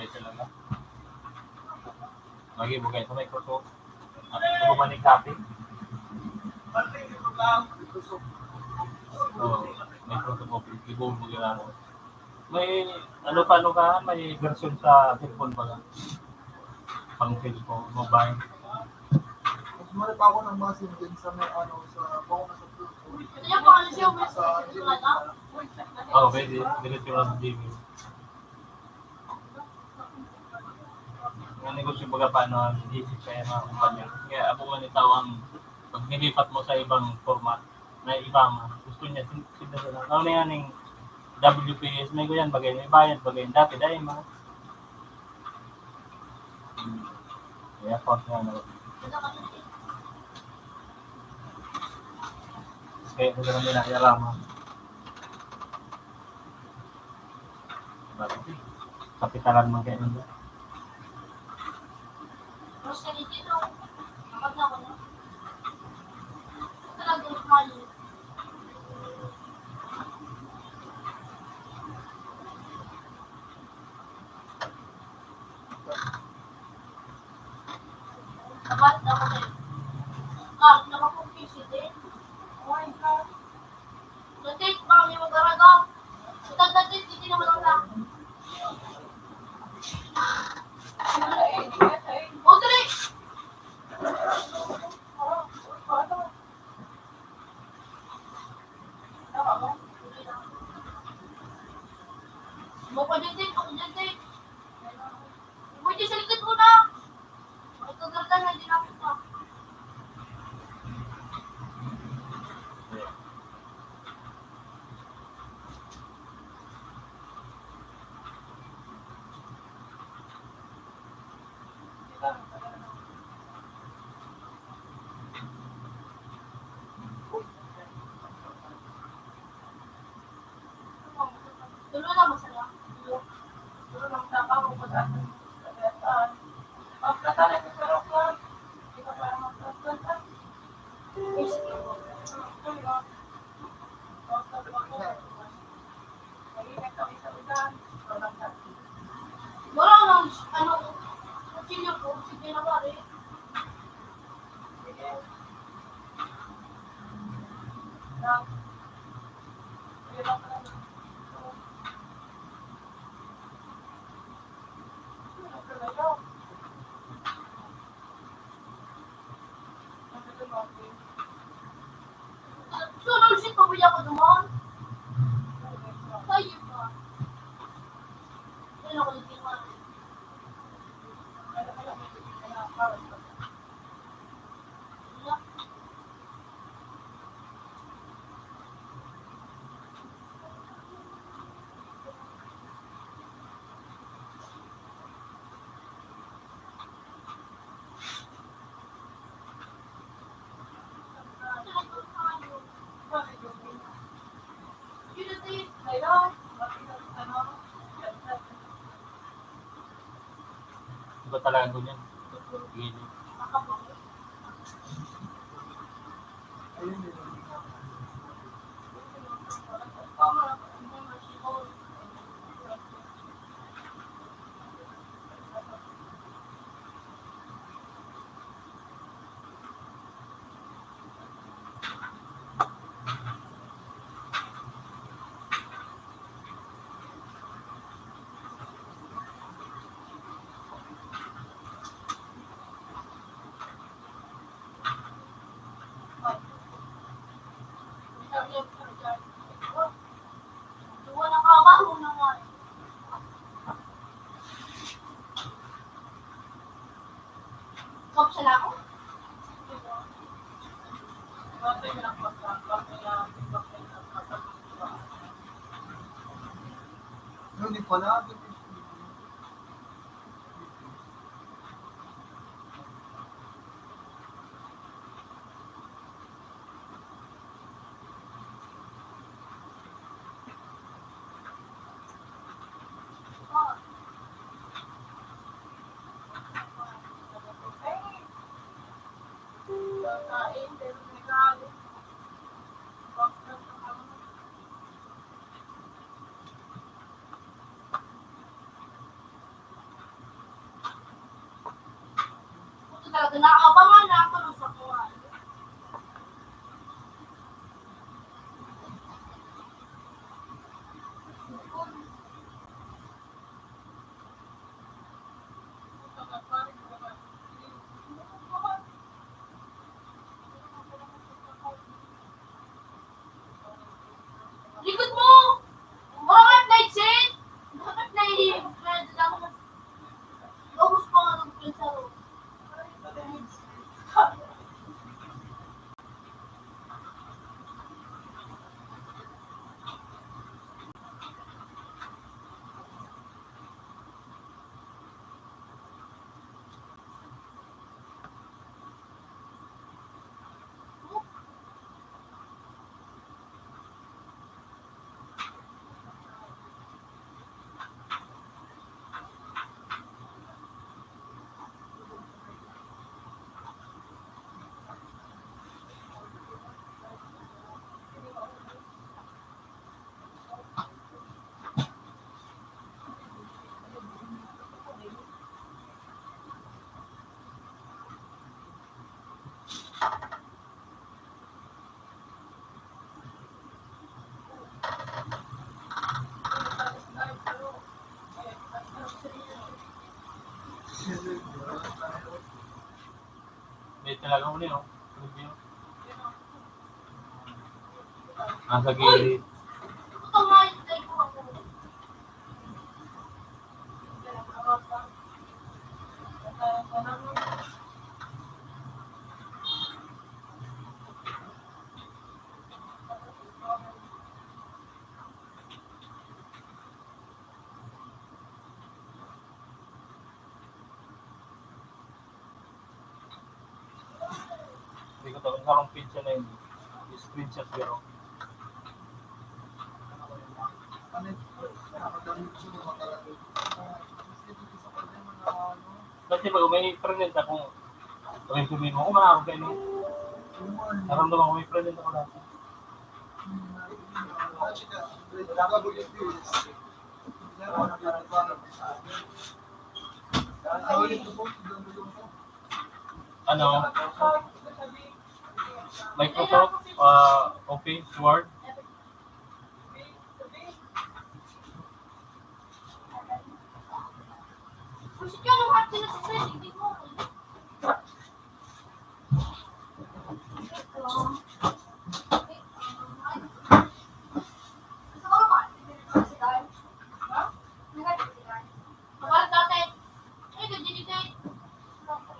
May talaga. Lagi mo kayo sa Microsoft. Ano ba ni copy? So, Microsoft Office. Ibo mo ginagawa. May ano ka, ano ka, may version sa cellphone ba? Pang cellphone, mobile. Mas mali pa ako ng mga sentence sa may ano, sa bako na sa cellphone. Sa Gmail. Oh, pwede. Diretso lang sa Gmail. Ang negosyo, baga, paano ang isip kaya mga kumpanya? Kaya ako man itaw ang pag nilipat mo sa ibang format, na iba mo. Gusto niya, sin-, sin-, sin-, ano na yan, yung W P S, may ganyan, bagay, may bayad, bagay, dati, dahil mga, hmm. Kaya, pa, kaya, ano, kaya, kaya, kaya, kaya, Kapitalan man kayo nila. Dapat, dapat eh. Ah, nakakumpisi din. Oh my God. Natit, baka may mag-araga. Itag natit, hindi naman ako na. O, dali! Mo pa dyan, Tit. Ako dyan, Tit. Pwede sa likod ko na. Ito, ganda na, ginamit ko. Wala nang, ano, kutsilyo ko, sige na pare. Sunod si Kuya ko duman. Kayo pa. Yan ako nagtiwala. Iba talaga niyan. Yun. Kapsala ko? Ano, di pala? Ito talaga, naabangan na ako nung sa kuwan. Likod mo! Murag night shade! Bakit naiiyak ka lang? Ubus pa nga ng pinsan mo. May talagang uli, oh. Nasa gilid. Hindi ko to, harong picture na yun. Screenshot pero. Ano yun? Ano yun? Ano yun? Kasi bago may pregnant ako, resume mo, kung maarog kayo, no? Naramdaman ko may pregnant ako dati. Ano? Microsoft, ah, Office, Word.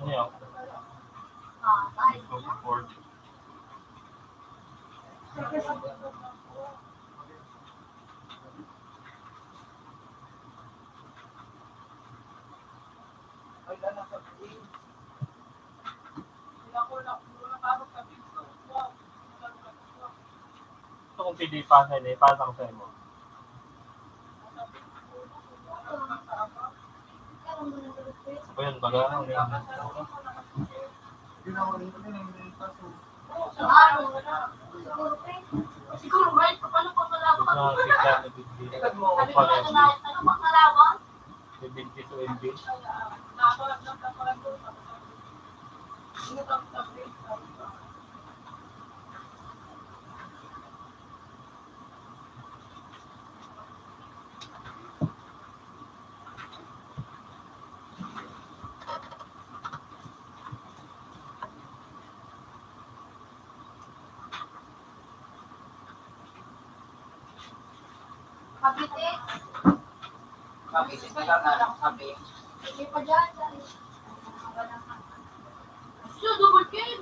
Ano yan? Microsoft Word. Ito kung pwede ipasa, hindi ipasa ko sa imo. Ayun, baga, ano yan? Siguro, right? Paano pag malaban? Ito na, tignan na, bibili. Ano ba, ano ba, ano ba, malaban? Bibili sa M B. Kapit eh. Kapit, isa lang na lang, kapit. Hindi pa dyan, sa, sa double kill.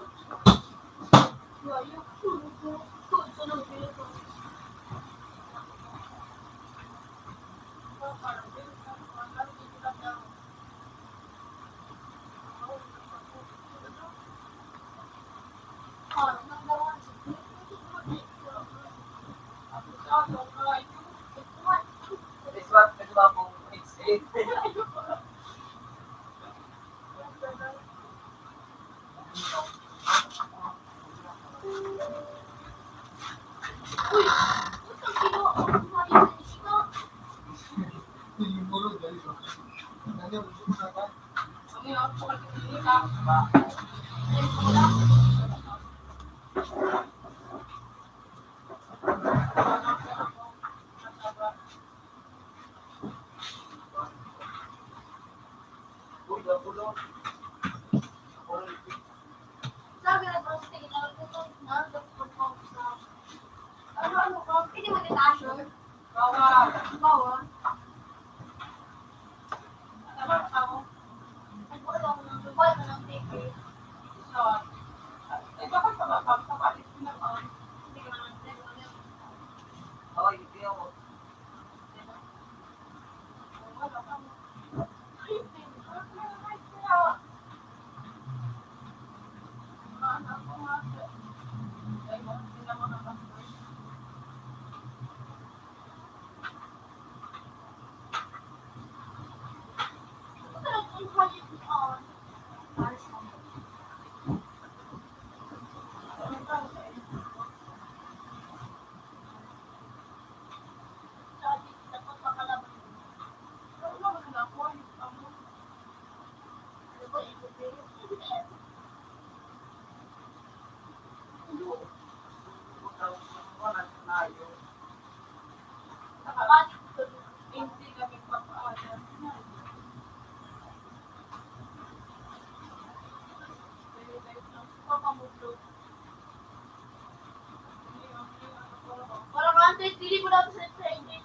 Parang ante, dili mo natin sa training.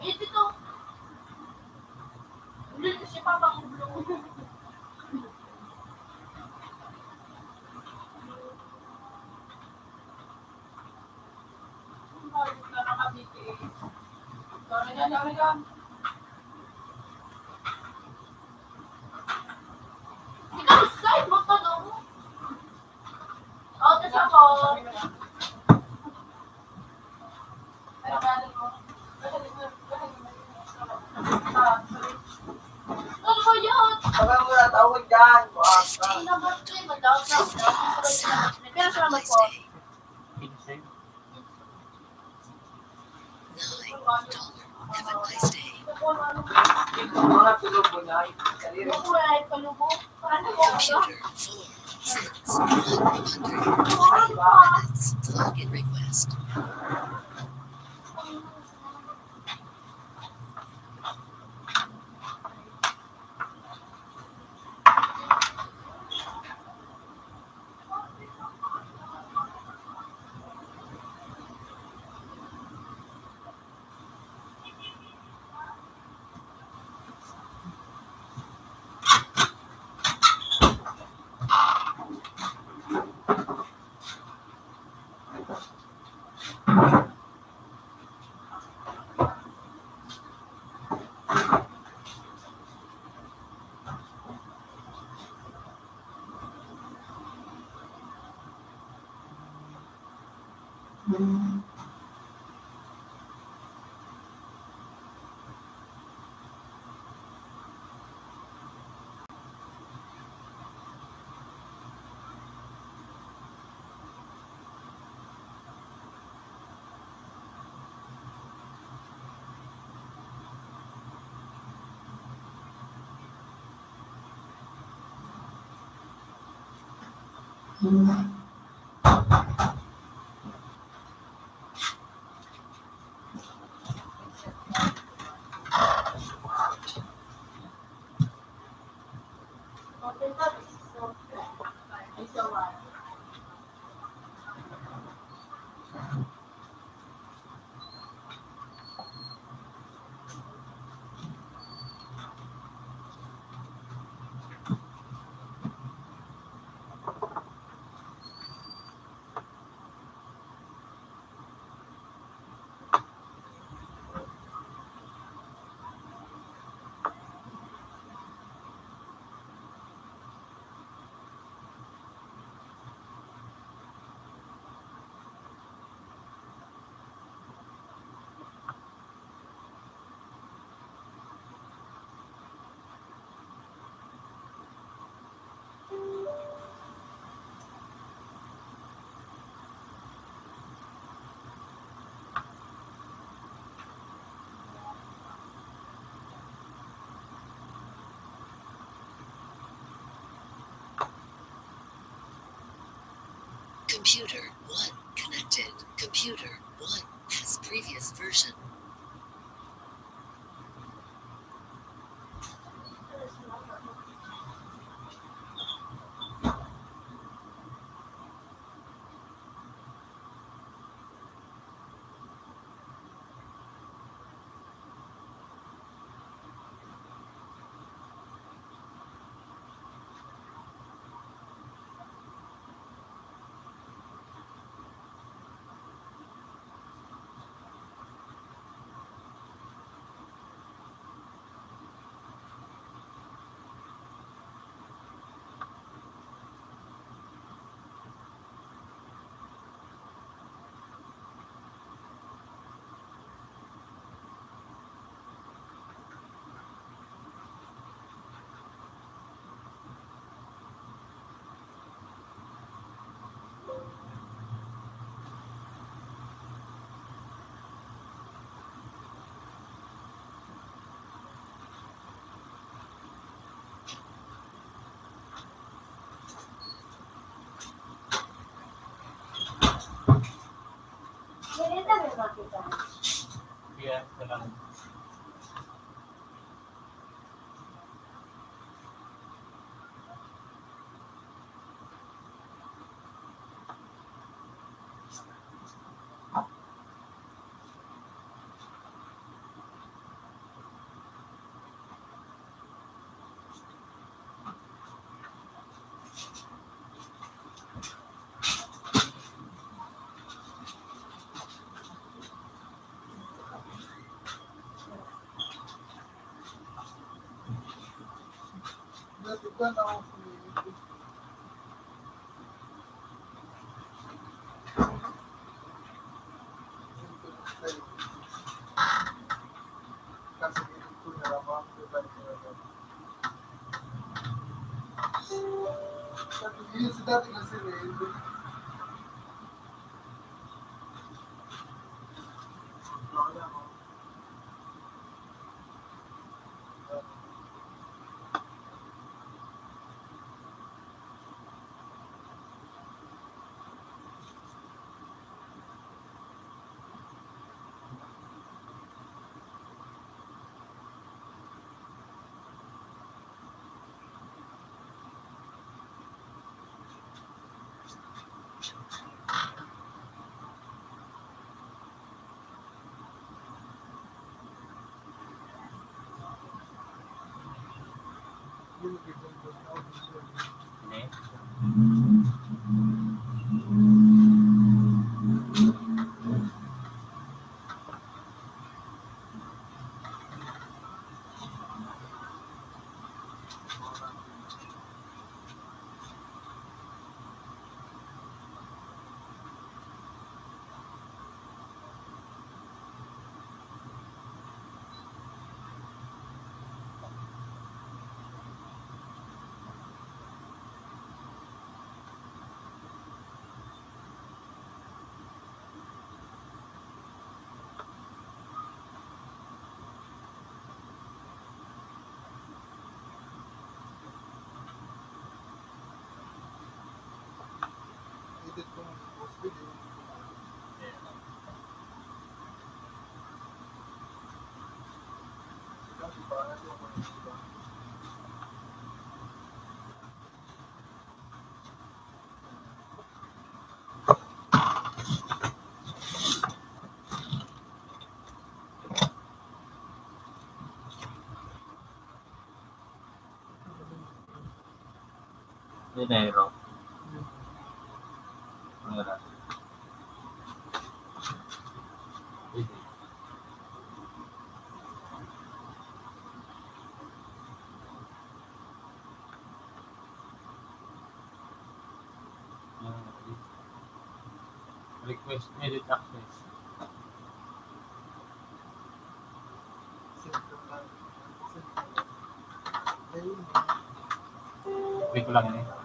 Ito to. Ulit kasi papang ulo. Ikaw, side mo to, no? Oh, tas ako. Ano ba, ano mo? Baka mo na tawag dyan. Wah, ka. Number three, madaw na. Pero salamat po. Nine dollar. Have a nice day. Mga tulog mo na. Saliri. Computer, four, six, one hundred, three minutes. Login request. Computer one connected. Computer one has previous version. Dati kasi may Dinero. Pera. Request edit access. Click ko lang eh.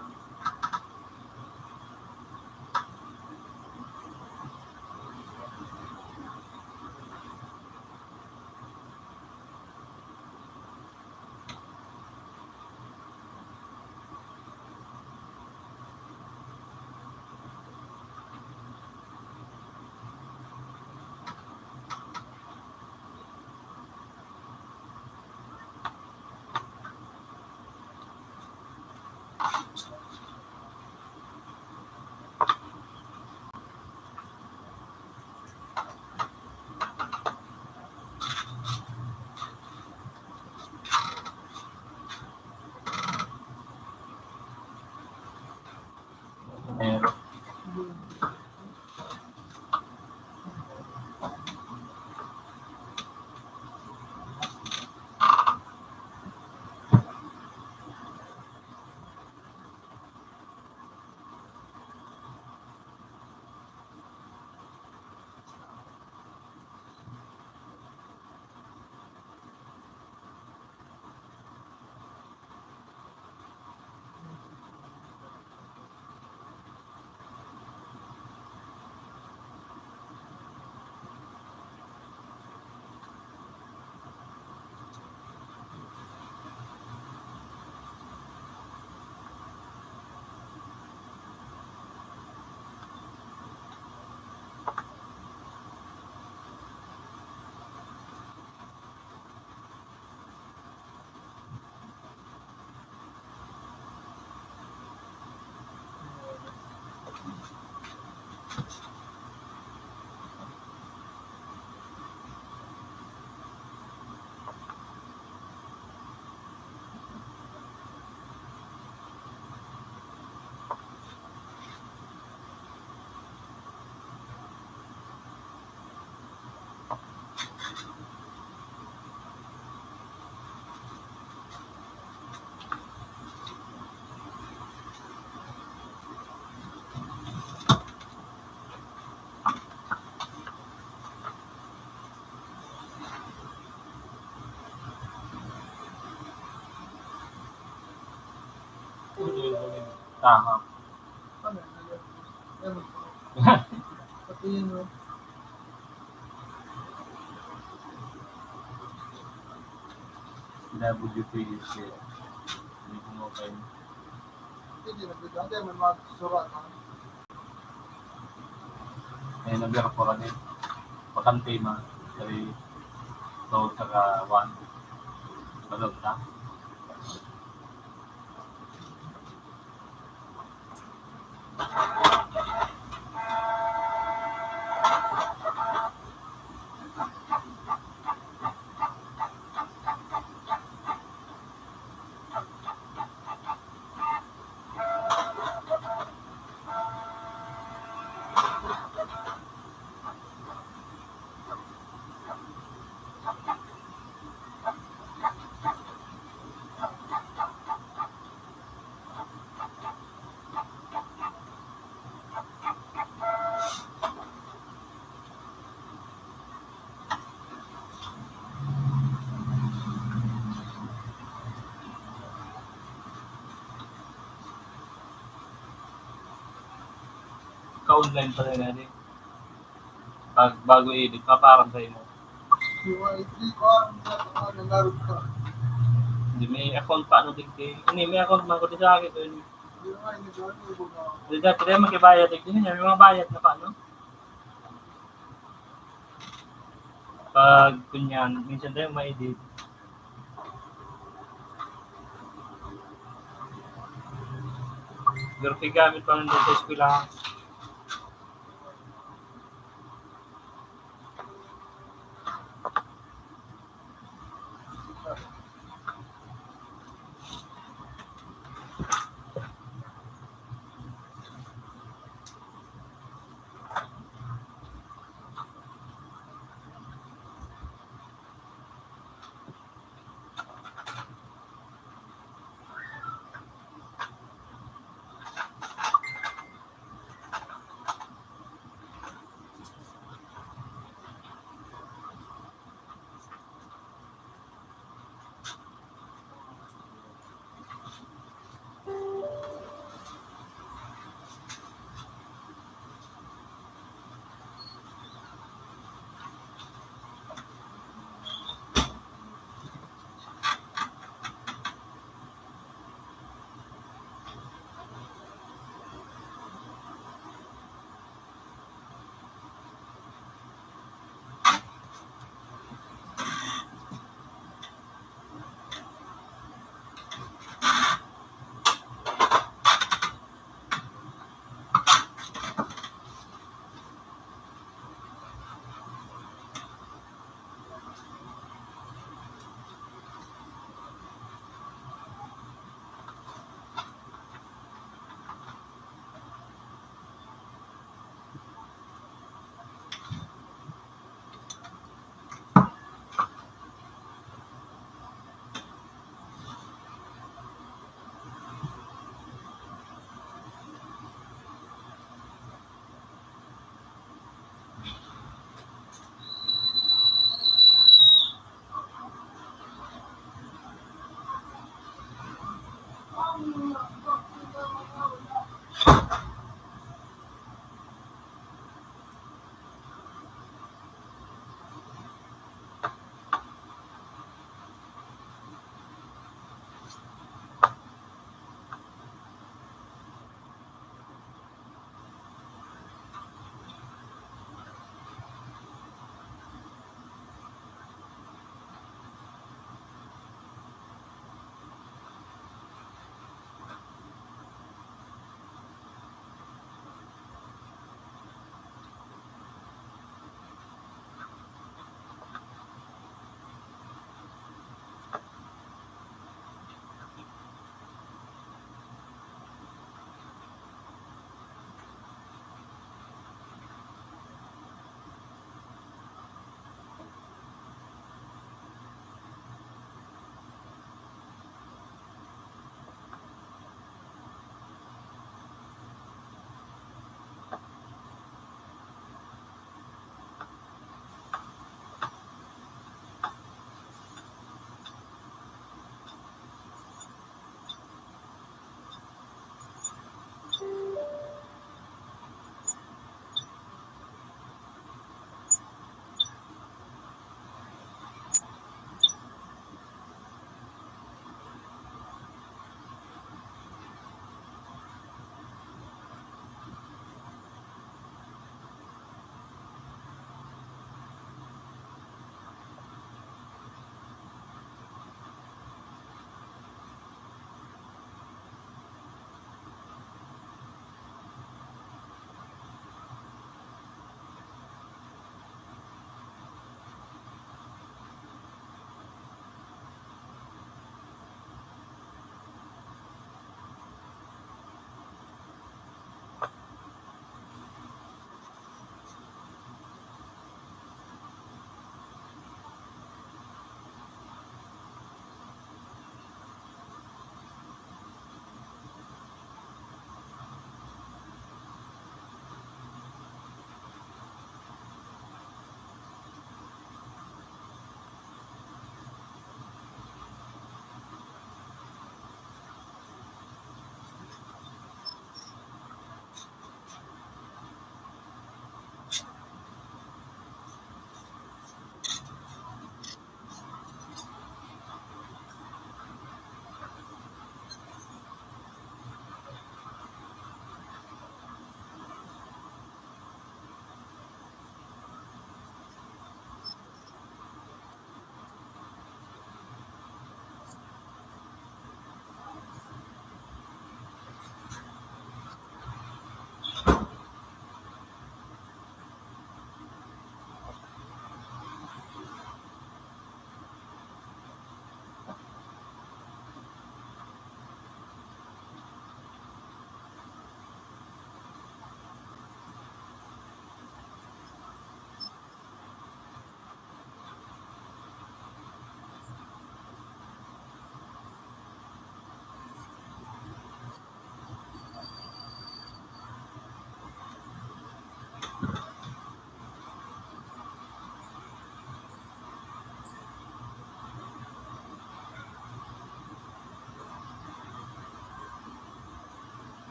Meron. Tahap. Yun, no? W P S. Hindi ko makain. Hindi, hindi. Hindi, may mga surat, ha? Eh, nabira ko rin eh. Bakante, mga three, two, saka one. Balog na. Ka-online pa rin, ano eh. Pag bago i-edit, paparam sa imo. Yung I D ko, ah, ano, ano, narod ka. Hindi, may account pa, ano, digdi. Hindi, may account man ko di sa akin, eh. Hindi nga, hindi nga, hindi nga. Hindi, dati rin, magkibayad, digdi. Hindi, may mga bayad na pa, ano? Pag, kunyan, minsan tayo ma-edit. Pero gamit pa nandun sa eskwela.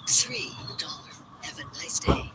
Three dollar. Have a nice day.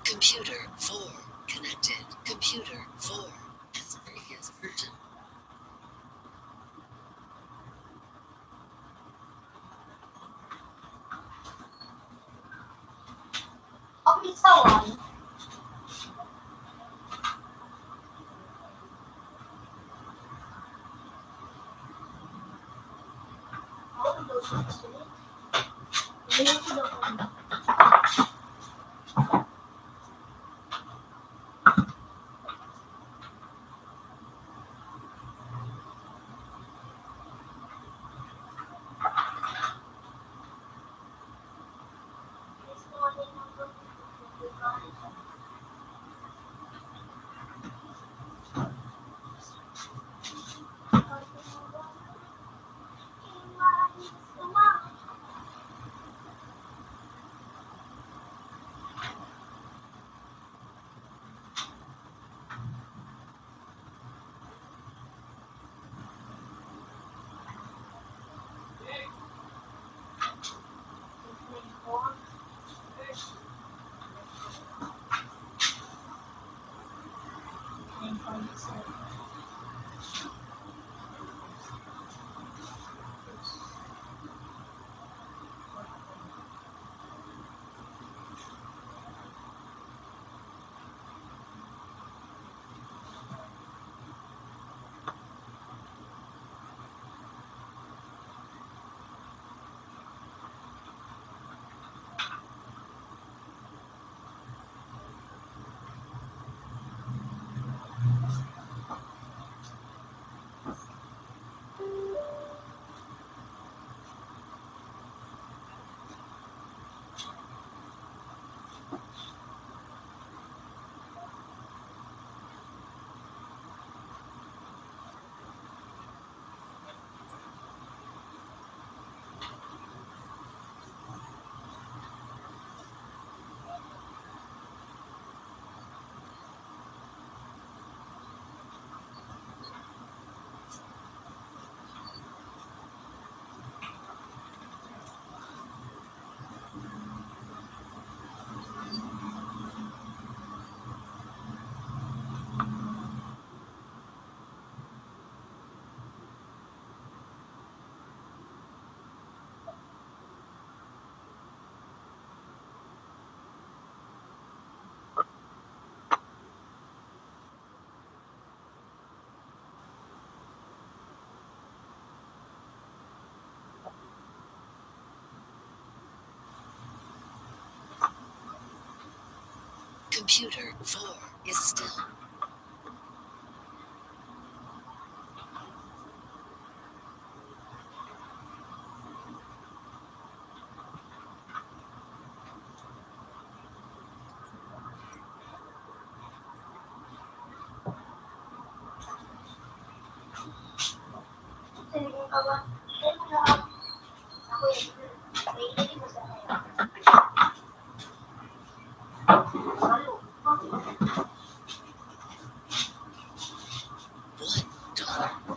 Computer four connected. Computer four has previous version. Computer four is still. One dollar.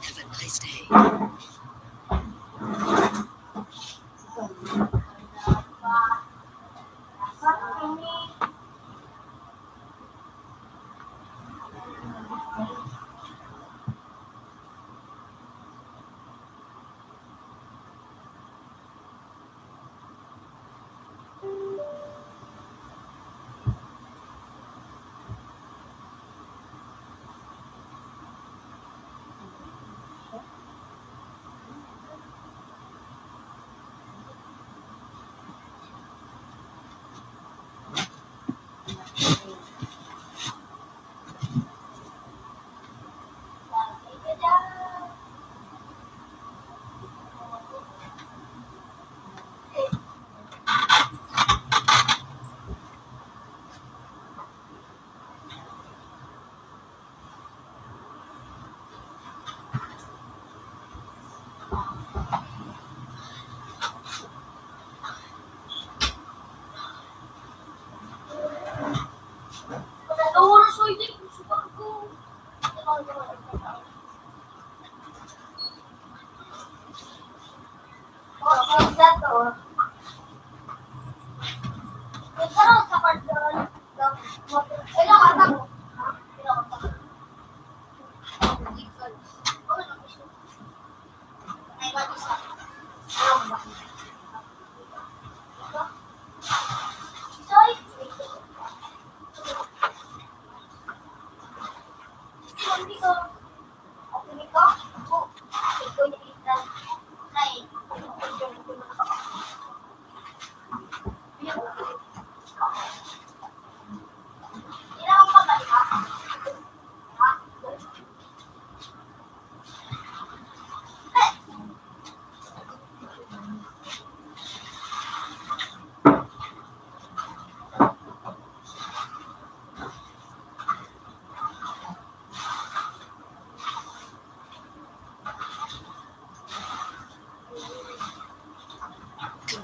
Have a nice day.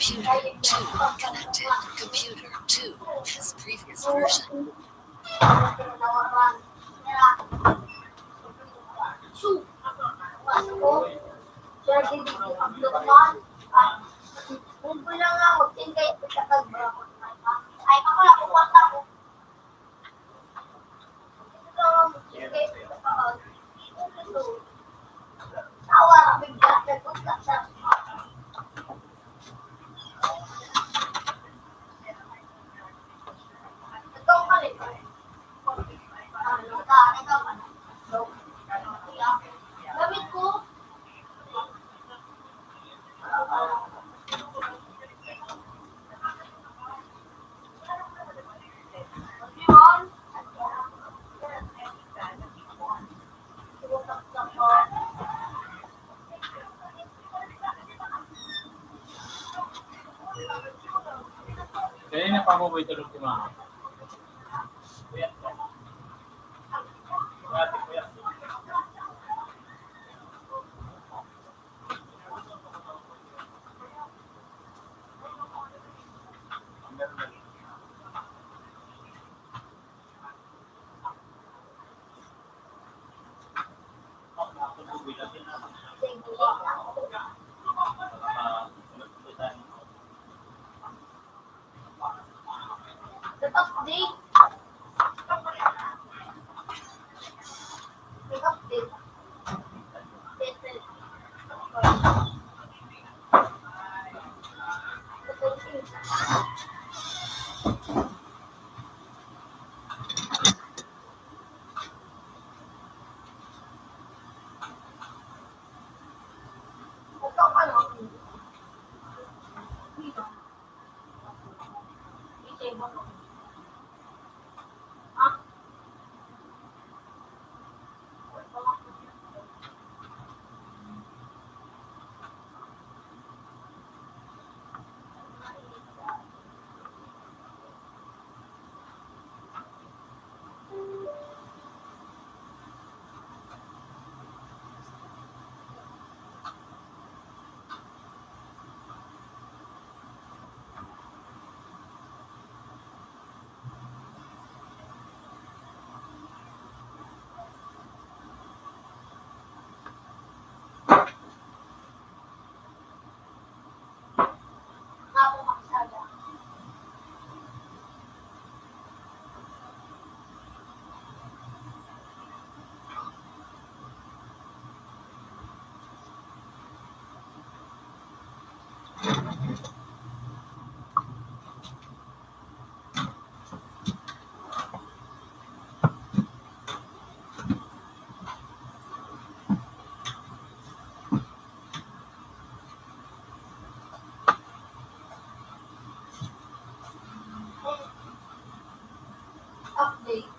Computer two connected. Computer two has previous version. Kaya na pamuboy tulog si mama. Update.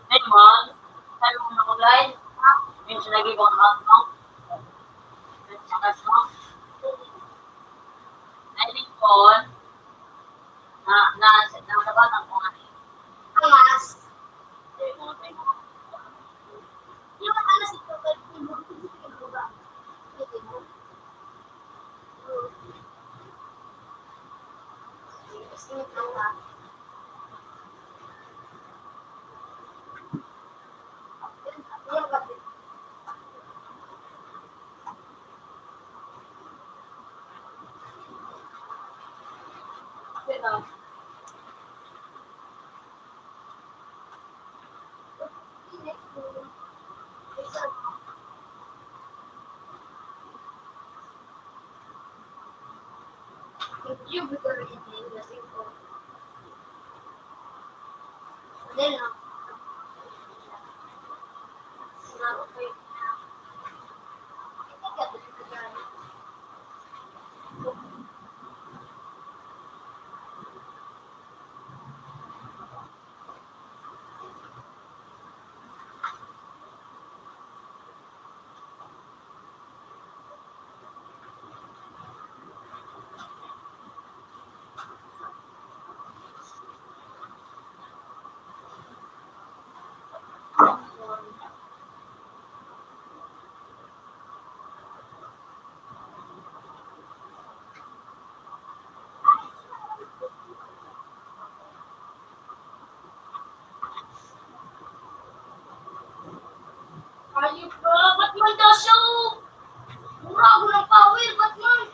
Ay, man. Sabi mo na kulay. Yung sinagi ko ang hot, no? At saka sauce. Ay, lingkod. Na, na, na, nabasa ko nga. Angas. Yung ano si Papa, yung buka. Ayun ba? Batman daw siya, oh! Mura ako ng power, Batman!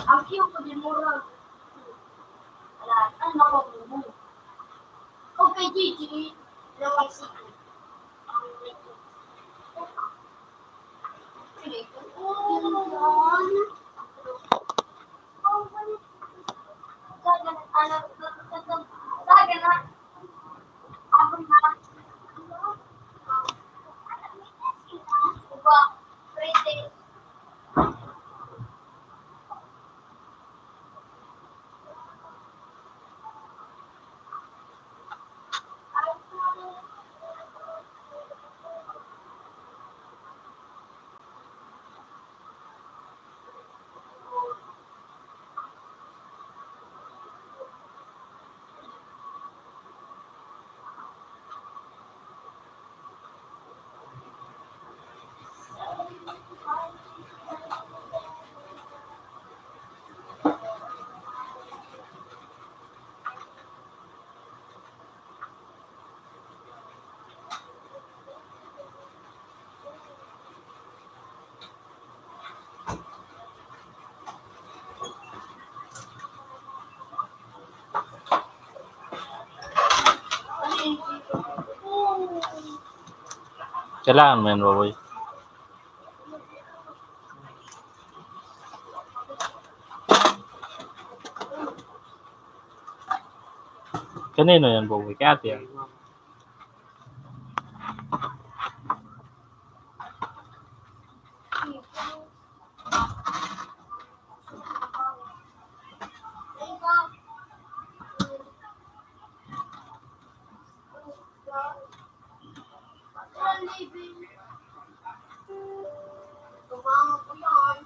Ang cute ko din, mura. Wala, ano ako, bubo. Okay, Gigi. Wala pang sipon. Sige. Kailangan mo yan, Baboy. Kanino yan, Baboy? Kay ate yan. Tumama ko yan.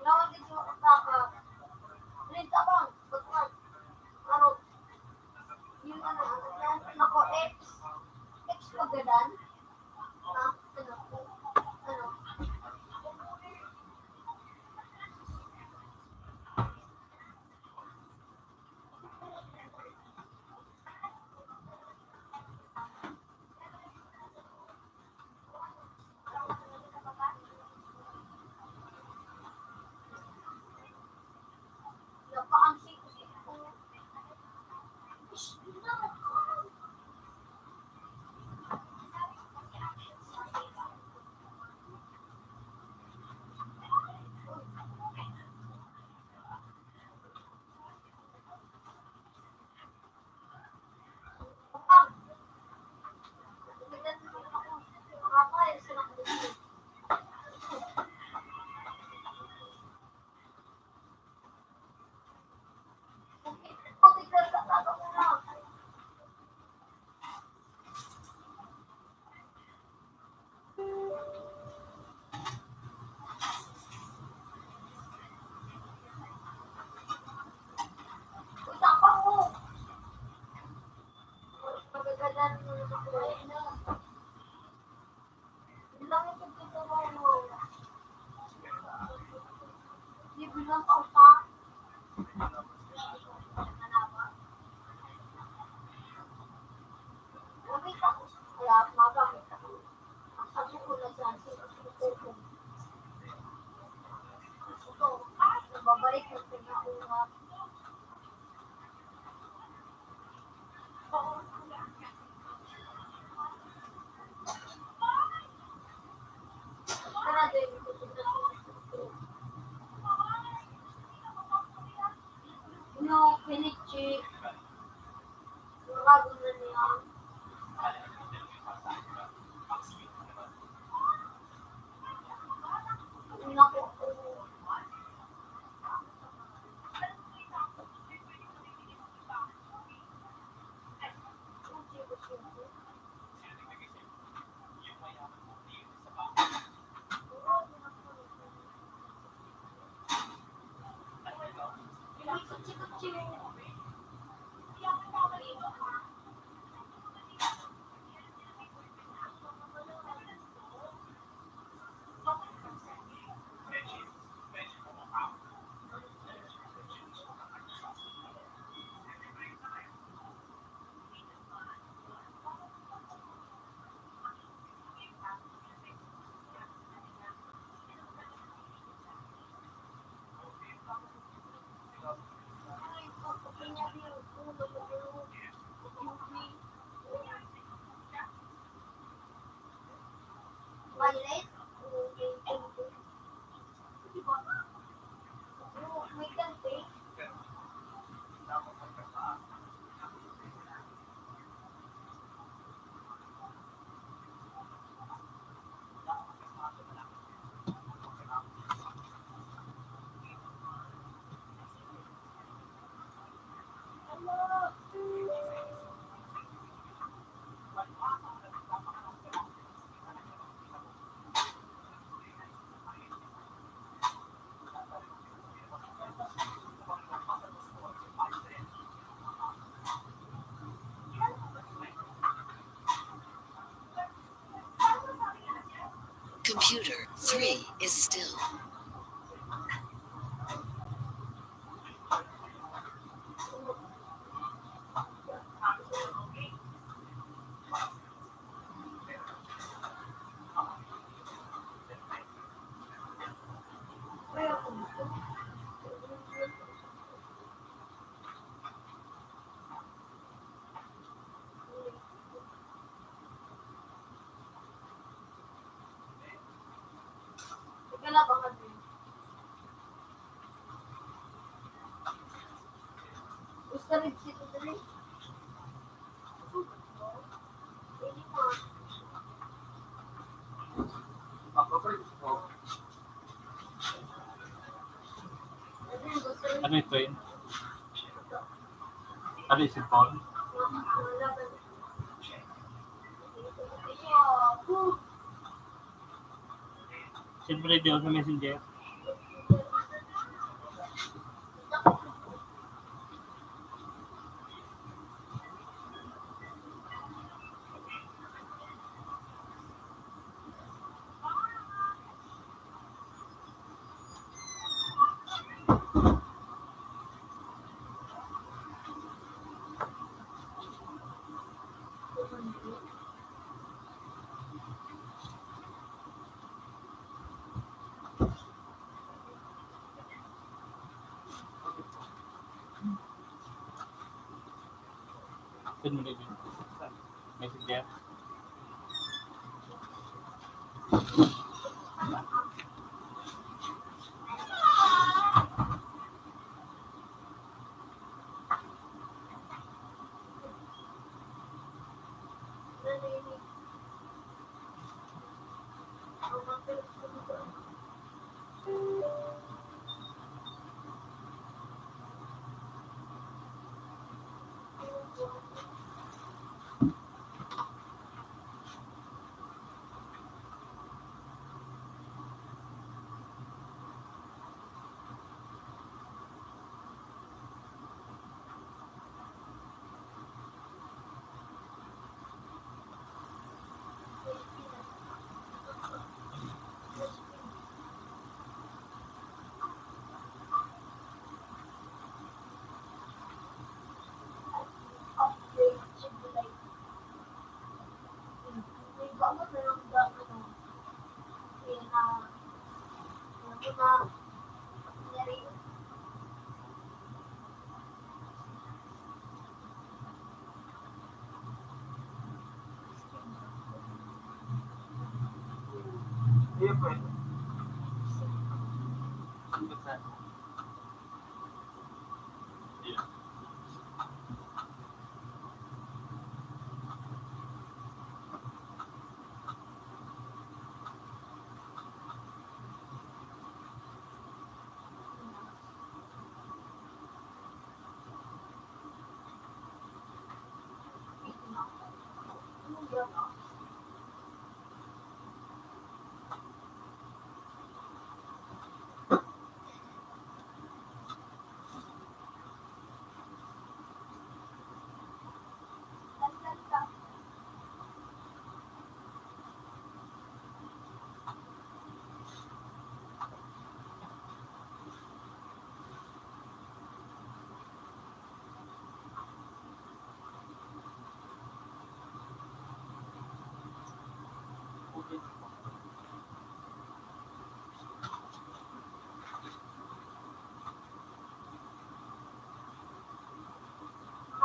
Lawan din sa mga pagkaka. Rin tabang, batman. Ano? Yung ano, ano, ako, ex. Ex pagdadan. Ha? Ano? Ano? No, Kenichi. Bago na niya. Naku. Shooter three is still. Ano ito eh? Ano yung cellphone? Siyempre, di ako sa messenger. Send mo na yun. Messenger.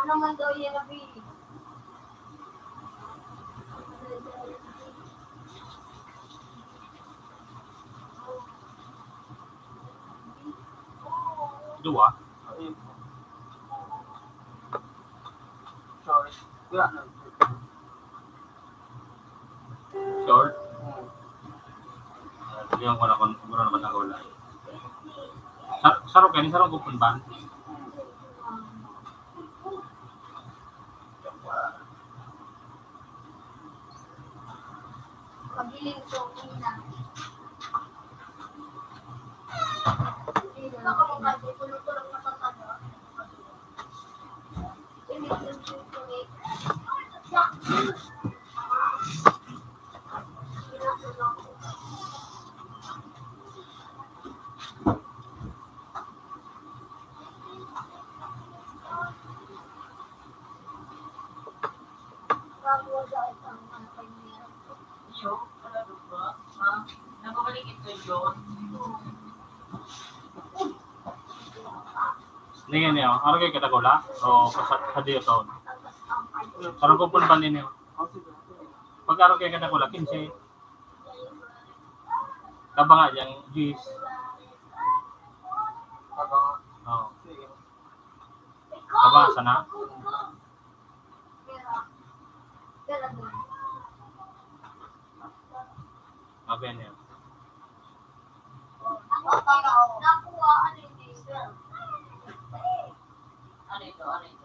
Ano man daw yan, Abi? Duwa? Short. Wala na. Short? Ah, sige, wala ko, wala naman ako na. Sa-, saro kayo, saro ko pun ba? Paghiling ko, una. Tingnan niyo, ano kayo kita gula? O, kasa-, kadiyo to. Sarong ko pun ba ninyo? Pag ano kayo kita gula, kinse. Tabanga dyan, juice. Oo. Tabanga sana. Mabe niya. Ano ito? Ano ito? Ano ito?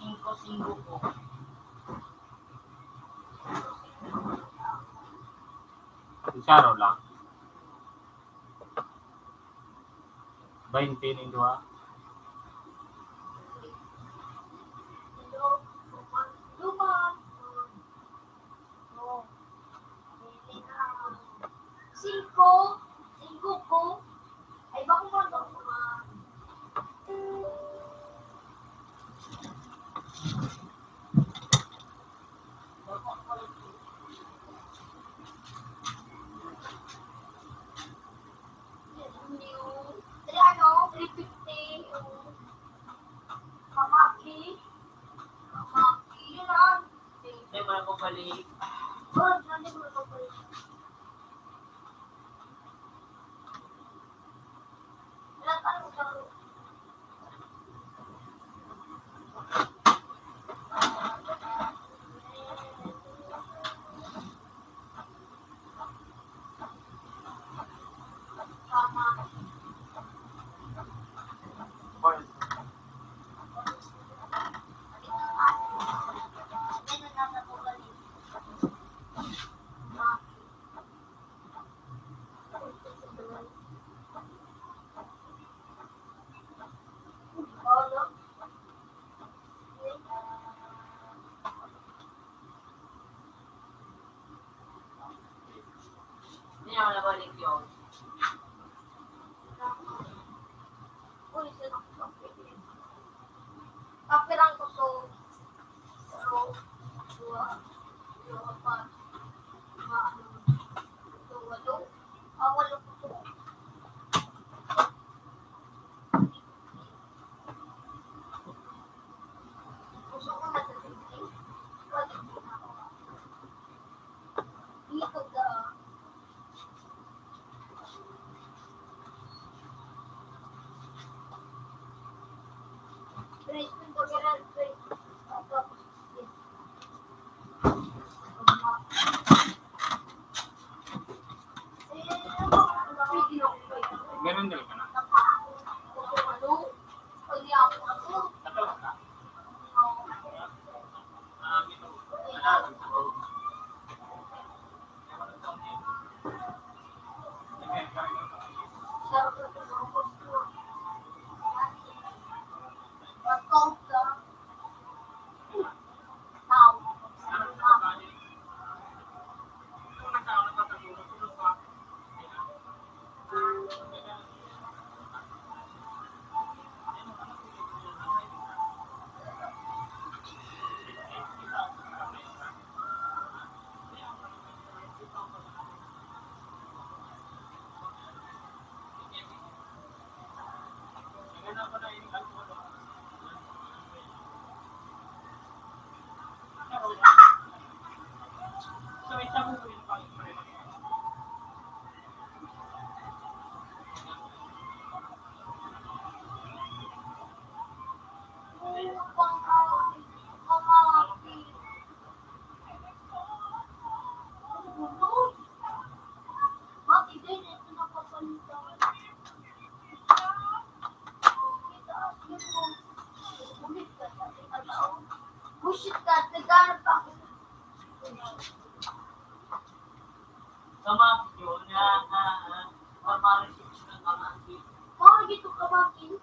Singko-singko po. Isaro lang. Baynte ning duha. Singko, singko ko. Ay, bako mo, bako mo. Three ano, three fifty, yung Mamaki. Mamaki, yun ah. Hindi mo na pabalik. Oh, hindi mo na pabalik. Wala pa akong laro. Hindi naman nabalik yun. Uy, sino ko sa pwede? Kapirang ko so, so, dua, dua, apat, lima, ano, ito, walo. Ah, walo ko so. Gusto ko na sa sixteen. Pwede ko na ako. Dito ka. Tres, tres, tres. Meron din ka na. Kamakyo na, ah, ah, ah, para sa mga kamakyo. Para dito kamakyo.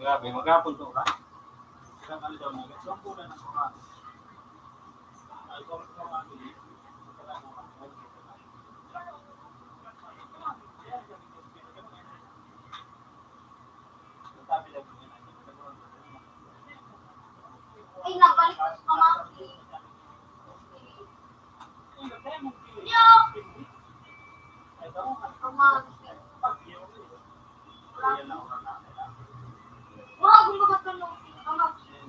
Grabe, maghapon to, ha? Ilang ano daw, mga sampu na ng oras. Ay, kung ano, ano, Ay, nagbalik ko sa pamangkin. Yo! Pamangkin. Wala akong makatulong sa pamangkin.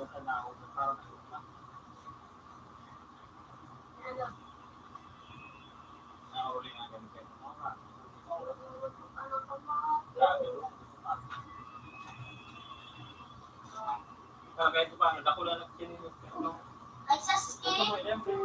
Ano? Ay, sas, eh.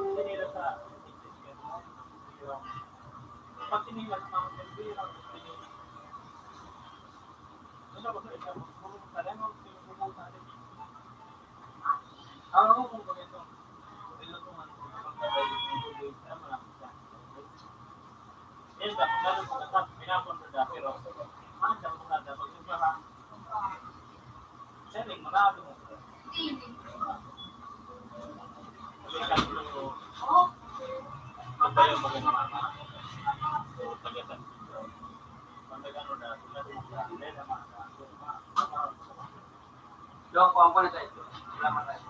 Yo, kuha ko na tayo. Salamat tayo.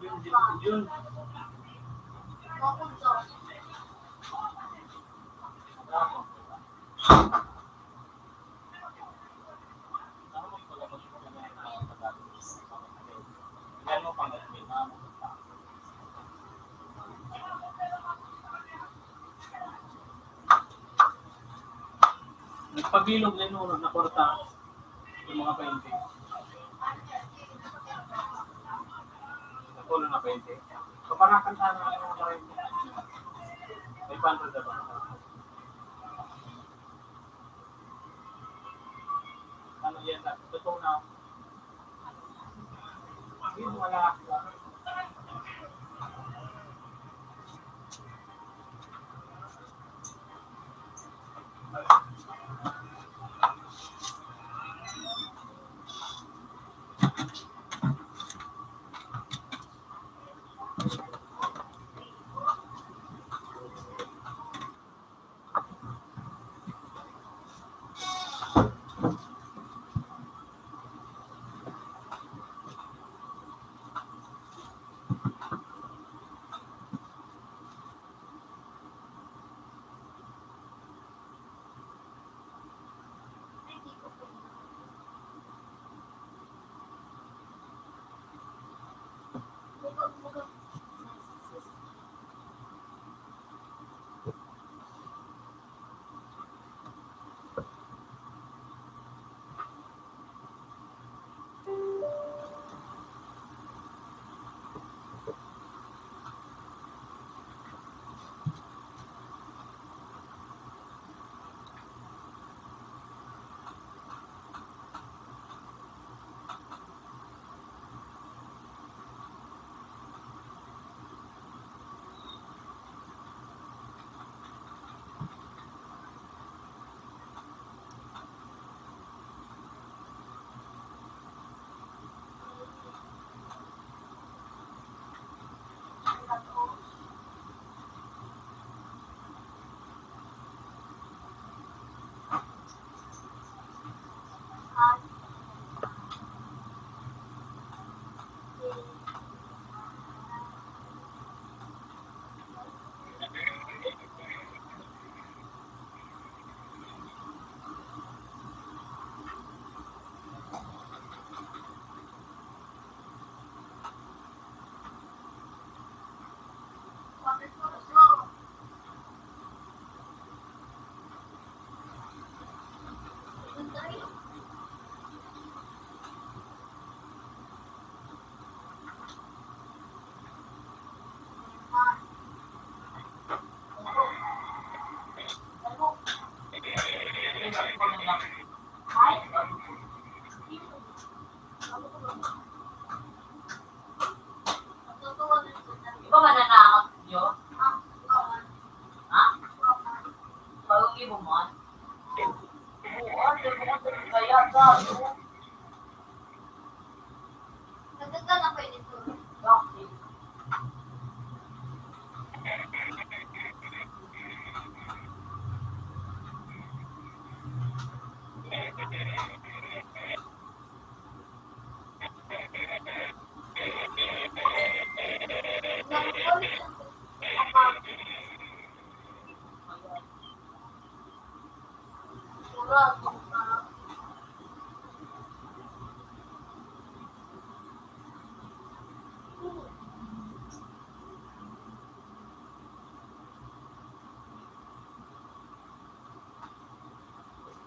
Yun, yun, yun. Nagpabilog na yun, na kwarta. Yung mga painting. Ako na nga painting. Kapanakan sana ng mga painting. May panto na ba? Ano yan? Totoo na. Yun, wala.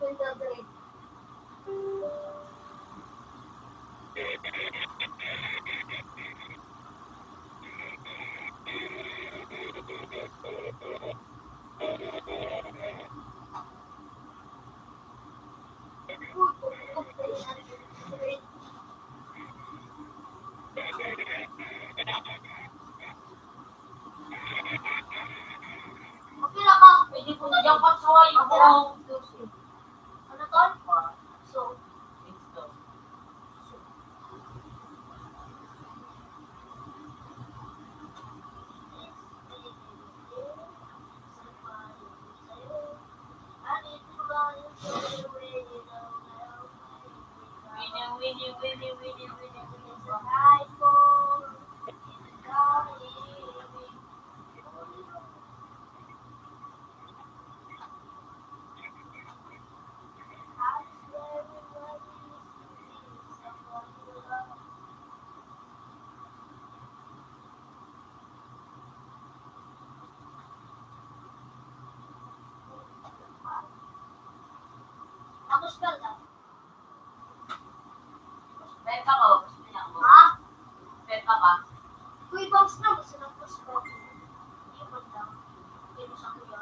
Okay lang, ma'am. Pwede po na dyan, Paps, hoy. Ako. Ano to? So, Tapos ka lang. Benta ko, gusto niya ako. Ha? Benta ka? Uy, boss na, gusto ng boss ko. Hindi mo lang. Hindi mo sa kuya.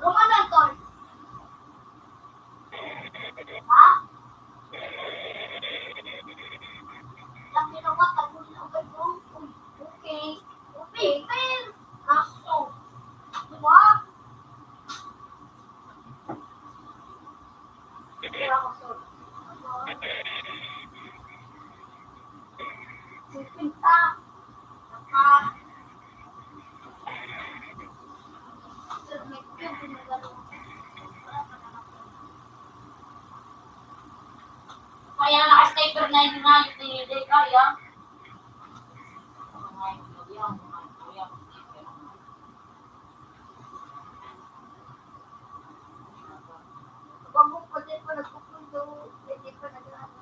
Roman Anton. Ha? Laki na ba? Tago na ba, bro? Uy, okay. Okay, fair. Kaso, diba? Kaya naka-stay per ninety-nine, hindi kaya. Wag mo pa din pa nagpupundo, hindi pa nag-ano.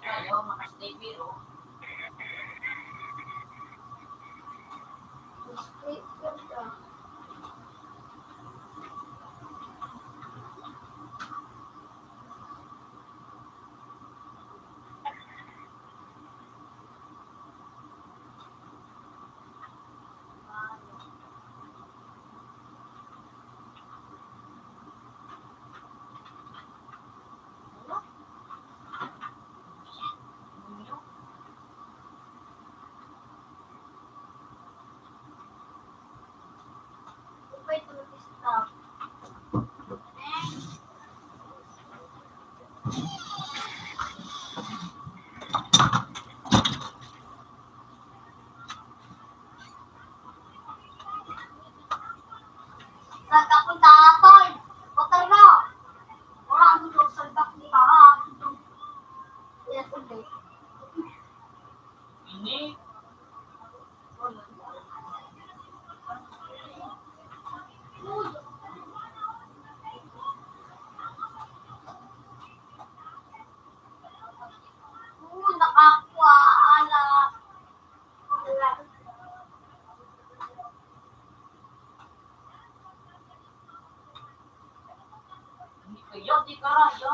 Ayaw, makastay, pero Saan ka punta, tol? Motor mo. Wala ang motor, saldak ni ka, ha? Yes, okay. Ini. Uy, nakakuha, ala. Hindi kayo, di karaya.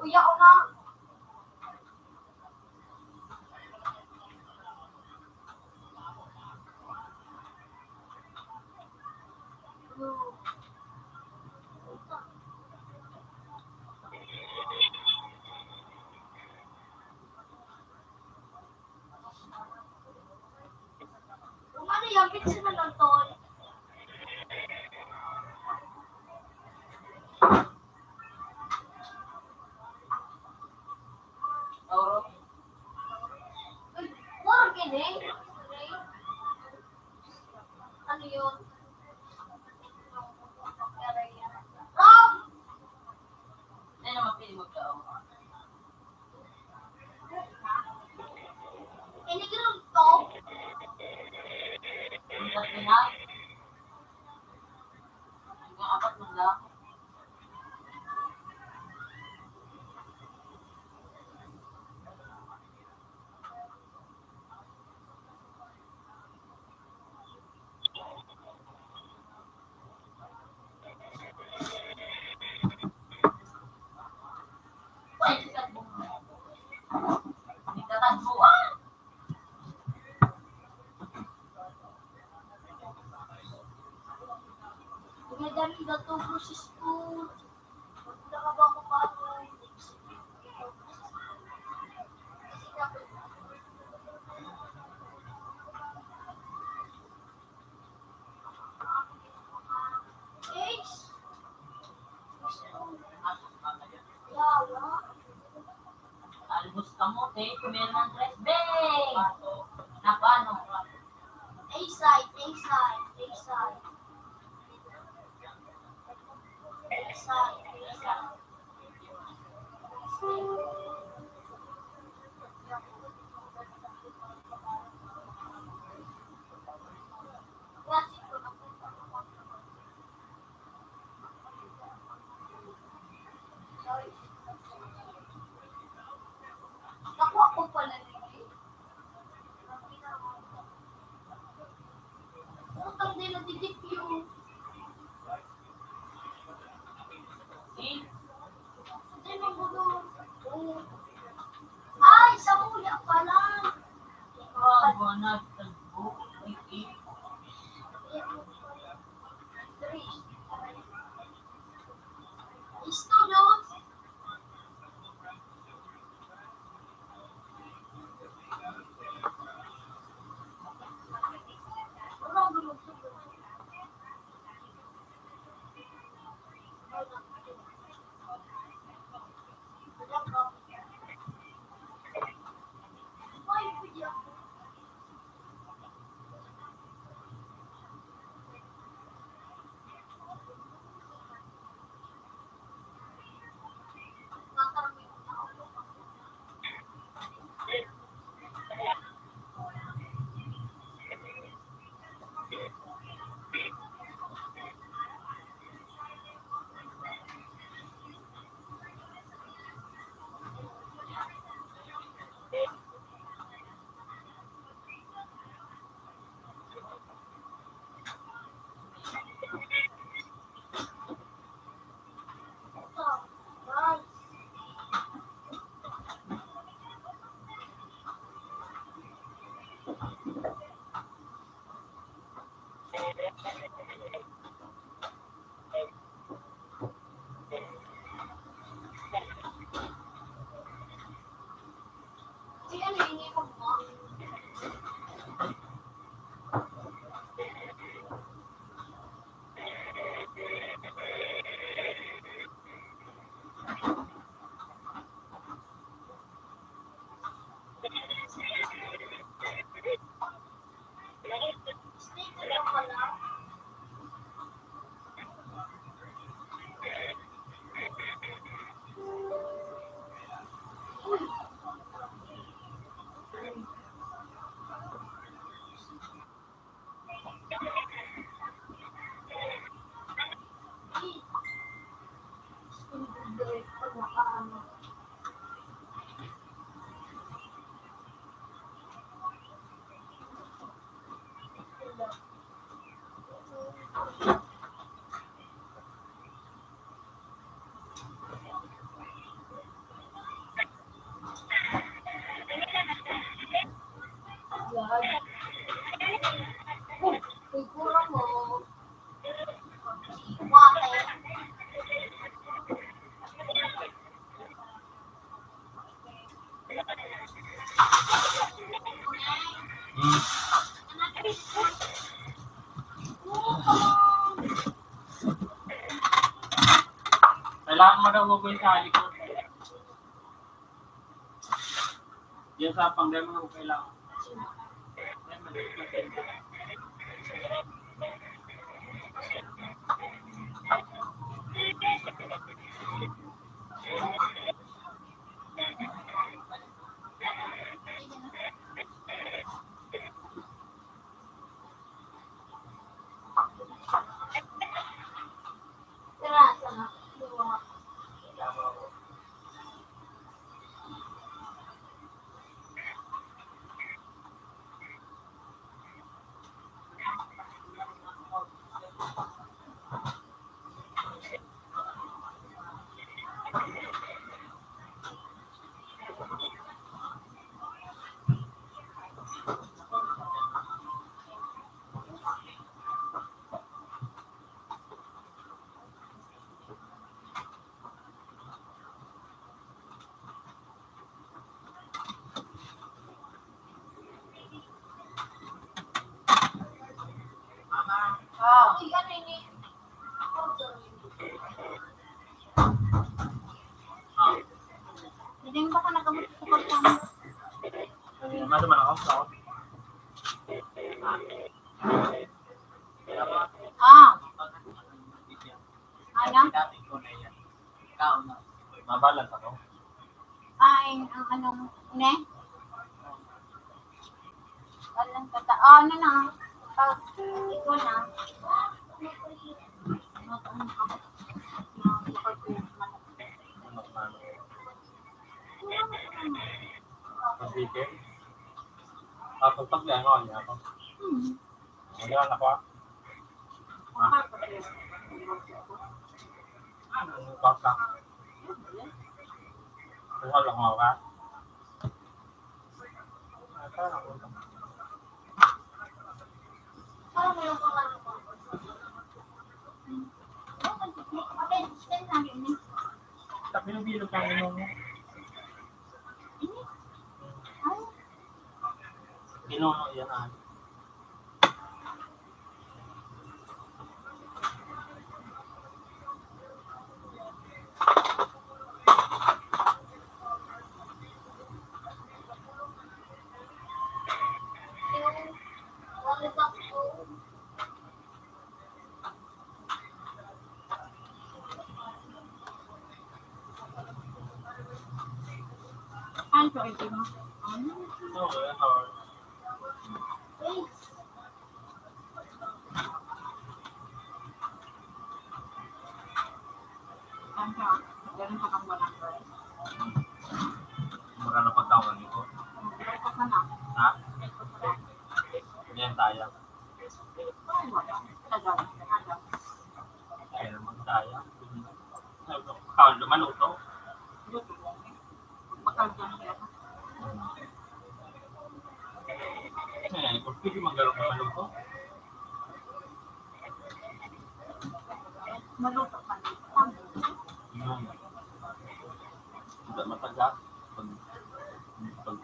Uya ko na. Kung ano yan, pizza na lang, tol. Ay, pork ini. Ano yun? Rom! Ano naman pili mo, Rom? Iniginom to. Ang sarap na. Ang apat man lang. Madami na to, boses ko. Nakabako pa ako. Almos kamo, thank you, Mel Andres. Bang! Napano? A-side, A-side, A-side. A-side, A-side. Nakuha ko pala ni Utang din na didipyo. Hindi mo gulo. Ay, sa kuya pala. Ikaw, buwan na, tagbo, iki. Isto, no? Hmm. Kailangan mo daw hugoy sa likod. Yan sa pangdai mo kailangan. Hindi mo ba ka nagamot sa kwarta mo? Ano naman ako? Ah. Ano? Mabalan pa to. Ay, ang anong, ne? Walang tata-, oh, ano na? Pag, ikaw na. Ang chicken. Tapos pag ano, ano ako? Hmm. Ano lang ako, ah? Ah. Ano, baka? Ano lang ako, ah? Tapi yung bilog ng ilong mo. Pinuno yan, ah. Ano to, ito mo? Ano? Ano ka? Ganun ka kang walang. Baka napagkawan ko. Ano ka na? Ha? Yan tayo. Kaya naman kaya. Kaya lumaluto. Bakal ka na kaya. Eh, kung pwede magkaroon ng maluto. Maluto pa. Hmm. Hindi mataga. Pag, pag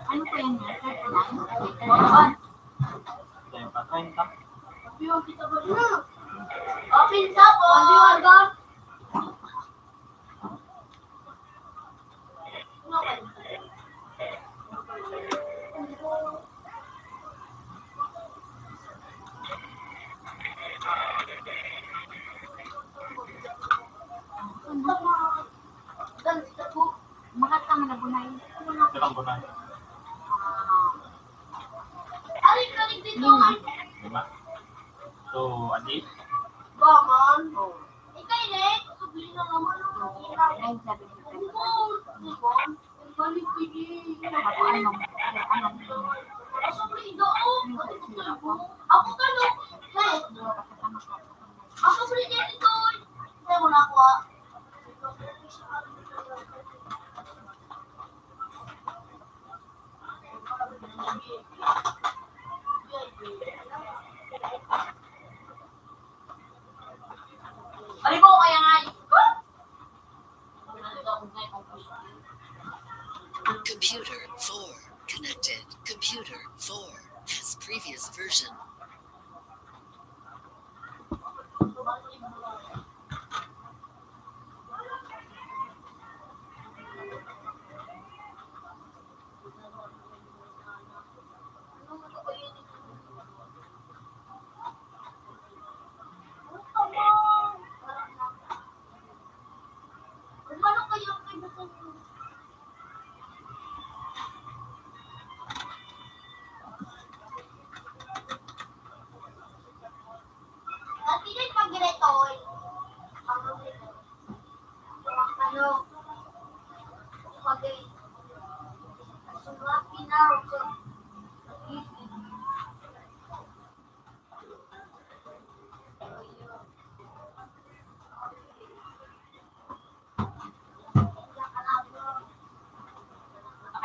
Ano po yan? Open sa po! Makat ka man na bunay. Ito lang Lima. Lima? So, adi? Baman. Oh. Ikay, Lex, sabihin na naman ang hirap. Ay, sabi ko. Ano? Ano? Ako ka, no? Lex. Ako, Brigadier Toy. Kaya mo na ako, ah. Computer four connected. Computer four has previous version.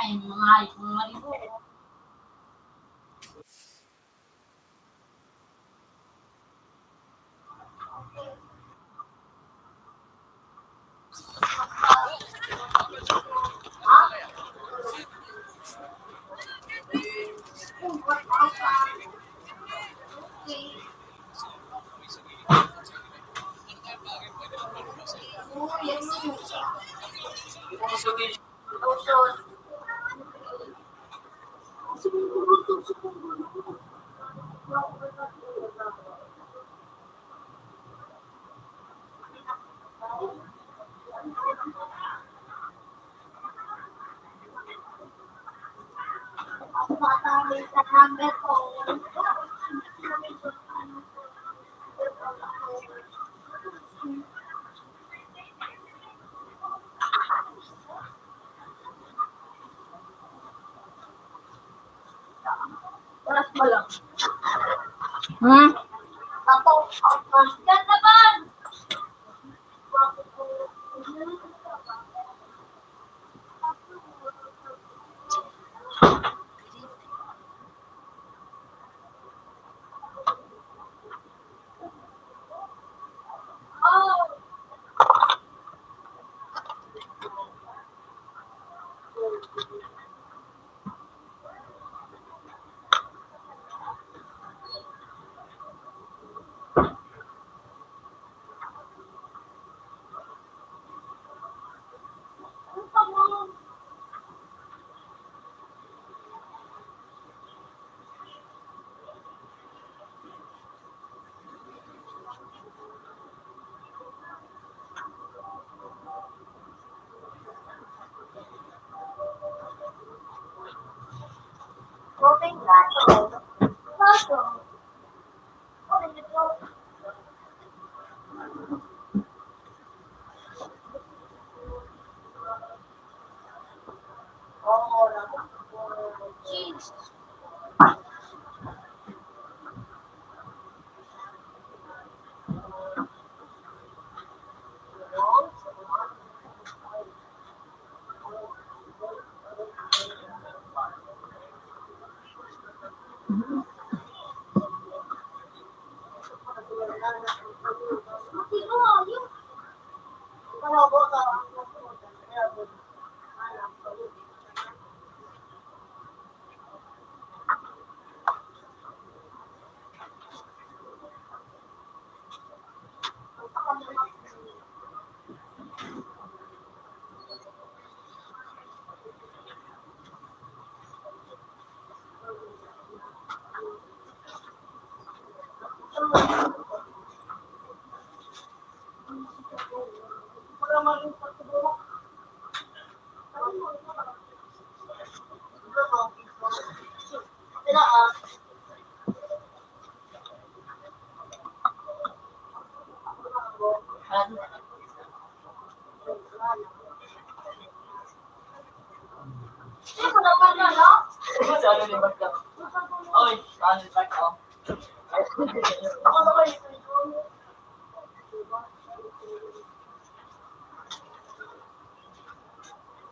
Ay, mga hayop, mga maligo. Oras mo lang. Hmm? Tapos, ang ganda ba? Oy, ano ba ito?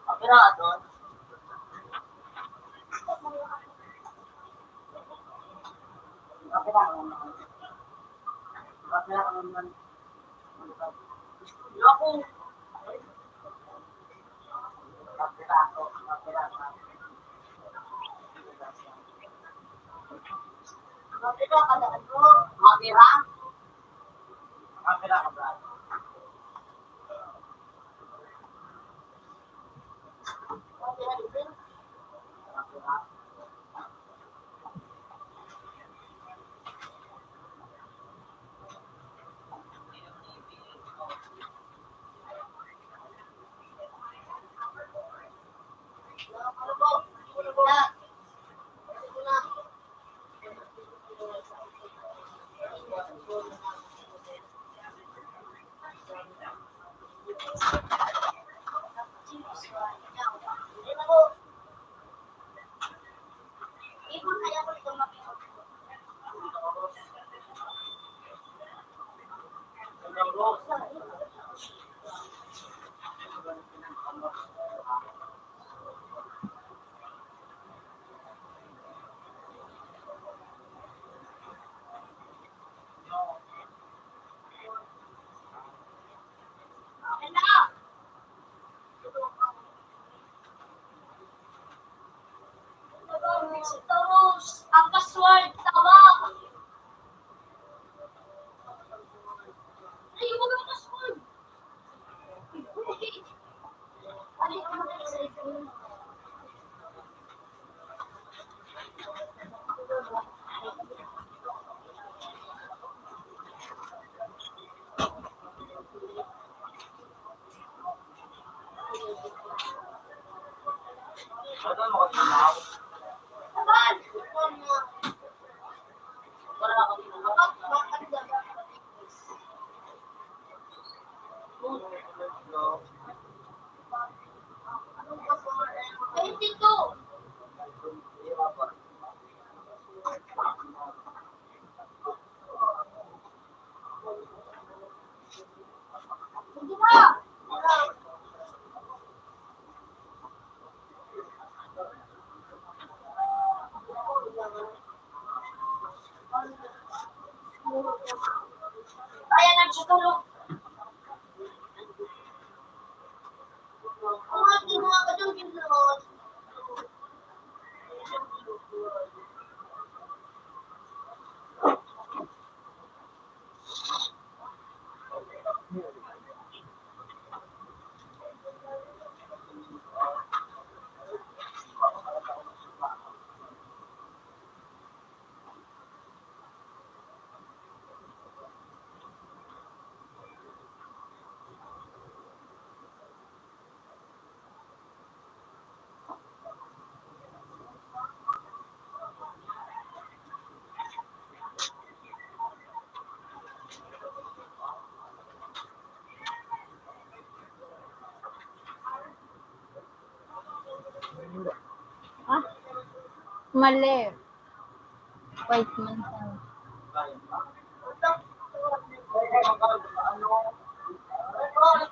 Apira aton. Apira. Apira. Apira. Apira. Apira. Ang password, tawag. Ay, wala ang password. Ah, mali. White man siya.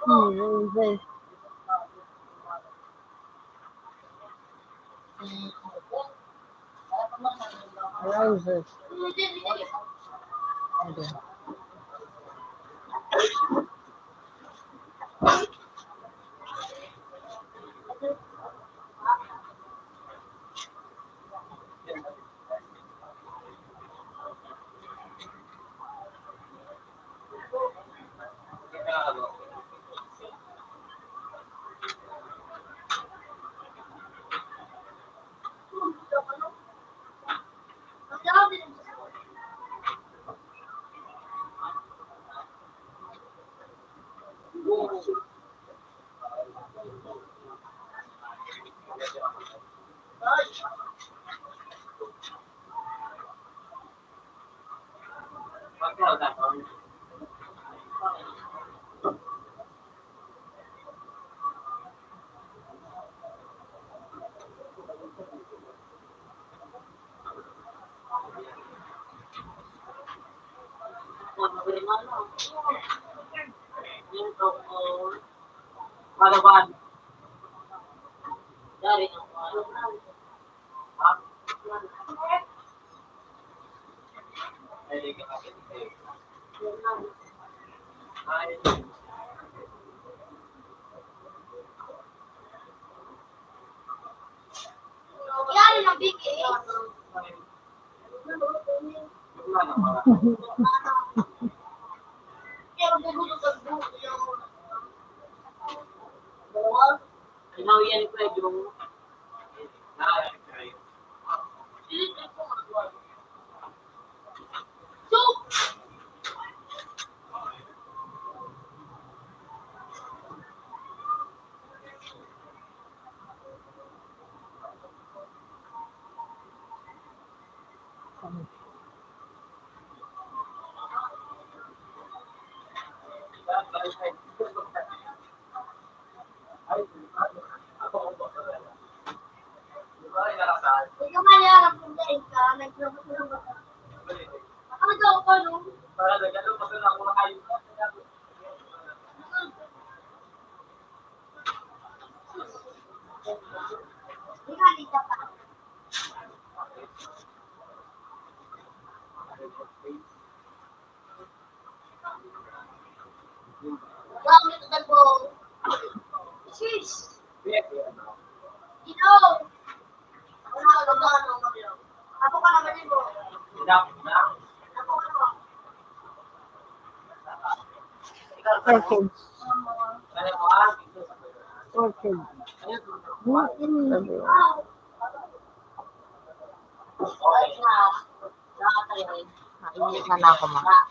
Hmm, roses. Roses. Palawan. Dari ang mga Orchids. Orchids. Mainit na ako, ma. Ah.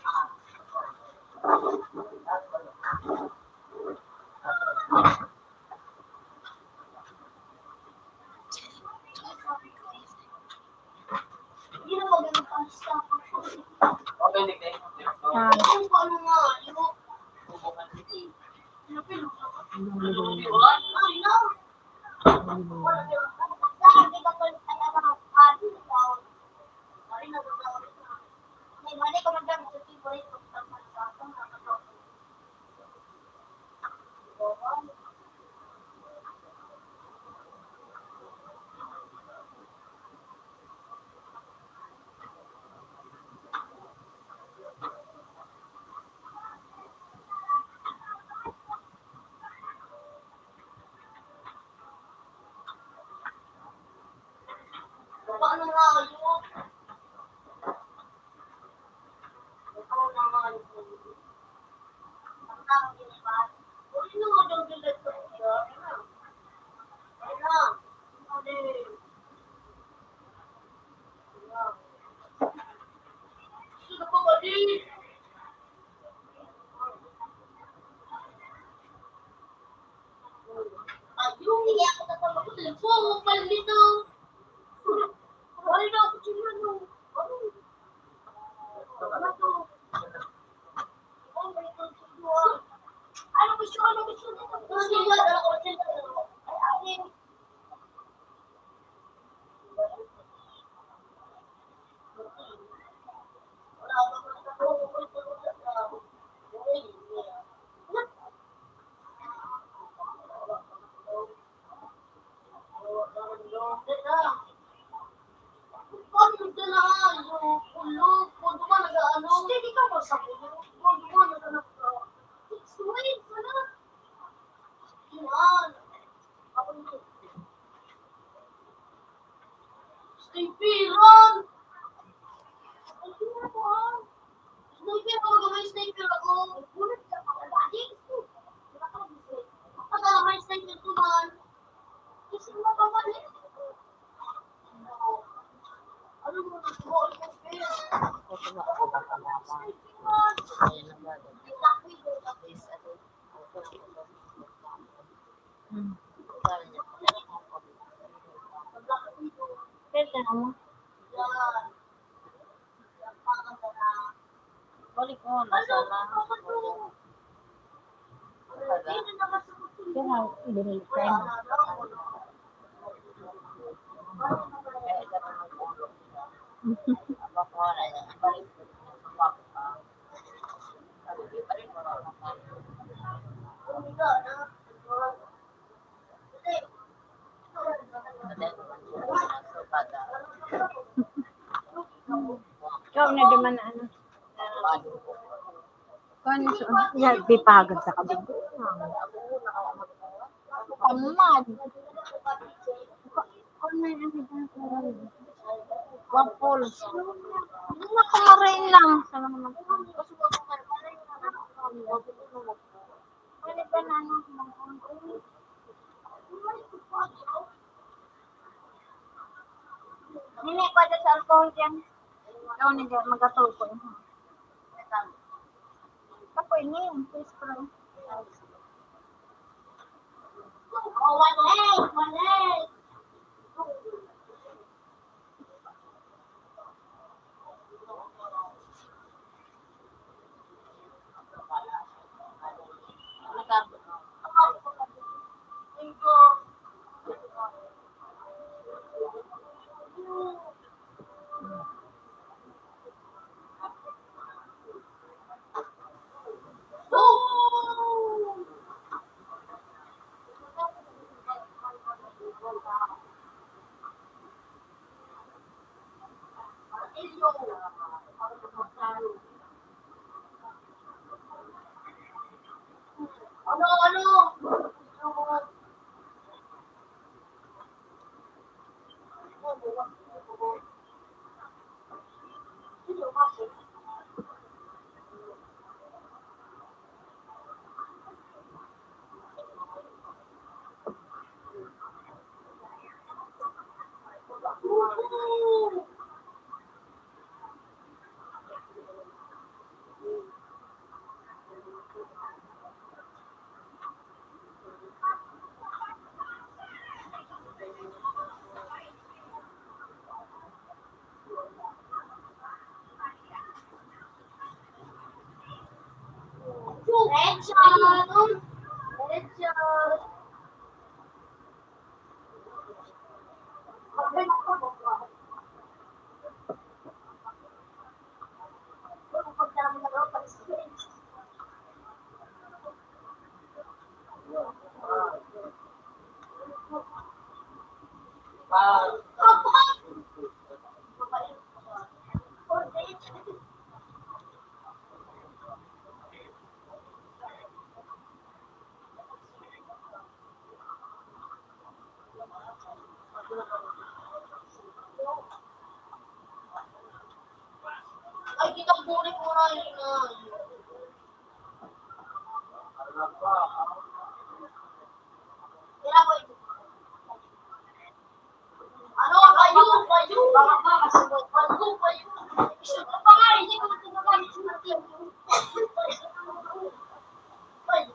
Sniper, ah. Sniper ako, gamay sniper ako. Gulat ka pa, lagi. Pagka may sniper ko man. Kasi mababalik. Ano mo, gusto mo, sniper? Hmm. Pwede naman. Balik mo na sana. Kaya, binalik tayo. Ikaw na naman, ano? Kung ano, so, ano? Yeah, di pagod sa kabig. Tamad. Kung may ano dyan, waffles. Hindi na, kumarain lang. Sa mga mag- Ano ba na, ano? Hindi pa sa alcohol dyan. Ikaw na dyan, magatol ko. Ako, ini yung fish fry. Oh, one leg, one leg. Ay, kitang burik mo na yun, ah. Kaya ko ito. Ano, payo, payo. Payo, payo. Isa pa nga, hindi ko na tinatawag sa mga tiyan. Payo.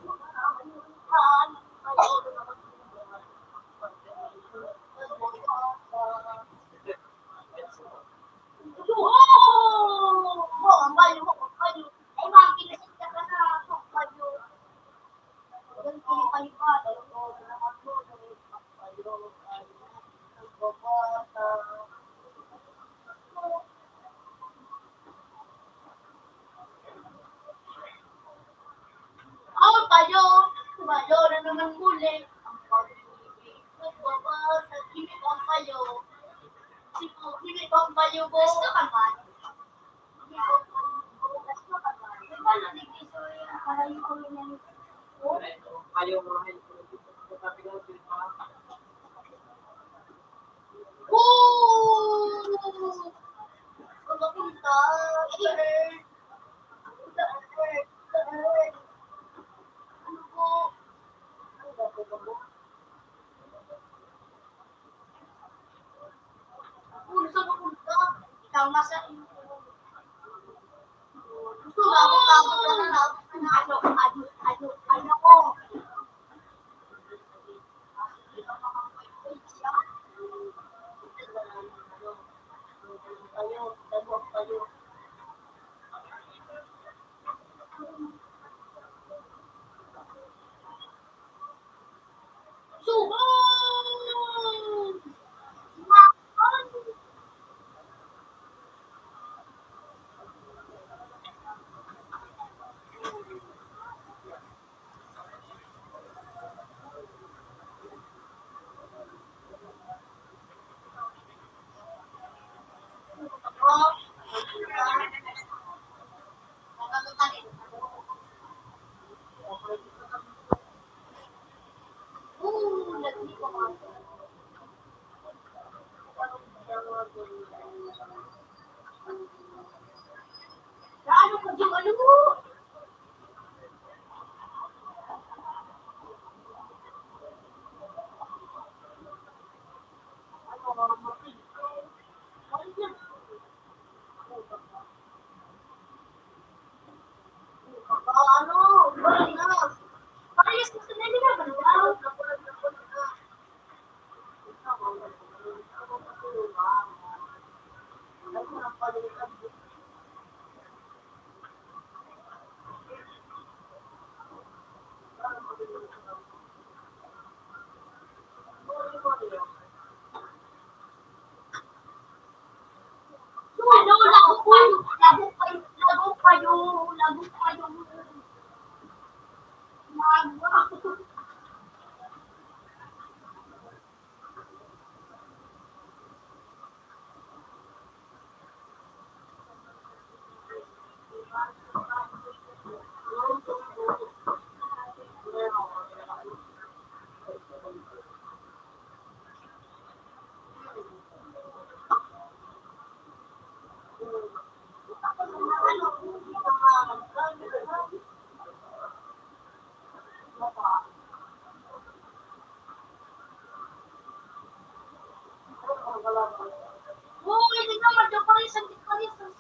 Ang payo, payo na naman muli. Ang pag-ibig, nagbabasa, himig ang payo. Si Pogi, may pampayo ko. Gusto ka man? Hindi ko, gusto ka man? Di ba nagtigiso yung payo ko niyan? Payo mo rin. Oo! Ang mapunta, sir. Sir, sir. Ano po? Ano ba po ba? Kung sa pupunta, tama sa inyo. Gusto ba ako tapos na lang? Ano, ano, ano, ano ko? Kayo, dagwag kayo. Gaano ko yung ano mo? Ano? Parehas gusto na nila, ano? Ano, lago kayo, lago kayo, lago kayo, lago kayo. Lago. Oo, hindi ka magkaparesan, di paresan.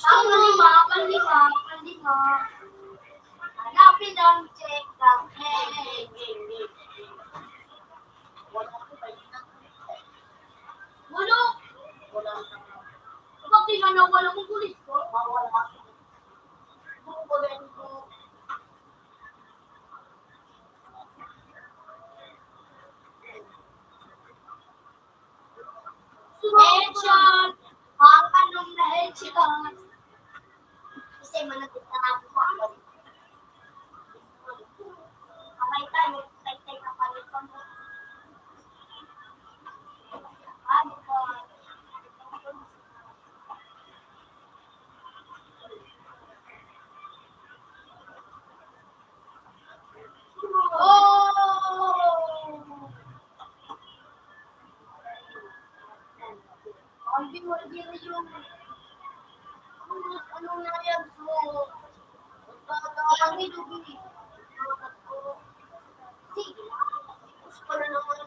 Panglima, panglima, panglima. Hanapin ang check lang. Hey, hey, hey, hey. Wala. Kapag di na nawala mong kulis ko, mawala. Headshot! Ang anong na headshot? Kasi managot na ako sa akin. Aray tayo, tay-tay na palitan mo. Ano ba? Oh! Hindi mo, hindi mo yung, ano, ano na yan, so, ang ito, sige, gusto ko na naman.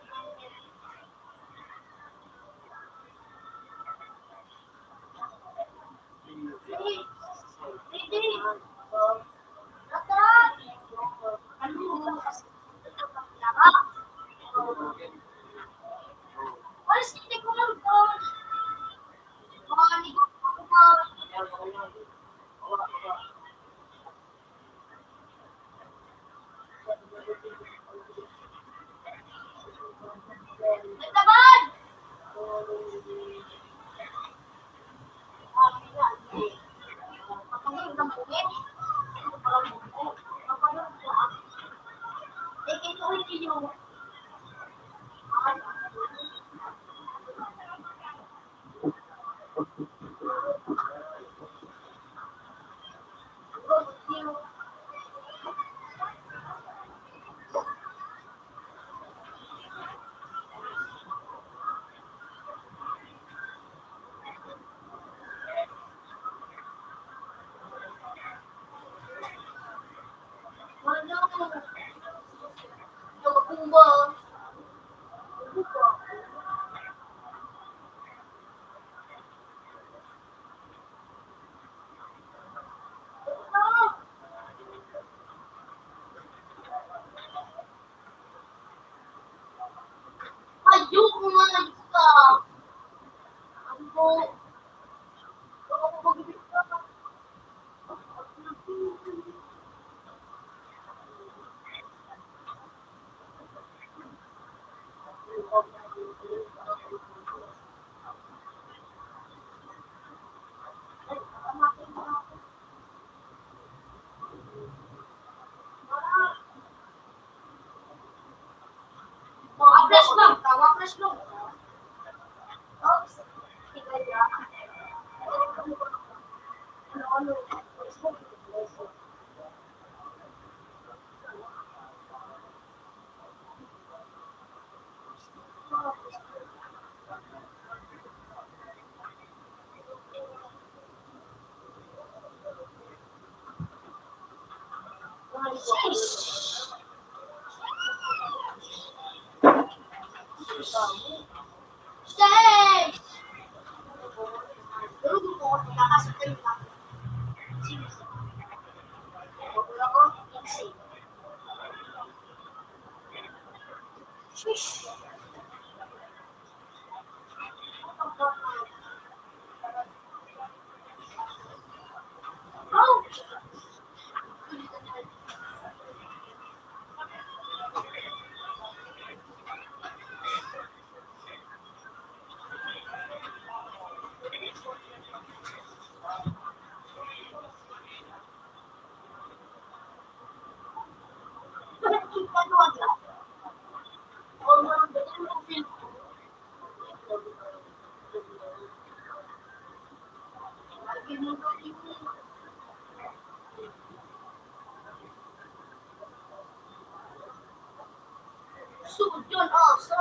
Sugod yun, oh, so,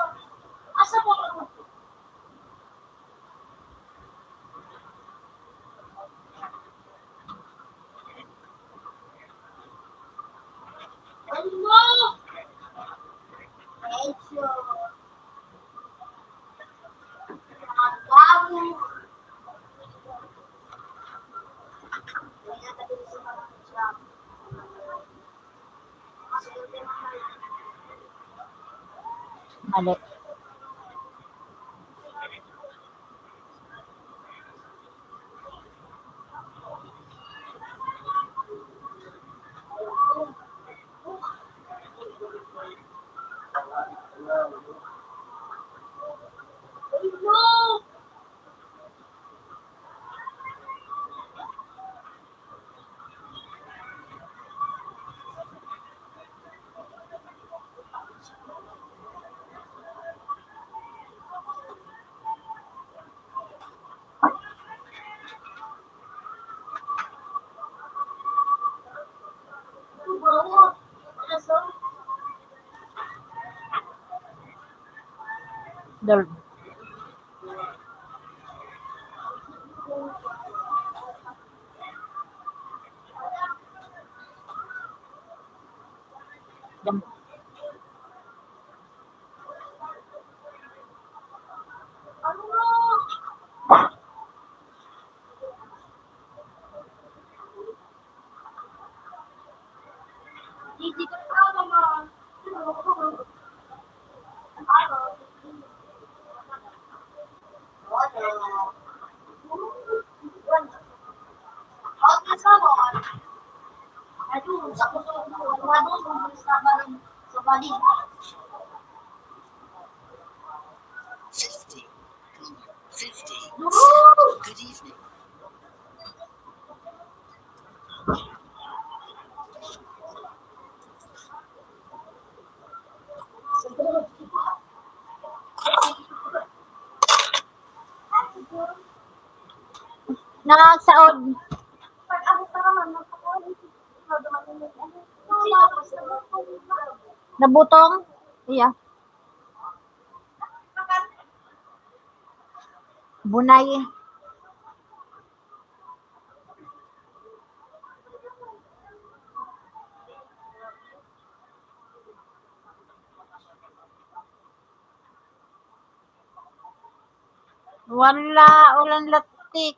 asa mo? Ano? Medyo. Mali. Dal- Dam- Fifty. Fifty. Good evening. Nagsaod. Nabutong? Iya. Bunay. Wala, ulan latik.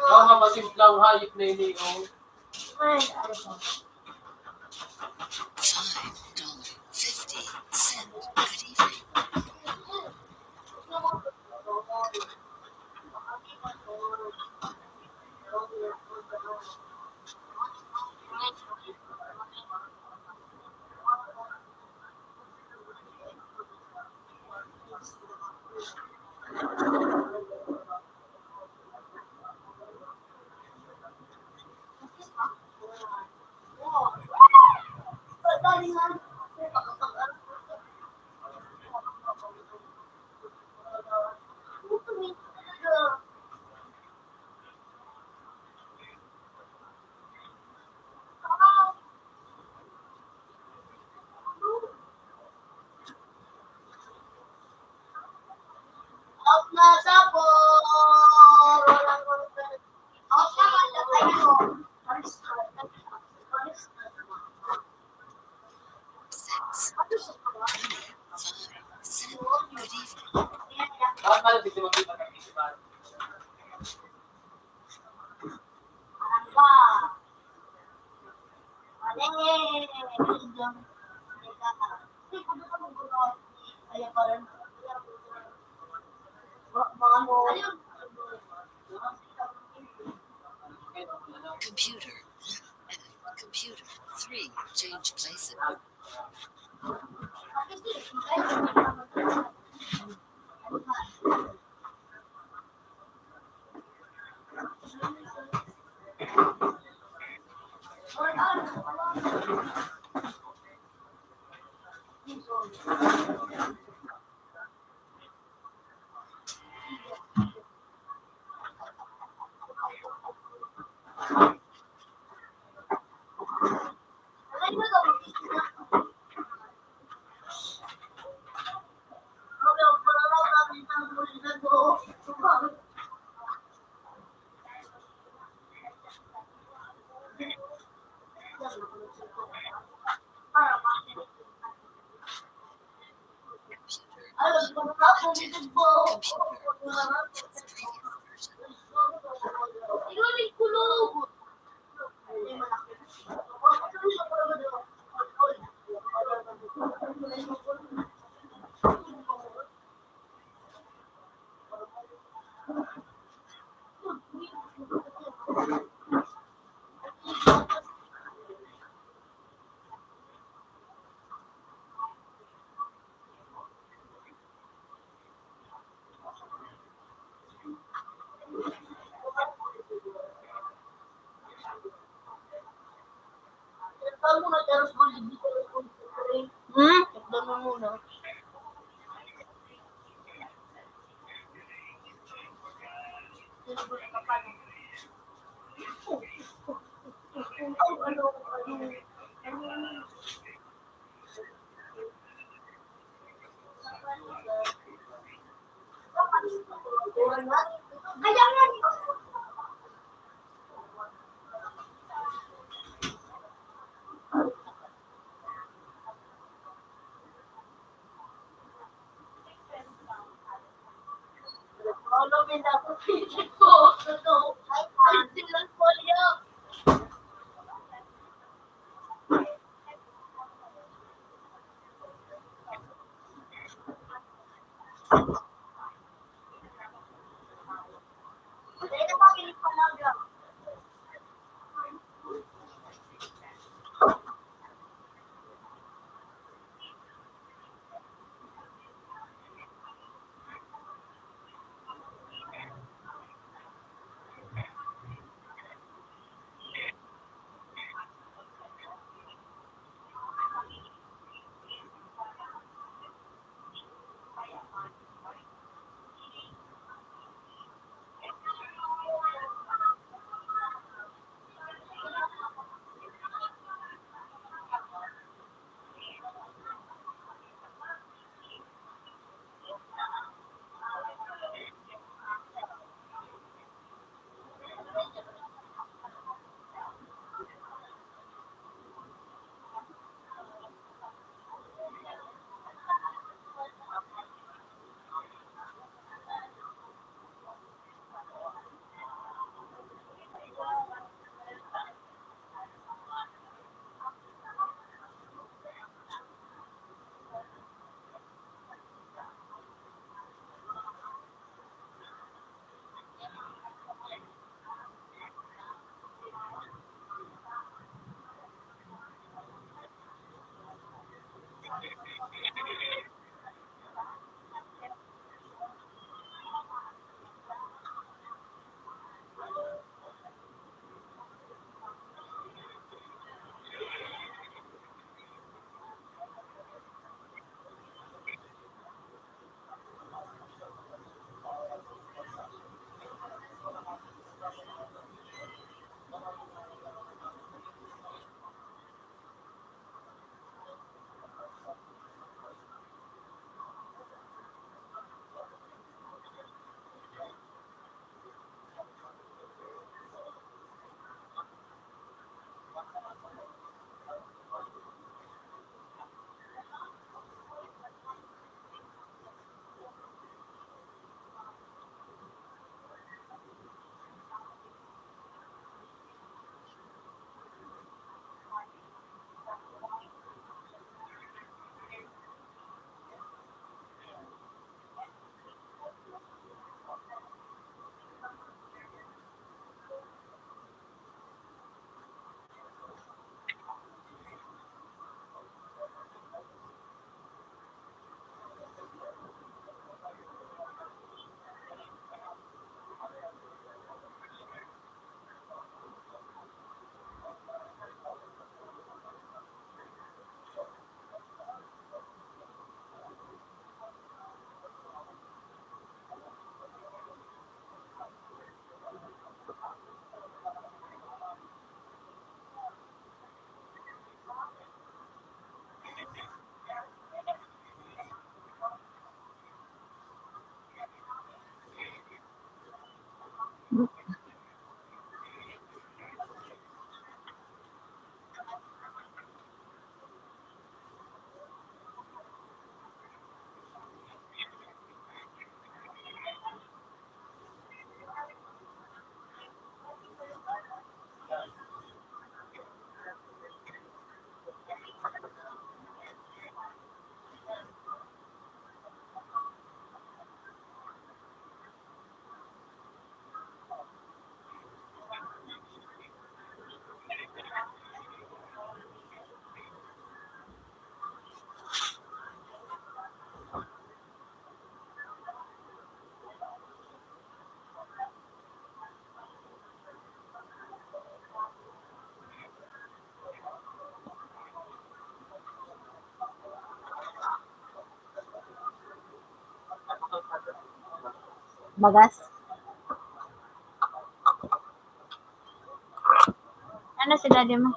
Tama, masimpleng hayop na ini, oh. Five dollar fifty cent. Good evening. Computer. Computer. Three. Change places. Hmm? Bagas. Ano si daddy mo?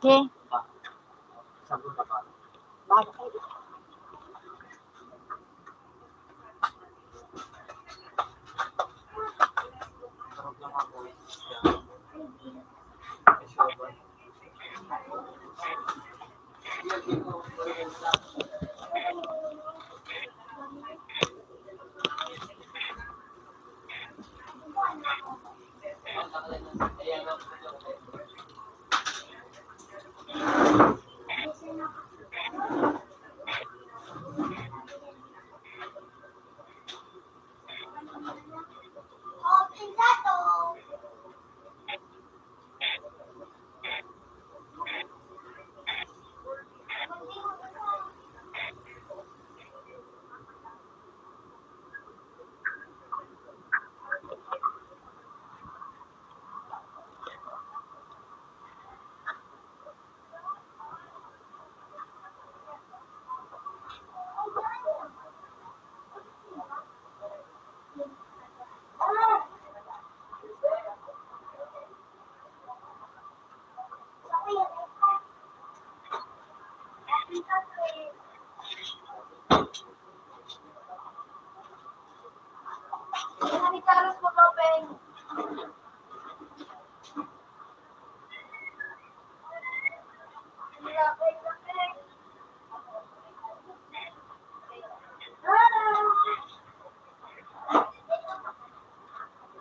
Okay.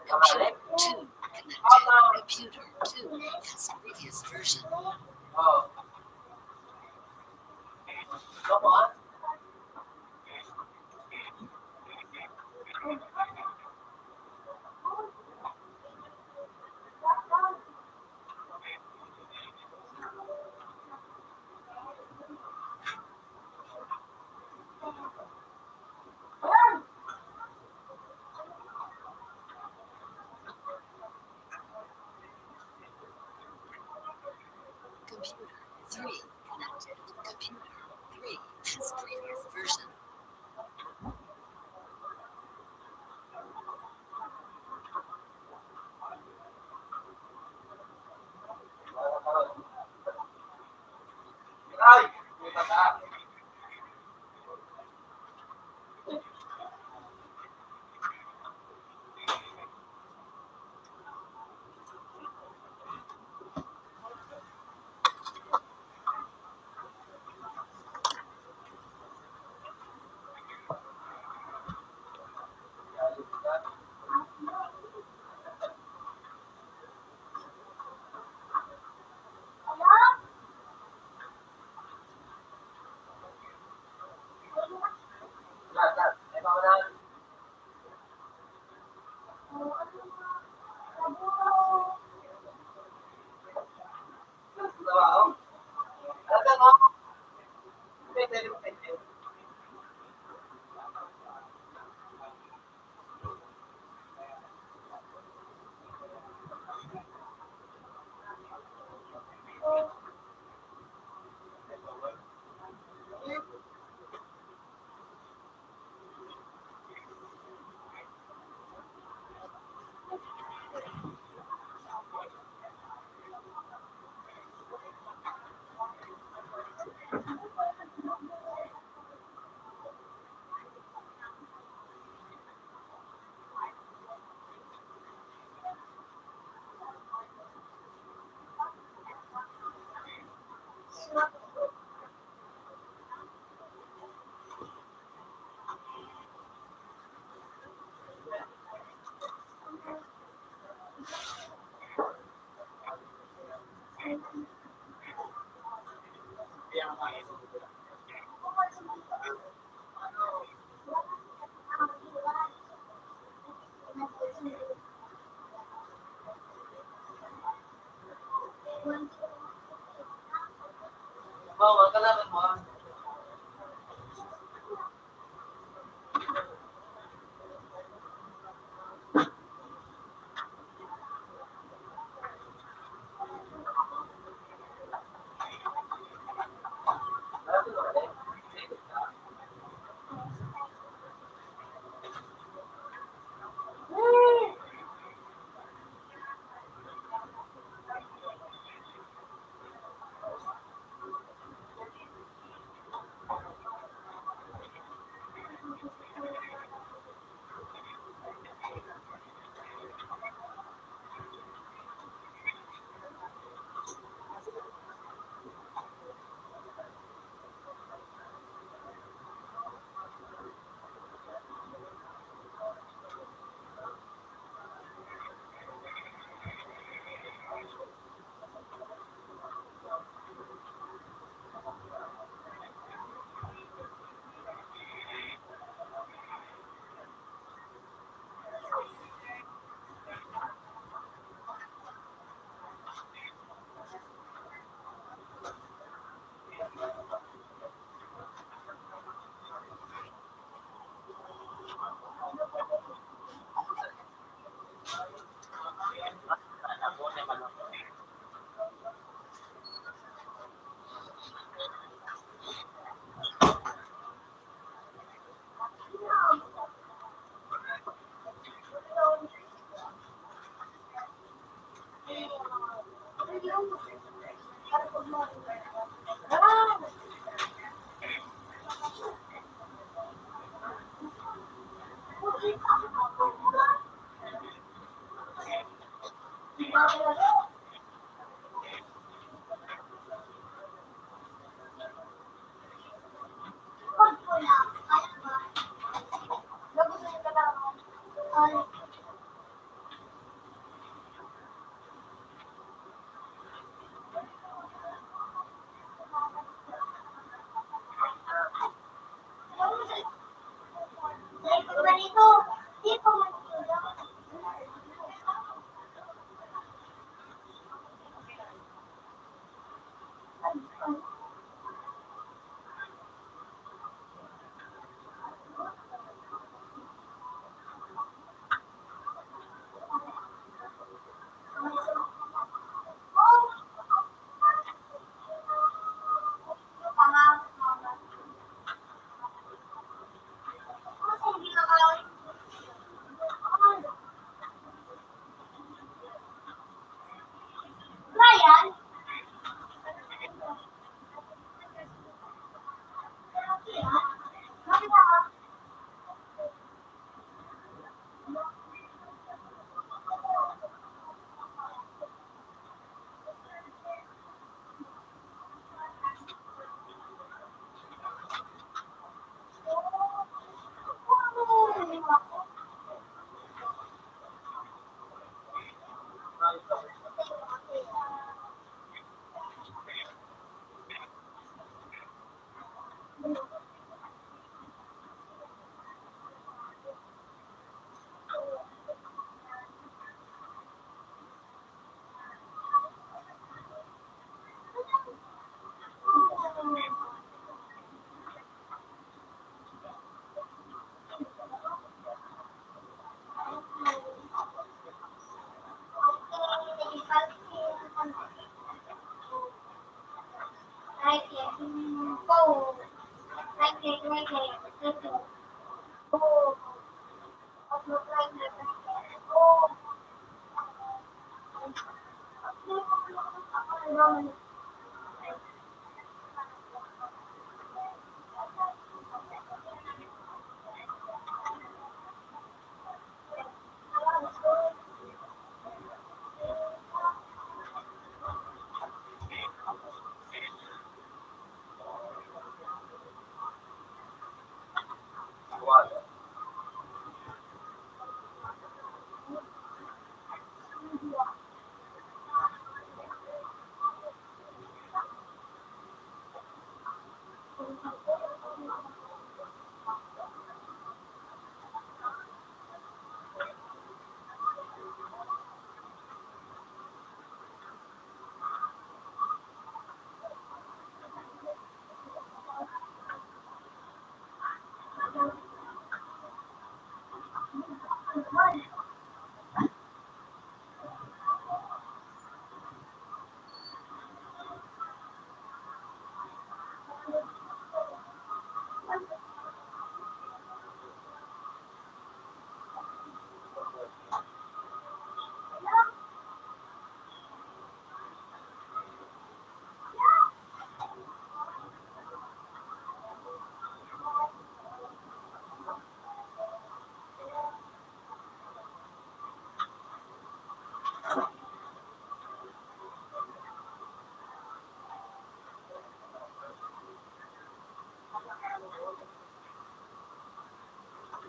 Computer two, connected. Computer two, yes, previous version. Computer three connected. Computer three has previous version.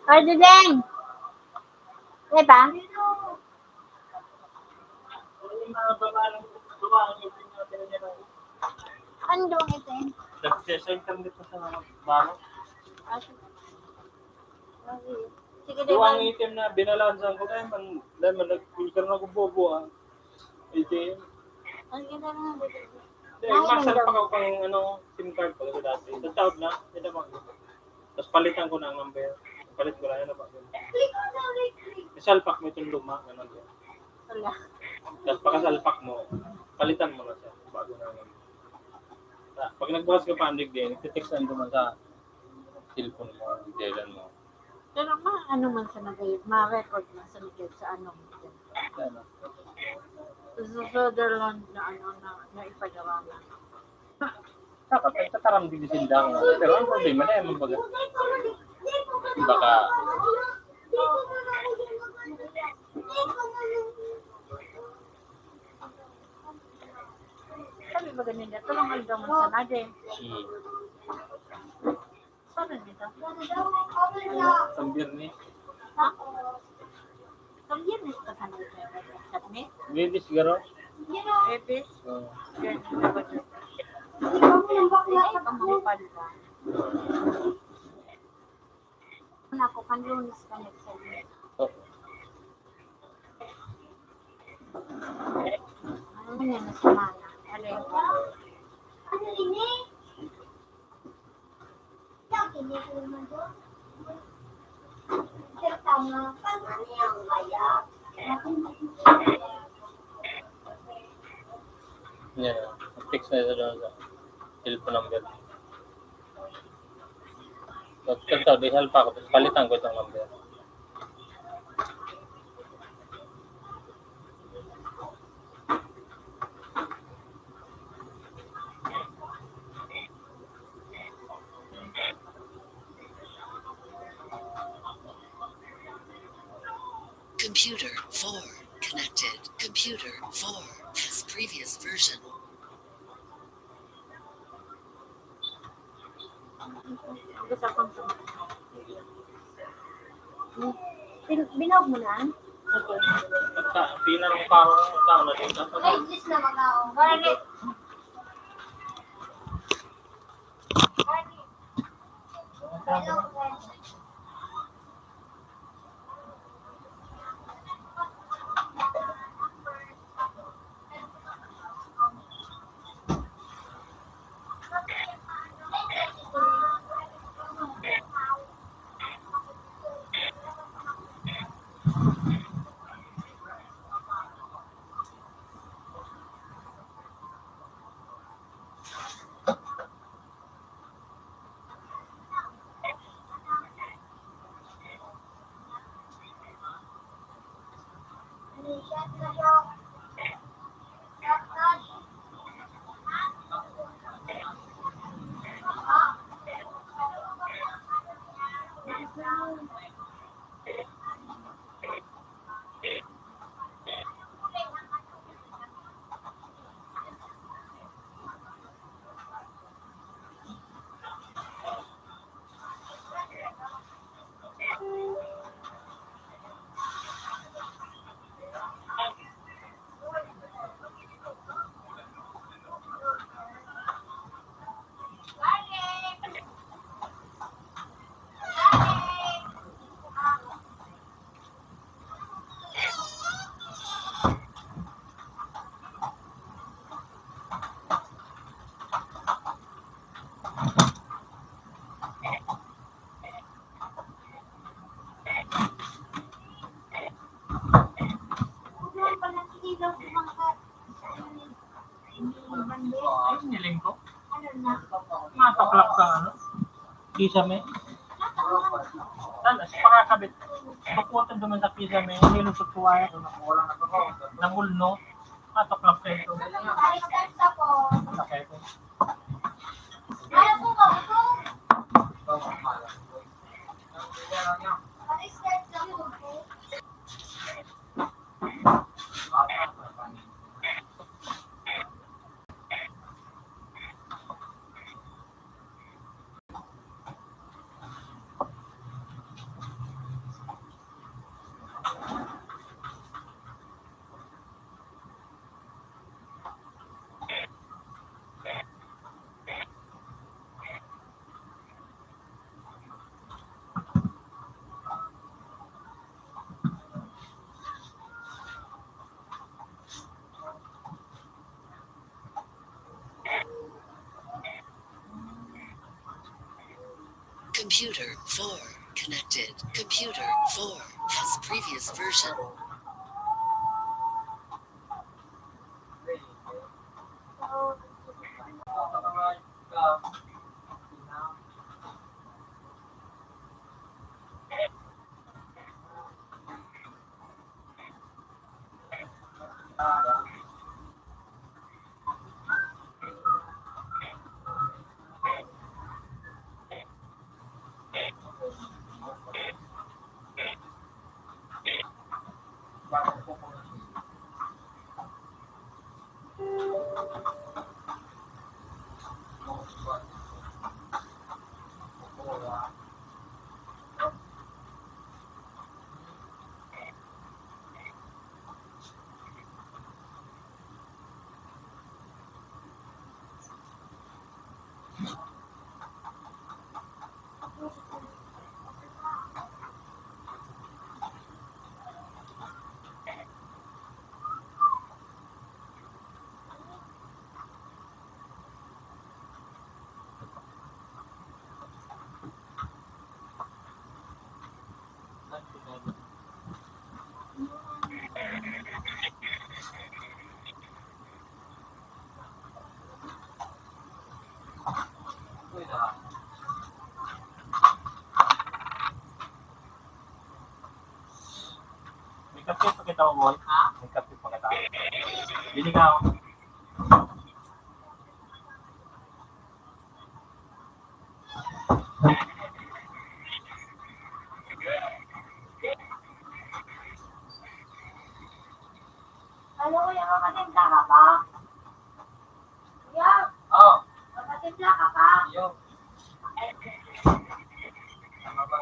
Pwede din. Diba? Ano doon ito? Nagse-send kami dito sa mga balo. Ah, sige. Sige, sige, duwang item na binalansan ko, dahil man, dahil man, nag-filter na ko bobo, ah. Item. Ang ganda na nga, baby. Hindi, ay, maksal pa ko pang, ano, SIM card ko dati. Sa taon na, hindi naman. Tapos palitan ko na ang number. Palit ko lang, ano ba? Isalpak mo itong luma na number. Wala. Tapos pagkasalpak mo, palitan mo na siya. Bago na ang number. Ah, pag nagbukas ka pa, andig din, nagtitext na naman sa cellphone mo, ang dealan mo. Pero ma-, ano man sa nag-, ma-record man sa likod sa ano mo dyan. Ano? Sa Sutherland na ano na, na ipagawa na. Dapat nagtataram din si Dang. Pero ang problema na yan, mga baga. Baka sabi ba ganun niya? Tulong aldaw man sana din. Hmm. Paano nito? Sa Biyernes. Ha? Sa Biyernes ka sana nagkakasat ni? Biyernes, garo? Biyernes? Oo. Biyernes, Sabado. Hindi, pamulipad ba? Ako, kan Lunes ka nagsabi. Oo. Ano yun, na semana? Alin? Yeah, fix na ito doon sa cellphone number. Pagkanta, di salpa ko, tapos palitan ko itong number. Computer four connected. Computer four has previous version. Gusto kong bin-, binaog mo na? Okay. Basta, pinarong parang tao na dito. Ay, Diyos na, mag-aaway. Barangay. Ay, niling ko. Mataklap ka, ano? Kisame. Tan, as pakakabit. Paputan naman sa kisame, nilusot ko wala. Namulno. Mataklap ka ito. Okay po. Computer four connected. Computer four has previous version. May kape pa kita, boy. Ha? May kape pa kita. Bili ka, oh. Ano, kuya, makatimpla ka pa? Kuya, oh, makatimpla ka pa? Yo. Tama ba?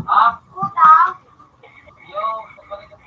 Ha? Utang? Yo, pagbalik ko.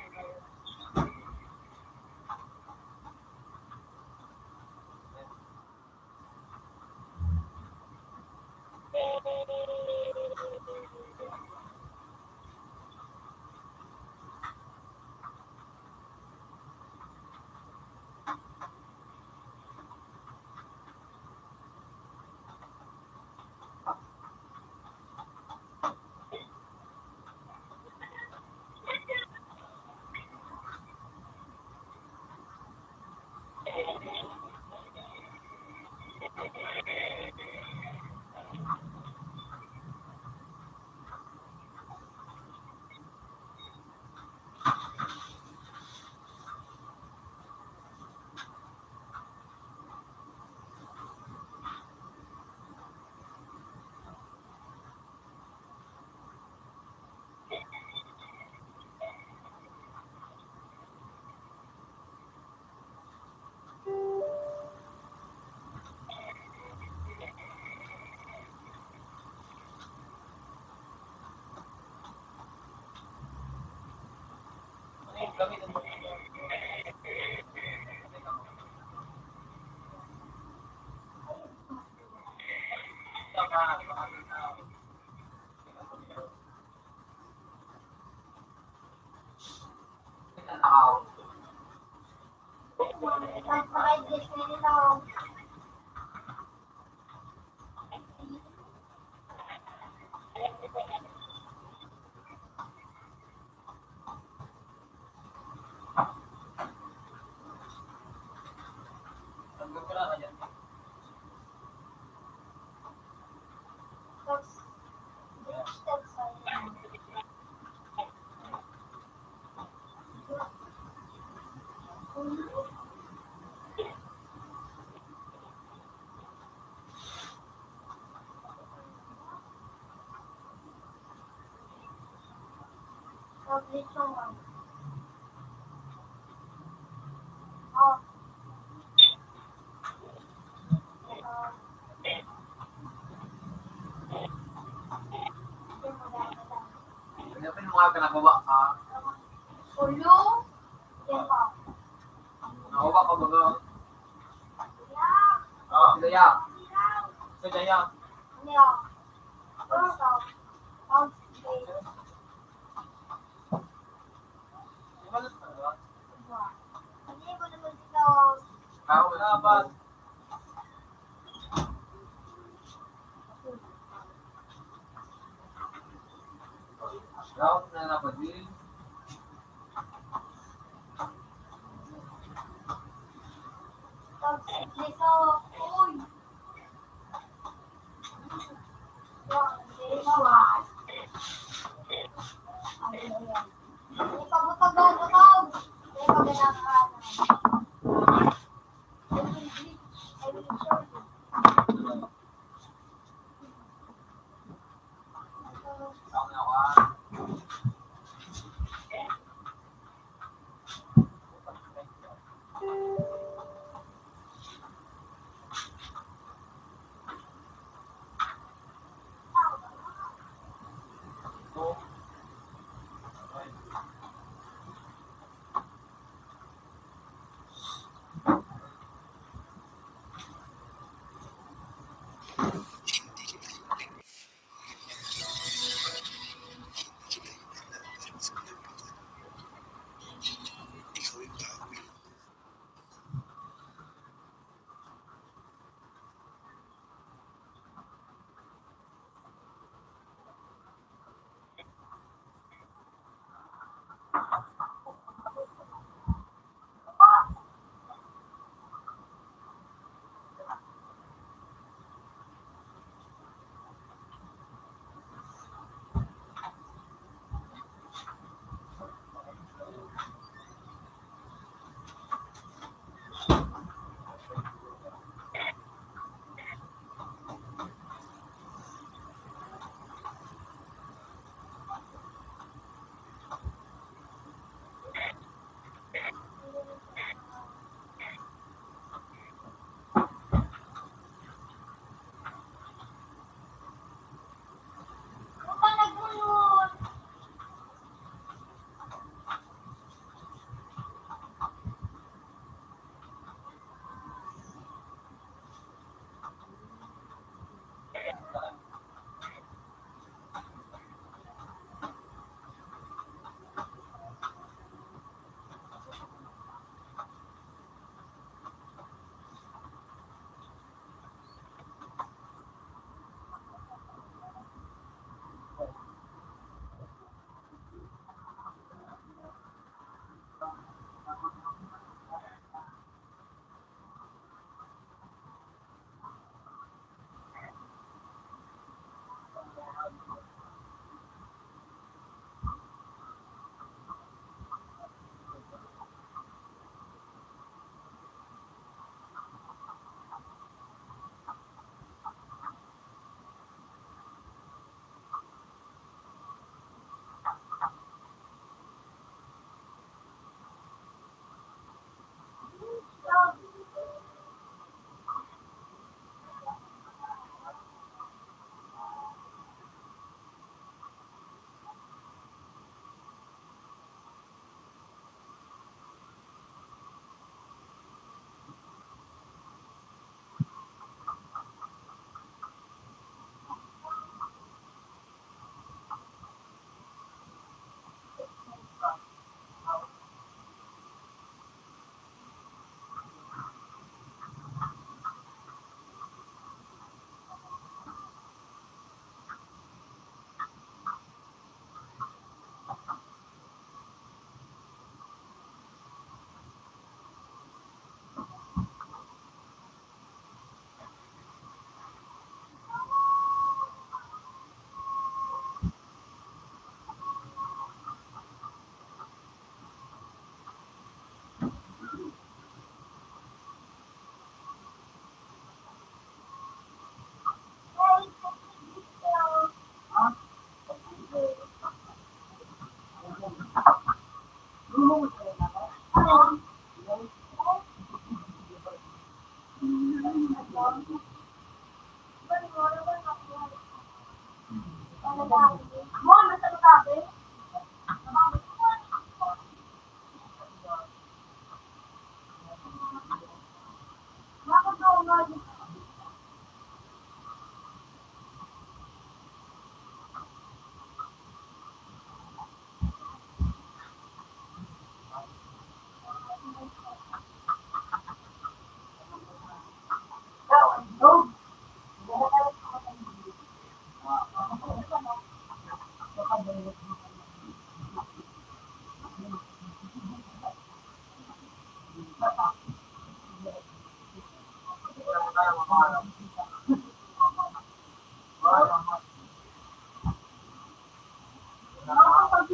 Ano pa yung mga pinagawa ka? Ulo. Yan pa. Nakuha ko baga. Ah. Sila ya. Sila ya. Ano yan? Ano to? Pound cake. Di ba, ano ba? Hindi ko naman ito. Ah, wala pa. Round na napadil.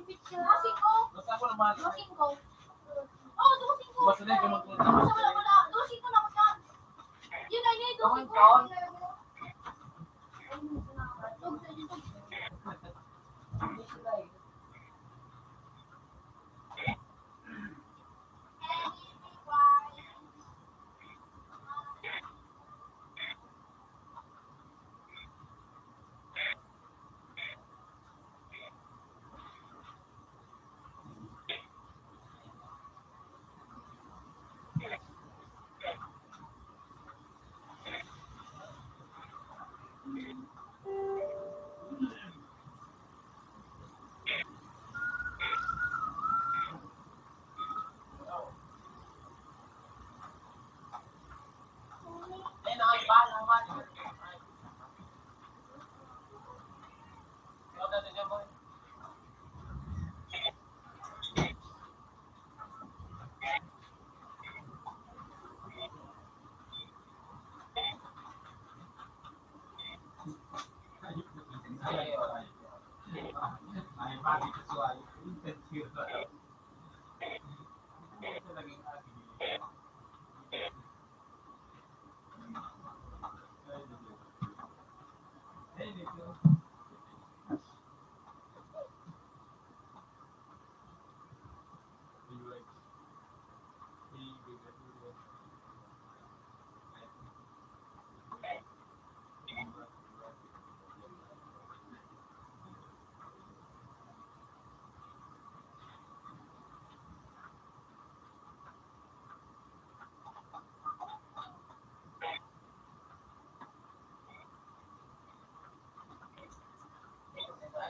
Dos singko. Dos singko. Oh, dos singko. Basta na yung magpunta. Basta wala, wala. Dos singko lang ka. Yun na, yun, dos singko.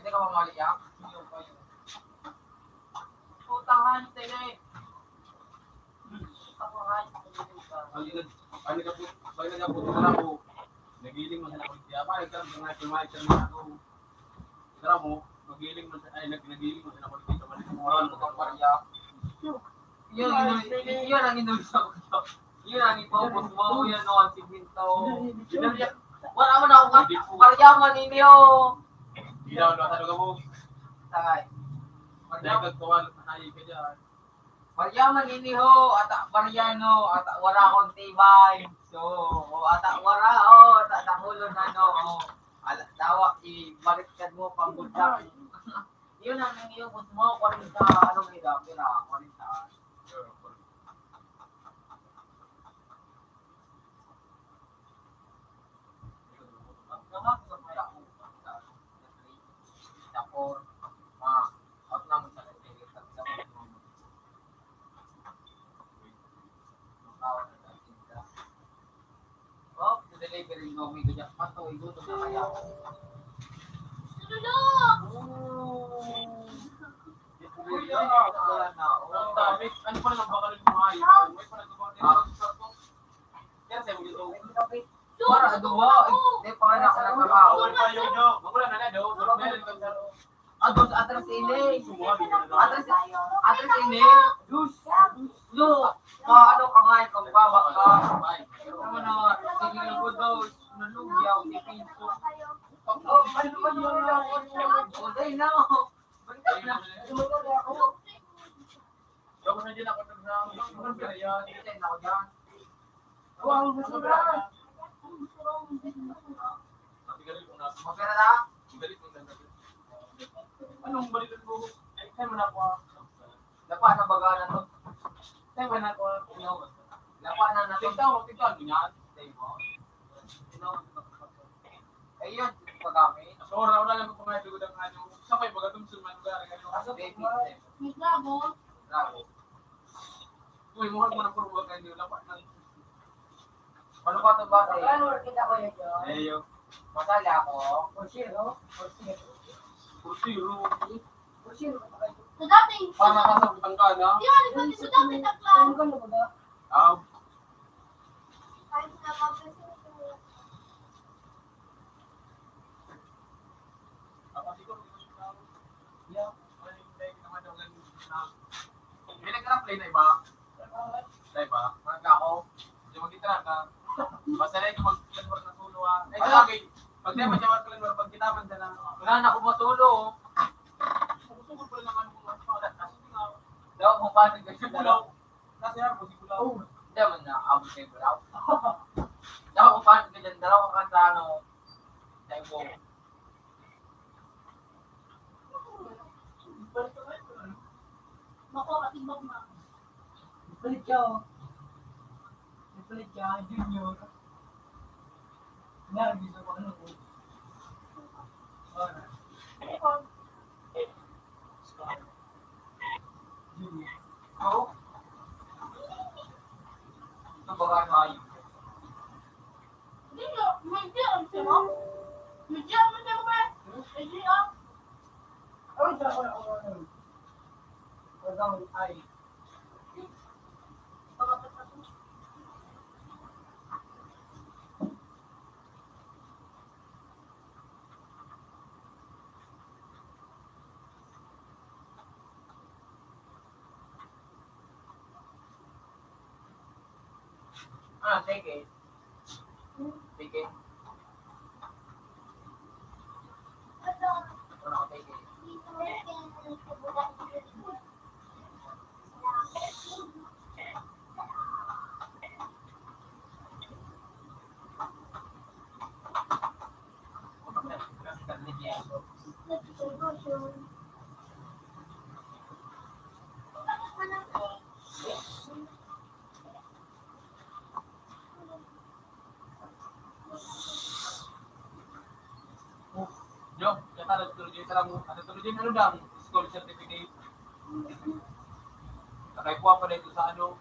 Hindi ka mamali, ah. Putahan, tene. Putahan. Ang ina-, ang ina-, ang ina-, ang ina-, nagiling man sa nakulit siya. Parang ikaw, ang mga kumain sa mga tao. Tara mo, magiling man sa, ay, nag-, nagiling man sa nakulit sa mga tao. Ang mga barya. Yun, yun, yun ang inulsa ko. Yun ang ipaubos mo, yun, no, ang simento. Wala man ako nga, barya man ninyo. Ilaw, no, sa lugar mo. Sakay. Barya. Dahil kagkawan, sakay ka dyan. Barya man ini ho, ata barya no, ata wara akong tibay. So, o ata wara, o ata dangolon ano, o. Ala, dawa, ibaliktad mo, pambudak. Yun ang iyong gusto mo, kwarenta, ano may dami na, kwarenta. Pero ikaw may ganyan pa to, igutom na kaya. Tulog! Oh. Wala na, oh. Ang dami. Ano pa naman ba kayo mga hayop? May pa nagkakaroon din ng sarap ko. Kaya sa'yo, dito. Para aduwa, eh. Di pa nga na ako nagkakaon. Wala na, no? Wala na, no? Ados, atras ini. Atras, atras ini. Diyos. Lo, paano ka nga, ikaw pa, baka. Ano na, sige na po daw, nalugya ako ni Pinto. Oh, ano ba yun? Oh, dahil na, oh. Balik na. Sumunod ako. Ako na din ako sa mga kaya, hindi tayo na ako dyan. Wow, masura. Matigalit mo na. Masura na? Matigalit mo na. Anong balikan mo? Ay, saan mo na ako? Lapa na baga na to. Saan ba na ako? Lapa na na to. Tignan mo, tignan mo yan. Tignan mo. Tignan mo. Ayun, pagkami. So, ora, ora lang ko mga dugo ng ano. Sa may baga itong suman lugar, ano? Asa baby? May klabo. Klabo. Uy, mukha mo na puro baga, hindi wala pa. Ano ba ito ba? Ano, kita ko yun, yun. Ayo. Masali ako. Kursi, no? Kursi. Kursi, no? Kursi, no? Sa dating, para makasabot ang gana. Di, ano ba, sa dating takla? Ano ka, ano ba? Ah. Ay, sa dating. Ako siguro, yeah. May nag-apply na iba? Na iba? Parang ako, di magkita na ka. Basta na ito, mag-clean work na solo, ah. Ay, sabagay, pag di man siya mag-clean work, pag kita man siya na, wala na akong masulo, oh. Gusto ko pala naman kung ano pa, kasi nga, daw, kung paano ka siya, bulaw. Kasi ako, si Bulaw. Oh, hindi naman na abot kayo, Bulaw. Daw, kung paano ka dyan, dalawa ka sa ano, tayo po. Mako, katimbang na. Nagpalit siya, oh. Nagpalit siya, junior. Nervous ako, ano ko. Ora. Junior. Oh? Ito ba nga tayo? Hindi nga, may G R siya, no? May G R mo siya, ba? May G R. Ay, sa ako, ako, ano? Pagkaon, ay. Ah, sige. Sige. Ano, sige. Yo, kaya ka nagtulog yung sarang, ano, tulog yung ano lang, school certificate. Nakay kuha pa dito sa ano,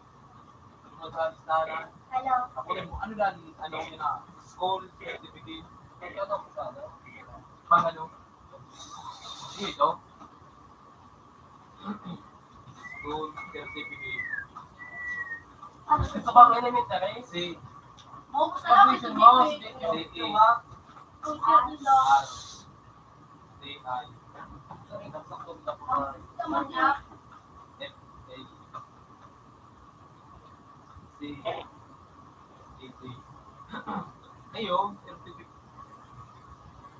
ano sa listahan. Hello. Ako rin, ano lang, ano, yun na, school certificate. Kaya ka sa ano? Pang ano? Dito? School certificate. Ano sa bang elementary? Si Maubos na lang, graduation mo, si si Diploma. Kung siya din daw. R. D I. Sorry, nagsakto na po. Tama niya. F A. C. A T. Ayo, certificate.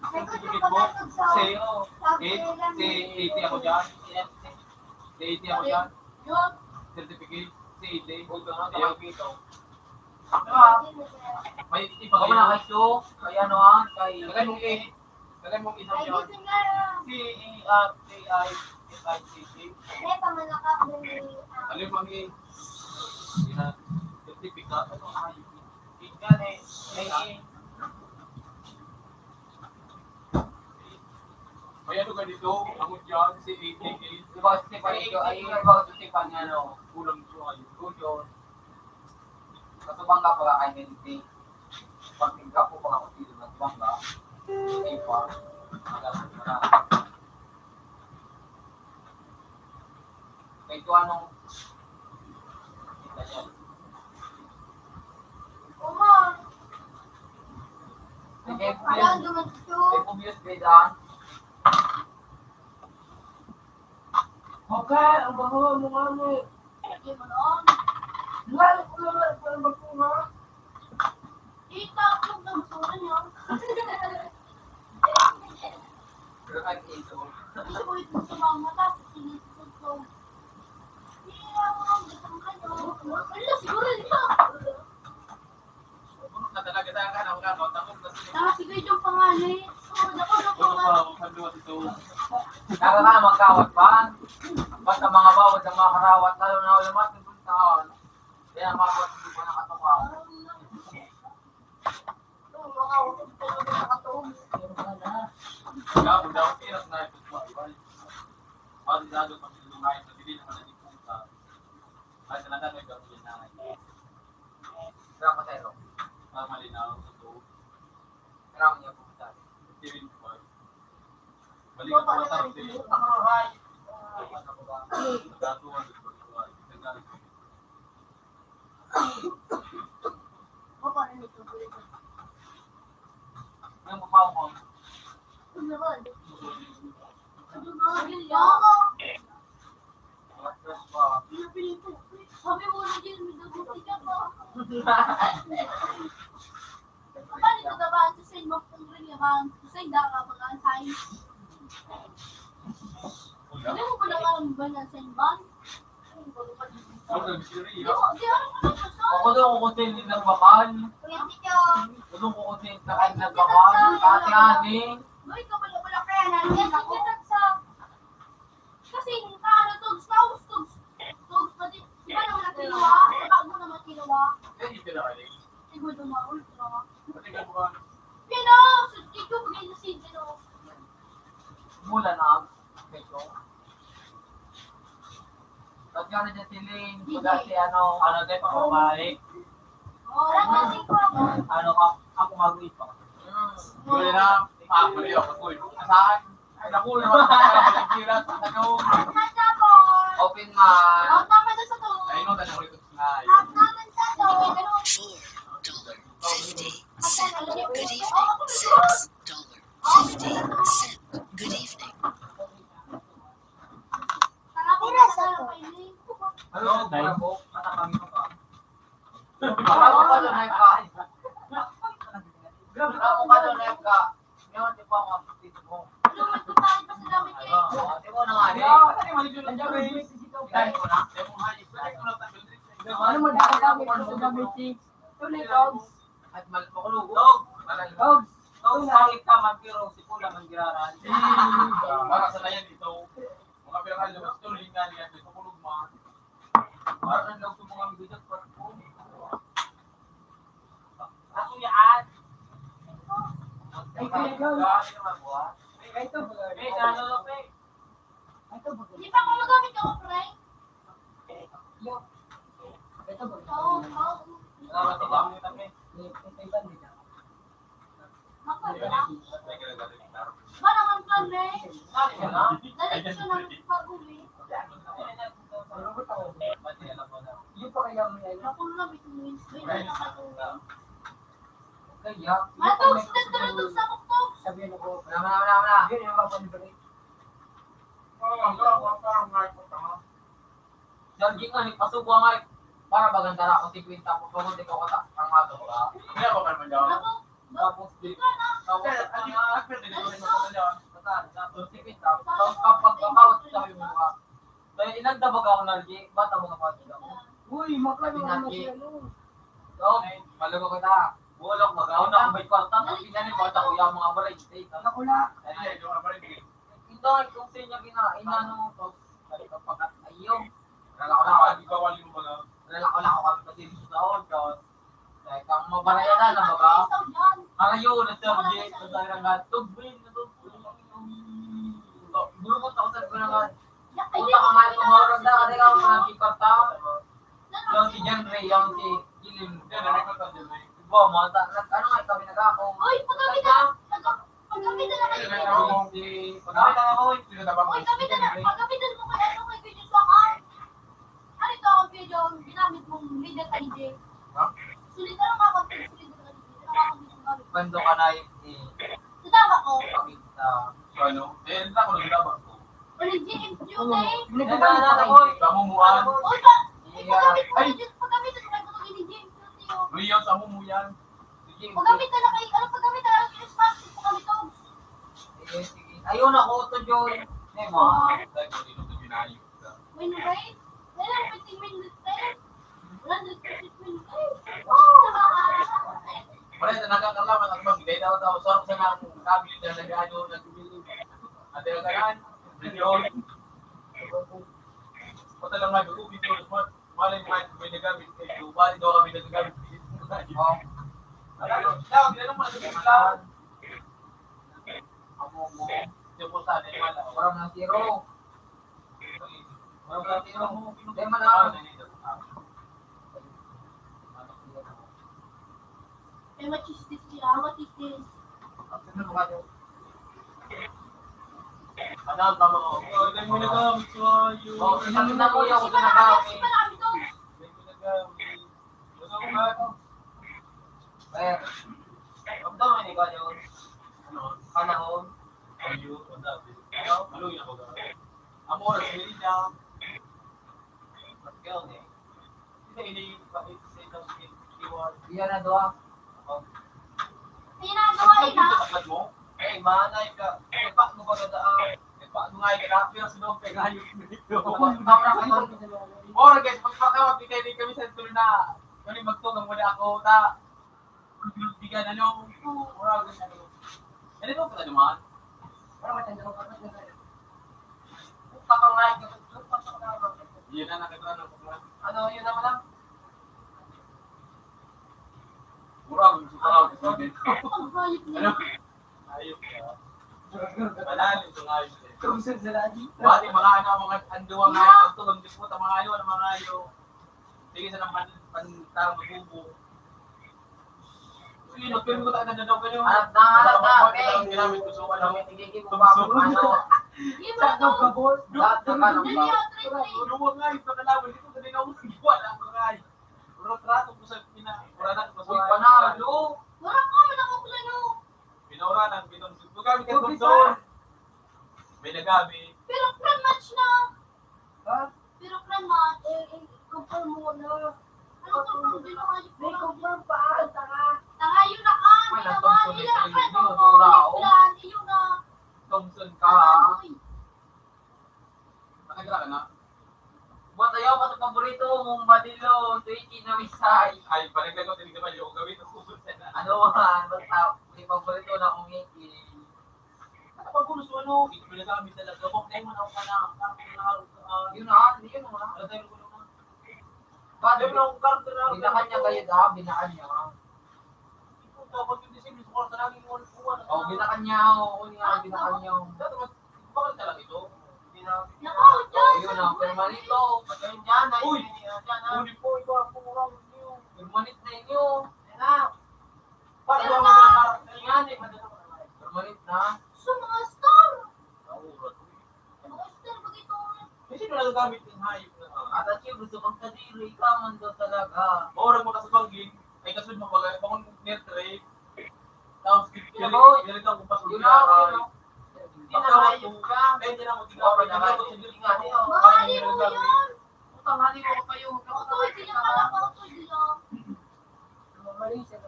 Certificate mo? C. Eight. C A T ako dyan. C A T ako dyan. Certificate. C A T. Ayo. May iba kayo na kayo. Kaya ano, ah, kay Lagay mong A. Lagay mong isang yun. C E R T I F I C T. May pamanakap dun ni, ah, Alam mo, ang A. Yan. Certificate. Ano, ay, ika ni, may A. May ano ka dito? Ang dyan, C A T A. Di ba, Stefan, ito, ay, yung iba ko, Stefan, ano? Kulang ito, ay. Kulang. Kasubang ka pala kay Minty. Pag tingkap ko, baka kung sino nagmangga, hindi pa, magandang na. Kaya ito anong, kita niya. Uma. Sige, Ayan, dumating. Sige, pumius, Beda. Okay, ang bango mo nga, mo. Hindi mo noon. Lalo ko na lang, parang bago nga. Ito, ang nagsunan niya. Pero ang ito. Ito, ito, ito, mga mata, ito, ito, ito. Hindi ako ang gatang kayo. Wala, siguro dito. Bunot na talaga sa akin, ang gano'n, tapos na sila. Tama, sige, yung panganay. Sunod ako, ano Bunot pa, pa? Ang kanduwa dito. Kaya nga, magkawat pa. Basta mga bawal sa mga karawat, lalo na wala mas, yung puntahan. Kaya mga bawal, hindi pa nakatuka. Kaya, kung daw, hirap na ito, maiwan. Pag lalo, pag lumahit na, hindi naman naging punta. Ay, talaga, may gawin na. Pero patay, no? Ah, malinaw, totoo. Pero ang niya pumunta. Hindi rin po. Balik ako sa atin. Ang rohay. Ah, ano ko ba? Nagkatuwa, di ba? Nagkatuwa. Ang papaw ko. Ano ba? Ano ba? Ano ba? Sabi mo na din, may daguti ka pa. Paano ito daw ba? Sa sa'yo, magpungring naman. Sa sa'yo, dapat mag-ansayin. Hindi mo pala alam ba na sa inyo ba? Ano ba? Hindi mo, di alam ko na sa Ako daw, kung sa'yo, hindi lang bakal. Kuya Tito. Ako daw, kung sa'yo, hindi lang bakal. Ate Ani. Uy, kabalo-balo kaya na. Kuya Tito, sa Kasi yung kaano, tugs na, tugs. Tugs pa din. Di ba naman ang kinuha? Sa bago naman kinuha. Yan yung pinakaling. Siguro dumaon, di ba? Pati ka buwan. Yan o, sudkit ko, pag yung sudkit ko. Mula na, medyo. Ba't nga na dyan si Ling? Baga si ano, ano tayo, pababalik? Oo, wala na si Papa. Ano ka, ako mag-uwi pa. Hmm. Yun na, ah, mali ako, uy. Saan? Ay, naku, naman tayo, maligiran sa tanong. Open man. Oh, tama na sa to. Ay, no, tanong ulit. Ay. Tama na sa to. Four dollar fifty cent. Good evening. Six dollar fifty cent. Good evening. Tama na sa to. Ano, para po, matapang ito pa. Para po, ano, may pa. Grabe ka, ano, may pa. Ngayon, di ba, mga pagtito mo? Ano, mas matarik pa sa gamit eh. Oo, di mo na nga, eh. Ay, mali yun ang gawin. Ikaw ko na. Ano mo, dapat kami sa gamit, eh. Ito na, Dogs. At mal-, makulog. Dog! Malay. Dogs. Dog, pangit ka man, pero si Pula man giraran. Para sa layan ito. Mga pinakalawas, tuloy nga niya, ito, makulog man. Parang ang lawag sa mga amigo dyan, parang po. Kaso yan. Ay, kaya ikaw. Ay, ito, eh, sa ano, pe? Ito, Di ba kung magamit ako, pre? Ito, Oo, oo. Salamat, salamat, pe. Ito, ito, ito, ito. Ako, wala. Ba naman, pre? Dali ko na ng pag-uwi. Yung pa kaya may ano? Ako na, may two minutes. May two minutes. Kaya, Matog, sila tulog sa buktok. Sabihan ako. Wala, wala, wala, wala. Yun yung mga pang-break. Oo, ang gawin ko, parang nga ito, tama. Lagi nga, nagpasubo nga, eh. Para maganda na ako, singkwenta, kung pagod, ikaw kata, ang mato ko, ah. Hindi ako pa naman daw. Ako, Tapos, di, tapos, Sir, ang, ang, ang, ang, Tapos, singkwenta, tapos, kapag, kapag, sabi mo, ah, kaya inanda baga ako, Nalgi, bata mo kapatid ako. Uy, makla naman mo Pinagi. Si ano. So, malugo kita. Bulok, mag-aon ako, may kwarta, tapos pinani, bata ko, yung mga balay, eh, Ako na. Ay, yung mga balay, Ito, kung sa inyo gina-, inano mo to, sabi ko, pagkat, ayun. Wala ko na, di ba, wali mo ba na? Wala ko na, ako kami kasi gusto ko, tapos, like, ang mabaraya na, na baga, arayo, na sabi, sa sarang nga, tubig, na tubig, bulukot ako, sabi ko na nga, puta ka nga, tumawag na, kasi ako, mga kipat tao. Yung si John Ray, yung si Kilim. Yan, narinig ko to, John Ray. Bo, mo ta, nag-, ano nga, kami nag-ako. Oy, pagkakita, pagka-, pagkakita na kayo. Pagkakita na ako. Oy, kami na, pagkakita mo kay ano, kay Kuya Joshua ka. Ano ito, ang video, ginamit mong leader ka ni Jay? Ha? Sulit ka lang, makakapit, sulit ka lang, sulit ka lang, sulit ka lang. Bando ka na, eh. Sa tama ko. Pagkakita. So, ano? Eh, ano ako, naglaban ko? Ano, Jay, M Q T? Ano, ano, ano, ano, ano? Pamumuhan. Oy, pa, pagkakita mo, Jay, pagkakita mo, kay Jay, M Q T, oh. Rio, sa mo mo yan. Sige, paggamit na lang kayo. Ano, paggamit na lang yung sponsor po kami, Togs? Sige, sige. Ayun ako, to, Joy. May mga. Tayo, dito, to, Joy, na ayun. May nagay? May lang, fifteen minutes tayo. One hundred fifty minutes. Ay, oh! Pare, na nakakalaman at mag-, dahil daw daw, sa, sa nang nabili na nag-ano, nagbibili. Ate, ang kanan, milyon. O, talagang may gusto, dito, smart. Malay mo, kahit may nagamit kayo, bali daw kami nagagamit. Oh. Alam mo, daw, ginanong mo na sa mga. Amo mo. Yung po sa atin, wala. Parang ng tiro. Parang ng tiro. Hindi man ako. May machis din siya, machis din. Ano ang tama ko? Oh, dahil mo nagagamit sa iyo. Oh, isang na po yung Kasi marami, kasi marami to. Dahil mo nagagamit. Gusto ko nga ito. Eh, ang tama ni Kuya Jones. Ano? Panahon. Ayo, ang dami. Ano? Ano yung ako gagawin? Ang oras, hindi niya. Ba't yun eh? Hindi, hindi, hindi, hindi, hindi, hindi, Iya na duha. Iya na duha, ina. Ay, manay ka. Epa, mo ba gada, ah? Epa, mo nga, ika, pero sa loob, kaya ngayon, dito. Ora, guys, magpatawag, di kayo, di kami sa tuloy na, kami magtugang muna ako, ta. Di ka, ano, ora, guys, ano. Ano ba pala naman? Ora, matanda ko, patay na tayo. Papangay ka, patay na tayo. Yun na, nakita na, ano, yun naman lang. Mura, gusto ko lang, gusto ko din. Ang hayop niya. Ano? Hayop ka. Malalim itong hayop eh. Kung saan sa lagi? Bati, mga ano, mga anduwang hayop. Ito, ang Diyos mo, ta, mga ano, ano, mga hayop. Sige, sa naman, pan-, tao, mabubo. Sige, nagpirmi ko tayo na daw kayo. Anak na, anak na, Basta okay. Ang ginamit ko, so, ano, Ang tigigil ko pa ako, ano? Sa daw kabol? Lahat ng ano ba? Luwag nga, yung kakalaban, dito, sa dinaw, wala ko nga, eh. Retrato ko sa pina-, wala na, Uy, panalo! Wala ka man ako plano. Pinauranan, pinag-, Uy, doon. May nagabi. Pero friend match na. Ha? Pero friend match. Eh, eh, confirm mo na. Ano confirm? Di na kayo May confirm pa, ang tanga. Tanga, yun na ka. Wala, Hindi naman. Thompson, Hindi na friend mo. Wala, oh. Plan, yun na. Thompson ka, ha? Uy. Nakakita ka na? Buat ayaw pa sa paborito mong badilo, Twiki na Misay. Ay, panagdagot, hindi naman yung gawin ko. Ano man, basta may paborito na kong ngiti. Ano pag gusto, ano, hindi ko na kami talaga. Kung tayo mo na ako ka na, parang kung na, ah, Yun na, hindi yun na. Ano tayo mo na? Bakit? Tayo mo na akong karakter na. Binakan niya kayo, ha? Binakan niya. Ikaw, dapat yung design, gusto ko lang talaga yung one for one. Oh, binakan niya, oh, yun nga, binakan niya, oh. Dapat mas, bakit talaga ito? Hindi na. Naku, Diyos, Oh, yun ang ang permanito. At ayun dyan, ay, Uy! Yan, yan, ah. Huli po, iba po, wala ko yun. Permanent na inyo. Yan na. Para Yan daw na. Mga ingani, madala ko naman. Permanent na. Sa mga star. Naurat ko eh. Mga star, bakit ito? Kasi wala gagamit ng hayop na, ah. At at yun, gusto kong kadiri, ikaw man daw talaga. Maurag mo ka sa bangging, ay kasunod mo, pag, pag near trade, tapos, Yun ako, yun ako, yun ako. Hindi na hayop ka. Ay, hindi na ako, hindi na ako, hindi na ako, hindi na ako, Mahal mo yun. Utang, hali mo kayo. Otoy, sila pala pa, otoy, sila. Mali siya.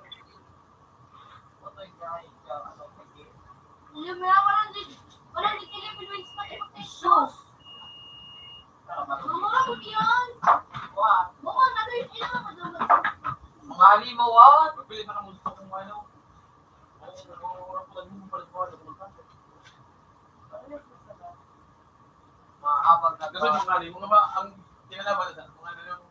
Otoy, guys, ano, sige. Hindi mo na, walang di-, walang di-, Philippine Wings pa, di ba? Sus! Mama, ano yan? Wa. Mama, ano yung kailangan mo doon? Mga halimaw, ah. Pagpili pa ng gusto kong ano. Mahabang na Gusto mo nga, mga ba, ang kinalaban na sa mga ano yung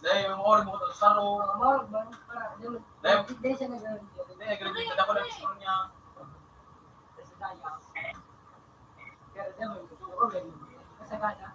Dahil yung oras mo sa saro. Dahil, dahil, grabe ka na pala sa niya. Pero dahil, siguro, kasagana.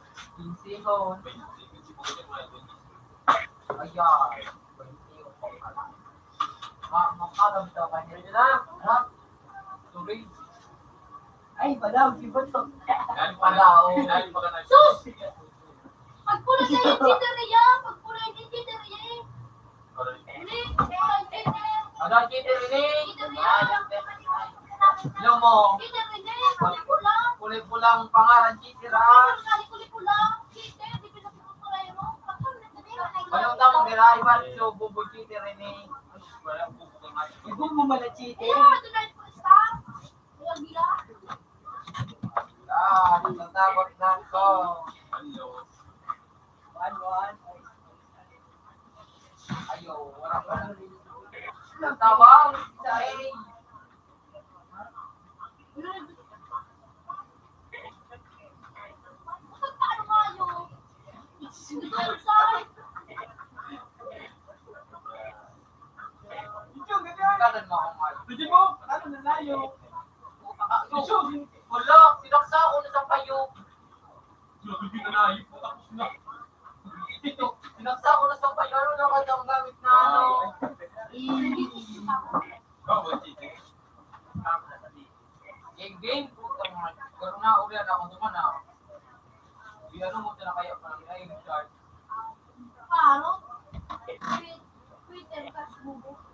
Kinsihon. Ayan. Kinsihon pa pala. Ma-, makaram daw kanya. Pwede na? Ha? Tuloy. Ay, balaw, si Bunso. Dahil pala, dahil pala na- Sus! Pagpula na yung chicheria! Pagpula yung chicheria eh! Hindi, pagpula yung chicheria! Ano ang chicheria ni? Chicheria! Alam mo, chicheria eh! Kulay-pula! Kulay-pulang pangalan, chicheria! Kulay-pula! Chicheria! Di pinapapula yun, no? Pagpula na yung chicheria! Anong tawag nila? Iwan, so, bubo chicheria ni. Iwan mo man ang chicheria. Ayun, ito na yung pusta! Ah, natatakot na ako. Ano? Ano, ano? Ayaw, wala pa. Ang tawag? Ay. Kanan mo ako, Mark. Pwede mo? Ano na layo? Ito, wala. Sinaksa ako na sa payo. Sinabi ko na layo. Tapos na. Ito, sinaksa ako na sa payo. Ano na kaya ang gamit na ano? Game, game. Puta mo. Pero na, uli na ako naman, ah. Di ano mo, tinakaya pa lang. Ay, Richard. Paro? Twi-, Twitter, Facebook.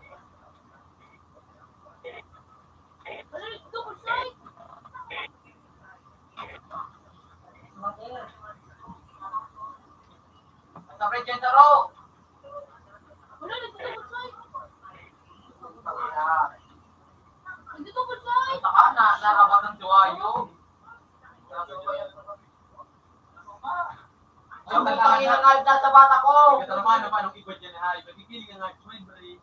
Ano yung double side? Sa Regent Aro. Wala, nagdodouble side. Nagdodouble side. Saka na, narapat ng Joayo. Ang putang ina nga, sa bata ko. Ikaw naman, naman, ang iba dyan, ha? Iba, kikilig ang hard drive, pre.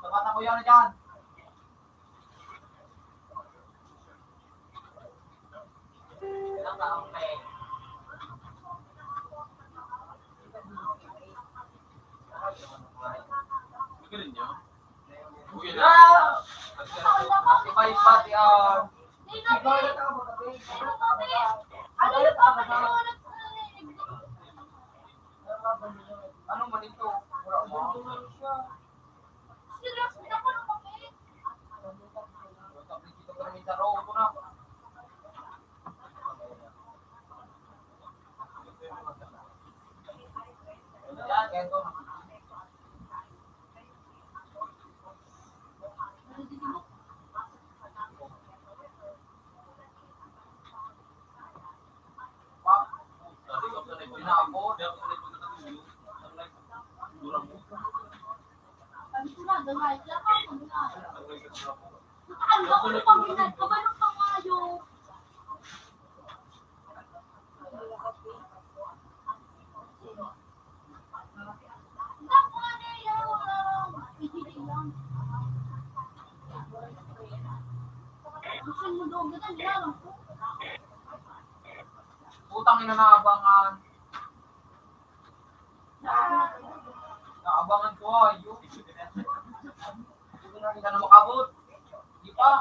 Sa bata ko yan, dyan. Magaling niyo? Uy, na! Sabay pati, ah, ano man ito? Wala mo. Ano ako ng pamilya? Kabalo pa nga yun. Putang ina, naabangan. Naabangan ko, ayo. Hindi na makabot. Di pa.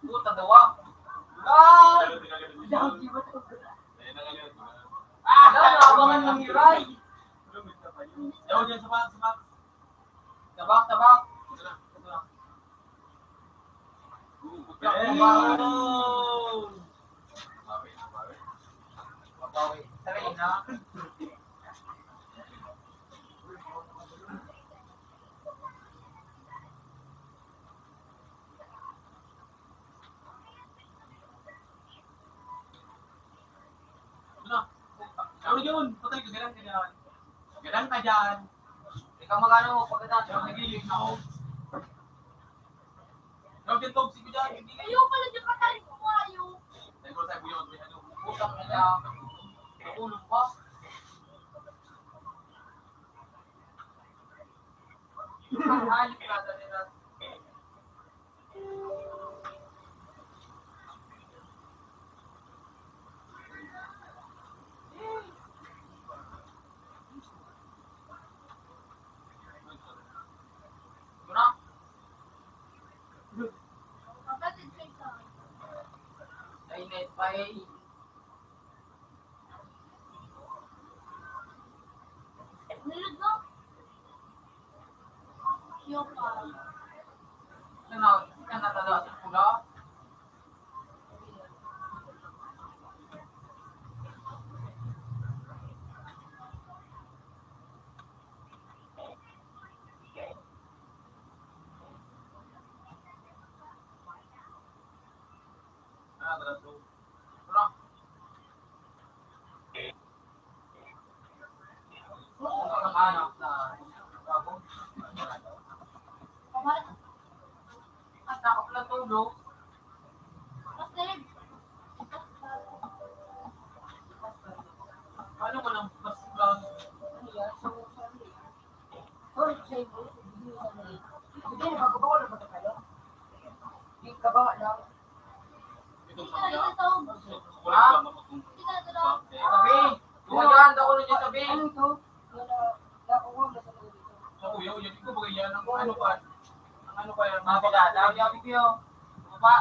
Puta, dawa. Ah! Dawa, naabangan ng hiray. Dawa dyan sa bata, sa bata. Tabak, tabak. Ito na, ito na. Tabak. Mabawi, mabawi. Mabawi. Tara, yun na. Ano? Ano yun? Patay ka, ganun ka dyan. Ganun ka dyan. Ikaw magano, pagkatapos, nag-iinom. Ikaw dyan, Tog, sige dyan. Ayaw pala dyan, patay ko, ayaw. Tayo mo, tayo mo yun, may ano. Putang ina. Nakulong pa. Sabi, tumayan ako na niya sabi. Sa kuya, uya, ikaw ba yan? Ang ano pa? Ang ano pa yan? Mga bagata, sabi ko yun. Ano pa?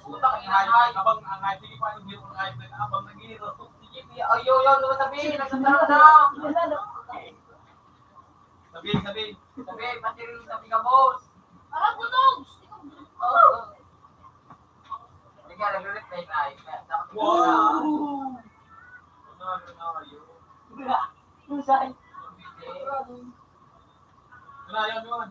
Puta, ang ingay. Abang, ang ingay. Sige pa, hindi ko ingay. Abang nag-iiro. Sige, ayo, yun, ano sabi? Nagsasabi na. Sabi, sabi. Sabi, pati rin sabi ka, boss. Parang butog! Oo. Hindi ka nag-reply na, eh. Dapat Wow! Ano, ano, ano, yun? Wala. Yung sa akin. Wala, yun, yun.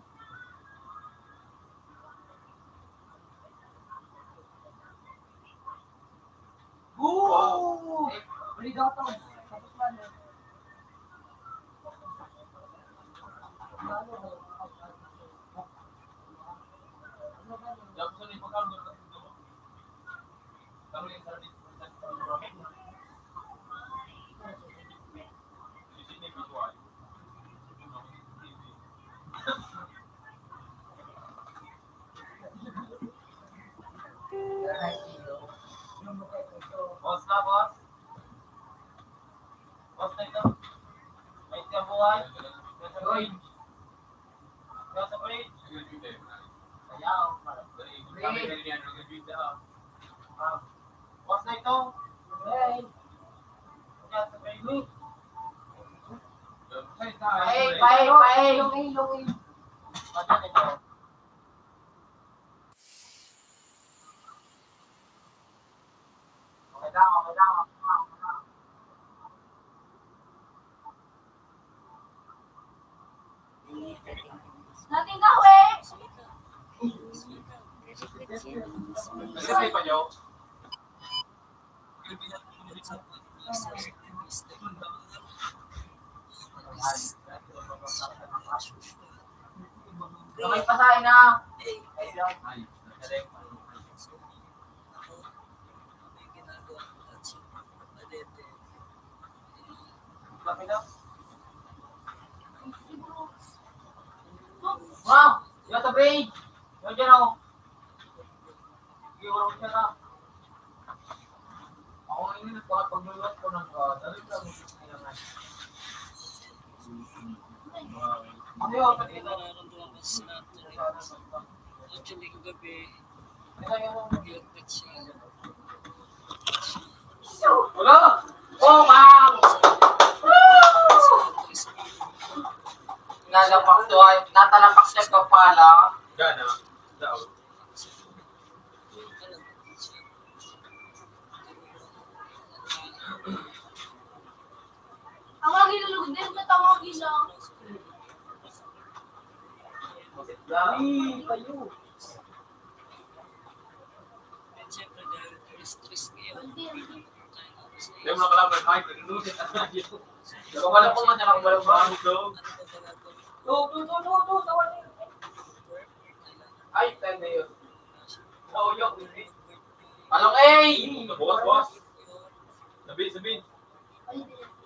Wow! Huli daw to. Tapos na, no? Boss na, boss. Boss na ito. May siya buhay. Nasa fridge. Nasa fridge. Kaya, oh, pala. Kami na rin yan, nag-repeat na, ah. Ah. Boss na ito. Hey. Nasa fridge. Hey, hey, hey. Ilong, ilong, ilong. Boss na ito. Natin gawin! Sabay pasahe na. Wow! Yung sa bridge! Yung dyan, oh! Yung wala ko siya na. Ako ngayon, nagpapagluwas ko ng, ah, dali lang. Ano yun? Pati na. Actually, kagabi, wala! Oh, wow! Nalapak to ay, natalapak siya pa pala. Gana. Daw. Ang mga ginulog din, ba't ang mga ginawa? Ay, kayo. Siyempre, dahil stress ngayon. Hindi, hindi. Yung mga kalaban, ay, pinunulit na tayo. Pero wala pong mata, wala pong ano. Do, do, do, do, do, tawa niyo. Ay, time na yun. Nauyok, hindi. Palong, eh! Boss, boss. Sabi, sabi.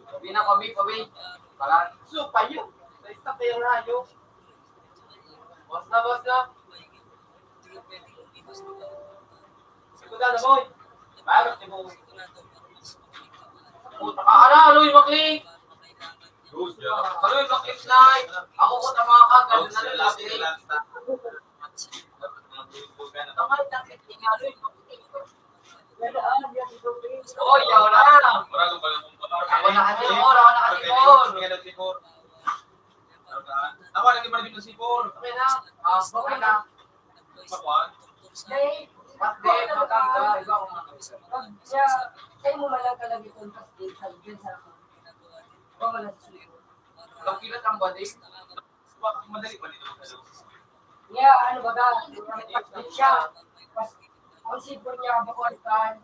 Sabi na, pabi, pabi. Palan. So, payo. Sa istak kayo na, yo. Basta, basta. Sikuda na, boy. Bakit si boy? Puta ka, ala, aloy, maklik. Aloy, maklik, snipe. Ako ko tama ka, ganun na rin, maklik. Tamay, taklit, aloy, maklik. Oh, yaw na. Ako na kasi, Timor, ako na kasi, Timor. Ako na kasi, Timor. Ako na kasi, Timor. Okay na. Ah, okay na. Hindi, pag, ah, iba akong mga kaibigan. Pag siya, sa'yo mo man lang talaga itong pastil, sabi dyan sa akin. Iba mo lang sa suyo. Pag pilat ang body, madali ba nito magdalo? Niya, ano ba ka? Pastil siya. Pas-, ang sipon niya, bukod kan,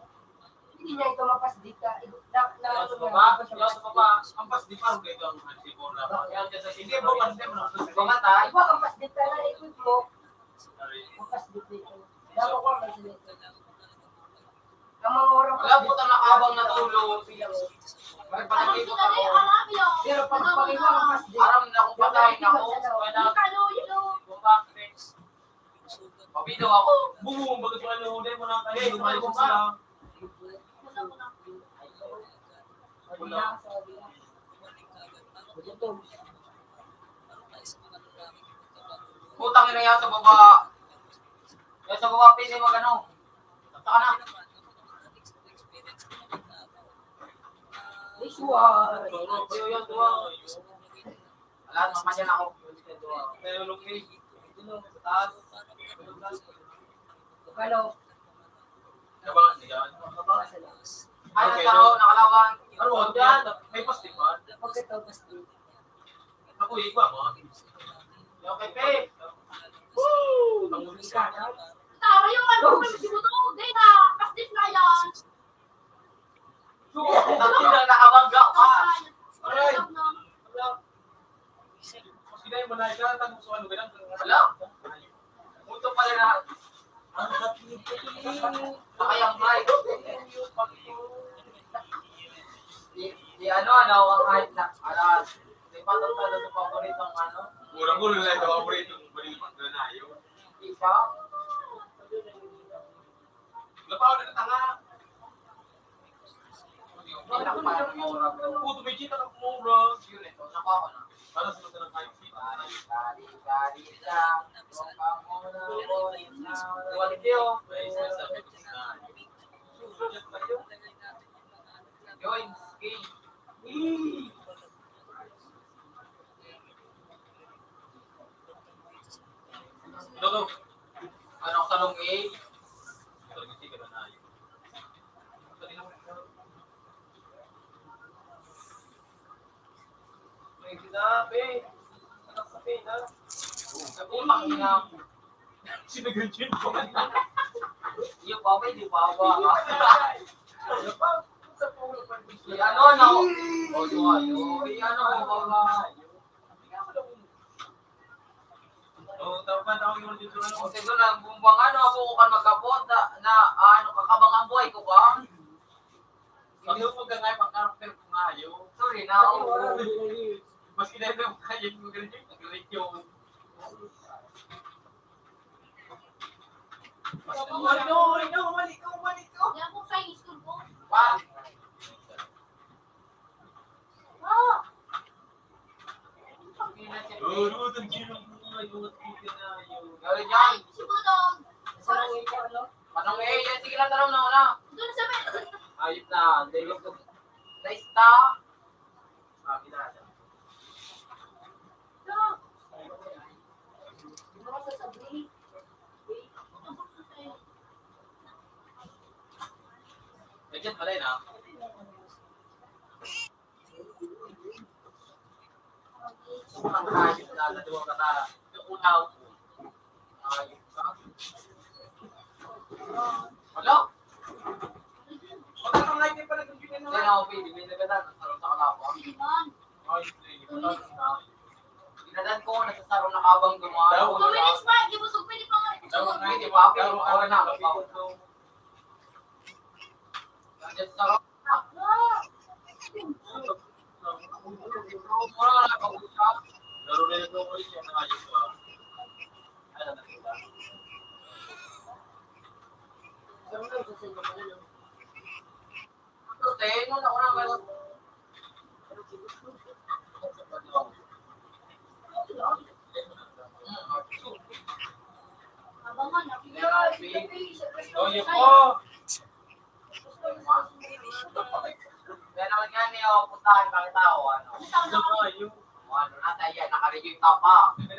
hindi niya ito mapasdita. Iba, na, na, Yung ano sa niya, baba, iba siya yung sa baba, ang pasdi pa, ang ganito ang sipon na. Hindi, iba pa rin, iba pa rin. Iba ang pasdita na ikot mo. Ang pasdita ito. Dapat ko ang pasdita. Ang mga oras Wala po, tama, abang natulog. May Ano palagay ko sila ni ako. Arabio? Pero pag, pag iba ang pasdita, Aram na kung patay na ako. Kaya Kaluyo. Kung bakit. Pabido ako. Bumuhong baga sa ano, dahil mo na kayo, lumayo ko sila. Putang ina yan sa baba. Yan sa baba, pili mag ano. Saka na. This one. Yun, yun, yun. Wala, mama niya na ako. Pero nung may, ito no, sa taas. Ano? Nabangan niya yan. Ay, Okay, nasa no? Nakalawan. Ano, dyan? May festival. Ako, iba mo. Okay, Pe. Woo! Ang ulit ka, ha? Tama yung ano, may sibuto. Di na, pastit na yan. Ang tinang nakabangga pa. Aray! Wala. Mas kinaya mo na, ikaw, tanong sa ano, ganun. Wala. Punto pala na. Ang kapitili. Nakayang flight. Di, di ano, ano, ang height na, alas. Di pa ito talaga sa paboritong ano. Murang-mura na ito, paboritong balibag na nayo. Di pa. Lapaw na tanga. Puto, may chita ka mura. Yun, ito. Nakuha ko na. Para sa mga nagkakain. Bali, bali, bali lang. Huwag ka muna, boy, na. Quality, oh. Ay, sinasabi ko na. Join, game. Ano, ano, talong, eh? May sinabi. Anak sa pina. Utang ina. Sinagot yun po. Iyo pa, may di pa ba? Ano pa? Sa pulo pa. Ano, ano? O, yung ano, yung ano, yung mga Oo, tama na ako yung dito, ano. O, siguro lang, kung bang ano, ako ko kan magkapot na, na, ah, ano, kakabang ang buhay ko ba? Ano po ka nga, pang-character ko nga, yun. Sorry na, oo. Mas kinaya mo kayo, yung galing, yung galing yun. Ay, no, ay, no, umali ka, umali ka. Hindi ako sa school ko. Pa? Ah! Gawin dyan. Si Budong. Manong eh, yan, sige lang, tanong na una. Doon sa may... Ayos na, dahil ko. Nice na. Sabi na. Medyo pala yun, ah. Sobrang hayop na, nadungan ka na. Yung unaw ko. Hayop ka. Wala. Wala kang hayop pala kung pinanungan. Yan ako, baby. May nagkatan. Ang sarap sa kalawa. Hayop, baby. Wala na. Ginadan ko, nasasaro na kabang dumaan. Daw, Two minutes pa, di busog, pwede pa nga. Daw, Busog. Hindi pa, pwede pa, wala na, pwede pa. Nasasaro. Laro na yung tungkol siya na ayos pa. Toyo po. Kaya naman nga niya, oh, puntahan, bakit tao, ano? Ano, ano, nata yan, naka-review yung tapa. Ano,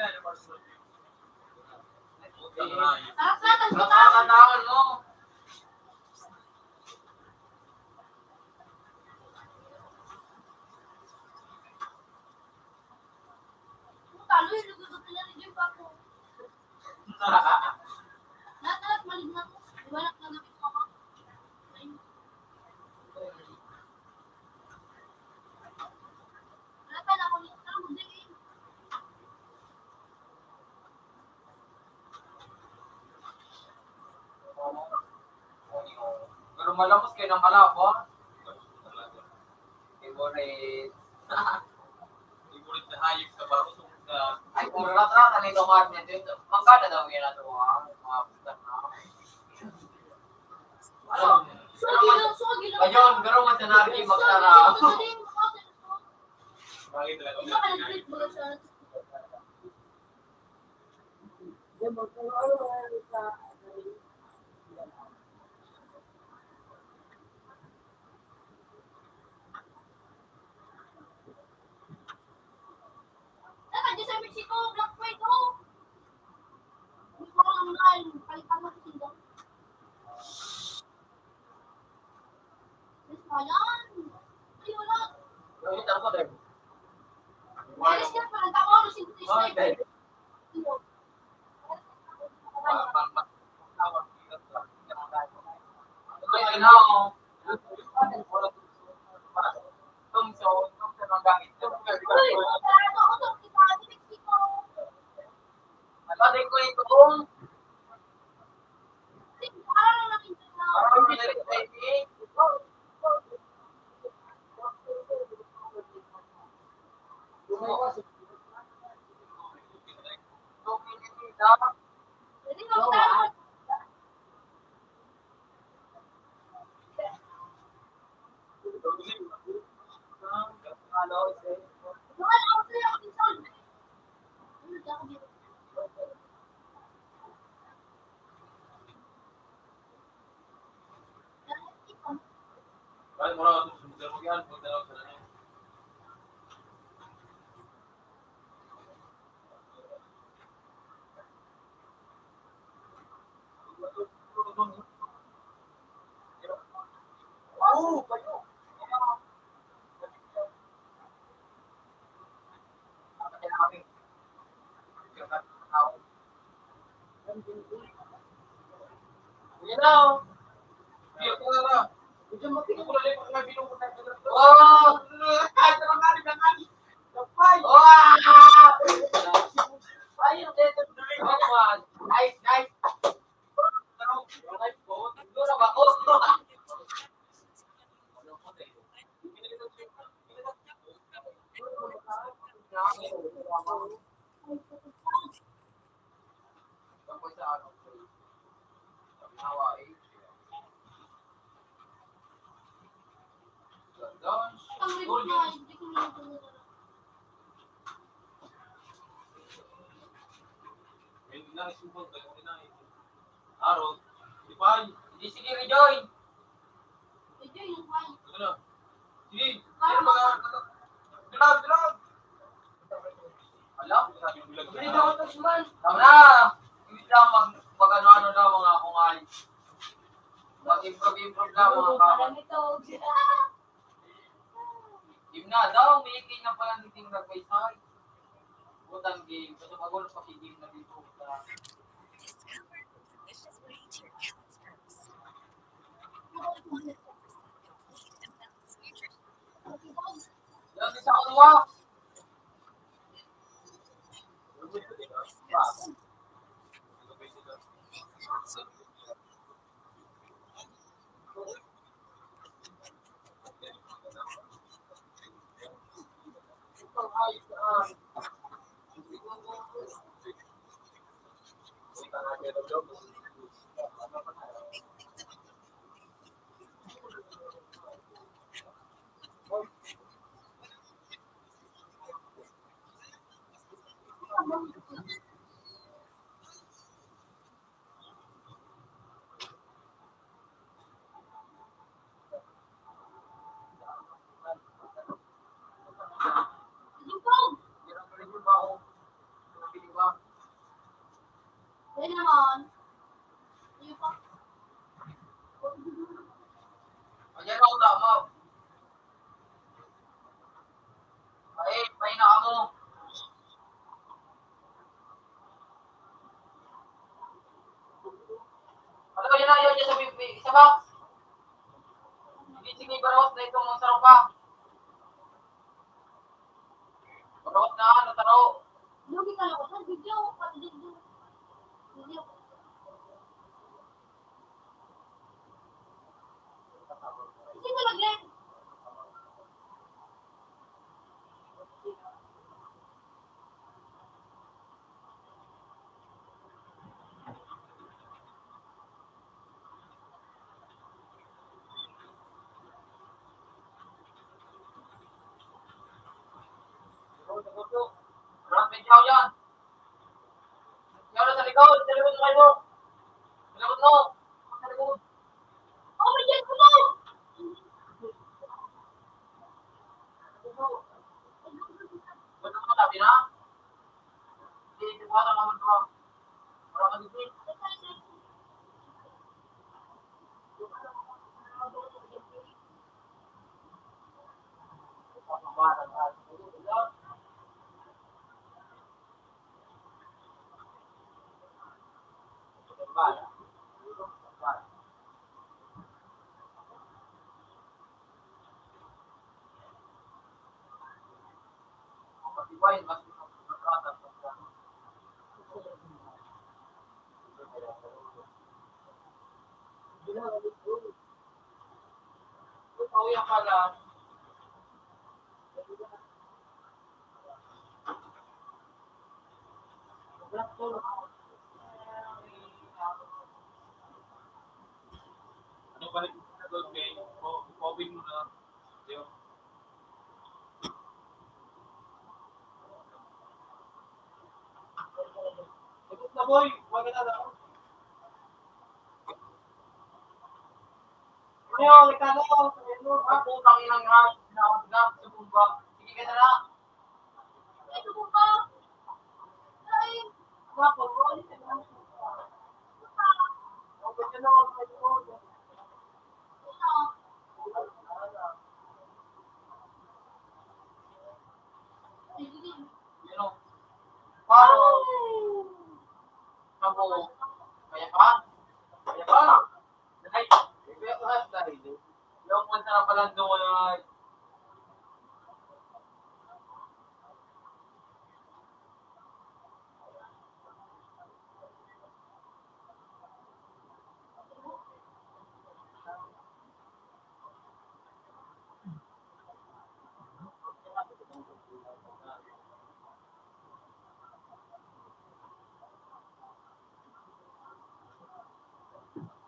ano, ano, ano? Talo, yung luto-luto na rin yung bako. Lahat-lahat malig na. Wala na namin mama. Wala pa na ako nito. Talo, hindi. Pero malamos kayo ng malabo. Favorite. Favorite na hayop sa barusong sa... Ay, kung rata-rata na ito, Martin, dito, magkano daw yun ato, ah? Mga putak na. Ano? Ayun, pero mas nanagi magtara. Bakit talaga? Saka dyan sa Mexico, Black Friday, oh. Gusto ko lang na, palitan mo sa sila. Yes, ayan. Ay, wala. Nakita ko, Dre. Alis ka pa, ang tao, alas singko na. Okay. Nice, nice. Aro, di pa. Hindi, sige, Rejoy. Ano? Sige. Ano ba? Grab, grab. Alam? Hindi na ako, man. Tama na. Hindi lang mag-, mag-ano-ano na mga kungay. Mag-improve-improve na mga kawal. Game na daw, may game na pala dito yung nagpaysay. Butang game. Basta magulo pa si game na dito. Yan, isa ko, dua. Yan naman. Yung pa- Ayan ako, tama. Ay, may na amo. Ano yun na yun, sa bi-, bi-, isa ba? Sige, sige, barawat na itong mga sarupa. Barawat na, nataro. Lugi ka lang, sa video, pati video. Video. Sige, talaga. Rapid daw yan. Yan, sa likod, sa likod mo. Sa likod mo. Sa likod. Oh, may dyan ko na. Ba't ako sabi na? Hindi, hindi ko alam naman ko. Wala ka dito. Ano ba yung sagot, Kay? Ikaw, ikaw din mo na. Yung Sagot na, boy. Huwag ka na lang. Ano yun? Nagkano? Ang putang inang yan. Sinawag na sa bumba. Sige ka na lang. Ito po ba? Ay. Wala po. Ang ganda na, ang ganda na. Yun o. Wow! Ako, kaya pa? Kaya pa? Ay, kaya pa? Yung punta na pala doon, ay.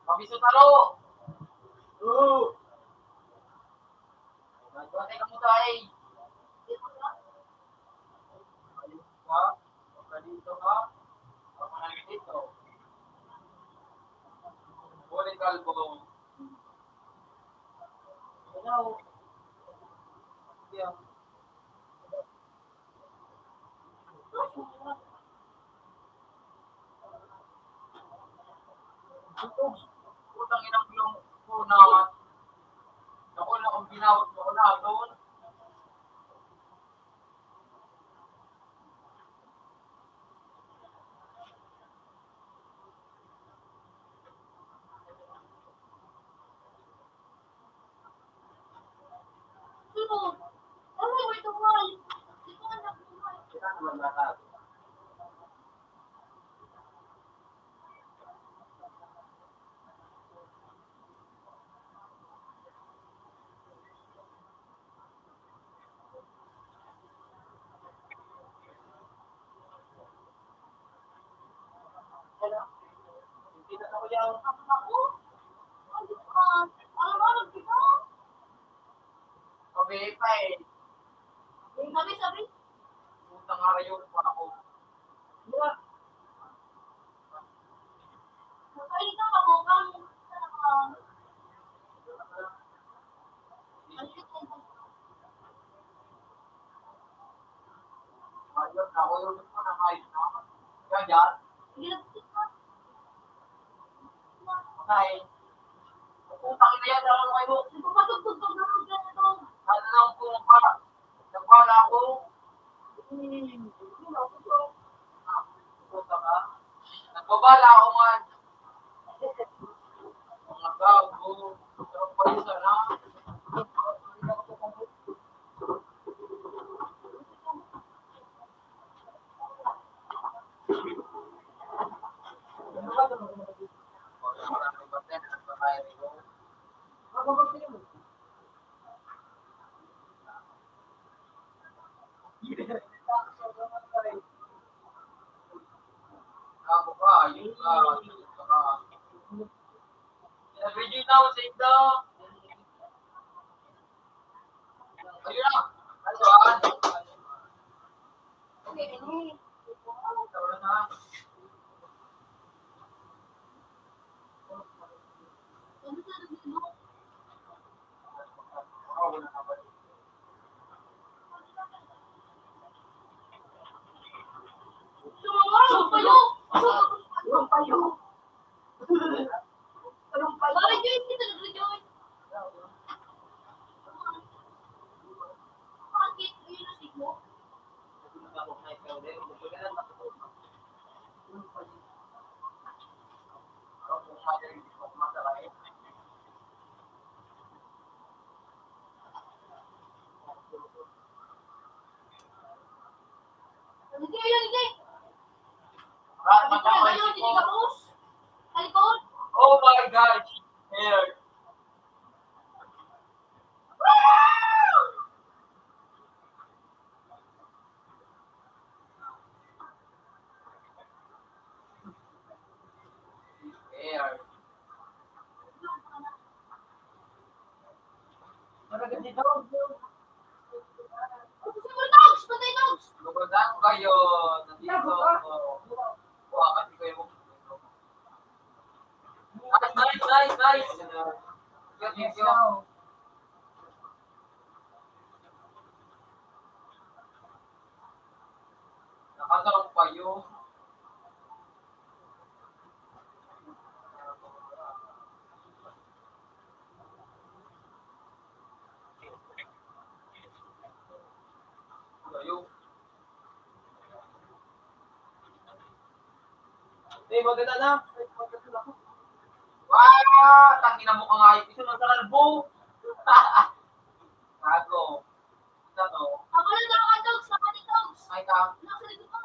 Mabisot na lo! Oo! Nagpatay ka mo tayo. Ha? Pagka dito ka, pagka dito. Huli kalbo. Ano? Yan. Putang ina mo yung una. Ako na kung binawag mo na doon. Sabi pa eh. Sabi, sabi. Utang nga rayon pa ako. Diba? Sabi ka, mabukang. Ayun, ako yung gusto na kayo na. Kaya dyan. Ay. Putang ina yan, alam mo kayo. Nagpapatugtog-tugtog na lang dyan ito. Ano lang po pa? Nagwala ako. Hmm. Puta ka. Nagbabala ako nga. Mga gago. Pero pa isa na. Ako ka, yun ka, yun ka. Nag-ready na ako sa inyo. Ayun na. Ano, ano? Okay, ano? Tara na. Sumayo! Sumayo! Anong pa? Bakit yun? Hindi talaga yun. Bakit? Ayun ang sigmo. Hindi, hindi, hindi. Ah, Hindi ka, matapos hindi ko. Ka, boss. Talikod. Oh my God, she's here. Here. Para kasi daw. Patay, dogs! Patay, dogs! Lugadan kayo. Nandito ako. Kuha kasi kayo. Nice, nice, nice, nice. Thank you, thank you. Nakatarong pa yun. Layo. Eh, maganda na. Wah! Tangina mo ka nga. Ito lang sa kalbo. Gago. Ito to. Ako na daw, Dogs. Ako ni Dogs. Ay, ka. Nasa likod mo.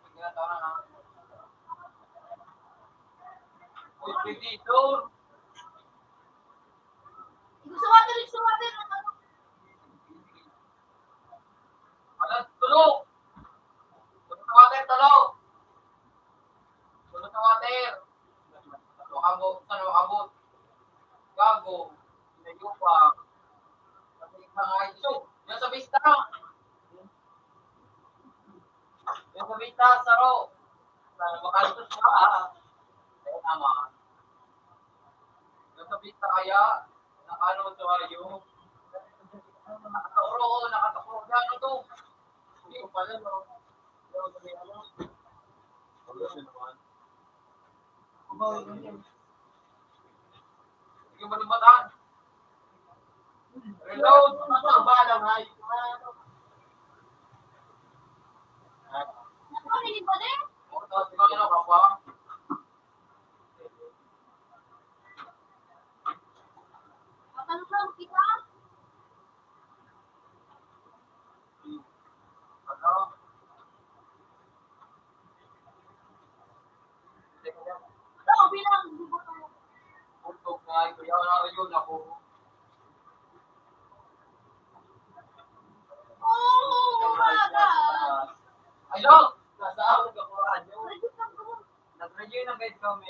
Sige na, tama na. Uy, pwede ito. Gusto ko ito, gusto ko ito. Ano? Tulo! Tulo na water, tulo! Tulo na water! Ano ka mo? Saan mo abot? Gago. Layo pa. Pati ka nga ito. Yan sa bista. Yan sa bista, saro. Saan makalito siya? Kaya naman. Yan sa bista kaya, nakano ito kayo? Nakatauro, nakatauro. Ano to? Hindi ko pala, no? Pero sa may ano? Ano siya naman? Sige, malumbatan. Reload. Ano ba lang, ay? Ano, hindi ba din? Tapos, ano ka pa? Matanong lang kita. Ano? Ano, bilang. Putok na, ito yan, ano yun, ako. Oh, my God. Ayun, nasa ako ka po, ano? Nag-review na guys kami.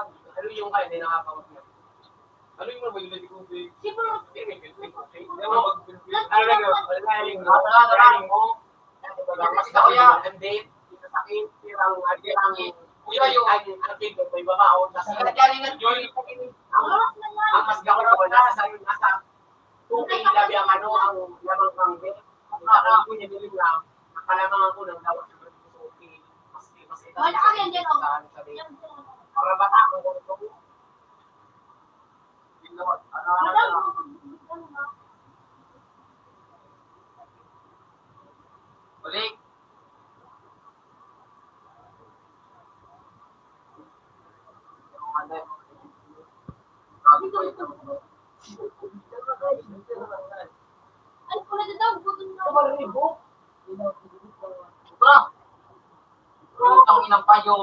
Ano yung kaya, hindi nakakawag niya. Ano yung mga hindi ko, eh? Siguro, hindi, hindi, hindi. Ano, ano, ano, ano, ano, ano, ano, ano, mas ako yan. Hindi, sakit, tirang, tirang, kuya, yung, ang, ang tigil, may babaon, tas ang, ang, ang mas gawin ko, nasa, nasa, okay, labi ang ano, ang lamang pang, ang sakit ko, niya, niya, nakalamangan ko ng dapat sa mga gusto ko, mas, mas, mas, Wala ka yan, yan, oh. Sa, sa, Yan, yan. Para bata, kung gusto ko, Balik. Ay, pala na daw, gutom na. Sobra. Ang inang payo.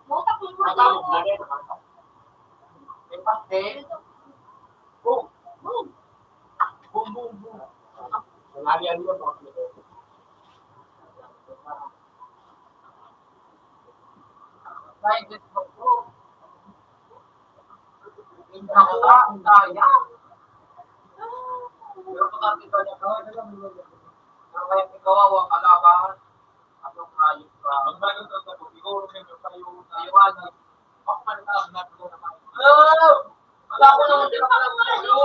Matabog na rin. May paste. Boom. Boom, boom, boom. Nangyari yan, mga kapatid. Ay, Diyos ko po. Ako, ang daya. Pero pag nakita niya, ang kaya ikaw, ang kalaban, anong hayop ka? Ang bago to, tapos siguro, siyempre, tayo, tayo, ano, ako, man, tayo, na, na, na, Oh! Wala ko naman din pala tayo.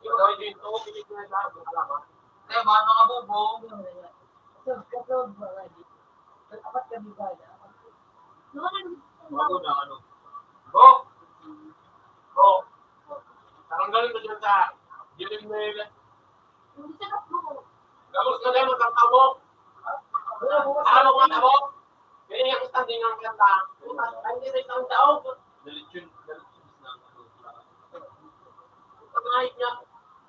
Ikaw, dito, pinigyan na, kalaban. Kaya, mga, mga bobo, Kasod, kasod, mga di. Dapat kami ba na? Bago na, ano? Bok! Bok! Tanggalin mo dyan sa gilid mo yun. Tapos na tayo magkakabok. Ano mga kabok? Kaya yung standing ang kanta. Ang isa isang taon. Dalit yun, dalit yun. Ang mga niya.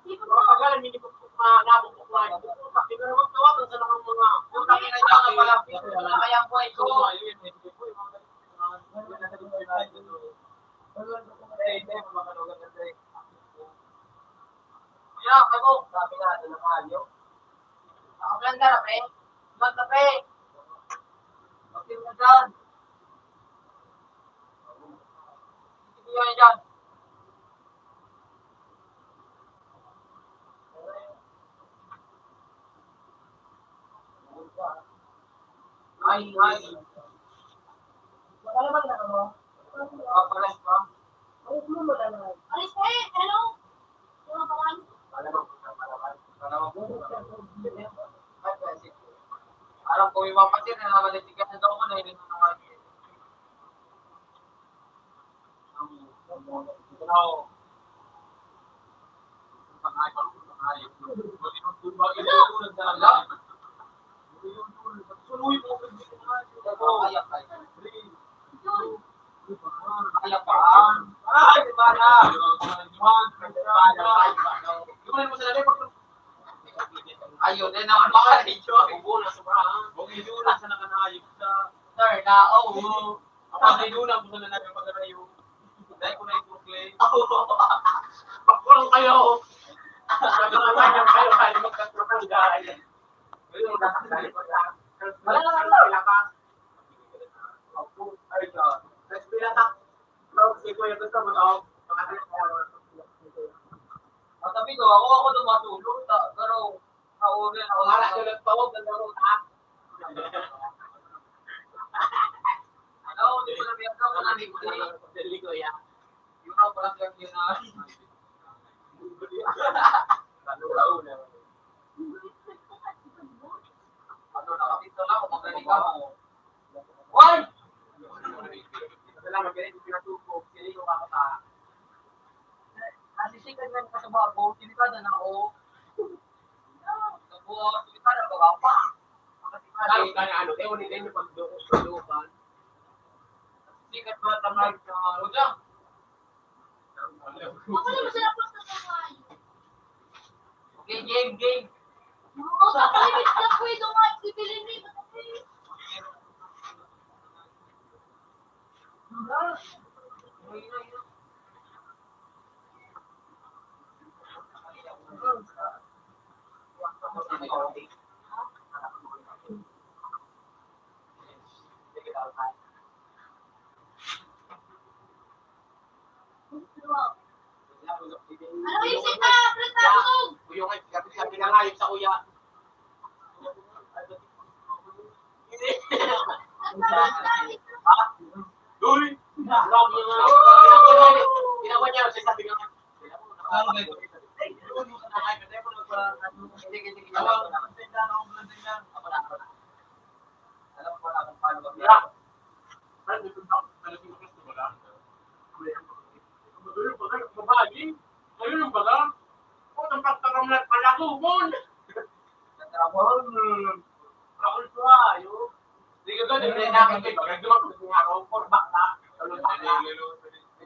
Hindi ko makagalan, hindi ko manabok ko pa. Hindi ko pa, hindi ko na magtawag ang sa mga mga. Ang kami na dyan, ang malapit. Kaya ang buhay ko. Kaya, ako, sabi nga, ano na kayo? Ako lang na, pre. Magkape. Magkape na dyan. Sige nga dyan. Ay, ay. Magkano ba ginagawa mo? Ah, pares pa. Pares mo, magkano? Pares pa eh, ano? Yung mga pangalan. Alam mo, alam mo, alam mo. Ay, ay, sige. Alam ko, yung mga patin na naman, natigasan daw ko na, hindi ko na. Ayun, din naman mga video. Ubo na, sobrahan. Huwag yung yun, sa nakanayip sa Sir, na, oo. Ako, may luna ko na nagpapagarayo. Dahil ko na yung Brooklyn. Pakulong kayo. Sabi ko, "Ay, yung kayo, ay, magkakapagay." Ayun, dapat dahil ko na. Wala na lang, wala ka. Ay, God. Let's be attack. Bro, si Kuya gusto mo, no? Ako, ako dumatulog, ta-, pero sa una, ako Wala lang. Tulog pa ako, ganda ko, ha? Ano, di ko na meron ako, nandito na lang. Dali ko, ya. Yun ang parang yun na. Ano, ano, nakapito lang, kung magaling ka, oh. Hoy! Salamat, ganito pinatubog. Sino yung kakata? Nasisikat na yung kasama ko. Delikado na ako. Nabuha ako, delikado, baka pa. Lalo ka na ano, eh, ulit kayo pagdukan. Sikat ba tamad na ano dyan? Ako na masarap ang tatawag. Okay, game, game. Ako na masarap ang tatawag. Bibili ni. Ano yung sita? Ano yung tawag? Kuya, nga, gabi, gabi na nga, yung sa kuya. Uy! Ginawa niya, sabi nga,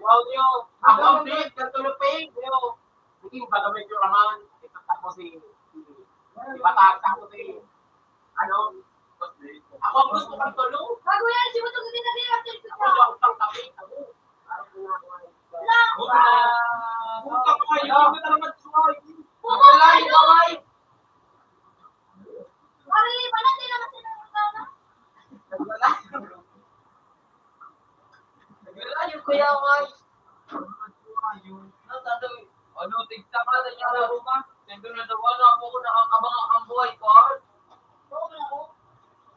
Wow, yo. Ako, Dave, katulog pa, eh. Yo. Naging baga medyo raman. Ito, tapos si, si, si Batas, tapos si, ano, ako ang gusto kang tulog. Bago yan, si Butong din na pinag-check ko. Ako, ako pang kape, ako. Parang ginagawa niya. Wala. Puta ka, hindi ka talaga suway. Puta ka, Wala, ikaw ay. Pare, wala din naman sila ng tama. Naglayo, Kuya Mike. Naglayo. Natalo, ano, tigtaka na niya na ba? Siyempre, natawa na ako kung nakakabang ang buhay ko, ah. Oo nga, oh.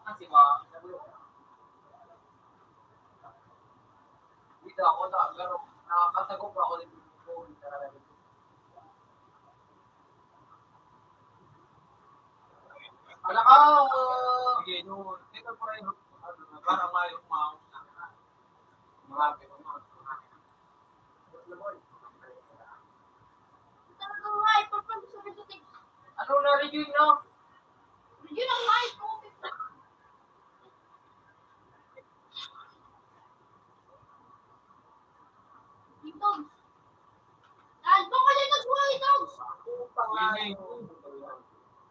Ah, si Ma. Dito ako, na-, pero nakakasagop ako dito. Wala ka! Sige, no. Dito pa rin. Ano, para may umaon na. Marami pa mga. Talagang live, pag pag sabi ko, tig- Ano na review, no? Review ng live, oh. Ito. Album ka dito, Boy, ito.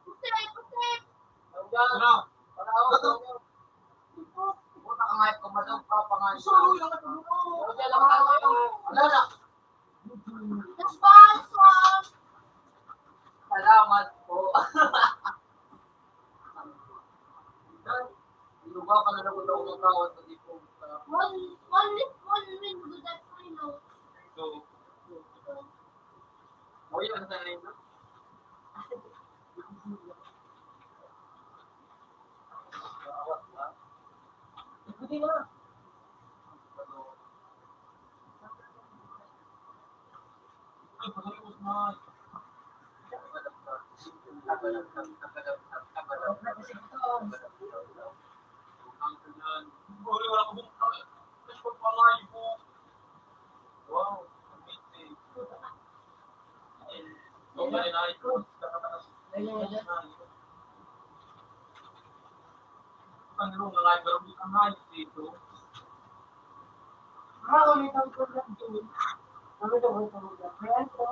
Puste, puste. Ano? Puta ka nga, kumadog pa, pangalan. Sorry, ang ano mo? Wala na. That's fine, fine. Salamat po. Inuga ka na lang ng tao sa di po. One, one minute, one minute, good at three, no? So, oh, yun, sa rin, no? Hindi na. Ano nga, pero ang hayop dito. Ah, may tungkol lang dito. Ano daw ang tungkol lang? Ayan po.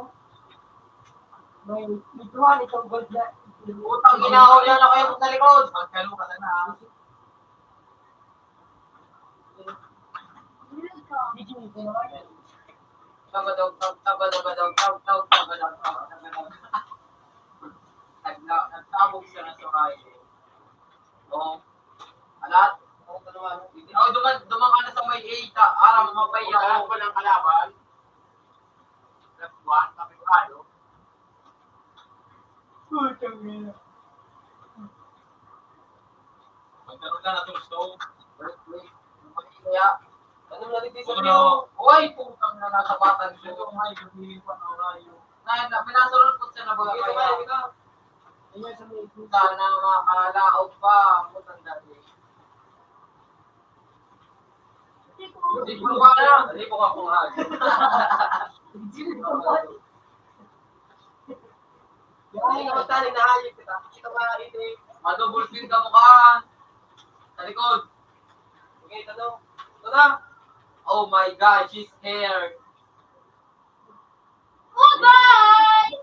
May, may tuwa, may tungkol lang. Putang ina, wala na kayo sa likod. Magkano ka na na? Tabadog, tab-, tabadabadog, tab-, tab-, tabadog, tab-, tabadog. Nag-, na-, nagtabog siya na sa bahay. Oh. Alat? Oh, duman, duman ka na sa may eight, ah. Aram, mapay yan. Wala pa ng kalaban. Nagkuhan, kapitado. Magkaroon ka na itong stove. Wait, wait. Kaya, ano na rin sa Uy, putang na nasa batang siya. Ito nga, yung hindi pa na rayo. Na, na, minasulot ko siya na baga kaya. Sana makalaog pa. Putang dali. Hindi ko ba na? Hindi ko ako nga. Hindi ko ba? Hindi ko ba na? Hindi ko ba? Madubol din ka mukha. Sa likod. Okay, tanong. Ito na. Oh my God, she's here. Goodbye!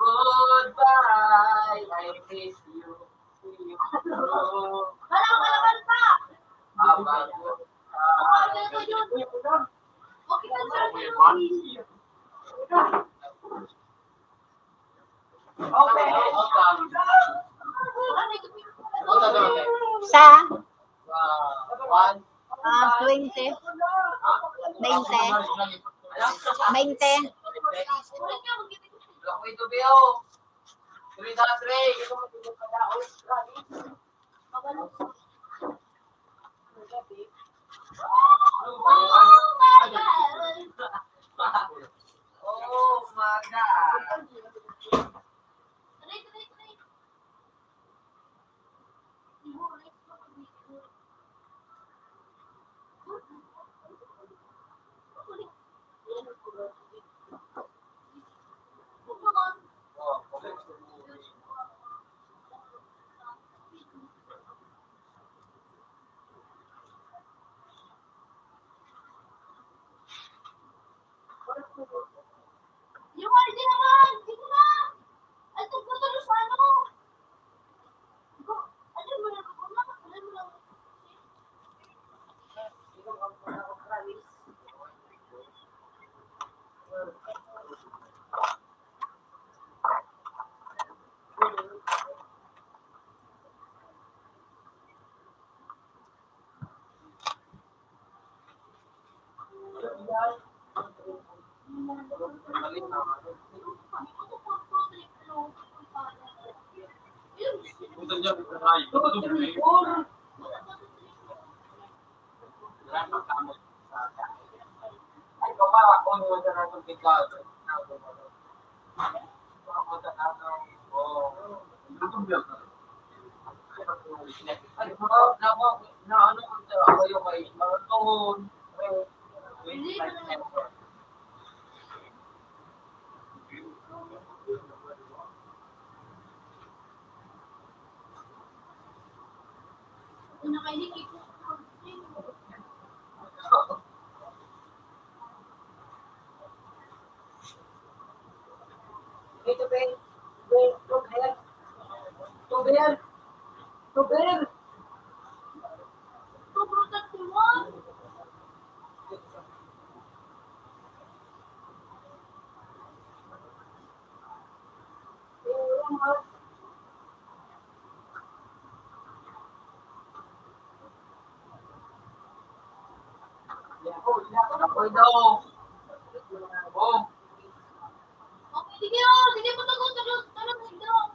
Goodbye, I miss you. Wala, wala, wala pa. Habang Ah, ito yun. Okay na siya. Okay. Sa? Ah, twenty. Twenty. Twenty. Oh my God! Yung R D naman, dito na! Ay, tugma ka sa ano? Ano mo na, ano mo na? Ito, Ben. Ben, ito, Ben. Ito, Ben. Ito, Ben. Ito, Ben. Apoy daw. Oh. Sige, oh, sige, patagos, tagos, tagos, tagos.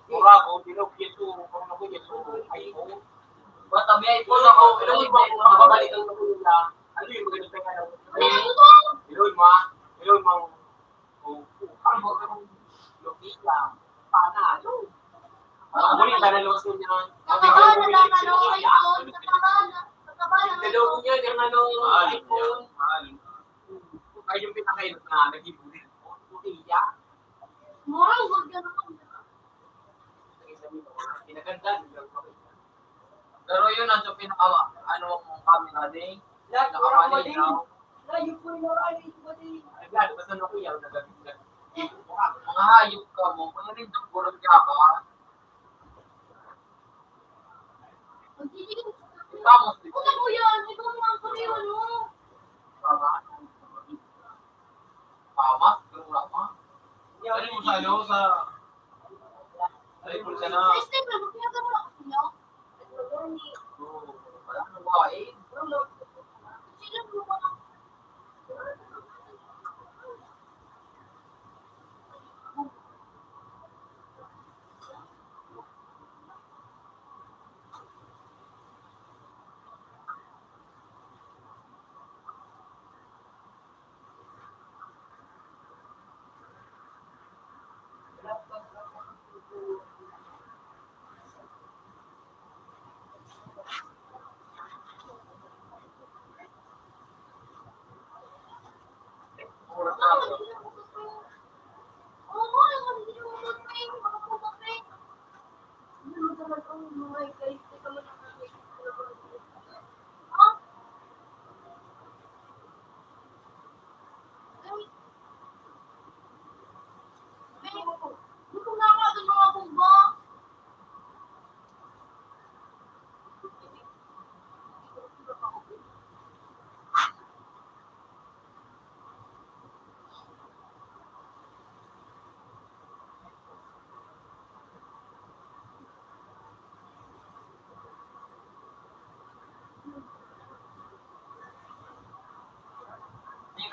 Mura ko, bilog, yeso, ano ko, yeso, iPhone. Bata, may iPhone ako, bilog, iPhone, nakabalik ang magulang na. Ano yung maganda sa kanila? Bilog, ma, bilog, ma. Oh, ang mga Nokia, panalo. Ah, muli, panalo sa inyo. Kakabahan na lang, ano, iPhone, kakabahan na, kakabahan na. Hello, yun, yung ano, iPhone. Mahal. Ay, yung pinakainit na naging bulil ko. Iya. Murang, huwag ka naman. Pinaganda, pero yun ang pinaka, ano, ang camera ni. Lahat, murang mali. Lahat, murang mali. Ay, lahat, basta na kuya, nagaganda. Mga hayop ka mo, kung ano yung burang ka ba? Pamas, di ba? Ano po yan? Ito ang mga pareho, no? Pamas? Pamas? Ganun nga pa? Ano mo sa ano? Sa, ay, pulsa na. Sa step, ano, pinagano ako, no? Oo, wala nang babae. Sino mo ba?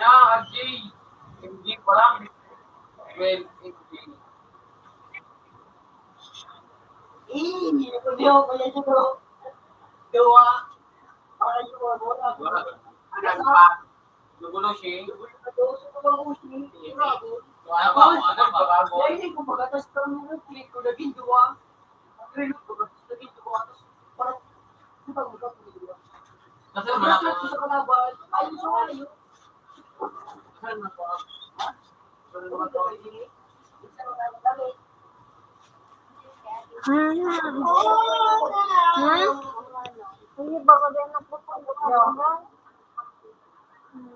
Ah, G. M G pa lang. Well, M G. Eh, hindi ko niyo, kuya, dito. Dua. Para yung mga bola. Wala. Ano pa? Dugulo siya. Dugulo siya. Wala pa, wala pa. Dahil kung magatas ka ng click ko, naging dua. Ang reload ko, naging dua. Tapos, parang, di ba, magkakita? Kasi wala pa. Sa kalaban, ayun sa ayun. Kasi wala pa. Hmm. Hmm? Hindi ba ka din nagpupunta ka ba? Hmm.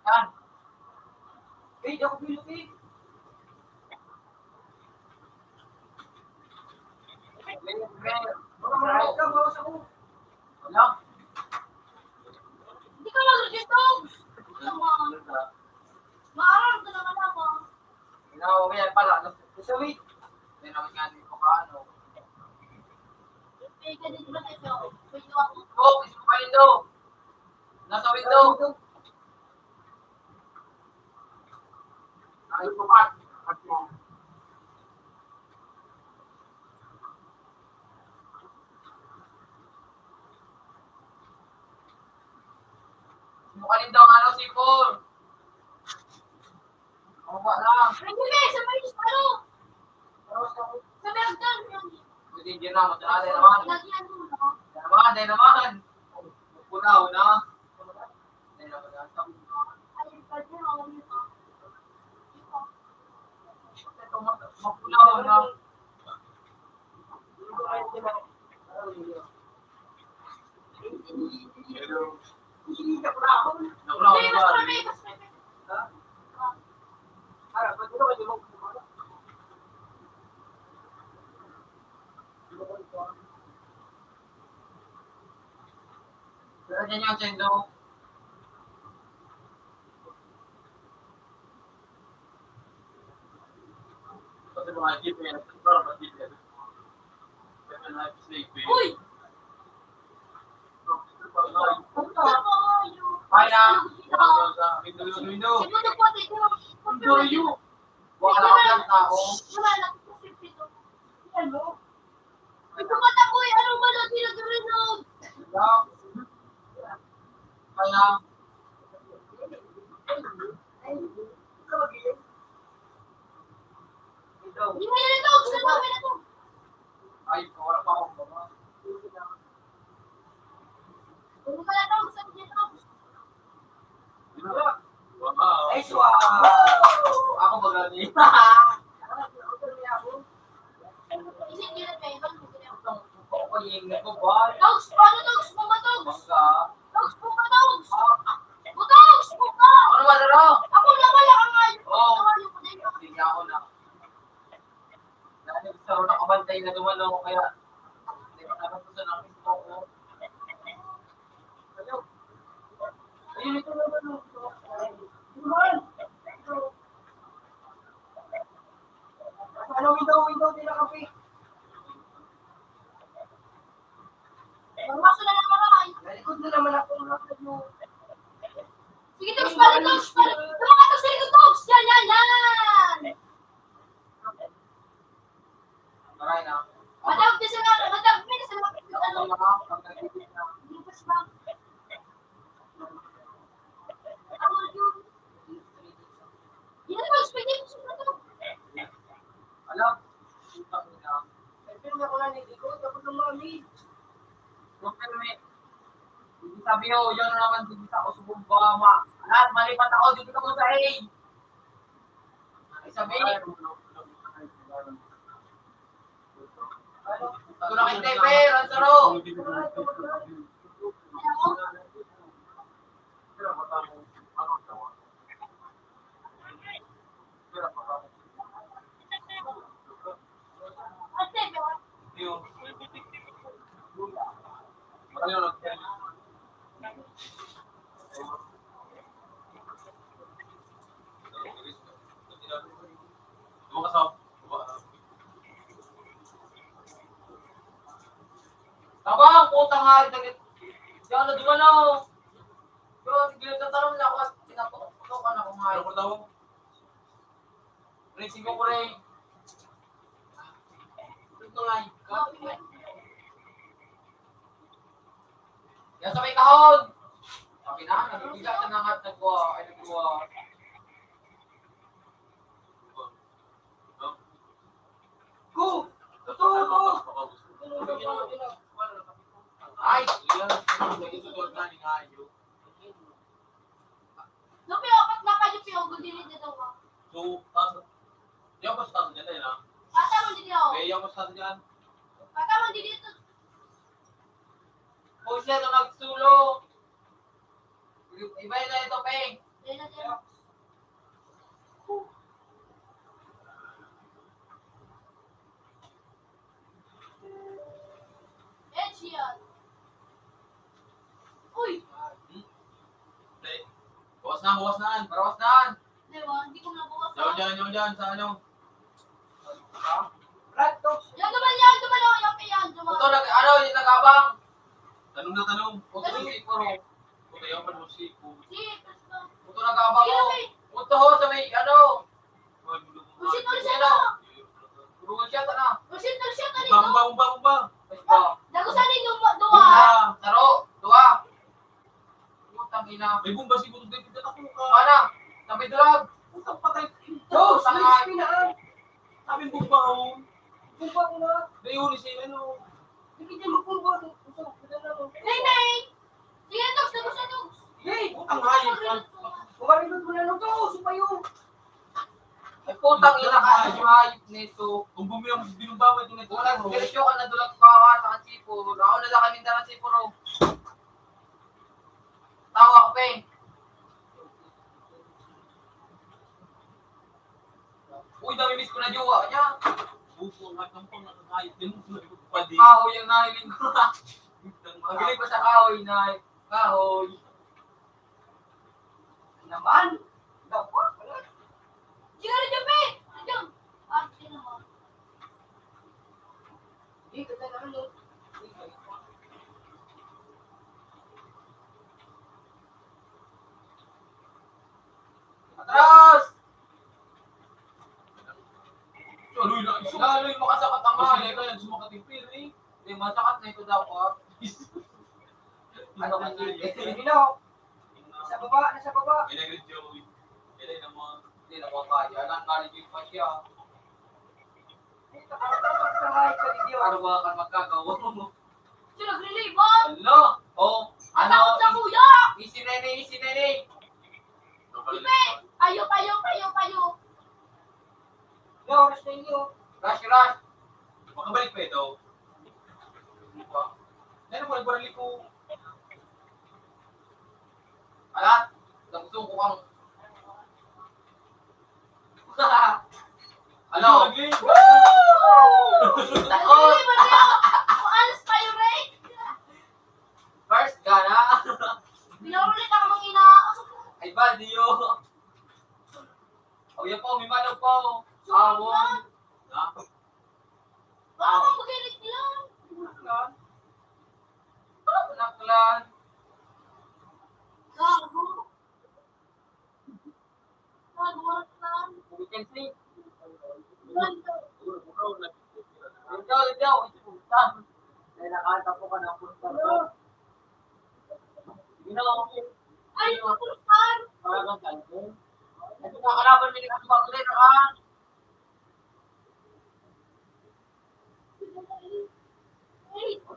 Yan. Hey, di ako bilog eh. Wala, wala ka, bawas ako. Wala. Hindi ka mag-register. Maaram ka naman ako. Ginawa ko yan pala. Ano? Sa wait. Hindi naman nga dito ka, ano. Pwede ka din ba dito? Pwede ako. Oh, gusto ko kayo daw. Nasa window. Ay, tumat. Sino ka rin daw, ano, sipon? Ano ba na? Hindi, may sa may ano? Sa may hagdan. Pwede, hindi na, matagalay naman. Lagyan mo, no? Dahil naman, dahil naman. Punaw na. Dahil naman, dahil naman. Ay, pwede, oh, dito. Mapunaw na. Pero yan yung sendo. Kasi mga jeep yan, parang mga jeep yan. Uy! Kaya, window, window, window. Window, you. Wala ka lang tao. Wala lang. Ano? Ito ka na, boy. Anong wala? Di nagre-renog. Kaya, hindi mo yun ito. Gusto mo yun ito. Ay, wala pa akong baba. Hindi mo pala ito. Gusto mo yun ito. Wow. Ay, wow! Ako ba gani? Isip nila pa iba, hindi nila. Ako, yung nagbabahay. Dogs, paano dogs? Mama dogs. Bangga. Dogs, mama dogs. Ah. Dogs, mama. Ano ba, Daro? Ako na wala ang ayun. Oo. Ako na wala ang ayun. Hindi niya ako na. Dahil sa una, kabantay na duman ako, kaya hindi ko naman gusto ng Facebook ko. Ayun, ito naman, oh. Duman! Ano, window, window, di na kape. Ang maso na naman, ay. Nalikod na naman ako, mga kapatid mo. Sige, Togs, pala, Togs, pala. Yung mga Togs, sige, Togs. Yan, yan, yan. Maray na. Matawag ka sa mga, matawag ka sa mga, ano, lipas ba? Ako, yun. Yun ang expectation ko to. Alam, putang ina. Ay, pero ako na, hindi ko, tapos ng mami. Huwag ka na, eh. Hindi sabi ko, yun na naman, hindi sa ako sa bomba, ma. Lahat, malipat ako, dito ako sa A. Ay, sabi. Ito na kay Tepe, Ransaro. Tabang, putang ina, dagit. Diyan na duman, oh. Yo, sige, nagtatanom na ako at pinatok-tokan ako nga. Ano ko tawag? Pre, sige ko, pre. Ito nga, ikaw. Yan sa may kahon. Sabi na, nagbibigat na nga at nagkuha, ay, nagkuha. Go! Totoo to! Ay, yan. Ito, ito, ito, ito, ito. Lupi, apat na kayo, Pio, gudilid na daw, ah. So, tas, yan pa sa taas dyan, ayun, ah. Pata mo dito. Eh, yan pa sa taas dyan. Pata mo dito. O siya na magsulo. Iba na ito, Peng. Iba na ito. Edge yan. Uy! Bawas na, bawas na, bawas na. Hindi, wa-, hindi ko nabawas, Yaw ah. Dyan, yaw dyan, sa ano? Red Tops. Yan naman, yan naman, oh, yan, yan naman. Ito, nag-, ano, yung nag-abang. Tanong na tanong. Ito, Tanong. Yung paper, oh. Ito, yung paper, oh. Si, ito, nag-abang, Sino, oh. May Ito, ho, sa may, ano. Ulit, ulit, Ano? Uruan siya, tana. Ulit, ulit, ulit, Bang, ulit. Bang, bang, bang. Basta. Dagusan ni Duwa, Duwa. Duwa. Taro, Duwa. Putang ina. May bomba si Butog David, anak mo ka. Ana, sabi dulag. Putang patay. Dos, Putang patay. Pinaan. Sabi bomba, oh. Bomba ko na. Dahil huli si, ano. Hindi ka magpumba. Gusto ko, pinaan mo. Nay, nay. Sige, Togs, tapos na, Togs. Hey, putang hayop ka. Kumarilot mo na lang to, sumayo. Ay, putang ina ka, ang hayop nito. Kung bumiyang binubawa ito nito. Wala, diretso ka na, dulag pa, ha, sa Kachipo. Ako na lang kami dala, Chipo, ro. Tawa ko, eh. Uy, dami miss ko na jowa niya. Buko, ang atang pang nakakayot din. Padi. Kahoy ang nahiling ko. Magaling pa sa kahoy na kahoy. Naman? Dapat, wala. Siguro, Jope! Ayun! Ah, tingnan mo. Dito ka naman, no? Atras! Laloy na, laloy makasakat ang Kasi mga. Hindi ka yan sumakatimpir, eh. Hindi, masakat na ito dapat. Ano kasi? Hindi na, oh. Sa baba, nasa baba. May nag-review ako, eh. Kaya naman. Hindi na makakaya. Nang nalibig pa siya. Sa high ka, di ba? Ano ba ka magkagawa mo? Siya nag-relay, ba? Hala! Oh, ano? Takot sa kuya! Easy na ini, easy na ini. Ipe! Payo, payo, payo, payo! May oras na inyo. Rush, rush. Makabalik pa ito. Ano pa? Ano mo, nagbarali ko? Alat, gusto ko kang Hello. Lagi. Takot. Alas pa yung Ray. First ka na. Pinaulit ako, mangina. Ay, ba, Dio. Oh, yan po, may manaw po. Awon. Ha? Baka kang magalit lang. Naklan. Gago. Gago, Naklan. We can see. Gago. Ikaw, ikaw, ikaw. May nakatapo ka ng punta mo. Ginawa ko. Ay, punta. Parang ganito. Ito, kakalaban, may nagkakabang ulit, ha?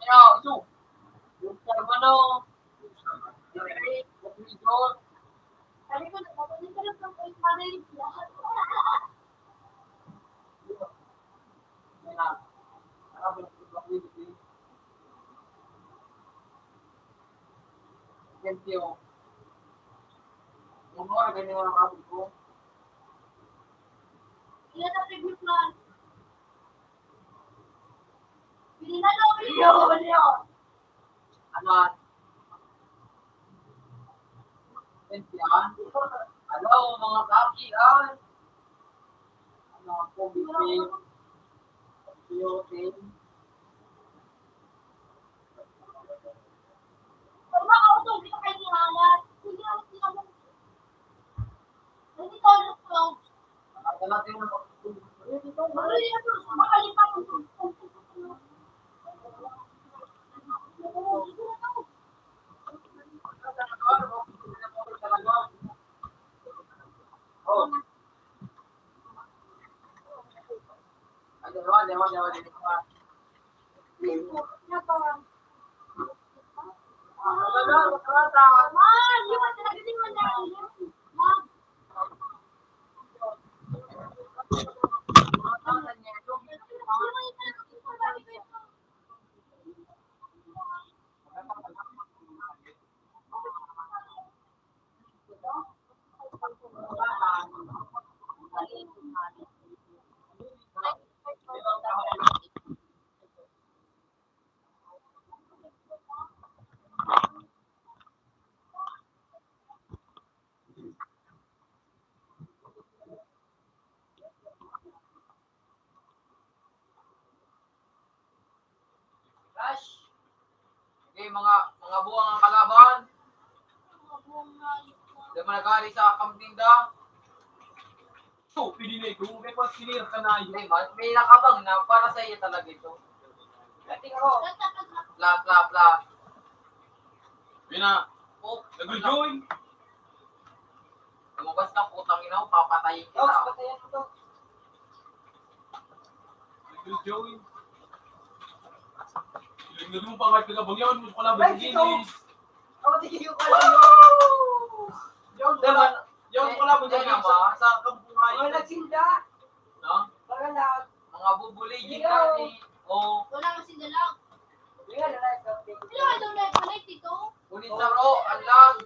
Ano, ito? Yung Carbano. Yung Ray, yung Igor. Sabi ko, nagpapalitan ng pangkailangan. Yan na. Thank you. Yung mga ganyan, mga kapatid ko. Ilan ang pigment na? Pili na daw, pili na daw. Iyo, iyo. Ang Yan. Hello, mga kaki, ah. Ano po, bibi? Beauty. Crush. Okay, mga, mga buwang ang kalaban. Di man nag-aari sa kampinda. So, pili na ito. May pagsilir ka na yun. Di man, may nakabang na para sa iyo talaga ito. Tingnan mo. Bla, bla, bla. Yun na. Oh, nag-rejoin. Lumabas ka, putang ina mo, papatayin kita. Tapos, patayan mo to. Nag-rejoin. Yung nga mo, pangat ka na bang yun? Mas pala ba yung ginis? Ako, tigil yung pala yun. Yun, wala. Yun, wala mo dyan ba? Sa kampungan. Wala nagsinda. No? Wala na. Mga bubuligin natin. Oh. Wala kasi dalag. Wala, wala, wala. Wala, wala, wala, wala, tito. Kunin sa ro, alang.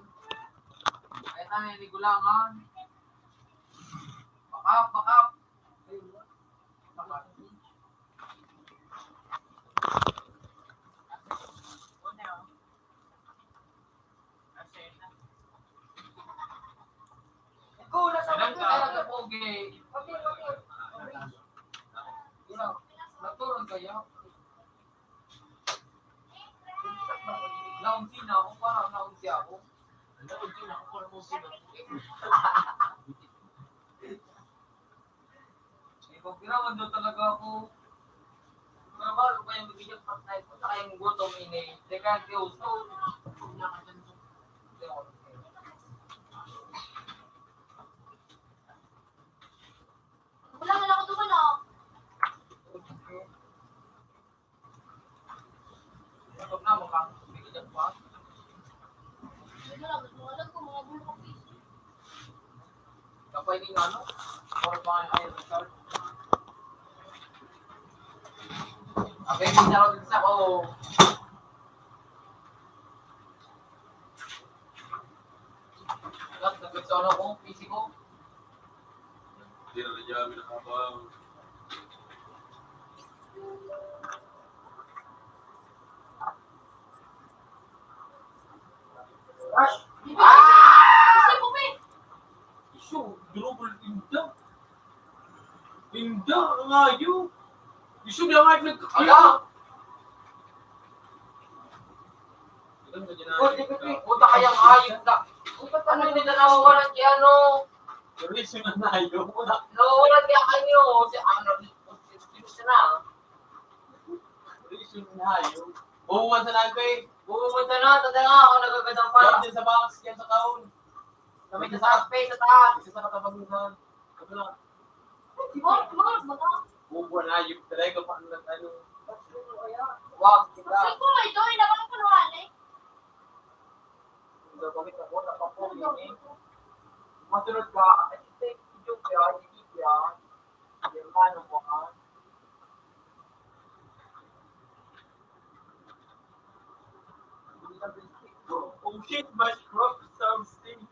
Ay, tayo, nigulangan. Bakap, bakap. Ikaw, nasa Ilang ka? Talaga, pogi. Pati, pati. Ikaw, naturon kaya? Naunsi na ako, parang naunsi ako. Naunsi na ako, parang naunsi na ako. Ikaw, ginawan daw talaga ako. Trabaho ko kayong bibigyan pa tayo. Punta kayong gutom ini. Teka, gusto. Wala nga lang ako duman, oh. Ito na, maka-, bigyan pa. Wala, wala ko, mga bulok. Kapay ni ano? Or mga ano, sir? Abay, hindi na ako sa ko. Tapos, nagpagsawa na ako, P C ko. Hindi na nadya, minakabang. Rush! Ah! Gusto mo, pe? Isu, durog, inda. Inda, ang ayo. Isu, di ang ayo nagkakaya. Ala! Puta kayang hayop na. Puta, paano hindi na nawawalan kay ano? Reason na tayo. Nawawalan kay ano? Si ano? Sino na? Reason na tayo. Buwan sa nagay. Buwan sa na, tanda nga, ako nagagandang pala. Yan din sa box, yan sa kaon. Kami sa taas, pe, sa taas. Isa sa katabagunan. Ano lang? Di ba? Di ba? Di ba? Buwan na, yung talaga pa ang nag-ano. Wag, di ba? Kasi kung may doy, naman ang kunwari. Masunod ka, ay, thank you, Jupia, Jupia, yung ano mo, ha? Oh shit, mas rock something.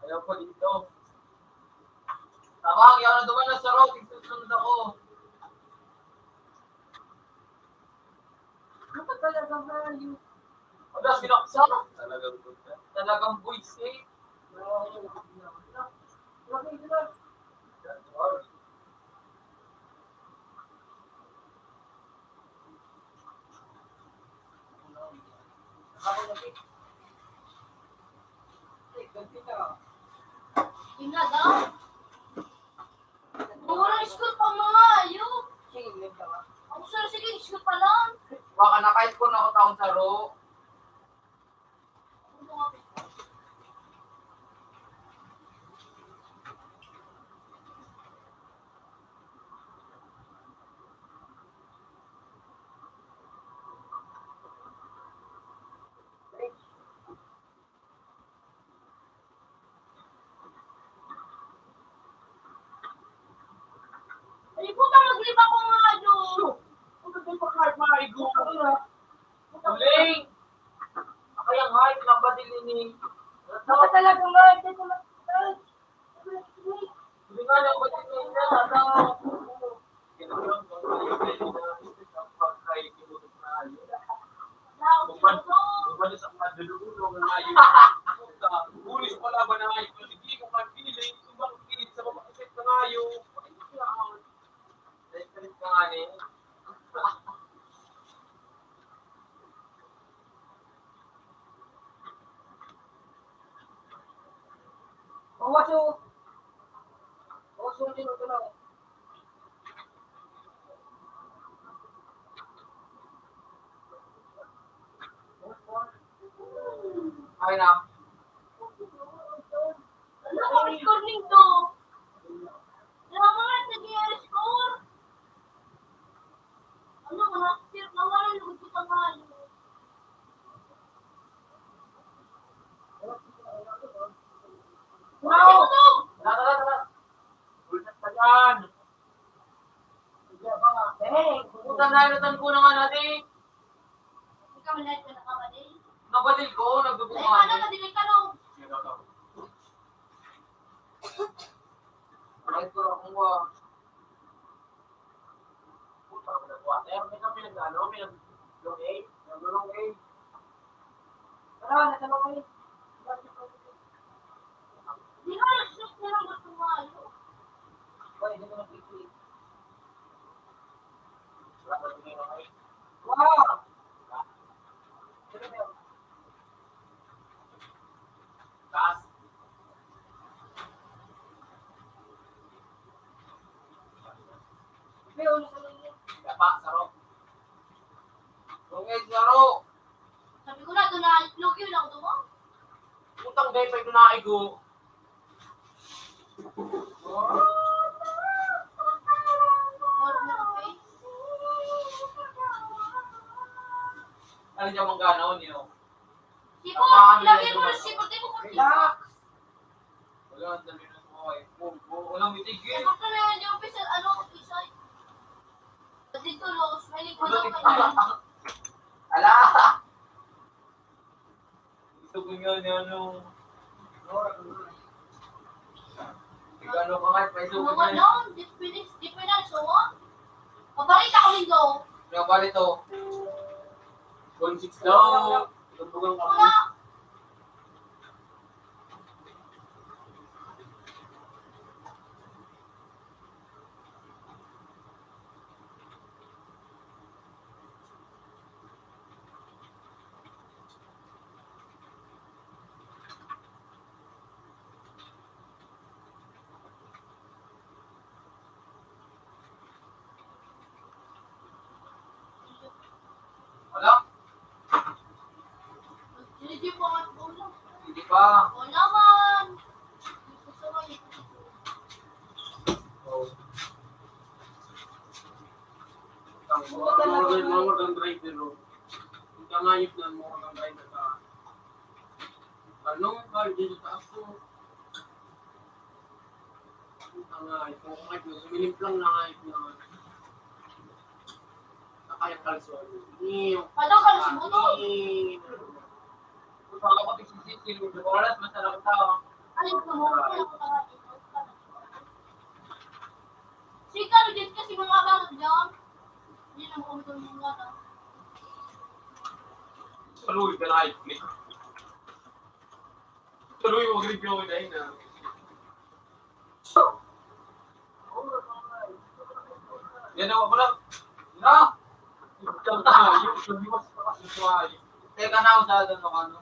Ayaw ko dito. Tabang, yaw na duman na sa road, isusunod ako. Ano talaga ba yung Wala, sinaksak. Talagang buwisit. Yun nga daw. Puro score pa mga ayo. Ako sa sige, score pa lang. Baka naka-score na ako taon sa ro. Ay, puta, maglima ko nga, Jo. Puta, di pa kahit maigo. Uling! Kaya nga, yung nabadil ini. Puta talaga nga, ito na. Hindi nga, nabadil ini. Bulis pala ba na nga yung paligid ko, pag pinili, yung bang pilit sa mga kasit na nga yung, ay, kailangan. Ay, kalit ka nga ni. Ang waso. Ang waso din ito lang. Ay na. Ano ang score nin to? Kaya mga nag-i-score. Ano ka na? Sir, nawala na lugod kita nga. Wow! Tara, tara, tara. Bulsat pa dyan. Puta na, inutan ko na nga natin. Ikaw, manahid ka na ka ba, Ding? Nabadil ko, nagdudugo Ay, nga ano, eh. Nadinig ka, no? Ay, ko lang, kung, ah, puta, may nagwa-, eh, may kami nag-ano, may nag-, long A, nag-long A. Tara, nasa long A. Di ba, nag-shoot na lang gusto mo, ano? Ay, hindi ko nakikita. Wow! Taas. Dapa, saro. Tungid, saro. Sabi ko na, doon na itlog yun, ako doon. Utang dahil pa ito naigo. Ano niya mong ganaon niyo? Sipon, ilagay mo na sipon, di mo kung Relax. Wala, ang dami na sa mga ipo. Walang mitigil. Sipon ka na yun, yung pisa, ano, isa. Dito, Los, may lingkod ako. Ala! Gusto ko nga niya, ano, Ikaw, ano ka nga, paiso ko Ano nga na. Noon? Di pwede, di pwede, so, ah. Pabalita ko nindo. Kaya pala ito. One six daw. Tumbugan ka. Wala. Wala? Hindi pa. Hindi pa. O naman. Oh. Ang mga, mga, mga driver, oh. Ang kangayip na mga driver ka. Anong car dito taas mo? Ang, ah, ito, ang, ah, sumilip lang na, ah, ito na. Nakaya kalso. Iyo. Ano kalso mo to? Iyo. Kung ako magsisisi, oras, masarap tao. Ay, ito mo. Sika, legit kasi mga bata dyan. Hindi na mo kami kung mga bata. Tuloy ka na, click. Tuloy, mag-review ako dahil na. Yan ako, wala. Na! Teka na, sa ano, ano.